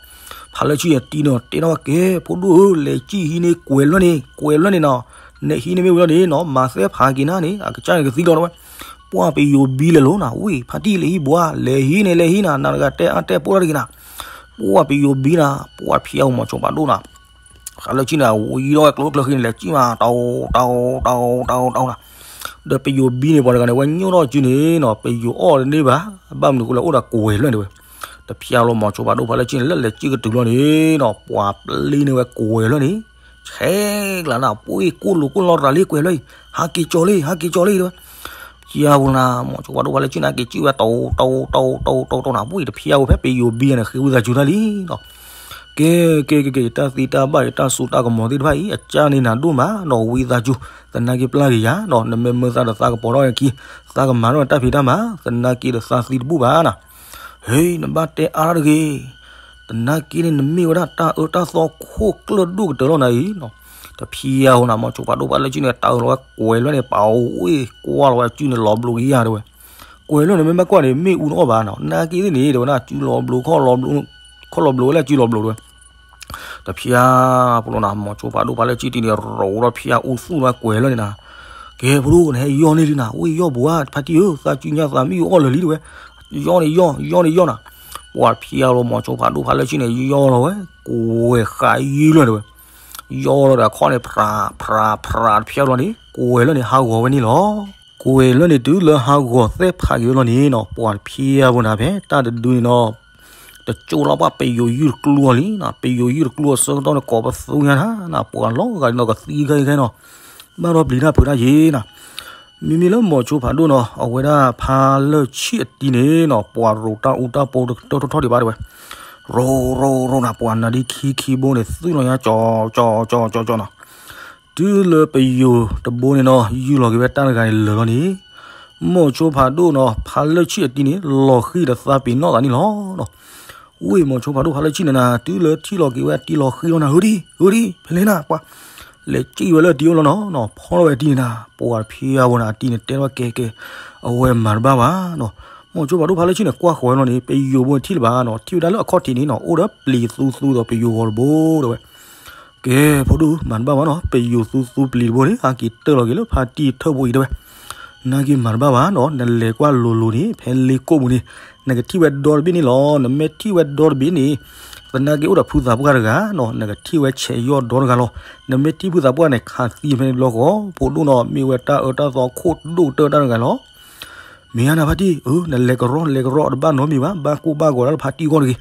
ဖးလၢဆံၣ်အတံၤနီၤ တဲထီၣ်ဝဲကဲ ဖိဒိၣ်ဧၢ လဲၤစံၣ်ဟံးန့ၢ်ကွဲၤလွဲၢ်န့ၣ် ကွဲၤလွဲၢ်န့ၣ်နီၤ နဲၣ်ဟံးန့ၢ်မ့ၢ်ဝံၤလီၤန့ၣ်နီၤ မၤသဲဖးက့ၤနၤန့ၣ် အကစၢ်န့ၣ်ကသံလီၤတဲဝဲ ပှၤပယိၤဘံလဲၤလိၤနၤ ဝံၢ် ဖါတံၢ်လဲၤဟံးဘှါ လဲၤဟံးန့ၣ် လဲၤဟံးနၤ နၤတဂၤတဲအါတဲပိၢ်တၢ်တဂ့ၤနၤ ပှၤပယိၤဘံနၤ ပှၤဖျါအီၤမိၤဆိဖးဒိၣ်နၤ ဃးလၢဆံၣ်န့ၣ် ဝံၤဒီးဝဲကျိကျၢၢ်ဃံန့ၣ် လဲၤစံၣ်မး တၢ်အိၣ် တၢ်အိၣ် တၢ်အိၣ် တၢ်အိၣ် တၢ်အိၣ်နၤ ဒီးပယိၤဘံန့ၣ် ပှၤတဂၤန့ၣ် ဝဲညိၣ်ထီၣ်စုန့ၣ်နီၤ ပယိၤအီၣ်တန့ၢ်ဘၣ် ဘၣ်မနုၤဃိလဲၣ် အိၣ်ဒီးကွဲၤလွဲၢ်န့ၣ်ဝဲ တဖျါလီၤမိၤဆိဖးဒိၣ်ဖးလၢဆံၣ်န့ၣ် လၢလဲၤစံၣ်ကတုၤလီၤန့ၣ်နီၤ ပှၤပျံၤန့ၢ်ဝဲကွဲၤလွဲၢ်န့ၣ် ဆဲးကျၢနၤ ပှ့ၤကိၢ်လိာ်ကိၢ်လီၤတရၤလံကွဲၤလွဲၢ်အံၤ ဟးက့ၤကၠီၤလံ ဟးက့ၤကၠီၤလံတဲဝဲ ဖျါဝဲနၤ မိၤဆိဖးဒိၣ်ဖးလၢဆံၣ်န့ၣ် က့ၤစံၣ်ဝဲ တၢ်အိၣ် တၢ်အိၣ် တၢ်အိၣ် တၢ်အိၣ် တၢ်အိၣ်နၤ ပှ့ၤတဖျါဝဲဖဲပယိၤဘံန့ၣ် ဃ့ဝံသးစူၤတၢ်လံနီၤ ကဲ ကဲ ကဲ ကဲ တၢ်သံတၢ်ဘၣ်အံၤ တၢ်စူးတၢ်ကမီၤသ့ၣ်တဖၣ်အံၤ အကၢ်န့ၣ်နၤဒိၣ်မးနီၤ ဝံသးစူၤ သနာ်က့ပျၢ်က့ၤယၤနီၤ နမ့ၢ်မၢသးဒီးသးကပီၤထီၣ်အခံ သးကမၤထီၣ်တၢ်ဖံးတၢ်မၤ သနာ်က့ဒီးသးသံတဘူၣ်ဘၣ်နီၤ ဟ့ နဘၣ်တဲအါထီၣ်တဂ့ၤ သနာ်က့န့ၣ် နမ့ၢ်ဝဲဒၣ်တၢ်အၢတၢ်သီခိၣ်ကျၢၢ်ဒိၣ်ကတၢၢ်လီၤနၤအံၤနီၤ တဖျါဝဲနၤ မိၤဆိဖးဒိၣ်ဖးလၢဆံၣ်န့ၣ် တၢ်အၢလီၤဝဲကွဲၤလွဲၢ်န့ၣ် ပာ်အိၣ်ဝ့ၢ်ကွၢ်လီၤဝဲစုန့ၣ် လီၤဘျိးက့ၤယၤတဲဝဲ ကွဲၤလွဲၢ်န့ၣ် မ့ၢ်ဘၣ်ကွၢ်န့ၣ် မ့ၣ်အူတအီၣ်ဘၣ်နီၤ နာ်က့သ့ၣ်န့ၣ် တဲဝဲဒၣ် စုလီၤဘျိးခီၣ်လီၤဘျိး ခီၣ်လီၤဘျိးဝဲလၢစုလီၤဘျိးတဲဝဲ တဖျါ ပလိာ်နၤ မိၤဆိဖးဒိၣ်ဖးလၢဆံၣ်တံၤန့ၣ် ရိးထီၣ်ဖျါအူသူၣ်လၢကွဲၤလွဲၢ်န့ၣ်နၤ ကဲ ဖိဒိၣ် နဟဲယီၢ်န့ၢ်လံနၤ ဝ့ၢ်ယီၢ်ဘိဧါ ဖါတံၢ်ဧၢ သးစုညါသးမံအီၣ်လၢာ်လံတဲဝဲ ယီၢ်န့ၣ်ယီၢ် ယီၢ်န့ၣ်ယီၢ်နၤ ပှၤတဖျါလီၤမိၤဆိဖးဒိၣ်ဖးလၢဆံၣ်န့ၣ် ယီၢ်လီၤဝဲ ကွဲၤဃးယုၢ်လီၤတဲဝဲ ယီၢ်လီၤဒီးအခီၣ်န့ၣ် ဖြး ဖြး ဖြး တဖျါလီၤန့ၣ် ကွဲၤလွဲၢ်န့ၣ် ဟးဂီၤဝဲန့ၣ်လီၤ ကွဲၤလွဲၢ်န့ၣ် တုၤလၢဟးဂီၤသဲဖးက့ၤဝဲလီၤန့ၣ်နီၤ ပှၤတဖျါဝဲနၤဖဲတၢ်တဒုန့ၣ်နီၤ တကၠိလီၤပှၤပယိၤယုၢ်တကျိအီၤလံနီၤ ပယိၤယုၢ်တကျိအီၤဆၢကတီၢ်န့ၣ် ကိးပသူညါနၤ ပှၤလီၤဂာ်ဒ်သိးကသံခဲအံၤခဲအံၤနီၤ ဘၣ်ဒီးပျံၤတၢ်ဖုးတၢ်ယ့နၤ မ့မ့ၢ်လၢမိၤဆိဖးဒိၣ်နီၤ အဝဲဒၣ်ဖါလၢဆံၣ်အတံၤန့ၣ်နီၤ ပှၤရိးတၢ်အူတၢ်ပီတကတၢၢ်ထီၣ်ထီၣ်ဒံးဘၣ်တဲဝဲ ရိးရိးရိးနၤ ပှၤနၤဒ့ခံခံဘိန့ၣ် သွံၣ်လီၤညါကၠီၤ ကၠီၤ ကၠီၤ ကၠီၤ ကၠီၤနီၤ တုၤလၢပယိၤတဘိန့ၣ်နီၤ ယုၢ်လီၤက့ၤဝဲတၢ်တဂၤန့ၣ်လၢာ်လီၤန့ၣ် မိၤဆိဖးဒိၣ်နီၤ ဖါလၢဆံၣ်အတံၤန့ၣ် လီၤဃံၤဒီးသးပ့ၤနီၣ်သးန့ၣ်လီၤနီၤ ဝ့ၢ်မိၤဆိဖးဒိၣ်ဖါလၢဆံၣ်န့ၣ်နၤ တုၤလၢထံၣ်လီၤက့ၤဝဲအတံၤလီၤဃံၤလီၤနၤ ဟူဒံ ဟူဒံ ဖဲလဲၣ်နၤ ပှၤ လဲၤစံၣ်ဝဲလၢအတံၤအိၣ်လီၤနီၤ ဖီၣ်ထီၣ်ဝဲအတံၤန့ၣ်နၤ ပှၤတဖျါဝဲနၤ အတံၤန့ၣ်တဲထီၣ်ဝဲကဲကဲ အဝဲမၤတဘၣ်ဘၣ်နီၤ မိၤဆိဖးဒိၣ်ဖါလၢဆံၣ်န့ၣ် ကွၢ်ဃီၤဝဲလီၤန့ၣ် ပယိၤဘိန့ၣ်ထံၣ်လၢၤဘၣ်နီၤ ထံၣ်ဝဲဒၣ်လၢအခီၣ်ထံးန့ၣ်နီၤ အိၣ်ဒီးပျံၤသူသူဒီးပယိၤဂီၤတဘိတဲဝဲ ကဲ ဖိဒိၣ် မၤတဘၣ်ဘၣ်နီၤ ပယိၤသူသူပျံၤတဘိန့ၣ် ဟးက့ၤတၢၢ်လီၤက့ၤလၢဖါတံၢ်ထၢၣ်ဘိအံၤတဲဝဲ နာ်က့မၤတဘၣ်ဘၣ်နီၤ နလဲၤကွၢ်လိၤလိၤန့ၣ် ဖဲလ့ကိၣ်ပူၤန့ၣ် နကထံၣ်ဝဲဒီတဘ့ၣ်န့ၣ်လီၤ နမ့ၢ်ထံၣ်ဝဲဒီတဘ့ၣ်န့ၣ် သနာ်က့အိၣ်ဒီးဖုသးပှၢ်တဂၤနီၤ နကထံၣ်ဝဲဆဲးယီၢ်ဒီတဂၤလီၤ နမ့ၢ်ထံၣ်ဖုသးပှၢ်န့ၣ် ခးသံဖဲန့ၣ်တဘျီဃီ ဖိဒိၣ်နီၤ မ့ၢ်ဝဲတၢ်အၢတၢ်သီခိၣ်ဒိၣ်ကတၢၢ်တၢ်တဂၤလီၤ မ့ၢ်ဧါနၤဖါတံၢ် အၢ နလဲၤကရီလဲၤကရီတဘၣ်နီတမံၤဘၣ် ဘၣ်ကိၢ်ဘၣ်ဂီၤဒၣ်လၢဖါတံၢ်အဂီၢ်တဂ့ၤ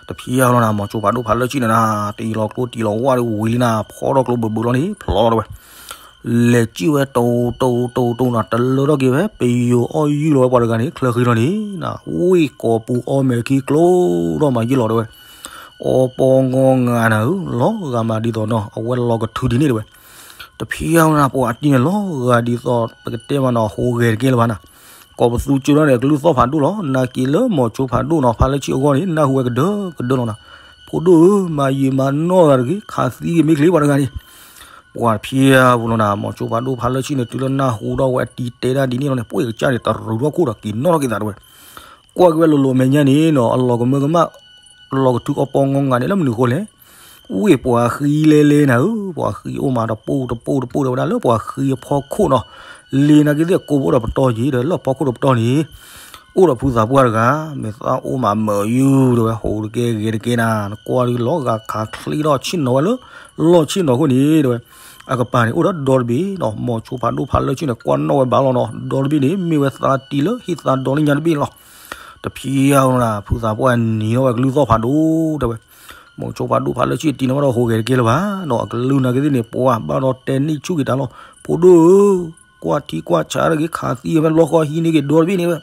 တဖျါလီၤနၤ မိၤဆိဖးဒိၣ်ဖါလၢဆံၣ်န့ၣ်နၤ တံၤလီၤကျိတံၤလီၤဝၣ်ဝံၤလံနၤ ဖီထီၣ်ကျိဘၢဘၢလီၤန့ၣ် ဖျီလီၤတဲဝဲ လဲၤစံၣ်ဝဲတိၤတိၤတိၤတိၤနၤ တလၢထီၣ်က့ၤဝဲ ပယိၤအီၣ်ယုၢ်လီၤဝဲပှၤတဂၤန့ၣ် ချၢဃံလီၤန့ၣ်နၤ ဝ့ၢ်ကိာ်ပူၤအီၣ်မဲာ်ခံကျိထီၣ်မးယုၢ်လီၤတဲဝဲ အီပီငီငၤနၤဧၢ လီၤဂာ်မးဒ်သိးနီၤ အဝဲလီၤကထုဒ်န့ၣ်တဲဝဲ တဖျါနၤ ပှၤအတံၤန့ၣ်လီၤဂာ်ဒ်သိး ပကတဲမးနီၤ ဟူးဂဲၤတကဲလၢၤဘၣ်နၤ ကိးပသူကၠိထီၣ်န့ၣ် အကလုၢ်သီၣ်ဖးဒိၣ်လီၤ နာ်က့လၢမိၤဆိဖးဒိၣ်နီၤ ဖါလၢဆံၣ်အဂီၢ်န့ၣ် နၢ်ဟူဝဲကဒၢကဒၢလီၤနၤ ဖိဒိၣ်ဧၢ မၤယံာ်မၤနီၢ်သးတဂ့ၤ ခးသံဂ့ၤမ့ၢ်ချ့ပှၤတဂၤန့ၣ် ပှၤတဖျါပူၤလီၤနၤ မိၤဆိဖးဒိၣ်ဖါလၢဆံၣ်န့ၣ် တုၤလၢနၢ်ဟူထီၣ်ဝဲအတံၤတဲဒၣ်ဒ်န့ၣ်လီၤန့ၣ် ပှ့ၤကစၢ်န့ၣ် တရူးထီၣ်ခိၣ်ဒီးက့ၤနီၣ်ထီၣ်က့ၤသးတဲဝဲ ကွၢ်က့ၤဝဲလိၤလိၤမဲာ်ညါန့ၣ်နီၤ အလီၤကမၢကမၣ် လီၤကထုအီပီငီငၤန့ၣ် လၢမနုၤဃိလဲၣ် ဝ့ၢ်ပှၤဃံလဲလဲနၤဧၢ ပှၤဃံအိၣ်မးတပိၢ်တပိၢ်တပိၢ်တဲဝဲဒၣ် လၢပှၤဃံအဖီခိၣ်နီၤ လ့နာ်က့သ့ၣ်ကိးဘိဒီးပတီၢ်ယံၤဒီး လၢအဖီခိၣ်ဒီးပတီၢ်န့ၣ် အိၣ်ဒီးဖုသးပှၢ်တဂၤ မ့ၢ်သးအိၣ်မးမုာ်ယုၢ်တဲဝဲ ဟူးတကဲဂဲၤတကဲနၤ နကွၢ်ဒုးလီၤဂာ်ခးချ့ထီၣ်ဆ့ၣ်နီၤဝဲလၢ လီၢ်ဆ့ၣ်နီၤခိၣ်န့ၣ်တဲဝဲ အကပၤန့ၣ် အိၣ်ဒီးဒီတဘ့ၣ်နီၤ မိၤဆိဖးဒိၣ်ဖါလၢဆံၣ်န့ၣ် ကွၢ်နီၣ်ဝဲဘၣ်လီၤနီၤ ဒီတဘ့ၣ်န့ၣ် မ့ၢ်ဝဲသးတံၢ်လၢဟံၣ်သးဒီလၢညါတဘ့ၣ်န့ၣ်လီၤ တဖံယါဝဲနၤ ဖုသးပှၢ်နံၤထီၣ်ဝဲကလုၢ်သီၣ်ဖးဒိၣ်တဲဝဲ, မိၤစိဖးဒိၣ်ဖးလၢဆံၣ်တံၤန့ၣ်ဘၣ်ဒီးဟူးဂဲၤတကဲလၢၤဘၣ်နီၤ, အကလုၢ်နာ်က့သ့ၣ်န့ၣ် ပှၤဘၣ်ဒီးတဲန့ၢ်ဆူၣ်က့ၤတၢ်လီၤ, ဖိဒိၣ်ဧၢ, ကွၢ်ထံကွၢ်ဆးတဂ့ၤ ခးသံဝဲဘျီဃီဟံးန့ၢ်က့ၤဒီတဘ့ၣ်န့ၣ်ဝဲ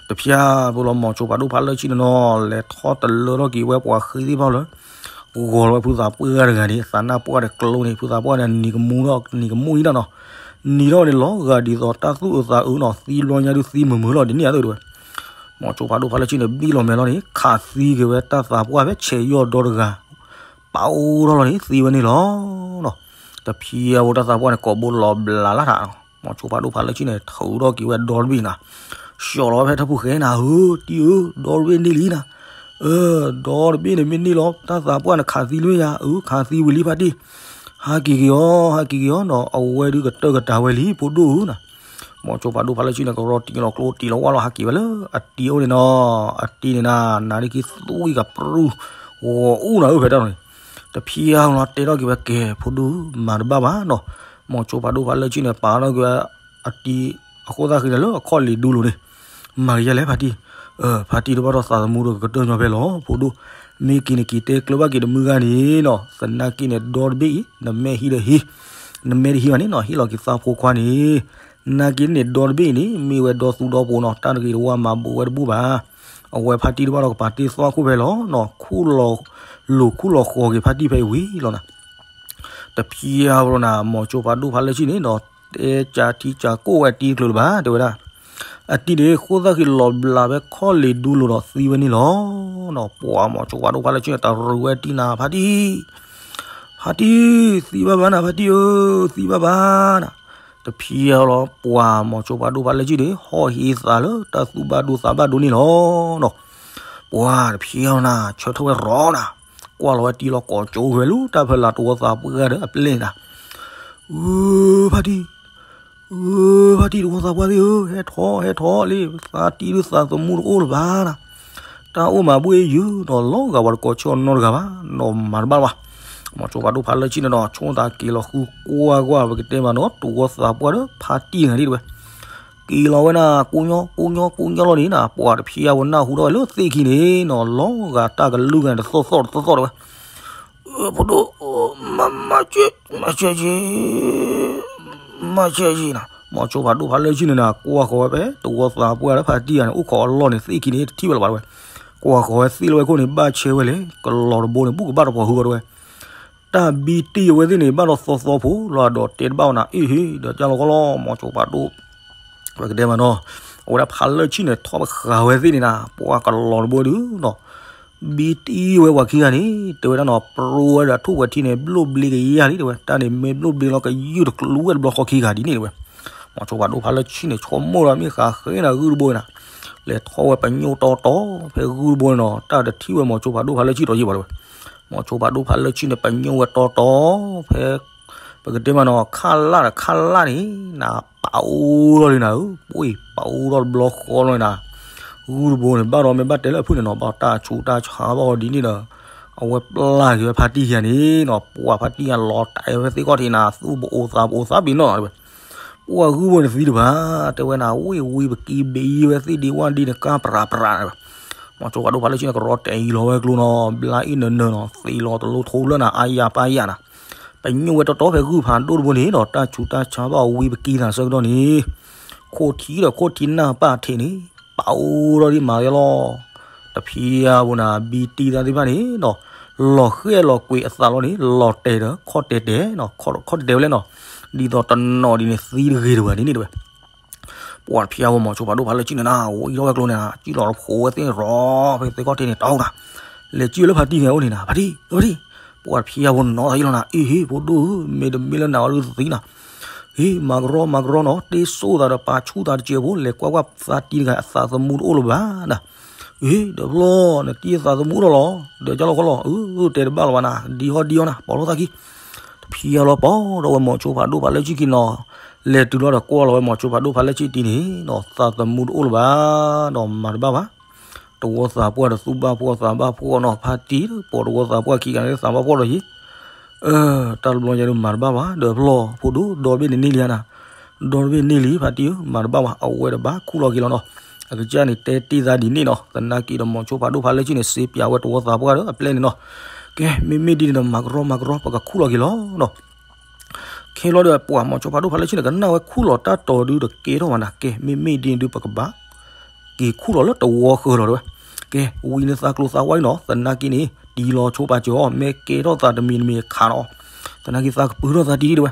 တဖံယါဖိလီၤ မိၤစိဖးဒိၣ်ဖးလၢဆံၣ်န့ၣ်နီၤ လဲၤထီၣ်တလၢထီၣ်က့ၤဝဲပှၤဃ့သ့ၣ်တဖၣ်လၢ ဂီၤလီၤဝဲဖုသးပှၢ်တဂၤန့ၣ် သးနၢ်ပှၢ်တကျိန့ၣ် ဖုသးပှၢ်န့ၣ်နံၤကမူထီၣ်နံၤကမူအံၤနီၤနီၤ, နံၤထီၣ်န့ၣ်လီၤဂာ်ဒ်သိးတၢ်သူၣ်အုးသးအုးနီၤ သံဘျီညါဒုးသံမုာ်မုာ်လီၤဒ်န့ၣ်အသိးတဲဝဲ, မိၤစိဖးဒိၣ်ဖးလၢဆံၣ်န့ၣ် ဘံၣ်လီၤမဲာ်လီၤန့ၣ် ခးသံက့ၤဝဲတၢ်သးပှၢ်ဖဲဆဲးယီၢ်ဒီတဂၤ ပအိၣ်ထီၣ်လီၤန့ၣ် သံဝဲန့ၣ်လီၤနီၤ, တဖံယါဖိတၢ်သးပှၢ်န့ၣ် ကိးဘိလီၤဘျးလၢ်ထးနီၤ, မိၤစိဖးဒိၣ်ဖးလၢဆံၣ်န့ၣ် ထုးထီၣ်က့ၤဝဲဒီတဘ့ၣ်နၤ, ဆှီလီၤဝဲဖဲထၢၣ်ဖူဃဲနၤဧၢ တံၤဧၢ ဒီတဘ့ၣ်န့ၢ်လံနၤ, ဒီတဘ့ၣ်န့ၣ်မ့ၢ်န့ၢ်လီၤ တၢ်သးပှၢ်နခးသံလၢယၤဧၢ ခးသံဝံၤလံဖါတံၢ်, ဟးက့ၤက့ၤအီၤ ဟးက့ၤက့ၤအီၤနီၤ အဝဲဒုးကတၢၢ်ကတၢၢ်ဝဲလံ ဖိဒိၣ်ဧၢနၤ, မိၤစိဖးဒိၣ်ဖးလၢဆံၣ်န့ၣ် ကရီတံၢ်လီၤကျိတံၢ်လီၤဝါလီၤ ဟးက့ၤဝဲလၢအတံၤအိၣ်န့ၣ်နီၤ, အတံၤန့ၣ်နၤ နၤဒ်က့ၤသွံၣ်ကပြုၢ် ဂီၤအူနၤဧၢဖဲတၢ်န့ၣ်, တဖံယါလီၤတဲထီၣ်က့ၤဝဲကဲ ဖိဒိၣ်မၤတဘၣ်ဘၣ်နီၤ, မိၤစိဖးဒိၣ်ဖးလၢဆံၣ်န့ၣ် ပာ်ထီၣ်က့ၤဝဲ အတံၤ အဃိသတးဃံန့ၣ်လၢအခီၣ်လံၤဒူလိၤန့ၣ်, မၤကယဲလဲၣ်ဖါတံၢ်, ဖါတံၢ်တဘၣ်ဒီးသးသမူဒီးကကတၢၢ်ညီဖဲလီၤ ဖိဒိၣ်, မ့ၢ်က့ၤနက့ၤတဲကျၢၤဘၣ်က့ၤတမုၢ်ဂၤန့ၣ်နီၤ သနာ်က့န့ၣ်ဒီတဘ့ၣ်အံၤ နမဲာ်ဟံးဒီးဟံး, နမဲာ်တဟံးဘၣ်န့ၣ်နီၤ ဟ့ၣ်လီၤက့ၤသးဖိခွါန့ၣ်, နာ်က့န့ၣ်ဒီတဘ့ၣ်အံၤန့ၣ် မ့ၢ်ဝဲဒီသူဒီဖိနီၤ တၢ်တဂ့ၤတဝါမၤဘူးဝဲတဘူးဘၣ်, အဝဲဖါတံၢ်တဘၣ်ဒီးကပာ်တ့ၢ်သွၣ်ခိၣ်ဖဲလီၤနီၤ ခူၣ်လီၤ လိၤခူၣ်လီၤဃီၤက့ၤဖါတံၢ်ဖဲအံၤဝံၤလီၤနၤ တဖံယါဖိလီၤနၤ မိၤစိဖးဒိၣ်ဖးလၢဆံၣ်န့ၣ်နီၤ တဲကးထံကးကိၣ်ဝဲအတံၤတချုးလၢၤဘၣ် တဲဝဲဒၣ်, အတံၤန့ၣ် ဃိသတးဃံလီၤဘျးဖဲခီၣ်လံၤဒူလိၤဒီးသံဝဲန့ၣ်လီၤနီၤ ပှၤမိၤစိဖးဒိၣ်ဖးလၢဆံၣ်န့ၣ် တရူးဝဲတံၤနၤ ဖါတံၢ်, ဖါတံၢ် သံဘၣ်ဘၣ်နၤ ဖါတံၢ်ဧၢ သံဘၣ်ဘၣ်နၤ, တဖံယါလီၤ ပှၤမိၤစိဖးဒိၣ်ဖးလၢဆံၣ်န့ၣ် ဟီၣ်ဟံးသးလၢတၢ်သူၣ်ဘၣ်ဒိသးဘၣ်ဒိန့ၣ်လီၤနီၤ ပှၤတဖံယါလီၤနၤ ဆၢထၢၣ်ဝဲရီနၤ, ကွၢ်လီၤဝဲတံၤလီၤကိးကၠိဝဲလၢတၢ်ဖဲလၢတဝီသးပှၢ်ဒီးအပျဲၢ်နၤ, အၢ ဖါတံၢ်, အၢ ဖါတံၢ်တဝီသးပှၢ်သ့ၣ်ဧၢ ဟဲထီၣ်ဟဲထီၣ်လံ သးတံၢ်ဒုးသးသမူတအိၣ်လၢၤဘၣ်နၤ, တၢ်အိၣ်မၤဘူၣ်အ့ၣ်ယုာ်နီၤ လီၤဂာ်ပှၤတကိးဆၢအီၤနီတဂၤဘၣ် နီၢ်မၤတဘၣ်ဘၣ်, မိၤစိဖးဒိၣ်ဖးလၢဆံၣ်န့ၣ်နီၤ ဆိသးက့ၤလီၤဃုကွၢ်ကွၢ် ပကတဲမးနီၤ တဝီသးပှၢ်ဒီးဖါတံၢ်တဂၤဒ်တဲဝဲ က့ၤလီၤဝဲနၤ ကိညီကိညီကိညီလီၤန့ၣ်နၤ ပှၤတဖံယါဖိနၢ်ဟူထီၣ်ဝဲလၢသ့ၣ်ခံန့ၣ်နီၤ လီၤဂာ်တၢ်ကလုၢ်ဂၤန့ၣ်တသီၣ်သီၣ်တသီၣ်သီၣ်တဲဝဲ, ဖိဒိၣ်, မၤကၢကၢ, မၤကၢကၢနၤ မိၤစိဖးဒိၣ်ဖးလၢဆံၣ်န့ၣ်နၤ ကွၢ်ဃီၤဝဲဖဲ တဝီသးပှၢ်လၢဖါတံၢ်ဂၤန့ၣ် အိၣ်ခိးအလီၢ်န့ၣ်သ့ၣ်ခံန့ၣ် တထံၣ်ဝဲလၢၤဘၣ်တဲဝဲ, ကွၢ်ဃီၤဝဲသ့ၣ်လၢဝဲခိၣ်န့ၣ် ဘၣ်ဆဲဝဲလဲၣ် ကလီၤတဘိန့ၣ် ဘူၣ်ကဘၣ်တပှီၤဃုာ်အီၤတဲဝဲ တၢ်ဘံတံၢ်အဝဲသ့ၣ်န့ၣ် ဘၣ်ဒီးသီသီဖိလီၤဒီးတဲတဘၣ်ဝဲနၤ အ့ၣ်ဟ့ၣ် ဒီးကၢ်လီၤကီလီၤ မိၤစိဖးဒိၣ်, ပကတဲမးနီၤ, အဝဲဒၣ်ဖးလၢဆံၣ်န့ၣ် ထီၣ်ပဃာ်ဝဲသ့ၣ်န့ၣ်နၤ ပှၤကလီၤတဘိဒုးနီၤ, ဘံတံၢ်ဝဲပှၤခံဂၤန့ၣ် တဲဝဲဒၣ်နီၤ ပြိဝဲဒီးထိၣ်ပှဲၤထံန့ၣ် ဘျိၣ်ဘျ့ကယၢ်လံတဲဝဲ တၢ်န့ၣ်မ့ၢ်ဘျိၣ်ဘျ့လီၤ ကယူၢ်တကျူဝဲတဘျီဃီခံဂၤဒ်န့ၣ်တဲဝဲ, မိၤစိဖးဒိၣ်ဖးလၢဆံၣ်န့ၣ် ဆိကမိၣ်လီၤမ့ၢ်ဃးဃ့နၤဂုၢ်တဘိနၤ, လဲၤထီၣ်ဝဲပညိၣ်တီတီ ဖဲဂုၢ်တဘိန့ၣ်နီၤ တၢ်တထံၣ်ဝဲမိၤစိဖးဒိၣ်ဖးလၢဆံၣ်ဒီးယံာ်ဘၣ်တဲဝဲ မိၤစိဖးဒိၣ်ဖးလၢဆံၣ်န့ၣ် ပညိၣ်ဝဲတီတီ ဖဲ ပကတဲမးနီၤ ခါလၢ်ဒီးခါလၢ်န့ၣ် နၤပာ်အိၣ်ထီၣ်လံနၤဧၢ ပှ့ၤပာ်အိၣ်ထီၣ်တဘျီဃီလီၤနၤ, ဂုၢ်တဘိန့ၣ် ဘၣ်ဒီးမ့ၢ်ဘၣ်တဲလၢအဖုၣ်န့ၣ်နီၤ ဘၣ်တၢ်ဆူးတၢ်ဆါဘၣ်အီၤဒ်န့ၣ်ဒီး အဝဲပျၢ်က့ၤဝဲဖါတံၢ်ယၤန့ၣ်နီၤ ပှၤဖါတံၢ်ယၤလီၤတၢ်အဝဲသ့ၣ်ခီၣ်ထံးနၤ သူၣ်ပအိၣ်သးပအိၣ်သးပ့ၤနီၣ်တဲဝဲ ပှၤဂုၢ်ဘိန့ၣ်သံတဘၣ် တဲဝဲနၤ ဝ့ၢ်ဝံပကံဘ့ယံဝဲသ့ၣ်ဒံးဝၣ်ဒံးန့ၣ် ကၢ်ပြးပြးန့ၣ်ဘၣ်, မိၤစိဖးဒိၣ်ဖးလၢဆံၣ်န့ၣ် ကရီတဲာ်အံၤလီၤဝဲကျိနီၤ ဘျါအံၣ်နၢၤနၢၤနီၤ သ့လီၤတလိထိလၢနၤ အါယၤပၢ်ယၤနၤ, ပညိၣ်ဝဲတီတီဖဲဂုၢ်ဖးဒိၣ်တဘိန့ၣ်ဒီး တၢ်ဆူးတၢ်ဆါဘၣ်အီၤဝံပကံသးဆၢကတီၢ်န့ၣ်, ခိၣ်ထံးဒီးခိၣ်ထံးနၢ်ပၢ်ထံးန့ၣ် ပာ်အိၣ်ထီၣ်ဒ်မၤဝဲလီၤ တဖံယါဖိနၤ ဘံတံၢ်သၣ်သ့ၣ်တဖၣ်န့ၣ်နီၤ, လီၤဃဲၣ်လီၤကွံာ်အသးလီၤန့ၣ် လီၤတဲာ်ဒီးခီၣ်တဲာ်တဲာ်နီၤ, ခီၣ်တဲာ်တဲာ်ဝဲလဲၣ်နီၤ, ဒ်သိးတနီၤဒ်န့ၣ်သံတဂ့ၤတဝဲဒ်န့ၣ်တဝဲ, ပှၤတဖံယါဖိမိၤစိဖးဒိၣ်ဖးလၢဆံၣ်န့ၣ်နၤ ဝံထီၣ်ဝဲကျိန့ၣ်နၤ စံၣ်လီၤတဖိးဝဲသ့ၣ်ရီ ဖဲသ့ၣ်ခီၣ်ထံးန့ၣ် တီနၤ, လဲၤစံၣ်လၢဖါတံၢ်ဂဲၤအိၣ်န့ၣ်နၤ ဖါတံၢ် ဖါတံၢ်, ပှၤတဖံယါဖိနီၤသးယံလီၤနၤ အ့ၣ်ဟ့ၣ် ဖိဒိၣ်ဧၢ မ့တမ့ၢ်လၢနၤအီၤဒုးသံနၤ ဟ့ၣ် မၤကရီမၤကရီနီၤ တ့စိၣ်သးဒီးပာ်ဆူၣ်သးတစဲးဖိ လဲၤကွၢ်ကွၢ်သးတံၢ်တဂၤအသးသမူတအိၣ်လၢၤဘၣ်နၤ, ဟ့ၣ် ဒီးဖျီ နတံၢ်သးသမူထီၣ်လီၤ ဒီးကၢ်လီၤခီလီၤ အၢ တဲတဘၣ်လီၤဘၣ်နၤ ဒံဟီၣ်ဒံဟီၣ်နၤ ပိာ်လိာ်သးခံ, တဖံယါလီၤပိာ်ထီၣ်ဝဲမိၤစိဖးဒိၣ်ဖးလၢဆံၣ်ခံနီၤ, လဲၤတုၤလီၤဒီးကွၢ်လီၤဝဲမိၤစိဖးဒိၣ်ဖးလၢဆံၣ်တံၢ်န့ၣ်နီၤ သးသမူတအိၣ်လၢၤဘၣ်နီၤ မၤတဘၣ်ဘၣ် တဝီသးပှၢ်ဒီးသူၣ်ဘၣ်ဖှီၣ်သးဘၣ်ဖှီၣ်နီၤ ဖါတံၢ်ဒီးပိာ်တဝီသးပှၢ်ခံဂၤန့ၣ်သးဘၣ်ဖှီၣ်ဒီးယံၤ တၢ်တဘျီညါဒုးမၤတဘၣ်ဘၣ် ဒီးဖျီ ဖိဒိၣ် ဒီဘ့ၣ်န့ၣ်န့ၢ်လံဧါနၤ, ဒီဘ့ၣ်န့ၢ်လံ ဖါတံၢ်ဧၢ မၤတဘၣ်ဘၣ် အဝဲတဘၣ်ခူၣ်လီၤက့ၤလီၤနီၤ, အကစၢ်န့ၣ်တဲတ့ၢ်သးဒ်န့ၣ်နီၤ. သနာ်က့ဒီး မိၤဆိဖးဒိၣ်ဖးလၢာ်ဆ့ၣ်န့ၣ် စ့ပၠးဝဲတဝီသးပှၢ်ဒီးအပျဲၢ်န့ၣ်နီၤ. ကဲ မ့မ့ၢ်ဒ်န့ၣ်ဒီး မၤကရီမၤကရီ ပကခူၣ်လီၤက့ၤလီၤနီၤ. ခဲလီၤဒီး ပှၤမိၤဆိဖးဒိၣ်ဖးလၢာ်ဆ့ၣ်န့ၣ် ကနၣ်ဝဲခူၣ်လီၤတၢ်တီၤဒုးဒီးကဲထီၣ်မးနၤ. ကဲ မ့မ့ၢ်ဒ်န့ၣ်ဒုး ပကဘၣ်က့ၤခူၣ်လီၤလၢတဝီဃၢၤလီၤတဲဝဲ. ကဲ ဝံနသးကျိၤသးဝါလံနီၤ. သနာ်က့န့ၣ် တံၤလီၤဆိပာ်စၢၤအီၤ, မ့ၢ်ကဲထီၣ်သးတမံၤတမံၤခးနီၤ. သနာ်က့သးကပုၢ်ထီၣ်သးတံၢ်တဲဝဲ.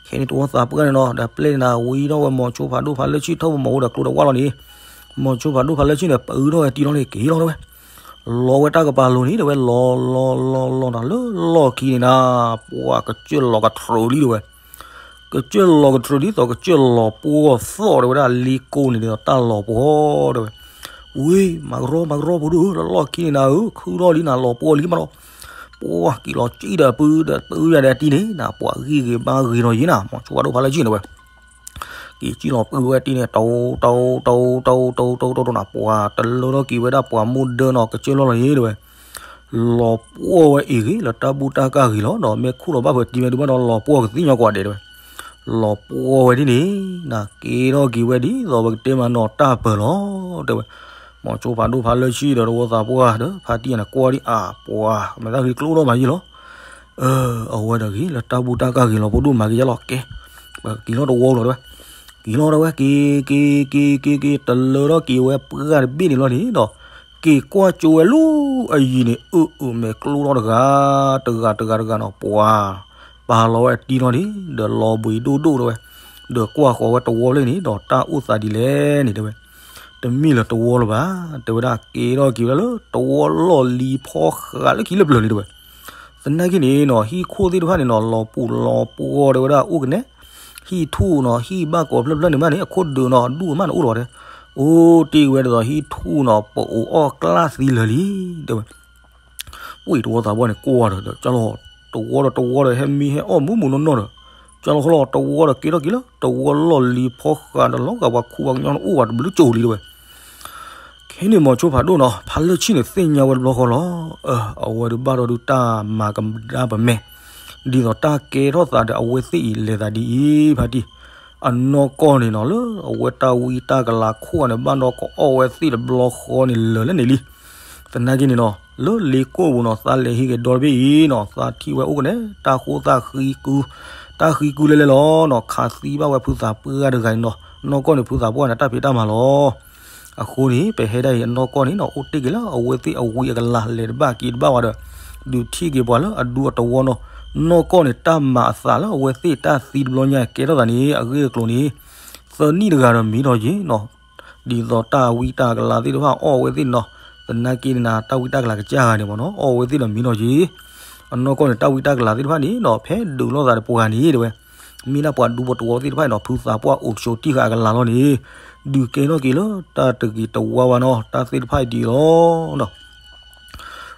ခဲန့ၣ်တဝီသးပှၢ်န့ၣ်နီၤ ဒီးပျဲၢ်န့ၣ် ဝံထီၣ်ဝဲမိၤဆိဖးဒိၣ်ဖးလၢာ်ဆ့ၣ် ထီၣ်ဝဲမီၤအိၣ်ဒီးကျိတဝၣ်လီၤန့ၣ်, မိၤဆိဖးဒိၣ်ဖးလၢာ်ဆ့ၣ်န့ၣ် ပအုထီၣ်ဝဲတံၤလီၤန့ၣ် က့ၤလီၤတဲဝဲ. လီၤဝဲတၢ်ကပၤလိၤန့ၣ်တဲဝဲ, လီၤလီၤလီၤလီၤဒီးလၢလီၢ်ခံန့ၣ်နၤ, ပှၤကစၢၢ်လီၤကတြၢၤလံတဲဝဲ. ကစၢၢ်လီၤကတြၢၤဒ်သိးကစၢၢ်လီၤပှီၢ်သီၣ်တဲဝဲဒၣ် လ့ကိန့ၣ်ဒီးတၢ်လီၤပှီၢ်တဲဝဲ. ဝ့ မၤကရီမၤကရီဖိဒိၣ်ဧၢ, လၢလီၢ်ခံန့ၣ်နၤဧၢ, ခုထီၣ်လံနၤ လီၤပှီၢ်လံမးနီၤ. ပှၤက့ၤလီၤစံၣ်ဒီးပုၢ်ဒီးပုၢ်ယၤဒီးတံၤန့ၣ်နၤ, ပှၤဂံၢ်ဂ့ၤဘါဂ့ၤနီၤယံၤနၤ, မိၤဆိဖးဒိၣ်ဖးလၢာ်ဆ့ၣ်န့ၣ်တဲဝဲ. က့ၤစံၣ်လီၤပုၢ်ဝဲတံၤန့ၣ် တဝီတဝီတဝီတဝီတဝီတဝီတဝီနၤ, ပှၤတလၢထီၣ်က့ၤဝဲဒၣ်ပှၤမိၢ်ဒၢနီၤ ကစၢၢ်လီၤလီၤန့ၣ်တဲဝဲ. လီၤပှီၢ်ဝဲအ့ၣ်ဂ့ၤ လၢတၢ်ဘူၣ်တၢ်ကၢ်ဂ့ၤလီၤ, ဒီးမ့ၢ်ခူၣ်လီၤဘၣ်ဖဲတံၤမ့ၢ်ဒုးဘၣ်ဒီး လီၤပှီၢ်ကသ့ၣ်ညါကွၢ်ဒဲးတဲဝဲ. လီၤပှီၢ်ဝဲဒ်န့ၣ်နၤ, ကဲထီၣ်က့ၤဝဲဒ်သိးပကတဲမးနီၤ တၢ်ပၢၢ်လီၤတဲဝဲ. မိၤဆိဖးဒိၣ်ဖးလၢာ်ဆ့ၣ်ဒီးတဝီသးပှၢ်ဒီး ဖါတံၢ်န့ၣ်ကွၢ်ဒံးအါ, ပှၤမ့ၢ်တၢ်ဂ့ၤကျိၣ်ထီၣ်မးယံၤလီၤ. အဝဲဒီးဂ့ၤ လၢတၢ်ဘူၣ်တၢ်ကၢ်ဂ့ၤလီၤ ဖိဒိၣ်မၤက့ၤယါလီၤ. ကဲ ပက့ၤလီၤတဝီလီၤတဲဝဲ. က့ၤလီၤတဲဝဲ က့ၤ က့ၤ က့ၤ က့ၤ က့ၤ တလၢထီၣ်က့ၤဝဲပှၢ်တဘ့ၣ်န့ၣ်လီၤန့ၣ်ဒီး က့ၤကွၢ်ကၠိဝဲလၢအယံၤန့ၣ် အၢၣ်အၢၣ်မဲာ်ကျိၣ်ထီၣ်တဂၤ တဂၤတဂၤတဂၤနီၤ, ပှၤပာ်လီၤဝဲအတံၤလီၤန့ၣ် ဒီးလီၤဘှံးဒိၣ်ဒိၣ်တဲဝဲ. ဒီးကွၢ်ဃီၤဝဲတဝီဖျၢၣ်န့ၣ်ဒီး တၢ်အိၣ်သးဒ်လဲၣ်န့ၣ်တဲဝဲ. တမ့ၢ်လၢတဝီလၢၤဘၣ် တဲဝဲဒၣ်, ကဲထီၣ်က့ၤဝဲဒၣ်လၢတဝီလီၢ်လံၤဖီဃးလၢခံလၢပျၢၤလံတဲဝဲ. သနာ်က့န့ၣ်နီၤ ဟံၣ်ခိၣ်သ့ၣ်တဖၣ်န့ၣ်နီၤ လီၤပူၤလီၤပှီၢ်တဲဝဲဒၣ်အိၣ်ကနဲ, ဟံၣ်ထူၣ်နီၤ ဟံၣ်ဘၣ်ကိးဖျၢၣ်ဖျၢၣ်န့ၣ်မးန့ၣ် အခိၣ်ဒုးနီၤ အဒူၣ်အမးန့ၣ်အိၣ်လီၤတဲ. အိၣ်တ့ၢ်ဝဲဒ်သိးဟံၣ်ထူၣ်နီၤ ပအိးအီၣ်ကျၢ်သံလၢာ်လံ တဲဝဲ. ပှ့ၤတဝီသးပှၢ်န့ၣ်ကွၢ်ဒီး ကၢ်လီၤ တဝီဒီးတဝီဒီး ဟဲမံဟဲအီၣ်မူးမူးနီၢ်နီၢ်ဒီး ကၢ်လီၤဃီလီၤ တဝီဒီးကဲထီၣ်က့ၤလၢ တဝီလီၢ်လံၤဖီဃးဒီးလီၤဂာ်ပှၤခူပှၤကညီန့ၣ်အိၣ်ဝဲတဘျုးကၠိလံတဲဝဲ. ခဲန့ၣ်မိၤဆိဖးဒိၣ်နီၤ ဖးလၢာ်ဆ့ၣ်န့ၣ်သ့ၣ်ညါဝဲတဘျီဃီလီၤ. အဝဲဒုးဘၣ်ဒီးဒုးတၢ်မၤကဒါပမဲာ် ဒ်သိးတၢ်ကဲထီၣ်သးဒီးအဝဲသ့ၣ်အံၤလဲၤသးဒ်အံၤ ဖါတံၢ် အနီၢ်ကီၢ်န့ၣ်နီၤ လၢအဝဲတၢ်ဝံတၢ်ကလၤခိၣ်န့ၣ် ဘၣ်ဒီးကအီၣ်ဝဲသ့ၣ်တဘျီဃီန့ၣ်လၢာ်လၢန့ၣ်လံ. သနာ်က့န့ၣ်နီၤ လၢလ့ကိၣ်ပူၤနီၤ သးလဲၤဟံးက့ၤဒီတဘ့ၣ်အံၤနီၤ သးထံၣ်ဝဲအိၣ်ကနဲ တၢ်ဃိသၣ်ဃံကု တၢ်ဃံကုလဲၤလဲၤလီၤနီၤ ခးသံဘၣ်ဝဲဖုသးပှၢ်တဂၤန့ၣ်နီၤ နီၢ်ကီၢ်န့ၣ်ဖုသးပှၢ်န့ၣ် တၢ်ဖံးတၢ်မၤလီၤ. အဃိန့ၣ် ပဟဲဒၣ်အံၤအနီၢ်ကီၢ်န့ၣ်နီၤ အိၣ်တ့ၢ်က့ၤလၢအဝဲသ့ၣ်အဝံအကလၤ လဲၤတဘၣ်က့ၤတဘၣ်ဝဲဒီး ဒုးထံၣ်က့ၤပှၤလၢအဒူအတဝီနီၤ နီၢ်ကီၢ်န့ၣ် တၢ်မၤအသးလၢအဝဲသ့ၣ်တၢ်သံတဘျီညါကဲထီၣ်သးန့ၣ် အဂ့ၢ်အကျိၤန့ၣ် သၢနံၣ်တဂၤဒီးမံၤထီၣ်က့ၤနီၤ ဒ်သိးတၢ်ဝံတၢ်ကလၤသ့ၣ်တဖၣ်အီၣ်ဝဲသ့ၣ်နီၤ သနာ်က့န့ၣ် တၢ်ဝံတၢ်ကလၤကစၢ်ဂၤန့ၣ်မ့ၢ်နီၤ အီၣ်ဝဲသ့ၣ်ဒီးမံၤထီၣ်က့ၤ အနီၢ်ကီၢ်န့ၣ် တၢ်ဝံတၢ်ကလၤသ့ၣ်တဖၣ်န့ၣ်နီၤ ဖဲဒုးလိာ်သးဒီးပှၤန့ၣ်တဲဝဲ မ့ၢ်ဒၣ်ပှၤဒူဖိတဝီသ့ၣ်တဖၣ်န့ၣ်နီၤ ဖုသးပှၢ်အိၣ်ဆိးတံၢ်ဃာ်အကလၤလီၤန့ၣ် ဒုးကဲထီၣ်က့ၤလၢတၢ်တဂ့ၤတဝါဝါနီၤ တၢ်သ့ၣ်တဖၣ်အံၤဒ်အံၤလီၤနီၤ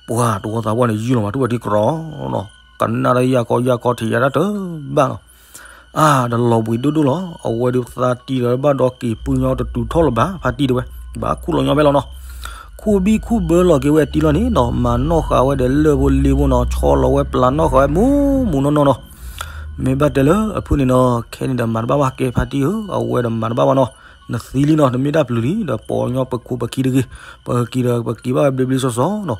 ပှၤတဝီသးပှၢ်န့ၣ် ယုၢ်လီၤမးထူၣ်ဝဲထံကရီနီၤ ကနၣ်ဒီးယၢ်ကီယၢ်ကီထံးယၤတၢ်တဘၣ်နီၤ အါ ဒီးလီၤဘှံးဒိၣ်ဒိၣ်လီၤ အဝဲဒုးသးတံၢ်ဒီးဘၣ်ဒီးက့ၤပုၢ်ညီတတုၤထီၣ်လၢၤဘၣ် ဖါတံၢ်တဲဝဲ ဘၣ်ခူၣ်လီၤညီဖဲလီၤနီၤ ခူၣ်ဘံၣ်ခူၣ်ဘၢလီၤက့ၤဝဲအတံၤလီၤန့ၣ်နီၤ မၤနီၣ်ဃာ်ဝဲဒီးလၢၢ်ဖိလ့ဖိနီၤ ဆီလီၤဝဲပျၢ်နီၣ်ဃာ်ဝဲမူးမူးနီၢ်နီၢ်နီၤ မ့ၢ်ဘၣ်တဲလၢအဖုၣ်န့ၣ်နီၤ ခဲန့ၣ်ဒီးမၤတဘၣ်ဘၣ်ကဲဖါတံၢ်ဧၢ အဝဲဒီးမၤတဘၣ်ဘၣ်နီၤ နသံလံနီၤ နမ့ၢ်ဒၣ်ပျုၤလံ ဒီးပိာ်ညီပခိၣ်ပခံတဂ့ၤ ပက့ၤဒီးပက့ၤဘၣ်ဝဲဘျ့ဘျ့စီစီနီၤ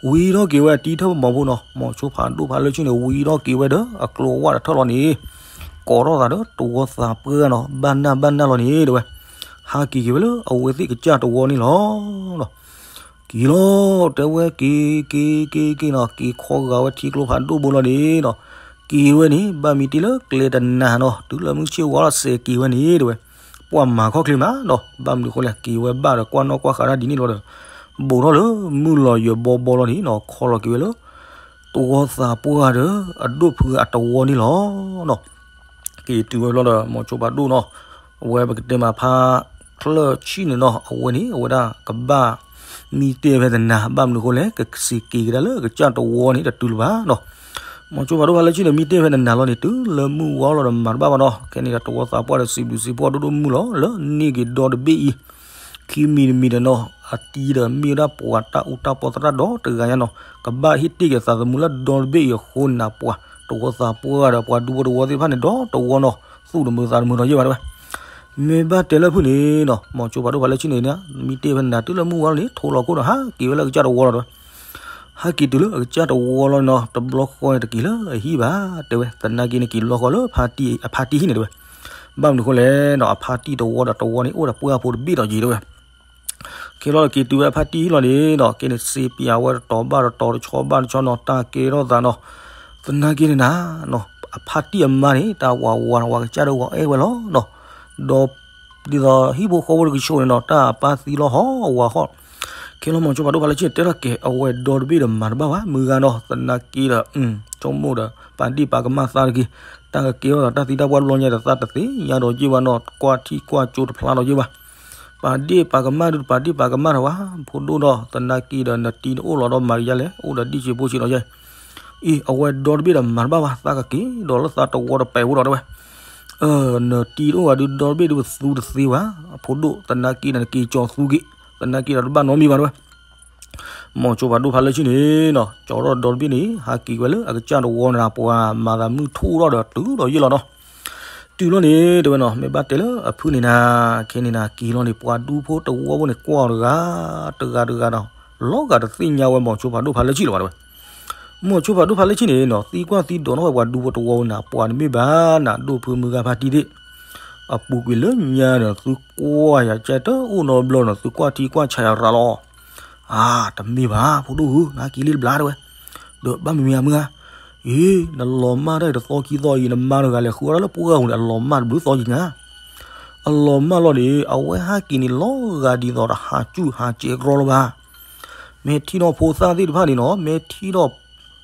ဝံၤထီၣ်က့ၤဝဲအတံၤထၢၣ်ပမီၤဖိနီၤ မိၤဆိဖးဒိၣ်ဖးလၢာ်ဆ့ၣ်န့ၣ် ဝံၤထီၣ်က့ၤဝဲဒီးအကျိၤအဝၣ်တထၢၣ်လီၤန့ၣ် ကိးထီၣ်သးဒီးတဝီသးပှၢ်နီၤ ဘၣ်နၢ်ဘၣ်နၢ်လီၤန့ၣ်တဲဝဲ ဟးက့ၤက့ၤဝဲလၢအဝဲသ့ၣ်ကစၢ်တဝီန့ၣ်လီၤ က့ၤလီၤ တဲဝဲက့ၤ က့ၤ က့ၤ က့ၤနီၤ က့ၤခီဂာ်ဝဲထံကျိဖးဒိၣ်ဘိလီၤန့ၣ်နီၤ က့ၤဝဲန့ၣ် ဘၣ်မံတ့ၢ်လၢကျဲတနၤနီၤ တုၤလၢမုၢ်ဆ့ၣ်ဝါလီၤစဲးက့ၤဝဲန့ၣ်တဲဝဲ ပှၤမၤခီၣ်ချ့မးနီၤ ဘၣ်မနုၤဃိလဲၣ် က့ၤဝဲဘၣ်ဒီးကွၢ်နီၣ်ကွၢ်ဃာ်တၢ်ဒ်န့ၣ်လီၤဒီး ဘူးထီၣ်လၢမုၢ်လီၤယၢၤဘီဘီလီၤန့ၣ်နီၤ ခီလီၤက့ၤဝဲလၢ တဝီသးပှၢ်ဒီး အဒိၣ်ဖုအတဝီန့ၣ်လီၤနီၤ က့ၤတုၤဝဲဘျီဒီး မိၤဆိဖးဒိၣ်နီၤ အဝဲပကတဲမးဖးချၢၣ်ဆံၣ်န့ၣ်နီၤ အဝဲန့ၣ် အဝဲဒၣ်ကဘၣ်မံတ့ၢ်ဖဲတနၤ ဘၣ်မနုၤဃိလဲၣ် ကစံးက့ၤကဒါလၢကစၢ်တဝီန့ၣ် တတုၤလၢၤဘၣ်နီၤ မိၤဆိဖးဒိၣ်ဖးလၢာ်ဆ့ၣ်န့ၣ် မံတ့ၢ်ဖဲတနၤလီၤန့ၣ် တုၤလၢမုၢ်ဝါလီၤဒီးမၤတဘၣ်ဘၣ်နီၤ ခဲန့ၣ်ဒီးတဝီသးပှၢ်ဒီးစံးဘျုးစံးဖှိၣ်ဒိၣ်ဒိၣ်မုၢ်လီၤ လၢန့ၢ်က့ၤဒီတဘ့ၣ်အံၤ ခံမံၤတမံၤဒီးနီၤ အတံၤဒီးမ့ၢ်ဝဲဒၣ်ပှၤတၢ်အူတၢ်ပီသရၣ်ဒီတဂၤညါနီၤ ကဘၣ်ဟ့ၣ်တ့ၢ်က့ၤသးသမူလၢဒီတဘ့ၣ်အံၤအဃိန့ၣ် ပှၤတဝီသးပှၢ်ဒီးပှၤဒူဖိတဝီသ့ၣ်တဖၣ်န့ၣ် ဒီတဝီနီၤ သူၣ်တမုာ်သးတမုာ်ဒီးယဲၢ်ဘၣ်တဲဝဲ မ့ၢ်ဘၣ်တဲလၢဖုၣ်န့ၣ်နီၤ, မိၤစိဖးဒိၣ်ဖးလၢဆံၣ်န့ၣ် မ့ၢ်တ့ၢ်ဖဲနၤတုၤလၢမုၢ်ဝါလီၤန့ၣ် ထိလီၤခိၣ်ဒီး ဟးက့ၤဝဲလၢအကစၢ်တဝီလီၤတဲဝဲ. ဟဲက့ၤတုၤလၢအကစၢ်တဝီလီၤနီၤ, တဘျီဃီန့ၣ်တက့ၤလၢအဟံၣ်ဘၣ်တဲဝဲ, သနာ်က့န့ၣ်က့ၤတဘျီဃီလၢအဖါတံၢ်ဟံၣ်န့ၣ်တဲဝဲ. ဘၣ်မနုၤဃိလဲၣ်နီၤ, အဖါတံၢ်တဝီဒီးတဝီန့ၣ် အိၣ်ဒီးပှၢ်ဖိတဘ့ၣ်ဒီးယံၤတဲဝဲ. ခဲလီၤက့ၤတုၤဝဲအဖါတံၢ်ဟံၣ်လီၤန့ၣ်နီၤ, ကဲန့ၣ်စ့ပၠးဝဲတတီၤဘၣ်တတီၤ တဆီဘၣ်တဆီနီၤ, တၢ်ကဲထီၣ်သးနီၤ. သနာ်က့န့ၣ်နၤနီၤ, အဖါတံၢ်အမါန့ၣ် တၢ်ဝၤဝၤနီၤ, ဝၤကစၢ်ဒၣ်ဝၤအဲၣ်ဝဲလီၤနီၤ. ဒီးဒ်သိးဟံၣ်ဖိဃီဖိတကဆိးန့ၣ်နီၤ, တၢ်အပၢ်သံလီၤဟီၣ်ဝၤဟီၣ်. ခဲလီၤမိၤစိဖးဒိၣ်ဖးလၢဆံၣ်တဲထီၣ်က့ၤ အဝဲဒီတဘ့ၣ်ဒီးမၤတဘၣ်ဘၣ် မုၢ်ဂၤနီၤ, သနာ်က့ဒီး ဆိကမိၣ်ဒီး ပာ်ဒ့ၣ်ပာ်ကမၣ်သးတက့ၢ်. တၢ်ကကဲထီၣ်သးတၢ်သံတၢ်ပှၢ်တဘျီညါဒီး သးတသ့ၣ်ညါဒီးယ့ၢ်ဘၣ်နီၤ, ကွၢ်ထံကွၢ်ကၠိတဖျါဒီးယ့ၢ်ဘၣ်. ပာ်ဒ့ၣ်ပာ်ကမၣ်ဒုး ပာ်ဒ့ၣ်ပာ်ကမၣ်ထီၣ်ဝဲ ဖိဒိၣ်ဒီး သနာ်က့ဒီး နတံၤနအိၣ်လီၤဒီးမၤကယါလဲၣ်, အိၣ်ဒီးဒံၣ်စ့ဖိစ့ဒီးယဲၢ်. အံၤ အဝဲဒီတဘ့ၣ်ဒီးမၤတဘၣ်ဘၣ်, သးကက့ၤဒီးလၢသးတဝီတပဲာ်ဖိဒီးတဲဝဲ. နတံၤတအိၣ်ဘၣ်ဒုးဒီတဘ့ၣ်ဒုးပသူတသ့ဘၣ်, အဖိဒိၣ် သနာ်က့ဒီးနက့ၤကၠီၤသူက့ၤ, သနာ်က့ဒီးတဘၣ်နီတမံၤဘၣ်တဲဝဲ. မိၤစိဖးဒိၣ်ဖးလၢဆံၣ်န့ၣ်နီၤ, ကၠီၤထီၣ်ဒီတဘ့ၣ်န့ၣ် ဟးက့ၤဝဲလၢအကစၢ်တဝီန့ၣ်ဒီး ပှၤမၤသးမုၢ်ထူၣ်ထီၣ်ဒီးတုၤဒီးယ့ၢ်လီၤနီၤ. တုၤလီၤန့ၣ်တဲဝဲနီၤ, မ့ၢ်ဘၣ်တဲလၢအဖုၣ်န့ၣ်နၤ, ခဲန့ၣ်နၤက့ၤလီၤန့ၣ် ပှၤဒူဖိတဝီဖိန့ၣ် ကွၢ်တဂၤ တဂၤတဂၤဒီး လီၤဂာ်တသ့ၣ်ညါဝဲမိၤစိဖးဒိၣ်ဖးလၢဆံၣ်လီၤဘၣ်တဲဝဲ. မိၤစိဖးဒိၣ်ဖးလၢဆံၣ်န့ၣ်နီၤ, သံကွၢ်သံဒိးထီၣ်ဝဲပှၤဒူဖိတဝီဖိန့ၣ် ပှၤတမ့ၢ်ဘၣ်နၤ ဒိၣ်ဖုမုၢ်ဂၤဖါတံၢ်သ့ၣ် အပူၤကွံာ်လၢညါဒီး သုကွၢ်ယၤကဲတအိၣ်နီတဘျီနီၤ, သုကွၢ်ထံကွၢ်ဆးယၤရၤလီၤ. အါ တမ့ၢ်ဘၣ် ဖိဒိၣ်ဧၢ, နက့ၤလံတဘျီတဲဝဲ. ဒီးဘၣ်မနုၤမ့ၢ်ဧါမုၢ်ဧါ, အ့ နလီၤမၢ်တၢ်တသီခံသီအံၤ နမါတဂၤလဲၤဃုအီၣ်တၢ်လၢပှၢ်ပူၤန့ၣ် အလီၤမၢ်တဘျုးသီယံၤညါ. အလီၤမၢ်လီၤန့ၣ် အဝဲဟဲက့ၤန့ၣ် လီၤဂာ်ဒ်သိးတဟးစူၣ်ဟးစဲးကြီလၢၤဘၣ်. မ့ၢ်ထံၣ်ဒီးဖိသၣ်သ့ၣ်တဖၣ်န့ၣ်နီၤ, မ့ၢ်ထံၣ်ဒီး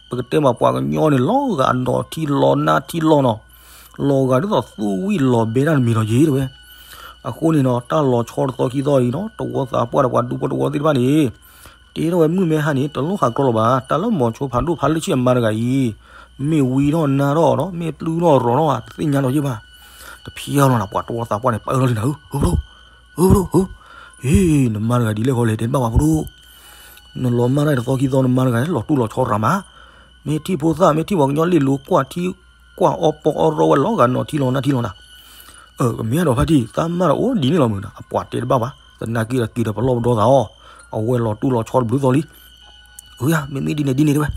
ပကတဲမးပှၤကညီန့ၣ် လီၤဂာ်အနီၢ်ထံလီၤနါထံလီၤနီၤ, လီၤဂာ်ဒ်သိးသူၣ်ဝံၣ်လီၤဘဲတၢ်တမံၤလီၤယံၤတဲဝဲ. အဃိန့ၣ်နီၤ တၢ်လီၤဆီတသီခံသီအံၤနီၤ, တဝီသးပှၢ်ဒီးပှၤဒူဖိတဝီသ့ၣ်တဖၣ်န့ၣ် တဲထီၣ်ဝဲမုၢ်မ့ၢ်ဟါန့ၣ် တလိၣ်ဟးကြီလီၤဘၣ်. တၢ်လၢမိၤစိဖးဒိၣ်ဖးလၢဆံၣ်အမါတဂၤအံၤ မ့ၢ်ဝံထီၣ်နါထီၣ်နီၤ, မ့ၢ်ပျုၢ်ထီၣ်ရီၤထီၣ်ဧါ တသ့ၣ်ညါလီၤယံၤဘၣ်. တဖျါလီၤနၤ ပှၤတဝီသးပှၢ်န့ၣ် ပအၢလီၤလံနၤဧၢ, ဧၢဖိဒိၣ်, ဧၢဖိဒိၣ်ဧၢ, အ့ နမါတဂၤဒ်လဲၣ်ဃီလဲၣ် တဲဘၣ်ပှၤဖိဒိၣ်, နလီၤမၢ်တၢ်တသီခံသီ နမါတဂၤလီၤတူၢ်လီၤဆီရၤမး, မ့ၢ်ထံၣ်ဖိသၣ် မ့ၢ်ထံၣ်ပှၤကညီလ့ၣ်လိၤ ကွၢ်ထံကွၢ်အီၣ်ပီအီၣ်ရီဝဲ လီၤဂာ်နီၢ်ထံလီၤနါထံလီၤနၤ. ကမ့ၢ်ဒီးဖါတံၢ် သးမါဒီးအိၣ်ဒ်န့ၣ်လီၤမုၢ်နၤ, အပှၤတဲတဘၣ်ဘၣ်, သနာ်က့ဒီးက့ၤဒီးပလီၢ်ပဒီသးအီၤ, အဝဲလီၤတူၢ်လီၤဆီတဘျုးသီလံ. အၢယၤ မ့မ့ၢ်ဒ်န့ၣ်ဒ်န့ၣ်တဲဝဲ.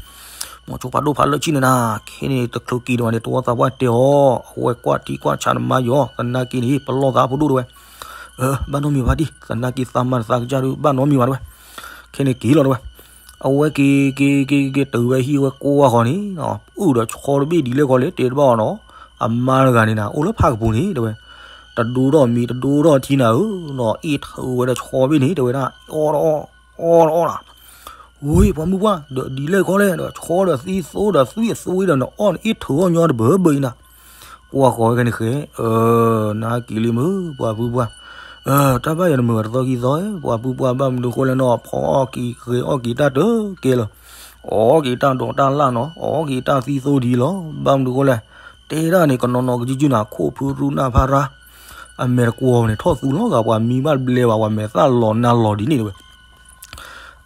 မိၤစိဖးဒိၣ်ဖးလၢဆံၣ်န့ၣ်နၤ, ခဲန့ၣ်တချုးက့ၤဒံးဘၣ်န့ၣ် တဝီသးပှၢ်တဲအီၤ, အဝဲကွၢ်ထံကွၢ်ဆးနမါယီၤ, သနာ်က့န့ၣ် ပလီၢ်သးဖိဒိၣ်တဲဝဲ. အၢ ဘၣ်နီတမံၤဖါတံၢ်, သနာ်က့သးမါဒီးသးကစၢ်ဒုး ဘၣ်နီတမံၤဘၣ်တဲဝဲ. ခဲန့ၣ်က့ၤလီၤတဲဝဲ. အဝဲက့ၤက့ၤက့ၤက့ၤတုၤဝဲဟံၣ်ဝဲကွၢ်ဃီန့ၣ်, အုၣ်ဒီးဆီတဘ့ၣ်ဒ်လဲၣ်ဃီလဲၣ် တဲတဘၣ်အီၤနီၤ, အမါတဂၤန့ၣ်နၤ အိၣ်လၢဖးကပူၤန့ၣ်တဲဝဲ. တဒိထီၣ်မံၤတဒိထီၣ်ထံနၤဧၢနီၤ, အ့ၣ်ထုးဝဲဒၣ်ဆီတဘ့ၣ်န့ၣ် တဲဝဲဒၣ် အီၣ်တအီၣ် အီၣ်တအီၣ်နၤ. ဝ့ၢ် ပှၤမုၢ်ပှၢ် ဒီးဒ်လဲၣ်ခီလဲၣ်ဒီး ဆီဒီးသံသိဒီးသွံၣ်အသွံၣ်ဒီးနအီၣ်နအ့ၣ်ထုးအီၣ်ညီတဘၢဘၢအံၤနၤ. ကွၢ်ဃီၤဝဲခဲန့ၣ်ဃဲ, အၢ နက့ၤလံမုၢ် ပှၤဖုပှၢ်, တၢ်ဘၣ်ယၤနမုာ်ဂၤတသီခံသီ, ပှၤဖုပှၢ် ဘၣ်မနုၤဃိလဲၣ်နီၤ ဖီအီၣ်က့ၤဂဲၤအီၣ်က့ၤတၢ်တကဲလၢၤ, အီၣ်က့ၤတၢ်ဒိးတၢ်လၣ်နီၤ အီၣ်က့ၤတၢ်သံသိဒ်လီၤ. ဘၣ်မနုၤဃိလဲၣ်, တဲဒၣ်န့ၣ် ကနီၤနီၤကစုစုနၤ ခိၣ်ဖုရူနၢ်ဖါရါ အမဲာ်တကွီၤန့ၣ် ထီၣ်သူလီၤဂာ်ပှၤမံဘၣ်တဘျဲဘၣ် ပှၤမဲာ်သၣ်လီၤနါလီၤဒ်န့ၣ်တဲဝဲ.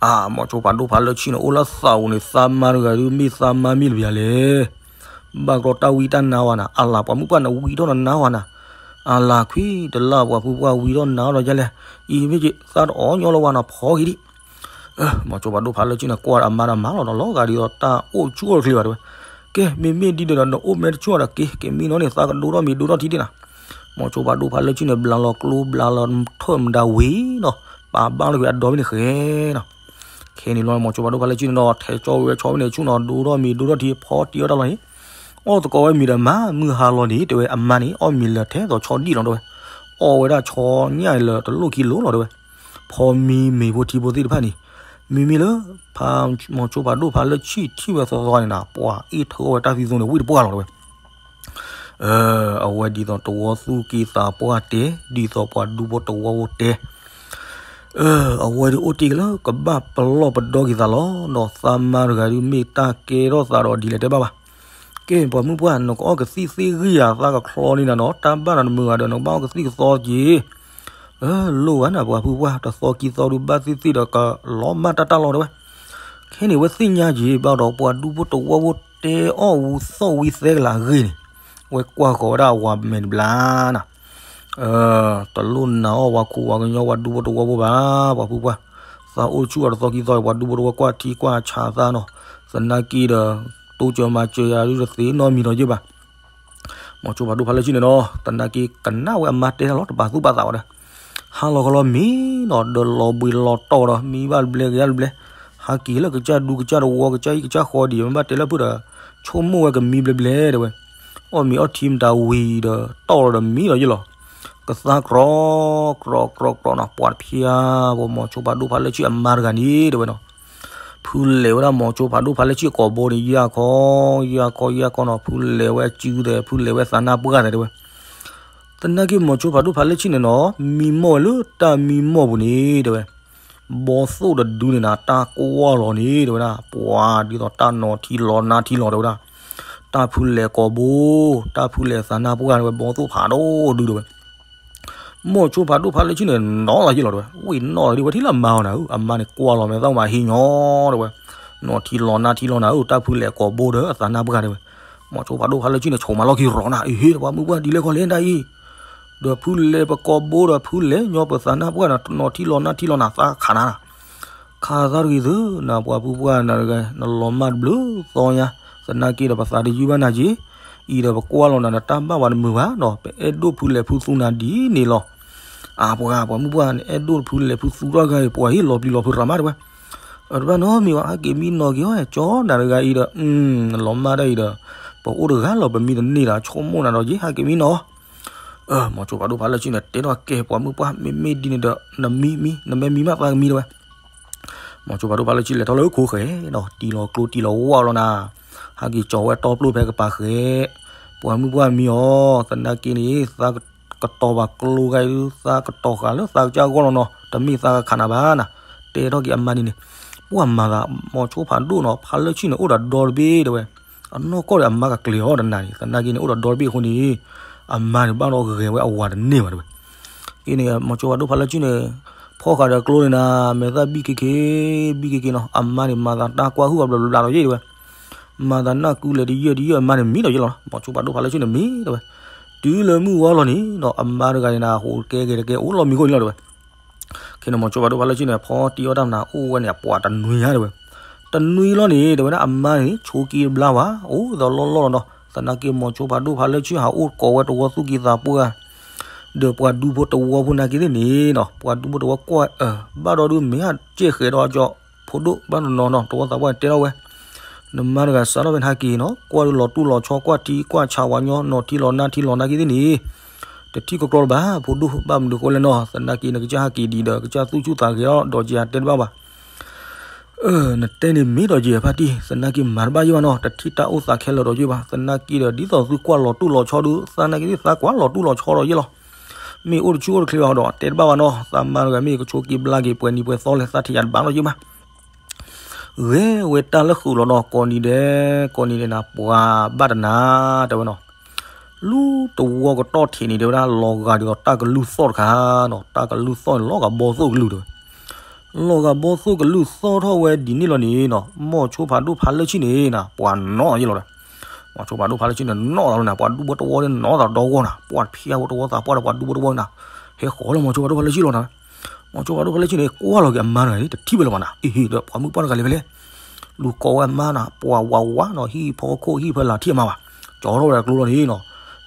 အၢ မိၤစိဖးဒိၣ်ဖးလၢဆံၣ်န့ၣ် အိၣ်လၢသးပူၤန့ၣ် သးမါတဂၤဒုး မ့ၢ်သးမါမ့ၢ်တပျၢၤလဲၣ်. ဘၣ်ကြီတၢ်ဝံတၢ်နါဝဲနၤ အလၤ ပှၤမုၢ်ပှၢ်နဝံထီၣ်နနါဝဲနၤ, အလၤခွံတလၢ် ပှၤဖုပှၢ်ဝံထီၣ်နါထီၣ်ဒ်လဲၣ်, အံၤမ့ၢ်က့ၤ သးတအီၣ်ညီလၢၤဝဲနၤ ဖီက့ၤဒံး. မိၤစိဖးဒိၣ်ဖးလၢဆံၣ်န့ၣ် ကွၢ်အမါဒီးမၤလီၤဒီး လီၤဂာ်ဒ်သိးတၢ်အိၣ်ဆူၣ်အိၣ်ချ့ဘၣ်တဲဝဲ. ကဲ မ့မ့ၢ်ဒ်န့ၣ်ဒီး နအိၣ်မ့ၢ်တဆူၣ်ဒီးက့ၤ က့ၤမံနီၤန့ၣ် သးကဒိထီၣ်မံၤဒိထီၣ်ထံဒံးနၤ. မိၤစိဖးဒိၣ်ဖးလၢဆံၣ်န့ၣ် ဘျးလီၤကျိဘျးလီၤထၢၣ်မတၤဝံၤနီၤ, ပာ်ဘၣ်လီၤကွံာ်အဒီဘ့ၣ်န့ၣ်ဃဲနီၤ. ခဲန့ၣ်လီၤ မိၤစိဖးဒိၣ်ဖးလၢဆံၣ်န့ၣ်ဒီး ထဲးကၠီဝဲဆီဘ့ၣ်န့ၣ်ဆူၣ်နီၤ ဒိထီၣ်မံၤဒိထီၣ်ထံ ဖီတံၢ်အီၣ်တၢ်လီၤန့ၣ်, အီၣ်သကိးဝဲမံၤဒီးမၤ မုၢ်ဟါလီၤန့ၣ် တဲဝဲအမါန့ၣ် အီၣ်မံၤလၢာ်ထဲသိးဆီဒံၣ်လီၤတဲဝဲ. အီၣ်ဝဲဒၣ်ဆီညၣ်လၢာ်တလိၣ်ခံလိၤလီၤတဲဝဲ. ဖီမံမ့ၤဖိထံဖိသ့ၣ်တဖၣ်န့ၣ် မ့မ့ၢ်လၢ ဖါ မိၤစိဖးဒိၣ်ဖးလၢဆံၣ်ထံၣ်ဝဲသီသီန့ၣ်နၤ ပှၤအ့ၣ်ထုးအီၣ်ဝဲတၢ်သံသိန့ၣ် ဝံၣ်တပှၢ်လီၤတဲဝဲ. အဝဲဒ်သိးတဝီသူၣ်က့သးပှၢ်တဲ, ဒ်သိးပှၤဒူဖိတဝီဖိတဲ, အဝဲဒုးအိၣ်တ့ၢ်က့ၤလၢကဘၣ်ပလီၢ်ပဒီက့ၤသးလီၤ. ဒီးသးမါတဂၤဒုးမ့ၢ်တၢ်ကဲထီၣ်သးဒီးဒ်လဲၣ်တဲဘၣ်ဘၣ်. ကဲ ပှၤမုၢ်ပှၢ် နကအီၣ်ကသံၣ်သ့ၣ်ဂံၢ်ယၤသးကချီန့ၣ်နၤနီၤ, တၢ်ဘၣ်နၤနမုၢ်ဂၤဒီး နကဘၣ်အီၣ်ကသံၣ်ကသီက့ၤ. လိၣ်ဝဲနၤပှၤဖုပှၢ် တသီခံသီဒုးဘၣ်သ့ၣ်သ့ၣ်ဒီးကလီၤမၢ်တၢ်တၢ်လီၤတဲဝဲ. ခဲန့ၣ်ဝဲသ့ၣ်ညါက့ၤဘၣ်ဒီး ပှၤဒူဖိတဝီဖိတဲအီၣ်ဝံၤသီၣ်ဝံၤသဲကလးအဂ့ၢ်န့ၣ်, ဝဲကွၢ်ဃီၤဝဲဒၣ်အဝၤမဲာ်တဘျါနၤ. တလိၣ်နာ်အီၣ်ပှၤခိၣ်ပှၤကညီ ပှၤဒူဖိတဝီဖိဘၣ်, ပှၤဖုပှၢ်, သးအိၣ်ဆူၣ်အီၤတသီခံသီ ပှၤဒူဖိတဝီကွၢ်ထံကွၢ်ဆးသးနီၤ, သနာ်က့ဒီး တိစၢၤမၤစၢၤယၤဒုတသ့နီတမံၤဒီးယ့ၢ်ဘၣ်. မိၤဆိဖးဒိၣ်ဖးလၢဆံၣ်န့ၣ်နီၤ သနာ်က့ကနၣ်ဝဲအမါတဲတၢ်လီၤ တပာ်သူၣ်ပာ်သးဝဲဒီး ဟါလီၤခီလီၤမံနီၤ ဒီးလီၤဘှံးလီၤတီၤဒီး မံဘၣ်တဘျဲကယၢ်တဘျဲ, ဟးက့ၤလၢကစၢ်ဒူကစၢ်တဝီ ကစၢ်ဟံၣ်ကစၢ်ဃီဒံး မ့ၢ်ဘၣ်တဲလၢဖုဒီး ဆိကမိၣ်ဝဲကမံဘျဲဘျဲတဲဝဲ, အီၣ်မ့ၤအီထံမတၤဝံၤဒီး တီၢ်လီၤဒီးမံလီၤယ့ၢ်လီၤ. ကသါကြီ ကြီကြီကြီနီၤ ပှၤတဖျါ ပမိၤဆိဖးဒိၣ်ဖးလၢဆံၣ်အမါတဂၤန့ၣ်တဲဝဲနီၤ ဖုလဲၤဝဲဒၣ်မိၤဆိဖးဒိၣ်ဖးလၢဆံၣ်အကိာ်ဘိန့ၣ် ယၢ်ခီ ယၢ်ခီ ယၢ်ခီနီၤ ဖုလဲၤဝဲအစုသဲး ဖုလဲၤဝဲသးနါပှၢ်သဲးတဲဝဲ. သနာ်က့မိၤဆိဖးဒိၣ်ဖးလၢဆံၣ်န့ၣ်နီၤ မံမီၢ်ဝဲလၢတၢ်မံမီၢ်ပူၤန့ၣ်တဲဝဲ ဘီသိၣ်တဒုန့ၣ်နၤ တၢ်ကွၢ်လီၤန့ၣ်တဲဝဲဒၣ် ပှၤဒ်သိးတၢ်နီၤထံလီၤနါထံလီၤတဲဝဲဒၣ် တၢ်ဖုလဲၤကိာ်ဘိ တၢ်ဖုလဲၤသးနါပှၢ်တဲဝဲ ဘီသိၣ်ဖးဒိၣ်ဒုတဲဝဲ. မိၤဆိဖးဒိၣ်ဖးလၢဆံၣ်န့ၣ် နီၢ်လီၤယ့ၢ်လီၤတဲဝဲ ဝံၣ်နီၢ်လီၤဒ်ဝဲထံၣ်လၢအမါအီၤနၤဧၢ အမါန့ၣ်ကွၢ်လီၤမဲာ်သၣ်မးဟံးညီတဲဝဲ နီၤထံလီၤနါထံလီၤနၤဧၢ တၢ်ဖုလဲၤကိာ်ဘိဒီးအသးနါပှၢ်တဲဝဲ. မိၤဆိဖးဒိၣ်ဖးလၢဆံၣ်န့ၣ် ဆိးမးလီၢ်ခံရီၤနၤ အဟ့ၣ် ပှၤမုၢ်ပှၢ်ဒ်လဲၣ်ခီလဲၣ်ဒ်အံၤ ဒီးဖုလဲၤပကိာ်ဘိဒီးဖုလဲၤညီပသးနါပှၢ်ဒီး နီၤထံလီၤနါထံလီၤနၤ သးခးနၤ ခးသးတဂ့ၤသု နပှၤဖုပှၢ်နၤတဂၤ နလီၤမၢ်တဘျုးသီညါ သနာ်က့ဒီးပသးတယုၢ်ဘၣ်နၤက့ၤ အံၤဒီးပကွၢ်လီၤနၤဒီးတၢ်ဘၣ်ဝဲတမုာ်ဘၣ်နီၤ ပအဲၣ်ဒိၣ်ဖုလဲၤဖုသူနၤဒ်န့ၣ်လီၤ. အပှၤ ပှၤမုၢ်ပှၢ်န့ၣ် အဲၣ်ဒိၣ်ဖုလဲၤဖုသူထီၣ်ဂၤအံၤ ပှၤဟ့ၣ်လီၤပျံၤလီၤဖုးရၤမးတဲဝဲ အတဘၣ်နီတမံၤဘၣ် ဟဲက့ၤမံနီၤက့ၤအီၤ ကၠီနၤတဂၤအံၤဒီး နလီၤမၢ်ဒၣ်အံၤဒီး ပအိၣ်တဂၤလီၤ ပမံတန့ၢ်ဒီး ဆိကမိၣ်နၤဒီးယ့ၢ် ဟဲက့ၤမံနီၤ မိၤဆိဖးဒိၣ်ဖးလၢဆံၣ်န့ၣ် တဲထီၣ်ကဲ ပှၤမုၢ်ပှၢ် မ့မ့ၢ်ဒ်န့ၣ်ဒီး နမံမံ နမ့ၢ်မံမးသးကမံတဲဝဲ. မိၤဆိဖးဒိၣ်ဖးလၢဆံၣ်လဲၤထီၣ်လၢခိၣ်ဃဲနီၤ တံၢ်လီၤကျိတံၢ်လီၤဝါလီၤနၤ ဟဲက့ၤကၠီၤဝဲတီပျိၢ်ဖဲကပၤဃဲ ပှၤမုၢ်ပှၢ်မံအီၤ သနာ်က့န့ၣ် သးကတီၤဘၣ်ကျိဂၤအံၤ သးကတီၤဃာ်လၢသးကစၢ်အဂီၢ်လီၤနီၤ တမ့ၢ်သးကခးနၤဘၣ်နၤ တဲထီၣ်က့ၤအမါန့ၣ်န့ၣ် ပှၤမၤသး မိၤဆိဖးဒိၣ်နီၤ ဖးလၢဆံၣ်န့ၣ် အိၣ်ဒီးဒီတဘ့ၣ်တဲဝဲ အနီၢ်ကီၢ်ဒီးအမါကကျဲၤအီၤတနၤန့ၣ် သနာ်က့န့ၣ် အိၣ်ဒီးဒီတဘ့ၣ်အဃိန့ၣ် အမါန့ၣ်ဘၣ်ဒီးဂဲၤဝဲအဝၤတန့ၢ်ဘၣ်တဲဝဲ က့န့ၣ် မိၤဆိဖးဒိၣ်ဖးလၢဆံၣ်န့ၣ် ဖီၣ်ဃာ်ဒီးကျိန့ၣ်နၤ မဲာ်သၣ်ဘံၣ်က့ၤက့ၤ ဘံၣ်က့ၤက့ၤနီၤ အမါန့ၣ် မၤသးတၢ်ကွၢ်ဟုၣ်အဘျီဘျီဘျီဒီးယ့ၢ်တဲဝဲ မၤသးနၢ်ကူလဲၤတယၢၢ်တယၢၢ် အမါန့ၣ်မံဒီးယ့ၢ်လီၤ မိၤဆိဖးဒိၣ်ဖးလၢဆံၣ်န့ၣ်မံတဲဝဲ တုၤလၢမုၢ်ဝါလီၤန့ၣ်နီၤ အမါတဂၤန့ၣ်နၤ ဟူးကဲက့ၤတကဲ အိၣ်လီၤမံဃိန့ၣ်လီၤတဲဝဲ ခဲန့ၣ် မိၤဆိဖးဒိၣ်ဖးလၢဆံၣ်န့ၣ် ဖီတံၢ်အီၣ်တၢ်မနုၤအိၣ်ဝဲန့ၣ် အပှၤတနွံညါတဲဝဲ တနွံလီၤန့ၣ် တဲဝဲဒၣ်အမါန့ၣ် ဆိးက့တဘျါဘၣ် အိၣ်သးလီၢ်လီၢ်လီၤနီၤ သနာ်က့မိၤဆိဖးဒိၣ်ဖးလၢဆံၣ်ဟးအိၣ်ကိးဝဲတဝီသူၣ်ကံၢ်သးပှၢ် ဒီးပှၤဒူဖိတဝီဖိနာ်က့သ့ၣ်န့ၣ်နီၤ ပှၤဒူဖိတဝီကွၢ်အၢ ဘၣ်ဒီးဒုးမ့ၢ်ဟးကဲဃဲးဒီးကၠီ ဖိဒိၣ်ဘၣ်နီၤနီၤနီၤ တဝီသးပှၢ်န့ၣ်တဲထီၣ်ဝဲ နမါတဂၤစးထီၣ်ဖဲနဟဲက့ၤနီၤ ကွၢ်ဒုးလီၤတူၢ်လီၤဆီ ကွၢ်ထံကွၢ်ဆးဝၤညီ နီၤထံလီၤနါထံလီၤနာ်က့သ့ၣ်န့ၣ် တထံၣ်ကကျီတဘၣ် ဖိဒိၣ် ဘၣ်မနုၤဃိလဲၣ်နီၤ သနာ်က့နကစၢ်ဟဲက့ၤဒံးဒီး ကစၢ်သူၣ်ဆူၣ်သးဂဲၤအီၤ ဒီးကယၤတဲတဘၣ်ဘၣ် နတဲန့ၣ်မ့ၢ်ဒီးယဲဖါတံၢ် သနာ်က့မၤတဘၣ်ယဲဘၣ်နီၤ တထံၣ်တၢ်အိၣ်သးခဲလၢာ်ဒီးယဲဘၣ် သနာ်က့ဒီး ဒ်သိးသုကွၢ်လီၤတူၢ်လီၤဆီဒုး သနာ်က့သ့ၣ်သးကွၢ်လီၤတူၢ်လီၤဆီဒီးယဲလီၤ မ့ၢ်အိၣ်တဆူၣ်အိၣ်တချ့ဘၣ်ဒီး တဲတဘၣ်ဘၣ်နီၤ သးမါတဂၤမ့ၢ်ကဆိးက့ဘျါက့ၤ ပှဲၤနံၤပှဲၤသီလဲၣ် သးထံၣ်ယၤတဘၣ်ဒီးယဲဘၣ် ဂဲၤဝဲတၢ်လၢဃုာ်လီၤနီၤ ကိးနံၤဒဲး ကိးနံၤဒဲးနၤ ပှၤဘၣ်တနၤ တဲဝဲနီၤ လူတဝီကတီၢ်ထံးန့ၣ် တဲဝဲဒၣ် လီၤဂာ်ဒ်သိးတၢ်ကလုၢ်သီၣ်တခါနီၤ တၢ်ကလုၢ်သီၣ်န့ၣ် လီၤဂာ်ဘီသိၣ်ကလုၢ်တဲဝဲ လီၤဂာ်ဘီသိၣ်ကလုၢ်သီၣ်ထီၣ်ဝဲဒ်န့ၣ်လီၤန့ၣ်နီၤ မိၤဆိဖးဒိၣ်ဖးလၢဆံၣ်န့ၣ်နၤ ပှၤနီၣ်ယဲလီၤဒီး မိၤဆိဖးဒိၣ်ဖးလၢဆံၣ်န့ၣ် နီၣ်လီၤနၤ ပှၤဒူဖိတဝီန့ၣ် နီၣ်သးဒီဂီၢ်နၤ ပှၤတဖျါဖိတဝီသးပှၢ်ဒီး ပှၤဒူဖိတဝီန့ၣ်နၤ ဟဲဃီၤလၢမိၤဆိဖးဒိၣ်ဖးလၢဆံၣ်လီၤနၤ မိၤဆိဖးဒိၣ်ဖးလၢဆံၣ်န့ၣ် ကွၢ်လီၤက့ၤအမါတဂၤန့ၣ် တထံၣ်ဝဲလၢၤဘၣ်နၤ အ့ဟ့ၣ်ဒီးပှၤမုၢ်ပှၢ်တဂၤလဲၤဖဲလဲၣ် လူၤကိးဝဲအမါနၤ ပှၤဝးဝးနီၤ ဟံၣ်ဖီခိၣ်ဟံၣ်ဖဲလၢထံၣ်အမါဘၣ် ကၠီထီၣ်ဝဲဒၣ်ကျိလီၤန့ၣ်နီၤ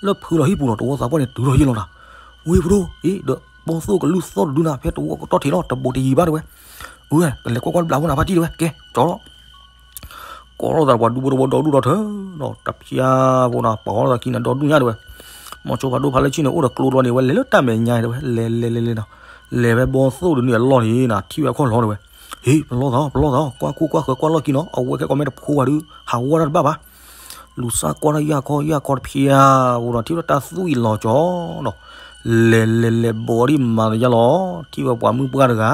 လၢဖုလီၤဟံၣ်ပူၤနီၤ တဝီသးပှၢ်န့ၣ် တုၤထီၣ်ယဲလီၤနၤ ဝ့ၢ်ဖိဒိၣ် အ့ဒီး ဘီသိၣ်ကလုၢ်သီၣ်တဒုနၤ ဖဲတဝီကတီၢ်ထံးလီၤ တဘိးတယံၤဘၣ်တဲဝဲ အၢ ကလဲၤကွၢ်ကွၢ်တဘျီဖိနၤ ဖါတံၢ်တဲဝဲ ကဲ ကၠီထီၣ် ကိးထီၣ်သးပှၤဒူဖိတဝီဒီဒူၣ်ဒီထၢနီၤ တဖျါဖိနီၤ ပှၤဟီထီၣ်သးခံနၤဒီဒူၣ်ညါတဲဝဲ မိၤဆိဖးဒိၣ်ဖးလၢဆံၣ်န့ၣ် အိၣ်ဒီးကျိတဝီန့ၣ် ဝဲလဲၤလၢတၢ်မဲာ်ညါတဲဝဲ လဲၤလဲၤလဲၤလဲၤနီၤ လဲၤဖဲဘီသိၣ်တနုာ်အလီၢ်န့ၣ်နၤ ထံၣ်ဝဲအခီၣ်လီၤတဲဝဲ ဟ့ၣ် ပလီၢ်သး ပလီၢ်သး ကွၢ်ခိၣ်ကွၢ်ဃၢၤကွၢ်လီၢ်ခံနီၤ အဝဲခဲကိးမ့ၢ်တဖိဘၣ်ဒုး ဟးဝီတၢ်တဘၣ်ဘၣ် လူၤစၢ်ကွၢ်တၢ်ယၢ်ခီယၢ်ခီတဖျါဖိနီၤ ထံၣ်ဝဲဒၣ်တၢ်သွံၣ်လီၤကၠီနီၤ လဲၤလဲၤလဲၤဘီဒံးမၤသယါလီၤ ထံၣ်ဝဲပှၤမုၢ်ပှၢ်တဂၤ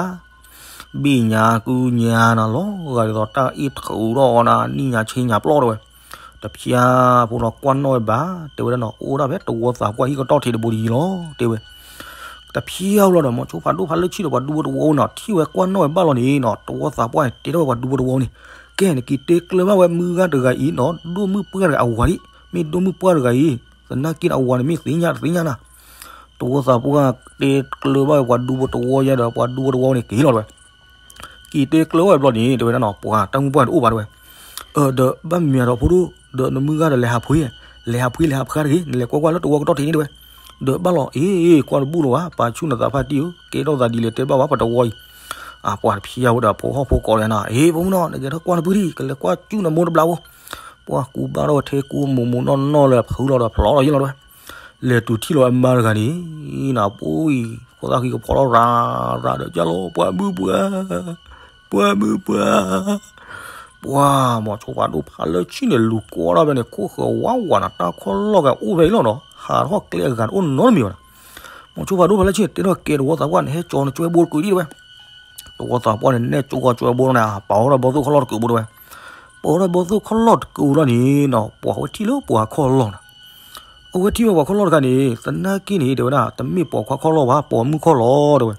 ဘ့ၣ်ညါကုညါနၤ လီၤဂာ်ဒ်သိးတၢ်အ့ၣ်ထုးထီၣ်အီၤနၤ နံၣ်ညါဆ့ညါပျီၢ်တဲဝဲ တဖျါဖိနီၤ ကွၢ်နီၣ်ဝဲဘၣ် တဲဝဲဒၣ်နီၤ အိၣ်ဒၣ်ဖဲတဝီသးပှၢ်ဟံၣ်ကတီၢ်ထံးတဘိးတယံၤလီၤ တဲဝဲ တဖျါလီၤဒီး မိၤဆိဖးဒိၣ်ဖးလၢဆံၣ်ဒီး ပှၤဒူဖိတဝီနီၤ ထံၣ်ဝဲကွၢ်နီၣ်ဝဲဘၣ်လီၤန့ၣ်နီၤ တဝီသးပှၢ်န့ၣ် တဲထီၣ်ဝဲပှၤဒူဖိတဝီန့ၣ် ကဲ နက့ၤတဲကျၢၤဘၣ်ဝဲမုၢ်ဂၤတဂၤအံၤနီၤ ဒိၣ်မုၢ်ပှၢ်တဂၤအဝၤဒံး မ့ၢ်ဒိၣ်မုၢ်ပှၢ်တဂၤအံၤ သနာ်က့အဝၤန့ၣ်မ့ၢ်သ့ၣ်ညါတသ့ၣ်ညါနၤ တဝီသးပှၢ်တဲကျၢၤဘၣ်ဝဲပှၤဒူဖိတဝီယါဒီး ပှၤဒူဖိတဝီန့ၣ်က့ၤလီၤတဲဝဲ. က့ၤတဲကျၢၤဝဲဘျီန့ၣ် တဲဝဲဒၣ်နီၤ ပှၤတၢ်မုၣ်ပှၢ်န့ၣ်တအိၣ်ဘၣ်တဲဝဲ. ဒီးဘၣ်မၤဒီးဖိဒိၣ် ဒီးနမုၢ်ဂၤဒီးလဲၤဟးဖှ့, လဲၤဟးဖှ့လဲၤဟးဖှ့တဂ့ၤ နလဲၤကွၢ်ကွၢ်လၢတဝီကတီၢ်ထံးန့ၣ်တဲဝဲ. ဒီးဘၣ်လီၤ အ့ ကွၢ်တဘူၣ်လီၤဘၣ် ပာ်ဆူၣ်နသးဖါတံၢ်ဧၢ ကဲထီၣ်သးဒ်လဲၣ်တဲဘၣ်ဝဲပတဝီအံၤ. အပှၤတဖံးယါဝဲဒီးဖိဟီၣ်ဖိကိးလၢနၤ အ့ ဖိမုၣ်နီၤ နကဲထီၣ်ကွၢ်တဘုၣ်ဒံး ကလဲၤကွၢ်ဆူၣ်နမိၢ်တဘျီဖိ. ပှၤကူးဘၣ်ထီၣ်ထဲကူးမိၢ်မိၢ်နီၢ်နီၢ်လၢဖုလီၤဒီးဖျီလီၤယ့ၢ်လီၤတဲဝဲ. လဲၤတုၤထံၣ်လီၤအမါတဂၤန့ၣ် နပူအံၤ ဖိသၣ်ဃံကဖီထီၣ်ရၤရၤဒီးကၢ်လီၤ ပှၤမုၣ်ပှၢ် ပှၤမုၣ်ပှၢ်. ပှၤမိၤဆိဖးဒိၣ်ဖးလၢဆံၣ်န့ၣ် လူၤကွၢ်ထီၣ်ဖဲန့ၣ် ခိၣ်ဃၢၤဝးဝးနၤ တၢ်ခီၣ်လီၢ်ကအိၣ်ဖဲအံၤလီၤနီၤ ဟးထီၣ်ကျဲအဂၤန့ၣ်အိၣ်နီတမံၤဘၣ်နၤ. မိၤဆိဖးဒိၣ်ဖးလၢဆံၣ်န့ၣ် တဲထီၣ်ကဲတဝီသးပှၢ်န့ၣ် ဟဲကၠီနကၠွဲဘိတကုာ်ဒံးတဲဝဲ. တဝီသးပှၢ်န့ၣ် နဲၣ်ကၠိဃီကၠွဲဘိန့ၣ် ပာ်အီၤဒီးဘီသိၣ်ခီၣ်လီၢ်တကုာ်ဘိတဲဝဲ. ပာ်အီၤဒီးဘီသိၣ်ခီၣ်လီၢ်တကုာ်လီၤန့ၣ်နီၤ ပှၤဝဲထံၣ်လၢပှၤခီၣ်လီၢ်နီၤ. အဝဲထံၣ်ဝဲပှၤခီၣ်လီၢ်တခါန့ၣ် သနာ်က့န့ၣ် တဲဝဲဒၣ် တမ့ၢ်ပှၤခွါခီၣ်လီၢ်ဘၣ် ပှၤမုၣ်ခီၣ်လီၢ်တဲဝဲ.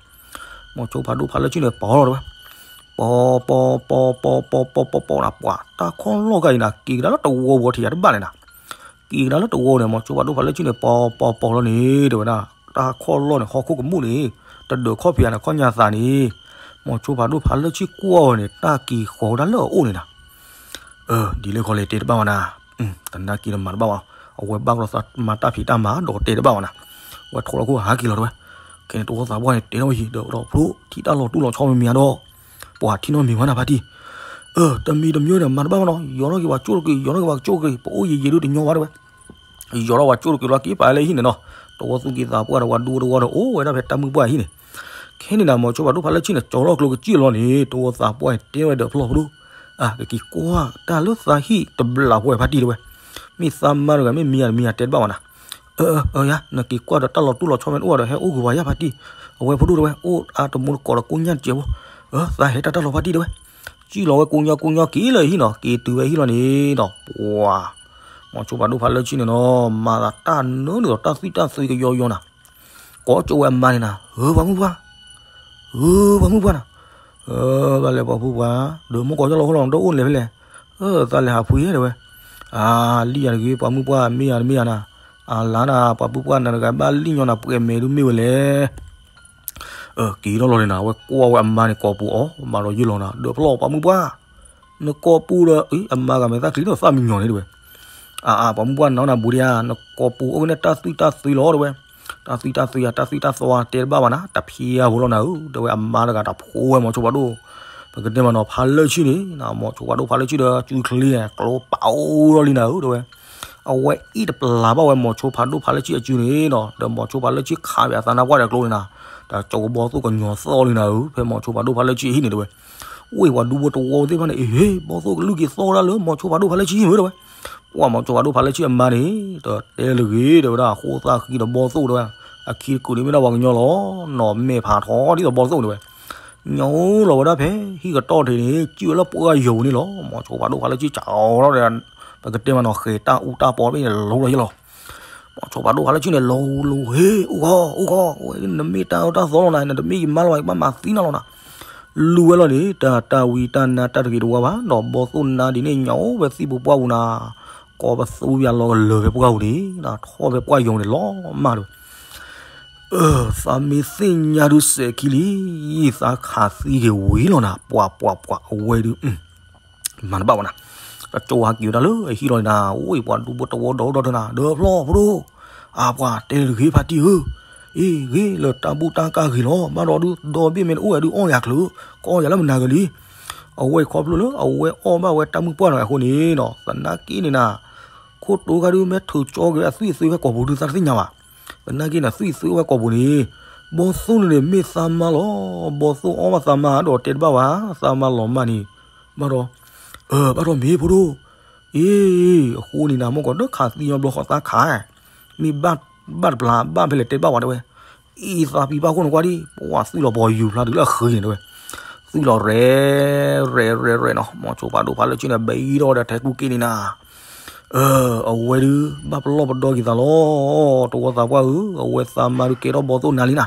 မိၤဆိဖးဒိၣ်ဖးလၢဆံၣ်န့ၣ် ပာ်အီၤလီၤတဲဝဲ. ပီၤပီၤပီၤပီၤပီၤပီၤပီၤပီၤနၤ ပှၤတၢ်ခီၣ်လီၢ်ခါအံၤနၤ က့ၤကဒါလၢတဝီဝီထံးယၤတဘၣ်န့ၣ်နၤ. က့ၤကဒါလၢတဝီန့ၣ် မိၤဆိဖးဒိၣ်ဖးလၢဆံၣ်န့ၣ် ပီၤပီၤပီၤလီၤန့ၣ် တဲဝဲဒၣ် တၢ်ခီၣ်လီၢ်န့ၣ် ဟီၣ်ခိၣ်ကမူၣ်န့ၣ် တဒၢးခီၣ်ဖံးယၤန့ၣ် ခီၣ်ညါသးန့ၣ် မိၤဆိဖးဒိၣ်ဖးလၢဆံၣ်ကွၢ်ဝဲန့ၣ် တၢ်က့ၤဃီၤဝဲဒၣ်လၢအအိၣ်န့ၣ်နၤ. အၢ ဒ်လဲၣ်ခီလဲၣ်တဲတဘၣ်ဝဲနၤ. သနာ်က့ဒီးမၤတဘၣ်ဘၣ်. အဝဲဘၣ်ကလီၤသးမၤတၢ်ဖံးတၢ်မၤဒီးတဲတဘၣ်ဝဲနၤ. ဝဲထိးလီၤခိၣ်ဟးက့ၤလီၤတဲဝဲ. ခဲန့ၣ်တဝီသးပှၢ်န့ၣ် တဲထီၣ်ဝဲယံၤဒီး ဒီးဖျိထံၣ်တၢ်လီၤတူၢ်လီၤဆီမံၤမံၤဒီး ပှၤထံၣ်နီတမံၤဝဲနၤဖါတံၢ်. အၢ တမံၤတမံၤဒီးမၤတဘၣ်ဘၣ်နီၤ ယီၤထီၣ်က့ၤပှၤကၠိတက့ၤ ယီၤထီၣ်က့ၤပှၤကၠိတက့ၤ ပအိၣ်ယံာ်ယံာ်ဒုတညီဘၣ်တဲဝဲ. ယီၤထီၣ်ပှၤကၠိတက့ၤလီၤက့ၤပာ်လၢဟံၣ်န့ၣ်နီၤ. တဝီသူၣ်က့သးပှၢ်ဒီးပှၤဒူတဝီဒီးအိၣ်ဝဲဒၣ်ဖဲတၢ်မုၢ်ပှၢ်ဟံၣ်န့ၣ်. ခဲန့ၣ်နၤ မိၤဆိဖးဒိၣ်ဖးလၢဆံၣ်န့ၣ် ကၠီထီၣ်ကျိကစံၣ်လီၤန့ၣ် တဝီသးပှၢ်န့ၣ် တဲဝဲဒီးဖျီၣ်ဖဒိၣ်. အၢ ကက့ၤကွၢ်တၢ်လၢသးဟံၣ်တဘျီဖိဖါတံၢ်တဲဝဲ. မ့ၢ်သးမါတဂၤမ့ၢ်မံၤယၤတမံၤယၤတဲတဘၣ်ဝဲနၤ. အၢ အၢ အၢ ယၤ နက့ၤကွၢ်ဒီးတၢ်လီၤတူၢ်လီၤဆီမ့ၢ်အိၣ်ဒီးဟဲအိၣ်ဂ့ၤဝဲယၤဖါတံၢ်. အဝဲဖဒိၣ်တဲဝဲ အိၣ်အါတမူတကိးဒီးကိညၢ်တစဲးဖိ. အၢ သးဟဲတၢ်တၢ်လီၤဖါတံၢ်တဲဝဲ. စံၣ်လီၤဝဲကိညၢ်ကိညၢ်က့ၤလၢဟံၣ်နီၤ က့ၤတုၤဝဲဟံၣ်လီၤန့ၣ်ဒီး ပှၤ မိၤဆိဖးဒိၣ်ဖးလၢဆံၣ်န့ၣ်နီၤ မၤသးတၢ်နၢန့ၣ်ဒီးတၢ်သွံၣ်တၢ်သွံကယီယီနၤ. ကိးကၠိဝဲအမါန့ၣ်နၤ ဧၢ ပှၤမုၣ်ပှၢ် ဧၢ ပှၤမုၣ်ပှၢ်နၤ. အၢ ဘၣ်လဲၣ်ပှၤမုၣ်ပှၢ် ဒီးမ့ၢ်ကိးကၠိလီၤဃိလီၤ နတအိၣ်န့ၣ်ဖဲလဲၣ်. အၢ သးလဲၤဟးဖှံတဲဝဲ. အါ လံၣ်ယၤတဂ့ၤ ပှၤမုၣ်ပှၢ် မ့ၢ်ယၤတမ့ၢ်ယၤနၤ. အလါနၤ ပှၤမုၣ်ပှၢ်နၤတဂၤဘၣ်လံၣ်ညီနၤ ပှဲၤမဲာ်ဒုးမ့ၢ်ဝဲလဲၣ်. အၢ က့ၤထီၣ်လီၤန့ၣ်နၤ အဝဲကွၢ်ဝဲအမါန့ၣ်ကိာ်ပူၤအီၤ မၤဒီးယုၢ်လီၤနၤ ဒီးဖျီၣ်ပှၤမုၣ်ပှၢ် နကိာ်ပူၤဒီး အံၤ အမါဂၤမဲာ်သၣ်ချံဒီးသၣ်မံညီၤန့ၣ်တဲဝဲ. အါ အါ ပှၤမုၣ်ပှၢ်နၤနၤဘူးဒံဧါ နကိာ်ပူၤအိၣ်က့ၤန့ၣ်တၢ်သွံၣ်တၢ်သွံလီၤတဲဝဲ. တၢ်သွံၣ်တၢ်သွံယၤ တၢ်သွံၣ်တၢ်သွါတဲတဘၣ်ဘၣ်နၤ တဖံးအါဖိလီၤနၤဧၢ တဲဝဲ အမါတဂၤတဖိဝဲမိၤဆိဖးဒိၣ် ပကတဲမးနီၤ ဖးလၢဆံၣ်န့ၣ် မိၤဆိဖးဒိၣ်ဖးလၢဆံၣ်ဒီး စုချ့ ကျိပာ်အိၣ်လီၤလံနၤဧၢ တဲဝဲ. အဝဲအ့ၣ်တပျၢ်ဘၣ်ဝဲမိၤဆိဖးဒိၣ်ဖးလၢဆံၣ်အစုန့ၣ်နီၤ ဒီးမိၤဆိဖးလၢဆံၣ်ခးဝဲအသးနါပှၢ်ဒီးကျိန့ၣ်နၤ တၢ်ကၠီကဘီသိၣ်ကညီၤသီလံနၤဧၢ ဖဲမိၤဆိဖးဒိၣ်ဖးလၢဆံၣ်အဟံၣ်န့ၣ်တဲဝဲ. ဝ့ၢ်ပှၤဒူဖိတဝီသ့ၣ်တဖၣ်န့ၣ် အ့ၣ် ဘီသိၣ်ကလုၢ်က့ၤသီဝဲဒၣ်လၢမိၤဆိဖးဒိၣ်ဖးလၢဆံၣ်ဝဲတဲဝဲ. ပှၤမိၤဆိဖးဒိၣ်ဖးလၢဆံၣ်အမါန့ၣ် တတဲလၢဂ့ၤတဲဝဲဒၣ် ဃိသၣ်ဃံဒီးဘီသိၣ်တဲဝဲ. အခံတကုာ်န့ၣ်မ့ၢ်ဒၣ်ပှၤကညီလီၤ နီၢ်မဲာ်ဖးထီဒ်သိးဘီသိၣ်တဲဝဲ. ညိလီၤဝဲဒၣ်ဖဲဟံၣ်ကတီၢ်ထံးန့ၣ် စံၣ်ဝဲလၢပှၢ်ယိာ်န့ၣ်လီၤ မိၤဆိဖးဒိၣ်ဖးလၢဆံၣ်စးထီၣ်ဒီး ပကတဲမးနီၤ ဃဲၤတၢ်အူတၢ်ပီမ့ၢ်န့ၣ် လိၤလီၤယ့ၢ်လီၤ. မိၤဆိဖးဒိၣ်ဖးလၢဆံၣ်န့ၣ် လိၤလိၤ ဟ့ၣ် အိၣ်ဃီ အိၣ်ဃီ ဝဲ နမ့ၢ်တၢ်အၢတၢ်သီလီၤနၤ နတမ့ၢ်ယမါလီၤ ယကဘၣ်မၤသံနၤလီၤနၤ. လူၤဝဲလီၤန့ၣ် တၢ်တၢ်ဝံတၢ်နါတၢ်တဂ့ၤတဝါဘၣ် ဒီးဘီသိၣ်နါဒ်န့ၣ် ညိဝဲသံၣ်ပူၤပှၢ်ပူၤနၤ ကိးပသူယၤလီၤကလၢာ်ဖဲပှၢ်ပူၤန့ၣ် ထီၣ်ဖဲပှၢ်ယိာ်န့ၣ်လီၤမးဒီး သးမ့ၢ်သ့ၣ်ညါဒုးစဲးခံလံ သးခးသံက့ၤဝံၤလီၤနၤ ပှၤပှၤပှၤအဝဲဒုး မၤတဘၣ်ဝဲနၤ. တကၠိဟးက့ၤဝဲဒၣ်လၢအဟံၣ်လီၤနၤ အိၣ်အံၤပှၤဒူဖိတဝီဒီးဒီးတနၤ ဒီးဖျီၣ်ဖဒိၣ် အပှၤတဲလၢဂ့ၤဖါတံၢ်ဧၢ အ့ၣ် ဂ့ၤလၢတၢ်ဘူၣ်တၢ်ကၢ်ဂ့ၤလီၤ ဘၣ်ဒီးဒုး ဒီဘ့ၣ်မ့ၢ်တအိၣ်ဝဲဒုးအီၣ်ယၤချုး ကအီၣ်ယၤလၢမနၤဂ့ၤလံ. အဝဲခီဖျိလၢအဝဲအီၣ်ဘၣ်ဝဲတၢ်မုၢ်ပှၢ်နီၤအဃိန့ၣ်နီၤ သနာ်က့န့ၣ်နၤ ခိၣ်တိခါဒုးမ့ၢ်ထုးကၠီက့ၤအသွံၣ်အသွံၣ်ဖဲကိာ်ပူၤဒုးသးတသ့ၣ်ညါဘၣ်. သနာ်က့န့ၣ် သွံၣ်သွံၣ်ဝဲကိာ်ပူၤန့ၣ် ဘီသိၣ်န့ၣ်န့ၣ် မ့ၢ်သးမါလီၤ. ဘီသိၣ်အီၣ်ဘၣ်သးမါဒီးတဲတဘၣ်ဘၣ် သးမါလီၤမၢ်န့ၣ် ဘၣ်ဒီး အၢ ဘၣ်ဒီးမ့ၢ်ဖိဒိၣ် အ့ အဃိန့ၣ်နၤ မ့ၢ်ကီးဒၢခးသံညီဘျီဃီသးခး မ့ၢ်ဘၣ်တဘျီ ဘၣ်ဖဲလဲၣ်တဲဘၣ်ဝဲတဲဝဲ အံၤသးပံၤဘၣ်ခိၣ်န့ၣ်ကွၢ်ဒံး ပှၤသွံၣ်လီၤပီၤယူၤဖျါတုၤလၢအဃ့န့ၣ်တဲဝဲ သွံၣ်လီၤရဲၣ် ရဲၣ် ရဲၣ် ရဲၣ်နီၤ မိၤဆိဖးဒိၣ်ဖးလၢဆံၣ်န့ၣ် ဘံထီၣ်ဝဲဒီးထဲကူက့ၤန့ၣ်နၤ အဝဲဒုး ဘၣ်ပလီၢ်ပဒီက့ၤသးလီၤ တဝီသးပှၢ်ဧၢ အဝဲသးမါဒုးကဲထီၣ်ဘီသိၣ်နါလံနၤ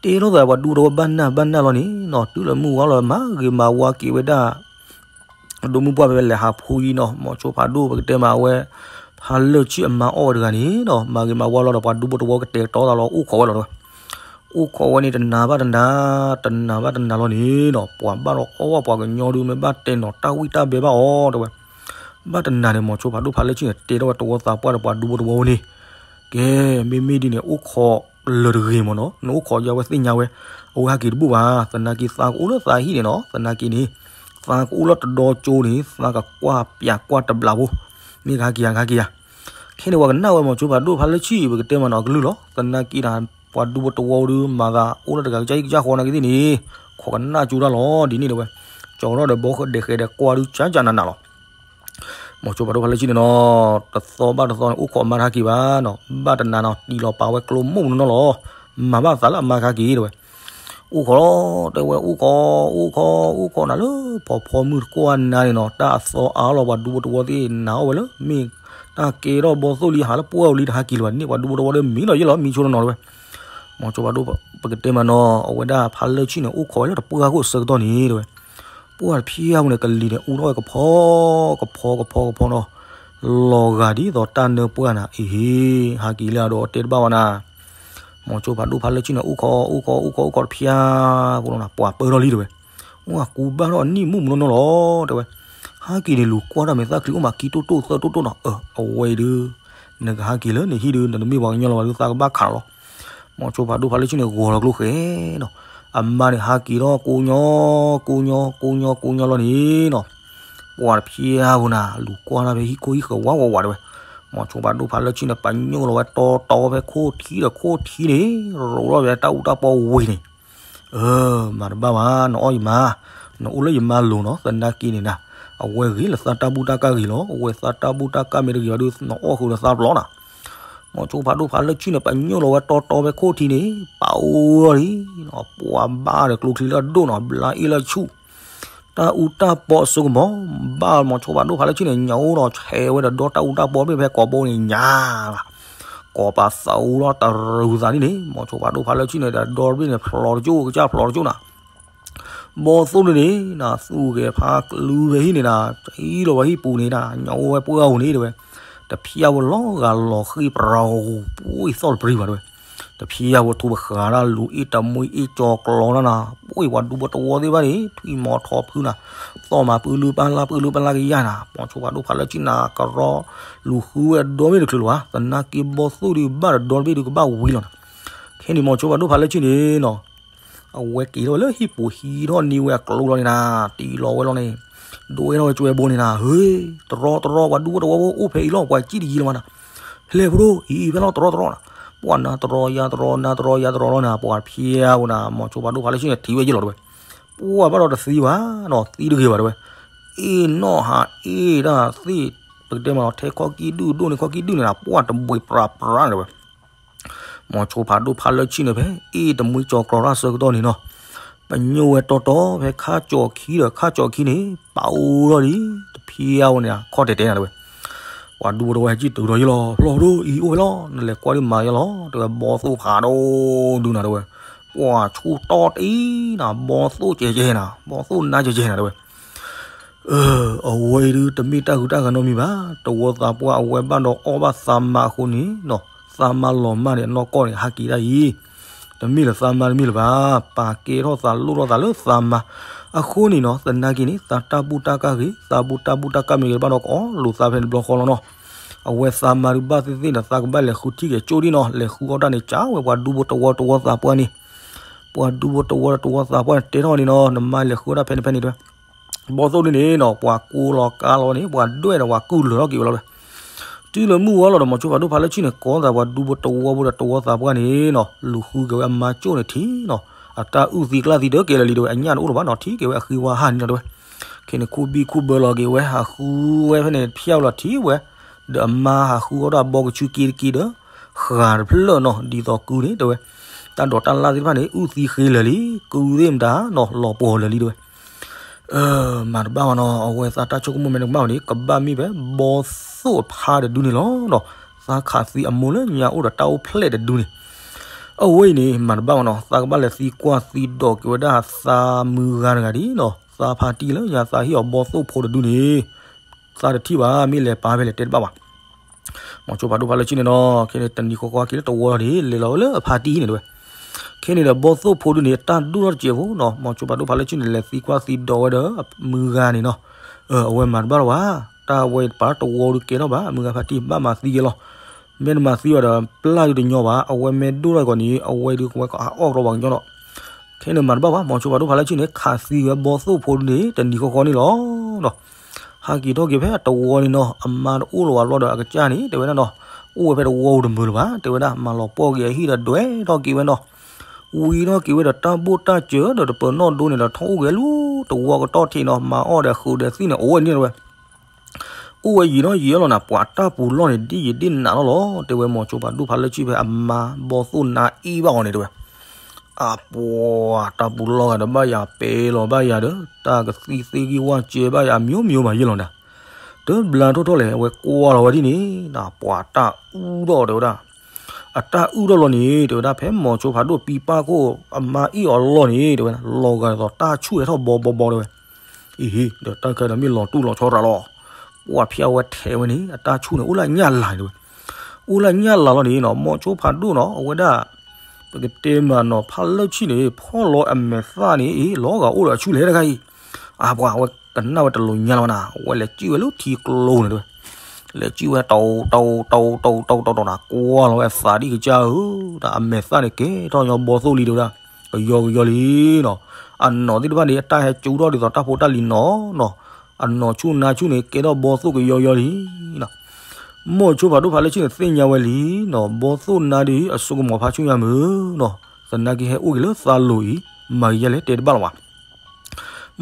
တဲထီၣ်သးပှၤဒူတဝီဘၣ်နၢ်ဘၣ်နၢ်လီၤန့ၣ်နီၤ တုၤလၢမုၢ်ဝါလီၤမၤဂ့ၤမၤဝါက့ၤဝဲဒၣ် ဒိၣ်မုၢ်ပှၢ်ဖဲလဲၤဟးဖှူယံနီၤ မိၤဆိဖးဒိၣ်ပကတဲမးဝဲ ဖါလၢၢ်ဆံၣ်အမါအီၣ်ဝဲတဂၤန့ၣ်ဒီး မၤဂ့ၤမၤဝါလီၤဒီး ပှၤဒူဖိတဝီကတဲာ်ကတီၤသးလီၤ အိၣ်ခိးဝဲလီၤတဲဝဲ. အိၣ်ခိးဝဲန့ၣ် တနၤဘၣ်တနၤ, တနၤဘၣ်တနၤလီၤန့ၣ်ဒီး ပှၤဘၣ်ဒီးအီၣ်ဘၣ်ပှၤကညီဒုး မ့ၢ်ဘၣ်တဲနီၤတၢ်ဝံၣ်တၢ်ဘဲဘၣ်အီၤတဲဝဲ. ဘၣ်တနၤန့ၣ် မိၤဆိဖးဒိၣ်ဖါလၢၢ်ဆံၣ်န့ၣ် တဲထီၣ်ဝဲတဝီသးပှၢ်ဒီးပှၤဒူဖိတဝီဝဲန့ၣ်, ကဲ, မ့မ့ၢ်ဒ်န့ၣ် အိၣ်ခိးလၢာ်တဂ့ၤမၢ်နီၤ, နအိၣ်ခိးယဝဲသ့ၣ်ညါဝဲ, အဝဲဟးက့ၤတဘူၣ်ဘၣ်, သနာ်က့သးကအိၣ်လၢသးဟံၣ်န့ၣ်နီၤ, သနာ်က့န့ၣ် သးကအိၣ်လၢတဒီကၠိန့ၣ် သးကကွၢ်ပၠးကွၢ်တဘျးဖိ, မ့ၢ်ကဟးက့ၤဧါ ကဟးက့ၤဧါ. ခဲန့ၣ် ပှၤကနၣ်ဝဲမိၤဆိဖးဒိၣ်ဖါလၢၢ်ဆံၣ် ပကတဲမးနီၤ အကလုၢ်လီၤ, သနာ်က့န့ၣ် ပှၤဒူဖိတဝီဒုး မၤသးအိၣ်လၢတဂၤကစၢ်ဟံၣ်ကစၢ်ဃီနာ်က့သ့ၣ်န့ၣ်, ခိးကနၣ်ကၠိတၢ်လီၤ ဒ်န့ၣ်တဲဝဲ, ကၠီထီၣ်ဒီးဘီဃဒဲးဃဲးဒီးကွၢ်ဒုး ကၠၢ်ကၠၢ်နးနးလီၤ. မိၤဆိဖးဒိၣ်ဖါလၢၢ်ဆံၣ်န့ၣ်နီၤ, တသီဘၣ်တသီန့ၣ် အိၣ်ခိးမါတဟးက့ၤဘၣ်နီၤ, ဘၣ်တနၤနီၤ တံၢ်လီၤပာ်ဝဲကျိမိၢ်မနီၤလီၤ, မၤဘၣ်သးလၢအမါကဟးက့ၤတဲဝဲ. အိၣ်ခိးလီၤ တဲဝဲ, အိၣ်ခိး အိၣ်ခိး အိၣ်ခိးနၤလၢ ဖီဖီမုၢ်တကွၢ်နၤန့ၣ်နီၤ, တၢ်အသီအါလီၤ ပှၤဒူဖိတဝီသ့ၣ်နၤအီၣ်ဝဲလၢ မ့ၢ်တၢ်ကဲထီၣ်ဘီသိၣ်လံ ဟးလၢပှၢ်အူလံ တဟးက့ၤလၢၤဘၣ်န့ၣ် ပှၤဒူဖိတဝီဒီး မံလီၤယ့ၢ်လီၤ မံဆိနီၤနီၤတဲဝဲ. မိၤဆိဖးဒိၣ် ပကတဲမးနီၤ, အဝဲဒၣ်ဖါလၢၢ်ဆံၣ်န့ၣ် အိၣ်ခိးဝဲလၢတပှၢ်ခိၣ်အဆၢကတီၢ်န့ၣ်တဲဝဲ, ပှၢ်တဖျၢၣ်အူန့ၣ် ကလံၤန့ၣ် အူထီၣ်ဝဲကဖီ ကဖီ ကဖီ ကဖီနီၤ, လီၤဂာ်ဒ်သိးတၢ်နၢပှၢ်နၤ, အ့ဟ့, ဟးက့ၤလၢအဒီးတဲတဘၣ်ဘၣ်နၤ. မိၤဆိဖးဒိၣ်ဖါလၢၢ်ဆံၣ်န့ၣ် အိၣ်ခိး အိၣ်ခိး အိၣ်ခိး အိၣ်ခိးတဖျၢၣ်ဖိနီၤ, ပှၤပၢထီၣ်လံတဲဝဲ, အိၣ်ကူဘၣ်ထီၣ်အနံၣ်မုၢ်မနီၤနီၤလီၤတဲဝဲ. ဟဲက့ၤန့ၣ် လူၤကွၢ်တၢ်မဲာ်သၣ်ချံ အိၣ်မးခံတိၢ်တိၢ်သၢတိၢ်တိၢ်နီၤ, အဝဲအံၤဒုး နကဟဲက့ၤလၢနဟံၣ်ဒုး နတမ့ၢ်ပှၤကညီလၢၤဘၣ်ဒုး သးကဘၣ်ခးလီၤ. မိၤဆိဖးဒိၣ်ဖါလၢၢ်ဆံၣ်န့ၣ် ဂီၤလီၤကျိဃဲနီၤ, အမါန့ၣ်ဟဲက့ၤထီၣ်ကိးညီ ကိးညီ ကိးညီ ကိးညီလီၤန့ၣ်နီၤ, ပှၤတဖျၢၣ်ဖိနၤ လူၤကွၢ်တၢ်ဖဲဟံၣ်ခိၣ်ဟံၣ်ဃၢၤဝးဝးဝးတဲဝဲ. မိၤဆိဖးဒိၣ်ဖါလၢၢ်ဆံၣ်န့ၣ် ပညိၣ်လီၤဝဲတီတီဖဲခိၣ်ထံဒီးခိၣ်ထံန့ၣ်, ရိးထီၣ်ဖဲတၢ်အူတၢ်ပီဝံၤန့ၣ် အၢ မၤတဘၣ်ဘၣ် နအီၣ်ယမါ, နအိၣ်လၢယမါလိၤနီၤ, သနာ်က့န့ၣ်နၤ, အဝဲဂ့ၤလၢသးတၢ်ဘူၣ်တၢ်ကၢ်ဂ့ၤလီၤ, အဝဲသးတၢ်ဘူၣ်တၢ်ကၢ်မ့ၢ်တဂ့ၤဘၣ်ဒုး နအီၣ်ဃုာ်ဒီးသးပျီနၤ. မိၤဆိဖးဒိၣ်ဖါလၢၢ်ဆံၣ်န့ၣ် ပညိၣ်လီၤဝဲတီတီဖဲခိၣ်ထံန့ၣ် ပာ်အိၣ်လီၤလံ, ပှၤဘၣ်ဒီးကျိချံလၢအဒိၣ်နီၤ, ဘျါအ့ၣ်လၢဆူၣ် တၢ်အူတၢ်ပီအစိကမီၤ, ဘၣ်မိၤဆိဖးဒိၣ်ဖါလၢၢ်ဆံၣ်န့ၣ် ညၣ်အိၣ်ဒီးဆဲးဝဲဒီးဒီတၢ်အူတၢ်ပီဘ့ၣ်ဖဲကိးဘိန့ၣ်ညါလီၤ, ကိးပာ်သးအူလီၤတရူးသးန့ၣ်န့ၣ်, မိၤဆိဖးဒိၣ်ဖါလၢၢ်ဆံၣ်န့ၣ် ဒီတဘ့ၣ်န့ၣ် ဖျိးတကၠိၣ် ကစၢ်ဖျိးတကၠိၣ်နၤ ဘီသိၣ်န့ၣ်န့ၣ် နသူၣ်ဂဲၤဖးကလုဖဲဟံၣ်န့ၣ်နၤ, အံၤလီၤဝဲဟံၣ်ပူၤန့ၣ်နၤ, ညၣ်အိၣ်ဝဲပှၢ်ဧိၤန့ၣ်တဲဝဲ, တဖျၢၣ်ဖိလီၤဂာ်လီၤဃံၣ်ပြၤ, ပှ့ၤသီၣ်တပြံဘၣ်တဲဝဲ, တဖျၢၣ်ဖိထူပဃာ်တၢ်လူၤအ့ၣ်တမှံအ့ၣ်ကၠီၤကျီၤတၢ်နၤ, ပှ့ၤပှၤဒူဖိတဝီသ့ၣ်တဖၣ်န့ၣ် ထွံၣ်မီၤထီၣ်ဖုနၤ, သီၣ်မၤပၢလုၢ်ပၢ်လၢ် ပၢလုၢ်ပၢ်လၢ်ကယၢ်နၤ, မိၤဆိဖးဒိၣ်ဖါလၢၢ်ဆံၣ်န့ၣ် ကရီ လူၤဃုဝဲဒီဘ့ၣ်တချုးလၢၤဘၣ်, သနာ်က့ဘီသိၣ်ဒုးဘၣ်ဒီးဒီတဘ့ၣ်ဒုးကဘၣ်ဝံၤလီၤနၤ. ခဲန့ၣ် မိၤဆိဖးဒိၣ်ဖါလၢၢ်ဆံၣ်န့ၣ်နီၤ အဝဲက့ၤထီၣ်ဝဲလၢဟံၣ်ပူၤ ဟံးထီၣ်န့ၢ်ဝဲအကျိလီၤန့ၣ်နၤ, တံၢ်လီၤဝဲလီၤန့ၣ်, ဒိးဝဲထီၣ်ဝဲကၠွဲဘိန့ၣ်နၤ, ဟ့, တရီတရီ ပှၤဒူဖိတဝီဖိအိၣ်ဖဲအံၤလီၤ, ပှၤစံၣ်တယံၤလၢၤမးနၤ, လဲၤဖိဒိၣ်အံၤဖဲလီၤ တရီတရီနၤ, ပှၤနၤတရီယၤတရီ နၤတရီယၤတရီလီၤနၤ, ပှၤတဖျၢၣ်ဖိနၤ မိၤဆိဖးဒိၣ်ဖါလၢၢ်ဆံၣ်န့ၣ် ထံၣ်ဝဲယ့ၢ်လီၤတဲဝဲ, ပှၤဘၣ်ဒီးတသံဘၣ်နီၤ, သံတဂ့ၤဘၣ်တဲဝဲ, အ့ၣ်နီၣ်ဟးအ့ၣ်တၢ်သ့ၣ်, ပကတဲမးနီၤ ထဲခီၣ်ကံၣ်ဒုၣ်ဒိၣ်န့ၣ် ခီၣ်ကံၣ်ဒုၣ်န့ၣ်နၤ, ပှၤတဘှံးပြၤပြၤတဲဝဲ မိၤဆိဖးဒိၣ်ဖါလၢၢ်ဆံၣ်န့ၣ်ဖဲ အ့ၣ်တမှံကၠီၤကျီၤတၢ်ဆၢကတီၢ်န့ၣ်နီၤ, ပညိၣ်ဝဲတီတီဖဲခါကၠီၤခံဒီးခါကၠီၤခံန့ၣ် ပာ်အိၣ်ထီၣ်လံ, တဖျၢၣ်ဖိန့ၣ် ခီၣ်တဲာ်တဲာ်နၤတဲဝဲ, ပှၤဒူဖိတဝီဟဲကံၣ်တုၤဒီးယ့ၢ်လီၤ, ဖျိးဒိၣ်အံၤအိၣ်ဖဲလီၤ, နလဲၤကွၢ်ဒုးမၤယဲလီၤ တဲဝဲ, ဘီသိၣ်ဖးဒိၣ်ဒုးနၤတဲဝဲ, ပှၤဆူၣ်တီၢ်တအံၤနၤ, ဘီသိၣ်ကဲကဲနၤ, ဘီသိၣ်နါကဲကဲနၤတဲဝဲ အဝဲအံၤဒုး တမ့ၢ်တၢ်ဂုၤတၢ်ဂၤနီတမံၤဘၣ်, တဝီသးပှၢ်အဝဲဘၣ်ဒီးအီၣ်ဘၣ်သးမါအဃိန့ၣ်နီၤ, သးမါလီၤမၢ်န့ၣ် အနီၢ်ကီၢ်န့ၣ် ဟးက့ၤတၢ်အံၤ, တမ့ၢ်လၢသးမါတမ့ၢ်လၢၤဘၣ်, ပာ်ကဲထီၣ်သးလိၣ်ထီၣ်သးလၢသးမါအဃိန့ၣ်နီၤ, သနာ်က့န့ၣ် သးတၢ်ဘူၣ်တၢ်ကၢ်ဂ့ၤ, သးဘူၣ်တၢ်ဘူၣ်တၢ်ကၢ်မ့ၢ်ဂ့ၤဘၣ်ဒီး ကအီၣ်လိာ်သးဖဲန့ၣ်တဘျီဃီလီၤနီၤ, အဝဲသးမါဒုးဘၣ်သ့ၣ်သ့ၣ်ဒီး သးကဘၣ်လဲၤဃုထံၣ်က့ၤကၠိဒံၣ်နီၤ, လဲၤဃုအီၣ်တၢ်န့ၣ် ကးဝဲပှၤဒူဖိတဝီတဝီသးပှၢ်န့ၣ် ပှၤဒူဖိတဝီတဝီသးပှၢ်န့ၣ် တဲထီၣ်န့ၣ်နီၤ, နမါလဲၤဃုအီၣ်တၢ်ဖဲန့ၣ်ဖဲန့ၣ်တဲဝဲ ဘီသိၣ်ဒုန့ၣ်နီၤ, ပှၤကိးလီၤကါလီၤန့ၣ် ပှၤဒွဲၣ်ဒီးပှၤကုၢ်လၢာ်ထီၣ်က့ၤဝဲလီၤဝဲ, တုၤလၢမုၢ်ဝါလီၤဒီး မိၤဆိဖးဒိၣ်ဖါလၢၢ်ဆံၣ်န့ၣ် ကိးသးပှၤဒူဖိတဝီဖိဒီးတဝီသးပှၢ်န့ၣ်နီၤ, လူၤဃုက့ၤဝဲအမါကၠိၣ်န့ၣ်ထံနီၤ, အတၢ်အုၣ်သံကျၢ်သံတကဲလၢာ်လံတဲဝဲ, အညၣ်တအိၣ်လၢၤဘၣ်နီၤ, ထံက့ၤဝဲအဃံဝါဟၣ်န့ၣ်လီၤတဲဝဲ, ခဲန့ၣ် ခူၣ်ဘံၣ်ခူၣ်ဘၢလီၤက့ၤဝဲ ဟးဃုဝဲဖဲန့ၣ် ဖၠၣ်ဝဲလီၤထံဝဲ, ဒီးအမါဟးဃုအီၣ်တၢ်ဘီကဆူက့တက့ဒီး ဃာ်တဖျၢၣ်နီၤ, ဒ်သိးကုၢ်န့ၣ်တဲဝဲ, တၢ်ဒိးတၢ်လၢ်သ့ၣ်တဖၣ်န့ၣ် အုၣ်သံဃ့လၢာ်လံ, ကုၢ်သ့ၣ်မတၤနီၤ လီၤပှီၤလၢာ်လံတဲဝဲ မၤတဘၣ်ဘၣ်နီၤ, အဝဲသးတၢ်ဆိကမိၣ်မ့ၢ်တကမၣ်ဘၣ်န့ၣ် ကဘၣ်မ့ၢ်ဖဲဘီသိၣ်အဖါတဒုန့ၣ်လီၤနီၤ, သးခးသံအမိၢ်လၢညါအိၣ်ဒီးတၢ်အိၣ်ဖျဲၣ်တဒုန့ၣ်, အဝဲအံၤန့ၣ် မၤတဘၣ်ဘၣ်နီၤ, သးကဘၣ်လဲၤသံကွၢ်သံဒိးက့ၤဝဲဒၣ်သးမုၢ်ဂၤတဂၤဒ်နီၤ, သးဖါတံၢ်လၢညါသးဟ့ၣ်အီၤဘီသိၣ်ဖိတဒုန့ၣ်, သးတထံၣ်ဘၣ် မ့ၢ်လဲၤပာ်ဖဲလဲၣ်တဲတဘၣ်ဘၣ် မိၤဆိဖးဒိၣ်ဖးလၢဆ့ၣ်န့ၣ်နီၤ ခဲန့ၣ်တနံၤဃီဃီက့ၤလၢတဝီလီၤန့ၣ် လဲၤလီၤဝဲလၢအဖါတံၢ်န့ၣ်တဲဝဲ. ခဲန့ၣ်ဒီးဘီသိၣ်ဖိဒုန့ၣ် အတၢ်ဒိၣ်ထီၣ်တစဲးဖိနီၤ မိၤဆိဖးဒိၣ်ဖးလၢဆ့ၣ်န့ၣ် လဲၤသံကွၢ်သံဒိးဝဲဒီး မုၢ်ဂၤန့ၣ်နီၤ အဝဲမၤတဘၣ်လီၤဘၣ် တၢ်ဝဲပာ်တဝီဒုကဲထီၣ်ဘၣ် အမုၢ်ဂၤဖါတံၢ်ဘၣ်မၤသံက့ၤလီၤ မ့ၢ်တမၤသံဘၣ်ဒီး ပျၢ်ဒုတညီဘၣ် အဝဲမ့ၢ်ဒိၣ်ထီၣ်ကီးန့ၣ် အဝဲဒုကဝဲကအီၣ်ကဒီးပှၤကညီလီၤ. ခဲန့ၣ်မၤတဘၣ်ဘၣ် မိၤဆိဖးဒိၣ်ဖးလၢဆ့ၣ်န့ၣ် ခးသံဝဲဘီသိၣ်ဖိဒုန့ၣ် တနံၤဃီဃီန့ၣ်လီၤ. ဟးက့ၤထီၣ်က့ၤဖဲအတဝီန့ၣ်နီၤ အမါတအိၣ်လၢၤဝဲဘျီဒီးအကစၢ်န့ၣ် တဲဝဲဒၣ်နီၤ အိၣ်ဝဲဖဲတဝီပူၤတမုာ်လၢၤဘၣ် တဲဝဲဒၣ် မၤလီၤပှီၢ်က့ၤအဟံၣ်ဒီးဒွဲၣ်ထီၣ်က့ၤဝဲနီၤ ဝံၤထီၣ်က့ၤဝဲဒီးတၢ်ဘိၣ်တၢ်စၢၤဒီးတပၢၤနီၣ်ဒိန့ၣ်ဒီး ထီၣ်အိၣ်က့ၤလၢတဝီကတီၢ်ထံးနီၤ မၤအီၣ်ဒီးဃုာ်ဒီးသံၣ်န့ၣ် အိၣ်ဝဲန့ၣ်တဲဝဲ အိၣ်ဝဲယံာ်ထီၣ်ယံာ်ထီၣ်လီၤနၤ ပှၤတၢ်ပူၤလီၢ်န့ၣ် ဒ်ယံာ်ဒ်နးလီၤလီၤ တဲဝဲ မိၤဆိဖးဒိၣ်ဖးလၢဆ့ၣ်ဖဲအမါဘီသိၣ်နါအ့ၣ်ဘၣ်အီၤန့ၣ် တဲဝဲ အပှၤတၢ်ပူၤလီၢ်ဂၤဒီးဘၣ်ယၤပဲလီၤဘၣ်ယၤဒီး တၢ်ကသံၣ်သ့ၣ်ဂံၢ်ဝၣ်စဲဘၣ်ယၤ အမျိုးမျိုးမၤယဲၢ်လီၤနၤ တဘျါထီၣ်ထီၣ်လဲၣ် အဝဲကွၢ်လီၤဝဲဒ်န့ၣ် ပှၤတၢ်အုၣ်ထီၣ်တဲဝဲဒၣ် အတၢ်အုၣ်ထီၣ်လီၤန့ၣ် တဲဝဲဒၣ် ဖဲမိၤဆိဖးဒိၣ်ပံပၢ်ခိၣ်အမါအ့ၣ်အီၤလီၢ်န့ၣ် တဲဝဲဒၣ် လီၤဂာ်ဒ်သိးတၢ်ဆူၣ်ဟဲထီၣ်ဘီဘီဘီတဲဝဲ အံၤ ဒီးတၢ်ခဲဒီးမ့ၢ်လီၤတူၢ်လီၤဆီရၤလီၤ ပှၤဖျါဝဲထဲးဝဲန့ၣ် အတၢ်ဆူၣ်န့ၣ် အိၣ်လၢညၣ်လၤတဲဝဲ အိၣ်လၢညၣ်လၤလီၤန့ၣ်နီၤ မိၤဆိဖးဒိၣ်နီၤ အဝဲဒၣ် ပကတဲမးနီၤ ဖးလၢဆ့ၣ်န့ၣ် ဖီၣ်လီၤအမဲာ်သၣ်န့ၣ် အံၤ လီၤဂာ်အိၣ်ဒီးအဆူၣ်လဲၣ်တဂၤအံၤ အပှၤဝဲကနၣ်ဝဲတလိၤညါလီၤနၤ အဝဲလဲၤစံၣ်ဝဲလၢထံကျိန့ၣ်တဲဝဲ လဲၤစံၣ်ဝဲတီတီတီတီတီတီတီနၤ ကွၢ်လီၤဝဲအသးဒ်ကစၢ်ဧၢ တၢ်အမဲာ်သၣ်န့ၣ်ကဲထီၣ်ညီဘီသိၣ်လံတဲဝဲဒၣ် ကယီကယီလံနီၤ အနီၢ်သ့ၣ်တဖၣ်န့ၣ် အတၢ်ဟဲကၠူထီၣ်ဒ်သိးတၢ်ဖိတၢ်လံၤနီၤနီၤ အနီၢ်ဆူၣ်နါဆူၣ်န့ၣ် ကဲထီၣ်ဘီသိၣ်ကယီကယီလံနီၤ မိၤဆိဖးဒိၣ်ဖးလၢဆ့ၣ်န့ၣ် သ့ၣ်ညါဝဲလံနီၤ ဘီသိၣ်နါဒ်အံၤ အစိကမီၤဖးဆူညါမုၢ်နီၤ သနာ်က့ဟဲအိၣ်က့ၤလၢသးလိၤအံၤ မၤကယဲၢ်လဲၣ်တဲတဘၣ်လီၤဘၣ်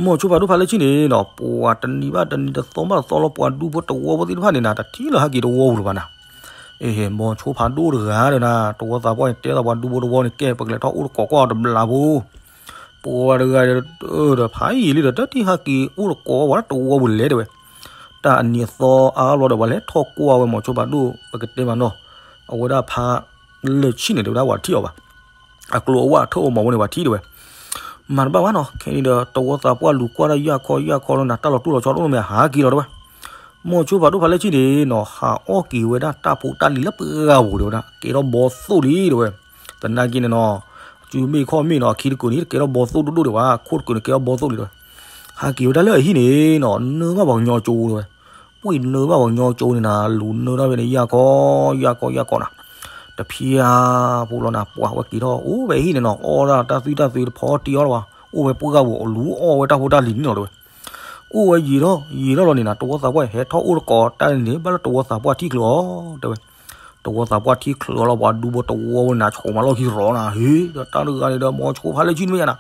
မိၤဆိဖးဒိၣ်ဖးလၢဆ့ၣ်န့ၣ်နီၤ ပှၤတနံၤဘၣ်တနံၤ တသီဘၣ်တသီလီၤ ပှၤဒူဖိတဝီဖိသ့ၣ်တဖၣ်န့ၣ်နၤ တထံၣ်လၢဟဲက့ၤတဝီပူၤလၢၤဘၣ်နၤ အ့ မိၤဆိဖးဒိၣ်တဂၤဒီးနၤ တဝီသးပှၢ်န့ၣ် တဲသိးပှၤဒူဖိတဝီန့ၣ် ကဲပကလဲၤထီၣ်အိၣ်တကိးကွၢ်အီၤတဘျီဖိ ပှၤတဂၤဒီး ဒီးဖးယံာ်လံဒီး တၢ်တဟဲက့ၤအိၣ်တကိးဝဲတဝီပူၤလဲၣ်တဲဝဲ တၢ်အနံၤအသီအါဘျီဒီး ပှၤလဲၤထီၣ်ကွၢ်ဝဲမိၤဆိဖးဒိၣ် ပကတဲမးနီၤ အဝဲဒၣ်ဖးလၢဆ့ၣ်န့ၣ် တဲဝဲဒၣ်ပှၤတထံၣ်အီၤဘၣ် အကျိၤအဝၣ်အထၢၣ်အမီၤဝဲန့ၣ် ပှၤထံၣ်တဲဝဲ မၤတဘၣ်ဘၣ်နီၤ ခဲန့ၣ်ဒီး တဝီသးပှၢ်လူၤကွၢ်တၢ်ယၢ်ခီယၢ်ခီလီၤနၤ တၢ်လီၤတူၢ်လီၤဆီတအိၣ်နီၤမ့ၢ် ဟးက့ၤလီၤတဲဝဲ မိၤဆိဖးဒိၣ်ဖးလၢဆ့ၣ်န့ၣ်နီၤ ဟးအီၣ်က့ၤဝဲဒၣ်တၢ်ဖိတၢ်လံၤလၢပှၢ်ဂၤပူၤတဲဝဲဒၣ် ကဲထီၣ်ဘီသိၣ်လံတဲဝဲ သနာ်က့န့ၣ်နီၤ စုမ့ၢ်ခီၣ်မ့ၢ်နီၤ အခံတကုာ်န့ၣ် တကဲထီၣ်ဘီသိၣ်ဒိၣ်ဒိၣ်ဒံးဘၣ် ခိၣ်တကုာ်န့ၣ် ကဲထီၣ်ဘီသိၣ်လံတဲဝဲ ဟးက့ၤဝဲဒၣ်လၢအဟံၣ်န့ၣ်နီၤ နၢဘၣ်ပှၤကညီကၠိတဲဝဲ ပှ့ၤနၢဘၣ်ပှၤကညီကၠိန့ၣ်နၤ လူၤနၢထီၣ်ဖဲန့ၣ် ယၢ်ခီ ယၢ်ခီ ယၢ်ခီနၤ တဖျါဖိလီၤနၤ ပှၤဝဲက့ၤထီၣ်အိၣ်ဖဲအဟံၣ်န့ၣ်နီၤ အီၣ်ဒၣ်တၢ်သွံၣ်တၢ်သွံတဖီတံအီလီၤဘၣ် အိၣ်ဝဲပှၢ်ဂၤပူၤ လူၤအီၣ်ဝဲတၢ်ဖိတၢ်လံၤန့ၣ်လီၤတဲဝဲ အိၣ်ဝဲယံာ်ထီၣ်ယံာ်ထီၣ်လီၤန့ၣ်နၤ တဝီသးပှၢ်ဟဲထီၣ်အိၣ်တကိးတၢ်န့ၣ် ဘၣ်လၢတဝီသးပှၢ်ထံၣ်ချုးအီၤတဲဝဲ တဝီသးပှၢ်ထံၣ်ချုးအီၤလီၤ ပှၤဒူဖိတဝီဝဲနၤ ဆိးမးလီၢ်ခံရီနၤ ဟ့ ဒီးတၢ်တဂၤန့ၣ်ဒီး မိၤဆိဖးလၢဆ့ၣ်န့ၣ်မ့ၢ်ယါနၤ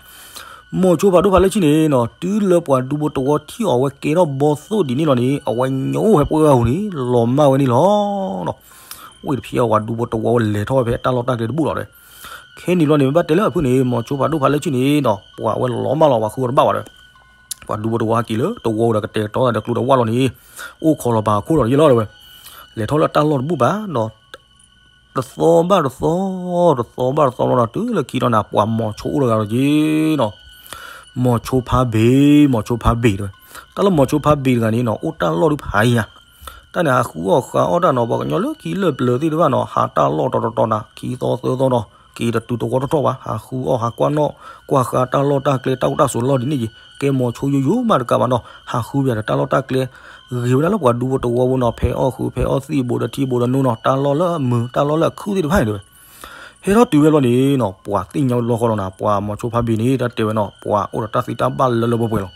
မိၤဆိဖးဒိၣ်ဖးလၢဆ့ၣ်န့ၣ်နီၤ တုၤလၢပှၤဒူဖိတဝီထံၣ်အီၤဝဲကဲထီၣ်ဘီသိၣ်ဒ်န့ၣ်လီၤန့ၣ် အဝဲညိဖဲပှၢ်ဂၤပူၤန့ၣ် လီၤမၢ်ဝဲန့ၣ်လီၤ ဝ့ၢ်တဖျါဝဲပှၤဒူဖိတဝီဝဲလဲၤထီၣ်ဝဲဖဲတၢ်လီၢ်တၢ်ကျဲတဘူၣ်လီၤဒီး ခဲန့ၣ်လီၤန့ၣ် မ့ၢ်ဘၣ်တဲလၢအဖုၣ်န့ၣ် မိၤဆိဖးဒိၣ်ဖးလၢဆ့ၣ်န့ၣ်နီၤ ပှၤဝဲလီၤမၢ်လီၤ ပှၤဃုအီၤတဘၣ်ဘၣ်ဒီး ပှၤဒူဖိတဝီဟဲက့ၤလၢတဝီဒီးကတဲာ်ကတီၤသးဒီးကျိၤဒီးဝၣ်လီၤန့ၣ် အိၣ်ခိးလီၤဘၣ်အခိၣ်ဒီးယဲၢ်လီၤတဲဝဲ လဲၤထီၣ်လၢတၢ်လီၢ်တဘူၣ်ဘၣ်နီၤ တသီဘၣ်တသီ တသီဘၣ်တသီလီၤဒီး တုၤလၢခံလီၤနၤ ပှၤမိၤဆိအိၣ်တဂၤလီၤက့ၤနီၤ မိၤဆိဖးဘ့ၣ် မိၤဆိဖးဘ့ၣ်တဲဝဲ တၢ်လၢမိၤဆိဖးဘ့ၣ်တဂၤန့ၣ်နီၤ အိၣ်တၢ်လီၢ်ဒုးဖးယံၤ တၢ်န့ၣ် ဟးဃုအီၣ်ဃုအီၣ်တၢ်နီၤ ပှၤကညီလၢခံလၢပျၢၤသ့ၣ်တဖၣ်နီၤ ဟးတၢ်လီၢ်တီတီတီနၤ ခံသီသၢသီနီၤ က့ၤတတုၤတဝီထီၣ်ထီၣ်ဘၣ် ဟးဃုအီၣ်ဟးကွၢ်နီၣ် ကွၢ်ဃာ်တၢ်လီၢ်တၢ်ကျဲ တၢ်အိၣ်တၢ်ဆိးလီၢ်ဒ်န့ၣ်က့ၤ ကဲမိၤဆိယိယိမးတကးဘၣ်နီၤ ဟးဃုပၠးဒီးတၢ်လီၢ်တၢ်ကျဲ ဂ့ၤဝဲဒၣ်လၢပှၤဒူဖိတဝီဖိနီၤ ဖဲအီၣ်ဃု ဖဲအီၣ်သံၣ်ဘိးဒီးထံဘိးဒီးနိနီၤ တၢ်လီၢ်လၢအမုာ် တၢ်လီၢ်လၢအခုသ့ၣ်တဖၣ်န့ၣ်တဲဝဲ ဟဲထီၣ်တုၤဝဲဘျီန့ၣ်နီၤ ပှၤသ့ၣ်ညါဝဲလီၢ်ဃီလီၤနၤ ပှၤမိၤဆိဖးဘ့ၣ်န့ၣ် တၢ်တဲဝဲနီၤ ပှၤအိၣ်ဒီးတၢ်သံတၢ်ဘၣ်လၢလၢပှဲၤပှဲၤလီၤ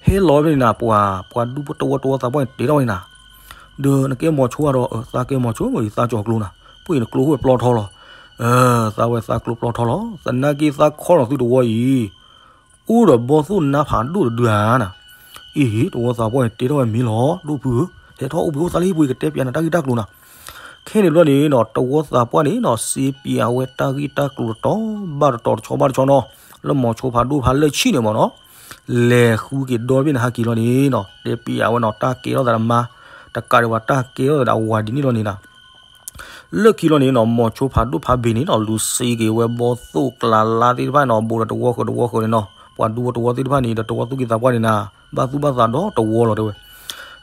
ဟဲလီၤဝဲဖဲန့ၣ်နၤ ပှၤ ပှၤဒူဖိတဝီတဝီသးပှၢ်န့ၣ် တဲထီၣ်ဝဲန့ၣ်နၤ ဒီးနကဲမိၤဆိဧါဒီး သးကဲမိၤဆိမ့ၢ် သးကၠီၤကျိနၤ ပှ့ၤနကျိဟိဝဲပျီထီလီၤ သးဝဲသးကျိပျီထီလီၤ သနာ်က့သးခီလီၤသုတဝီအံၤ အိၣ်ဒီးဘီသိၣ်နါဖးဒိၣ်တဒုဧါနၤ အ့ၣ် တဝီသးပှၢ်န့ၣ် တဲထီၣ်ဝဲမ့ၢ်လီၤ ဒိၣ်ဖုဧၢ ဟဲထီၣ်အိၣ်ဘှံးအိၣ်သါလၢဟံၣ်ပူၤ ယကတဲပၠးနၤတၢ်ဂ့ၢ်တၢ်ကျိၤနၤ ခဲန့ၣ်ဘျီန့ၣ်နီၤ တဝီသးပှၢ်န့ၣ်နီၤ စ့ပၠးဝဲတၢ်ဂ့ၢ်တၢ်ကျိၤတတီၤဘၣ်တတီၤ တဆီဘၣ်တဆီနီၤ လၢမိၤဆိဖးဒိၣ်ဖးလၢဆ့ၣ်န့ၣ်မ့ၢ်နီၤ လဲၤဃုက့ၤဒီဖဲန့ၣ် ဟးက့ၤလီၤန့ၣ်နီၤ တဲပၠးဝဲနီၤ တၢ်ကဲထီၣ်သးဒီးမါ တကးဒံးဘၣ်တၢ်ကဲထီၣ်သးဒီးအဝၤဒ်န့ၣ်လီၤန့ၣ်နၤ လၢခံလီၤန့ၣ်နီၤ မိၤဆိဖးဒိၣ်ဖးဘ့ၣ်န့ၣ်နီၤ လူၤစ့က့ၤဝဲဘီသိၣ်ကျးလါသ့ၣ်တဖၣ်နီၤ ဘူးဒီးတဝီဃၢၤတဝီဃၢၤန့ၣ်နီၤ ပှၤဒူဖိတဝီသ့ၣ်တဖၣ်န့ၣ်ဒီး တဝီသူၣ်က့သးပှၢ်န့ၣ်နၤ ဘၣ်သူၣ်ဘၣ်သးဒီးတဝီလီၤတဲဝဲ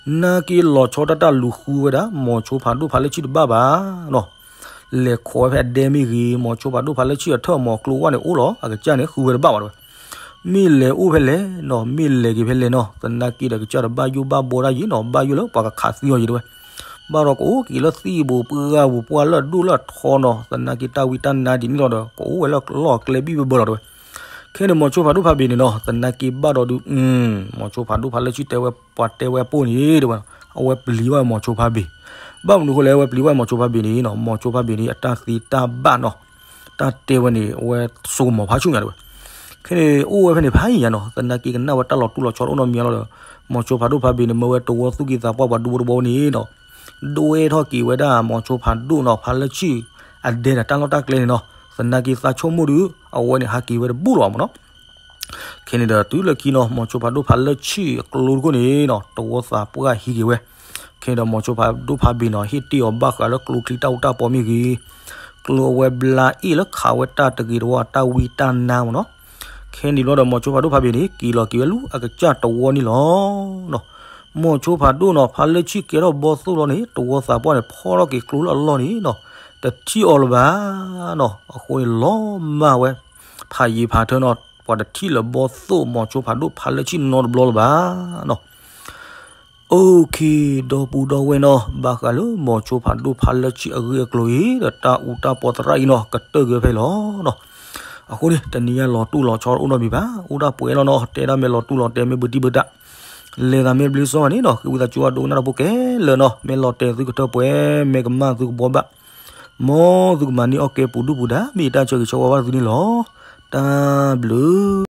သနာ်က့လီၤဆီတၢ်တၢ်လူၤဃုဝဲဒၣ် မိၤဆိဖးဒိၣ်ဖးလၢဆံၣ်တဘၣ်ဘၣ်နီၤ. လဲၤခိးဝဲဖဲအဒဲမ့ၢ်ဂ့ၤ, မိၤဆိဖးဒိၣ်ဖးလၢဆံၣ်အထၢၣ်မီၤကျိဝဲန့ၣ်အိၣ်လီၤ အကစၢ်န့ၣ်ဃုဝဲတဘၣ်ဘၣ်တဲဝဲ. မ့ၢ်လဲၤအိၣ်ဖဲလဲၣ်နီၤ, မ့ၢ်လဲၤက့ၤဖဲလဲၣ်နီၤ, သနာ်က့ဒီးကစၢ်တဘၣ်ယိၣ်ဘၣ်ဘီတၢ်ယံၤနီၤ, ဘၣ်ယိၣ်လၢပှၤကခးသံအီၤယံၤတဲဝဲ. ဘၣ်ဒီးကအိၣ်က့ၤလၢသံၣ်ဘိပှၢ်ဂၢ်ဘိ ပှၢ်လၢအဒိၣ်လၢအထီနီၤ, သနာ်က့တၢ်ဝံတၢ်နါဒ်န့ၣ်လီၤဒီး ကအိၣ်ဝဲလၢလီၢ်ကျဲဘံၣ်ဘၢဘၢလီၤတဲဝဲ. ခဲန့ၣ်မိၤဆိဖးဒိၣ်ဖးဘ့ၣ်န့ၣ်နီၤ, သနာ်က့ဘၣ်ဒီးဒုး မိၤဆိဖးဒိၣ်ဖးလၢဆံၣ်တဲဝဲ ပှၤတဲဝဲအပိၢ်န့ၣ်တဲဝဲ, အဝဲပျံၤဝဲမိၤဆိဖးဘ့ၣ်. ဘၣ်မနုၤအဃိလဲၣ် အဝဲပျံၤဝဲမိၤဆိဖးဘ့ၣ်န့ၣ်နီၤ, မိၤဆိဖးဘ့ၣ်န့ၣ် အတၢ်သ့တၢ်ဘၣ်နီၤ, တၢ်တဲဝဲန့ၣ် အဝဲစိကမီၤဖးဆူၣ်ညါတဲဝဲ. ခဲန့ၣ်အိၣ်ဝဲဖဲန့ၣ်ဖးယံာ်ညါနီၤ, သနာ်က့ကနၣ်ဝဲတၢ်လီၤတူၢ်လီၤဆီတအိၣ်နီတမံၤလီၤဒီး မိၤဆိဖးဒိၣ်ဖးဘ့ၣ်န့ၣ် မၢဝဲတဝီသူၣ်က့သးပှၢ်ပှၤဒူဖိတဝီန့ၣ်နီၤ, ဒွဲထီၣ်က့ၤဝဲဒၣ်မိၤဆိဖးဒိၣ်နီၤ ဖးလၢဆံၣ်အဒဲဒီးတၢ်လီၢ်တၢ်ကျဲန့ၣ်နီၤ, သနာ်က့သးဆိကမိၣ်ဒုး အဝဲန့ၣ်ဟးက့ၤဝဲတဘူၣ်လီၤမ့ၢ်နီၤ. ခဲန့ၣ်ဒီးတုၤလၢခံနီၤ မိၤဆိဖးဒိၣ်ဖးလၢဆံၣ်အကျိတခိၣ်န့ၣ်နီၤ တဝီသးပှၢ်ဟံးက့ၤဝဲ. ခဲန့ၣ်ဒီးမိၤဆိဖးဒိၣ်ဖးဘ့ၣ်နီၤ ဟ့ၣ်တ့ၢ်အီၤဘၣ်ဃးလၢကျိချံတၢ်အူတၢ်ပီမ့ၢ်ဂ့ၤ, ကျိအဝဲဘျါအ့ၣ်လၢခးဝဲတၢ်တဂ့ၤတဝါတၢ်ဝံတၢ်နါမ့ၢ်နီၤ. ခဲန့ၣ်ဘျီဒီးမိၤဆိဖးဒိၣ်ဖးဘ့ၣ်န့ၣ် က့ၤလီၤက့ၤဝဲလူၤအကစၢ်တဝီန့ၣ်လီၤ. မိၤဆိဖးဒိၣ်နီၤ ဖးလၢဆံၣ်ကဲထီၣ်ဘီသိၣ်လီၤန့ၣ် တဝီသးပှၢ်န့ၣ် ဖီထီၣ်က့ၤကျိလၢအလီၢ်န့ၣ်နီၤ, တထံၣ်အီၤလၢၤဘၣ်နီၤ. အဃိန့ၣ်လီၤမၢ်ဝဲ ဖးယံၤဖးထၢနီၤ ပှၤတထံၣ်လၢၤဘီသိၣ်မိၤဆိဖးဒိၣ်ဖးလၢဆံၣ်နီတဘျီလၢၤဘၣ်နီၤ. OK, ဒီပုၢ်ဒီဝဲၢ်နီၤ ဘၣ်ဃးလၢမိၤဆိဖးဒိၣ်ဖးလၢဆံၣ်အဂ့ၢ်အကျိၤအံၤ ဒီးတၢ်အူတၢ်ပီသရၣ်အံၤနီၤ ကတၢၢ်က့ၤဖဲအံၤလီၤနီၤ. အဃိန့ၣ် တနံၤညါလီၤတူၢ်လီၤဆီအိၣ်နီတမံၤဘၣ်, အိၣ်ဒၣ်ပှဲၤလီၤနီၤ, တဲဒၣ်မ့ၢ်လီၤတူၢ်လီၤတဲာ်မ့ၢ်ဘုတံၢ်ဘုတၢ်, လဲၤသးမ့ၢ်ဘျုးစီမးန့ၣ်နီၤ, ဃ့ဝံသးစူၤအဒိကနၣ်တၢ်ဖိခဲလၢာ်နီၤ, မ့ၢ်လီၤတဲာ်သုကထၢပှဲၤ, မ့ၢ်ကမၣ်သုကဘှီဘၣ်, မ်သုကမၤန့ၢ်အီၣ်ကဲပူၤဒုၣ်ပူၤဒါ မ့ၢ်ယတၢ်ဆၢဂ့ၤဆၢဝါဘၣ်သုန့ၣ်လီၤ. တၢ်ဘျုး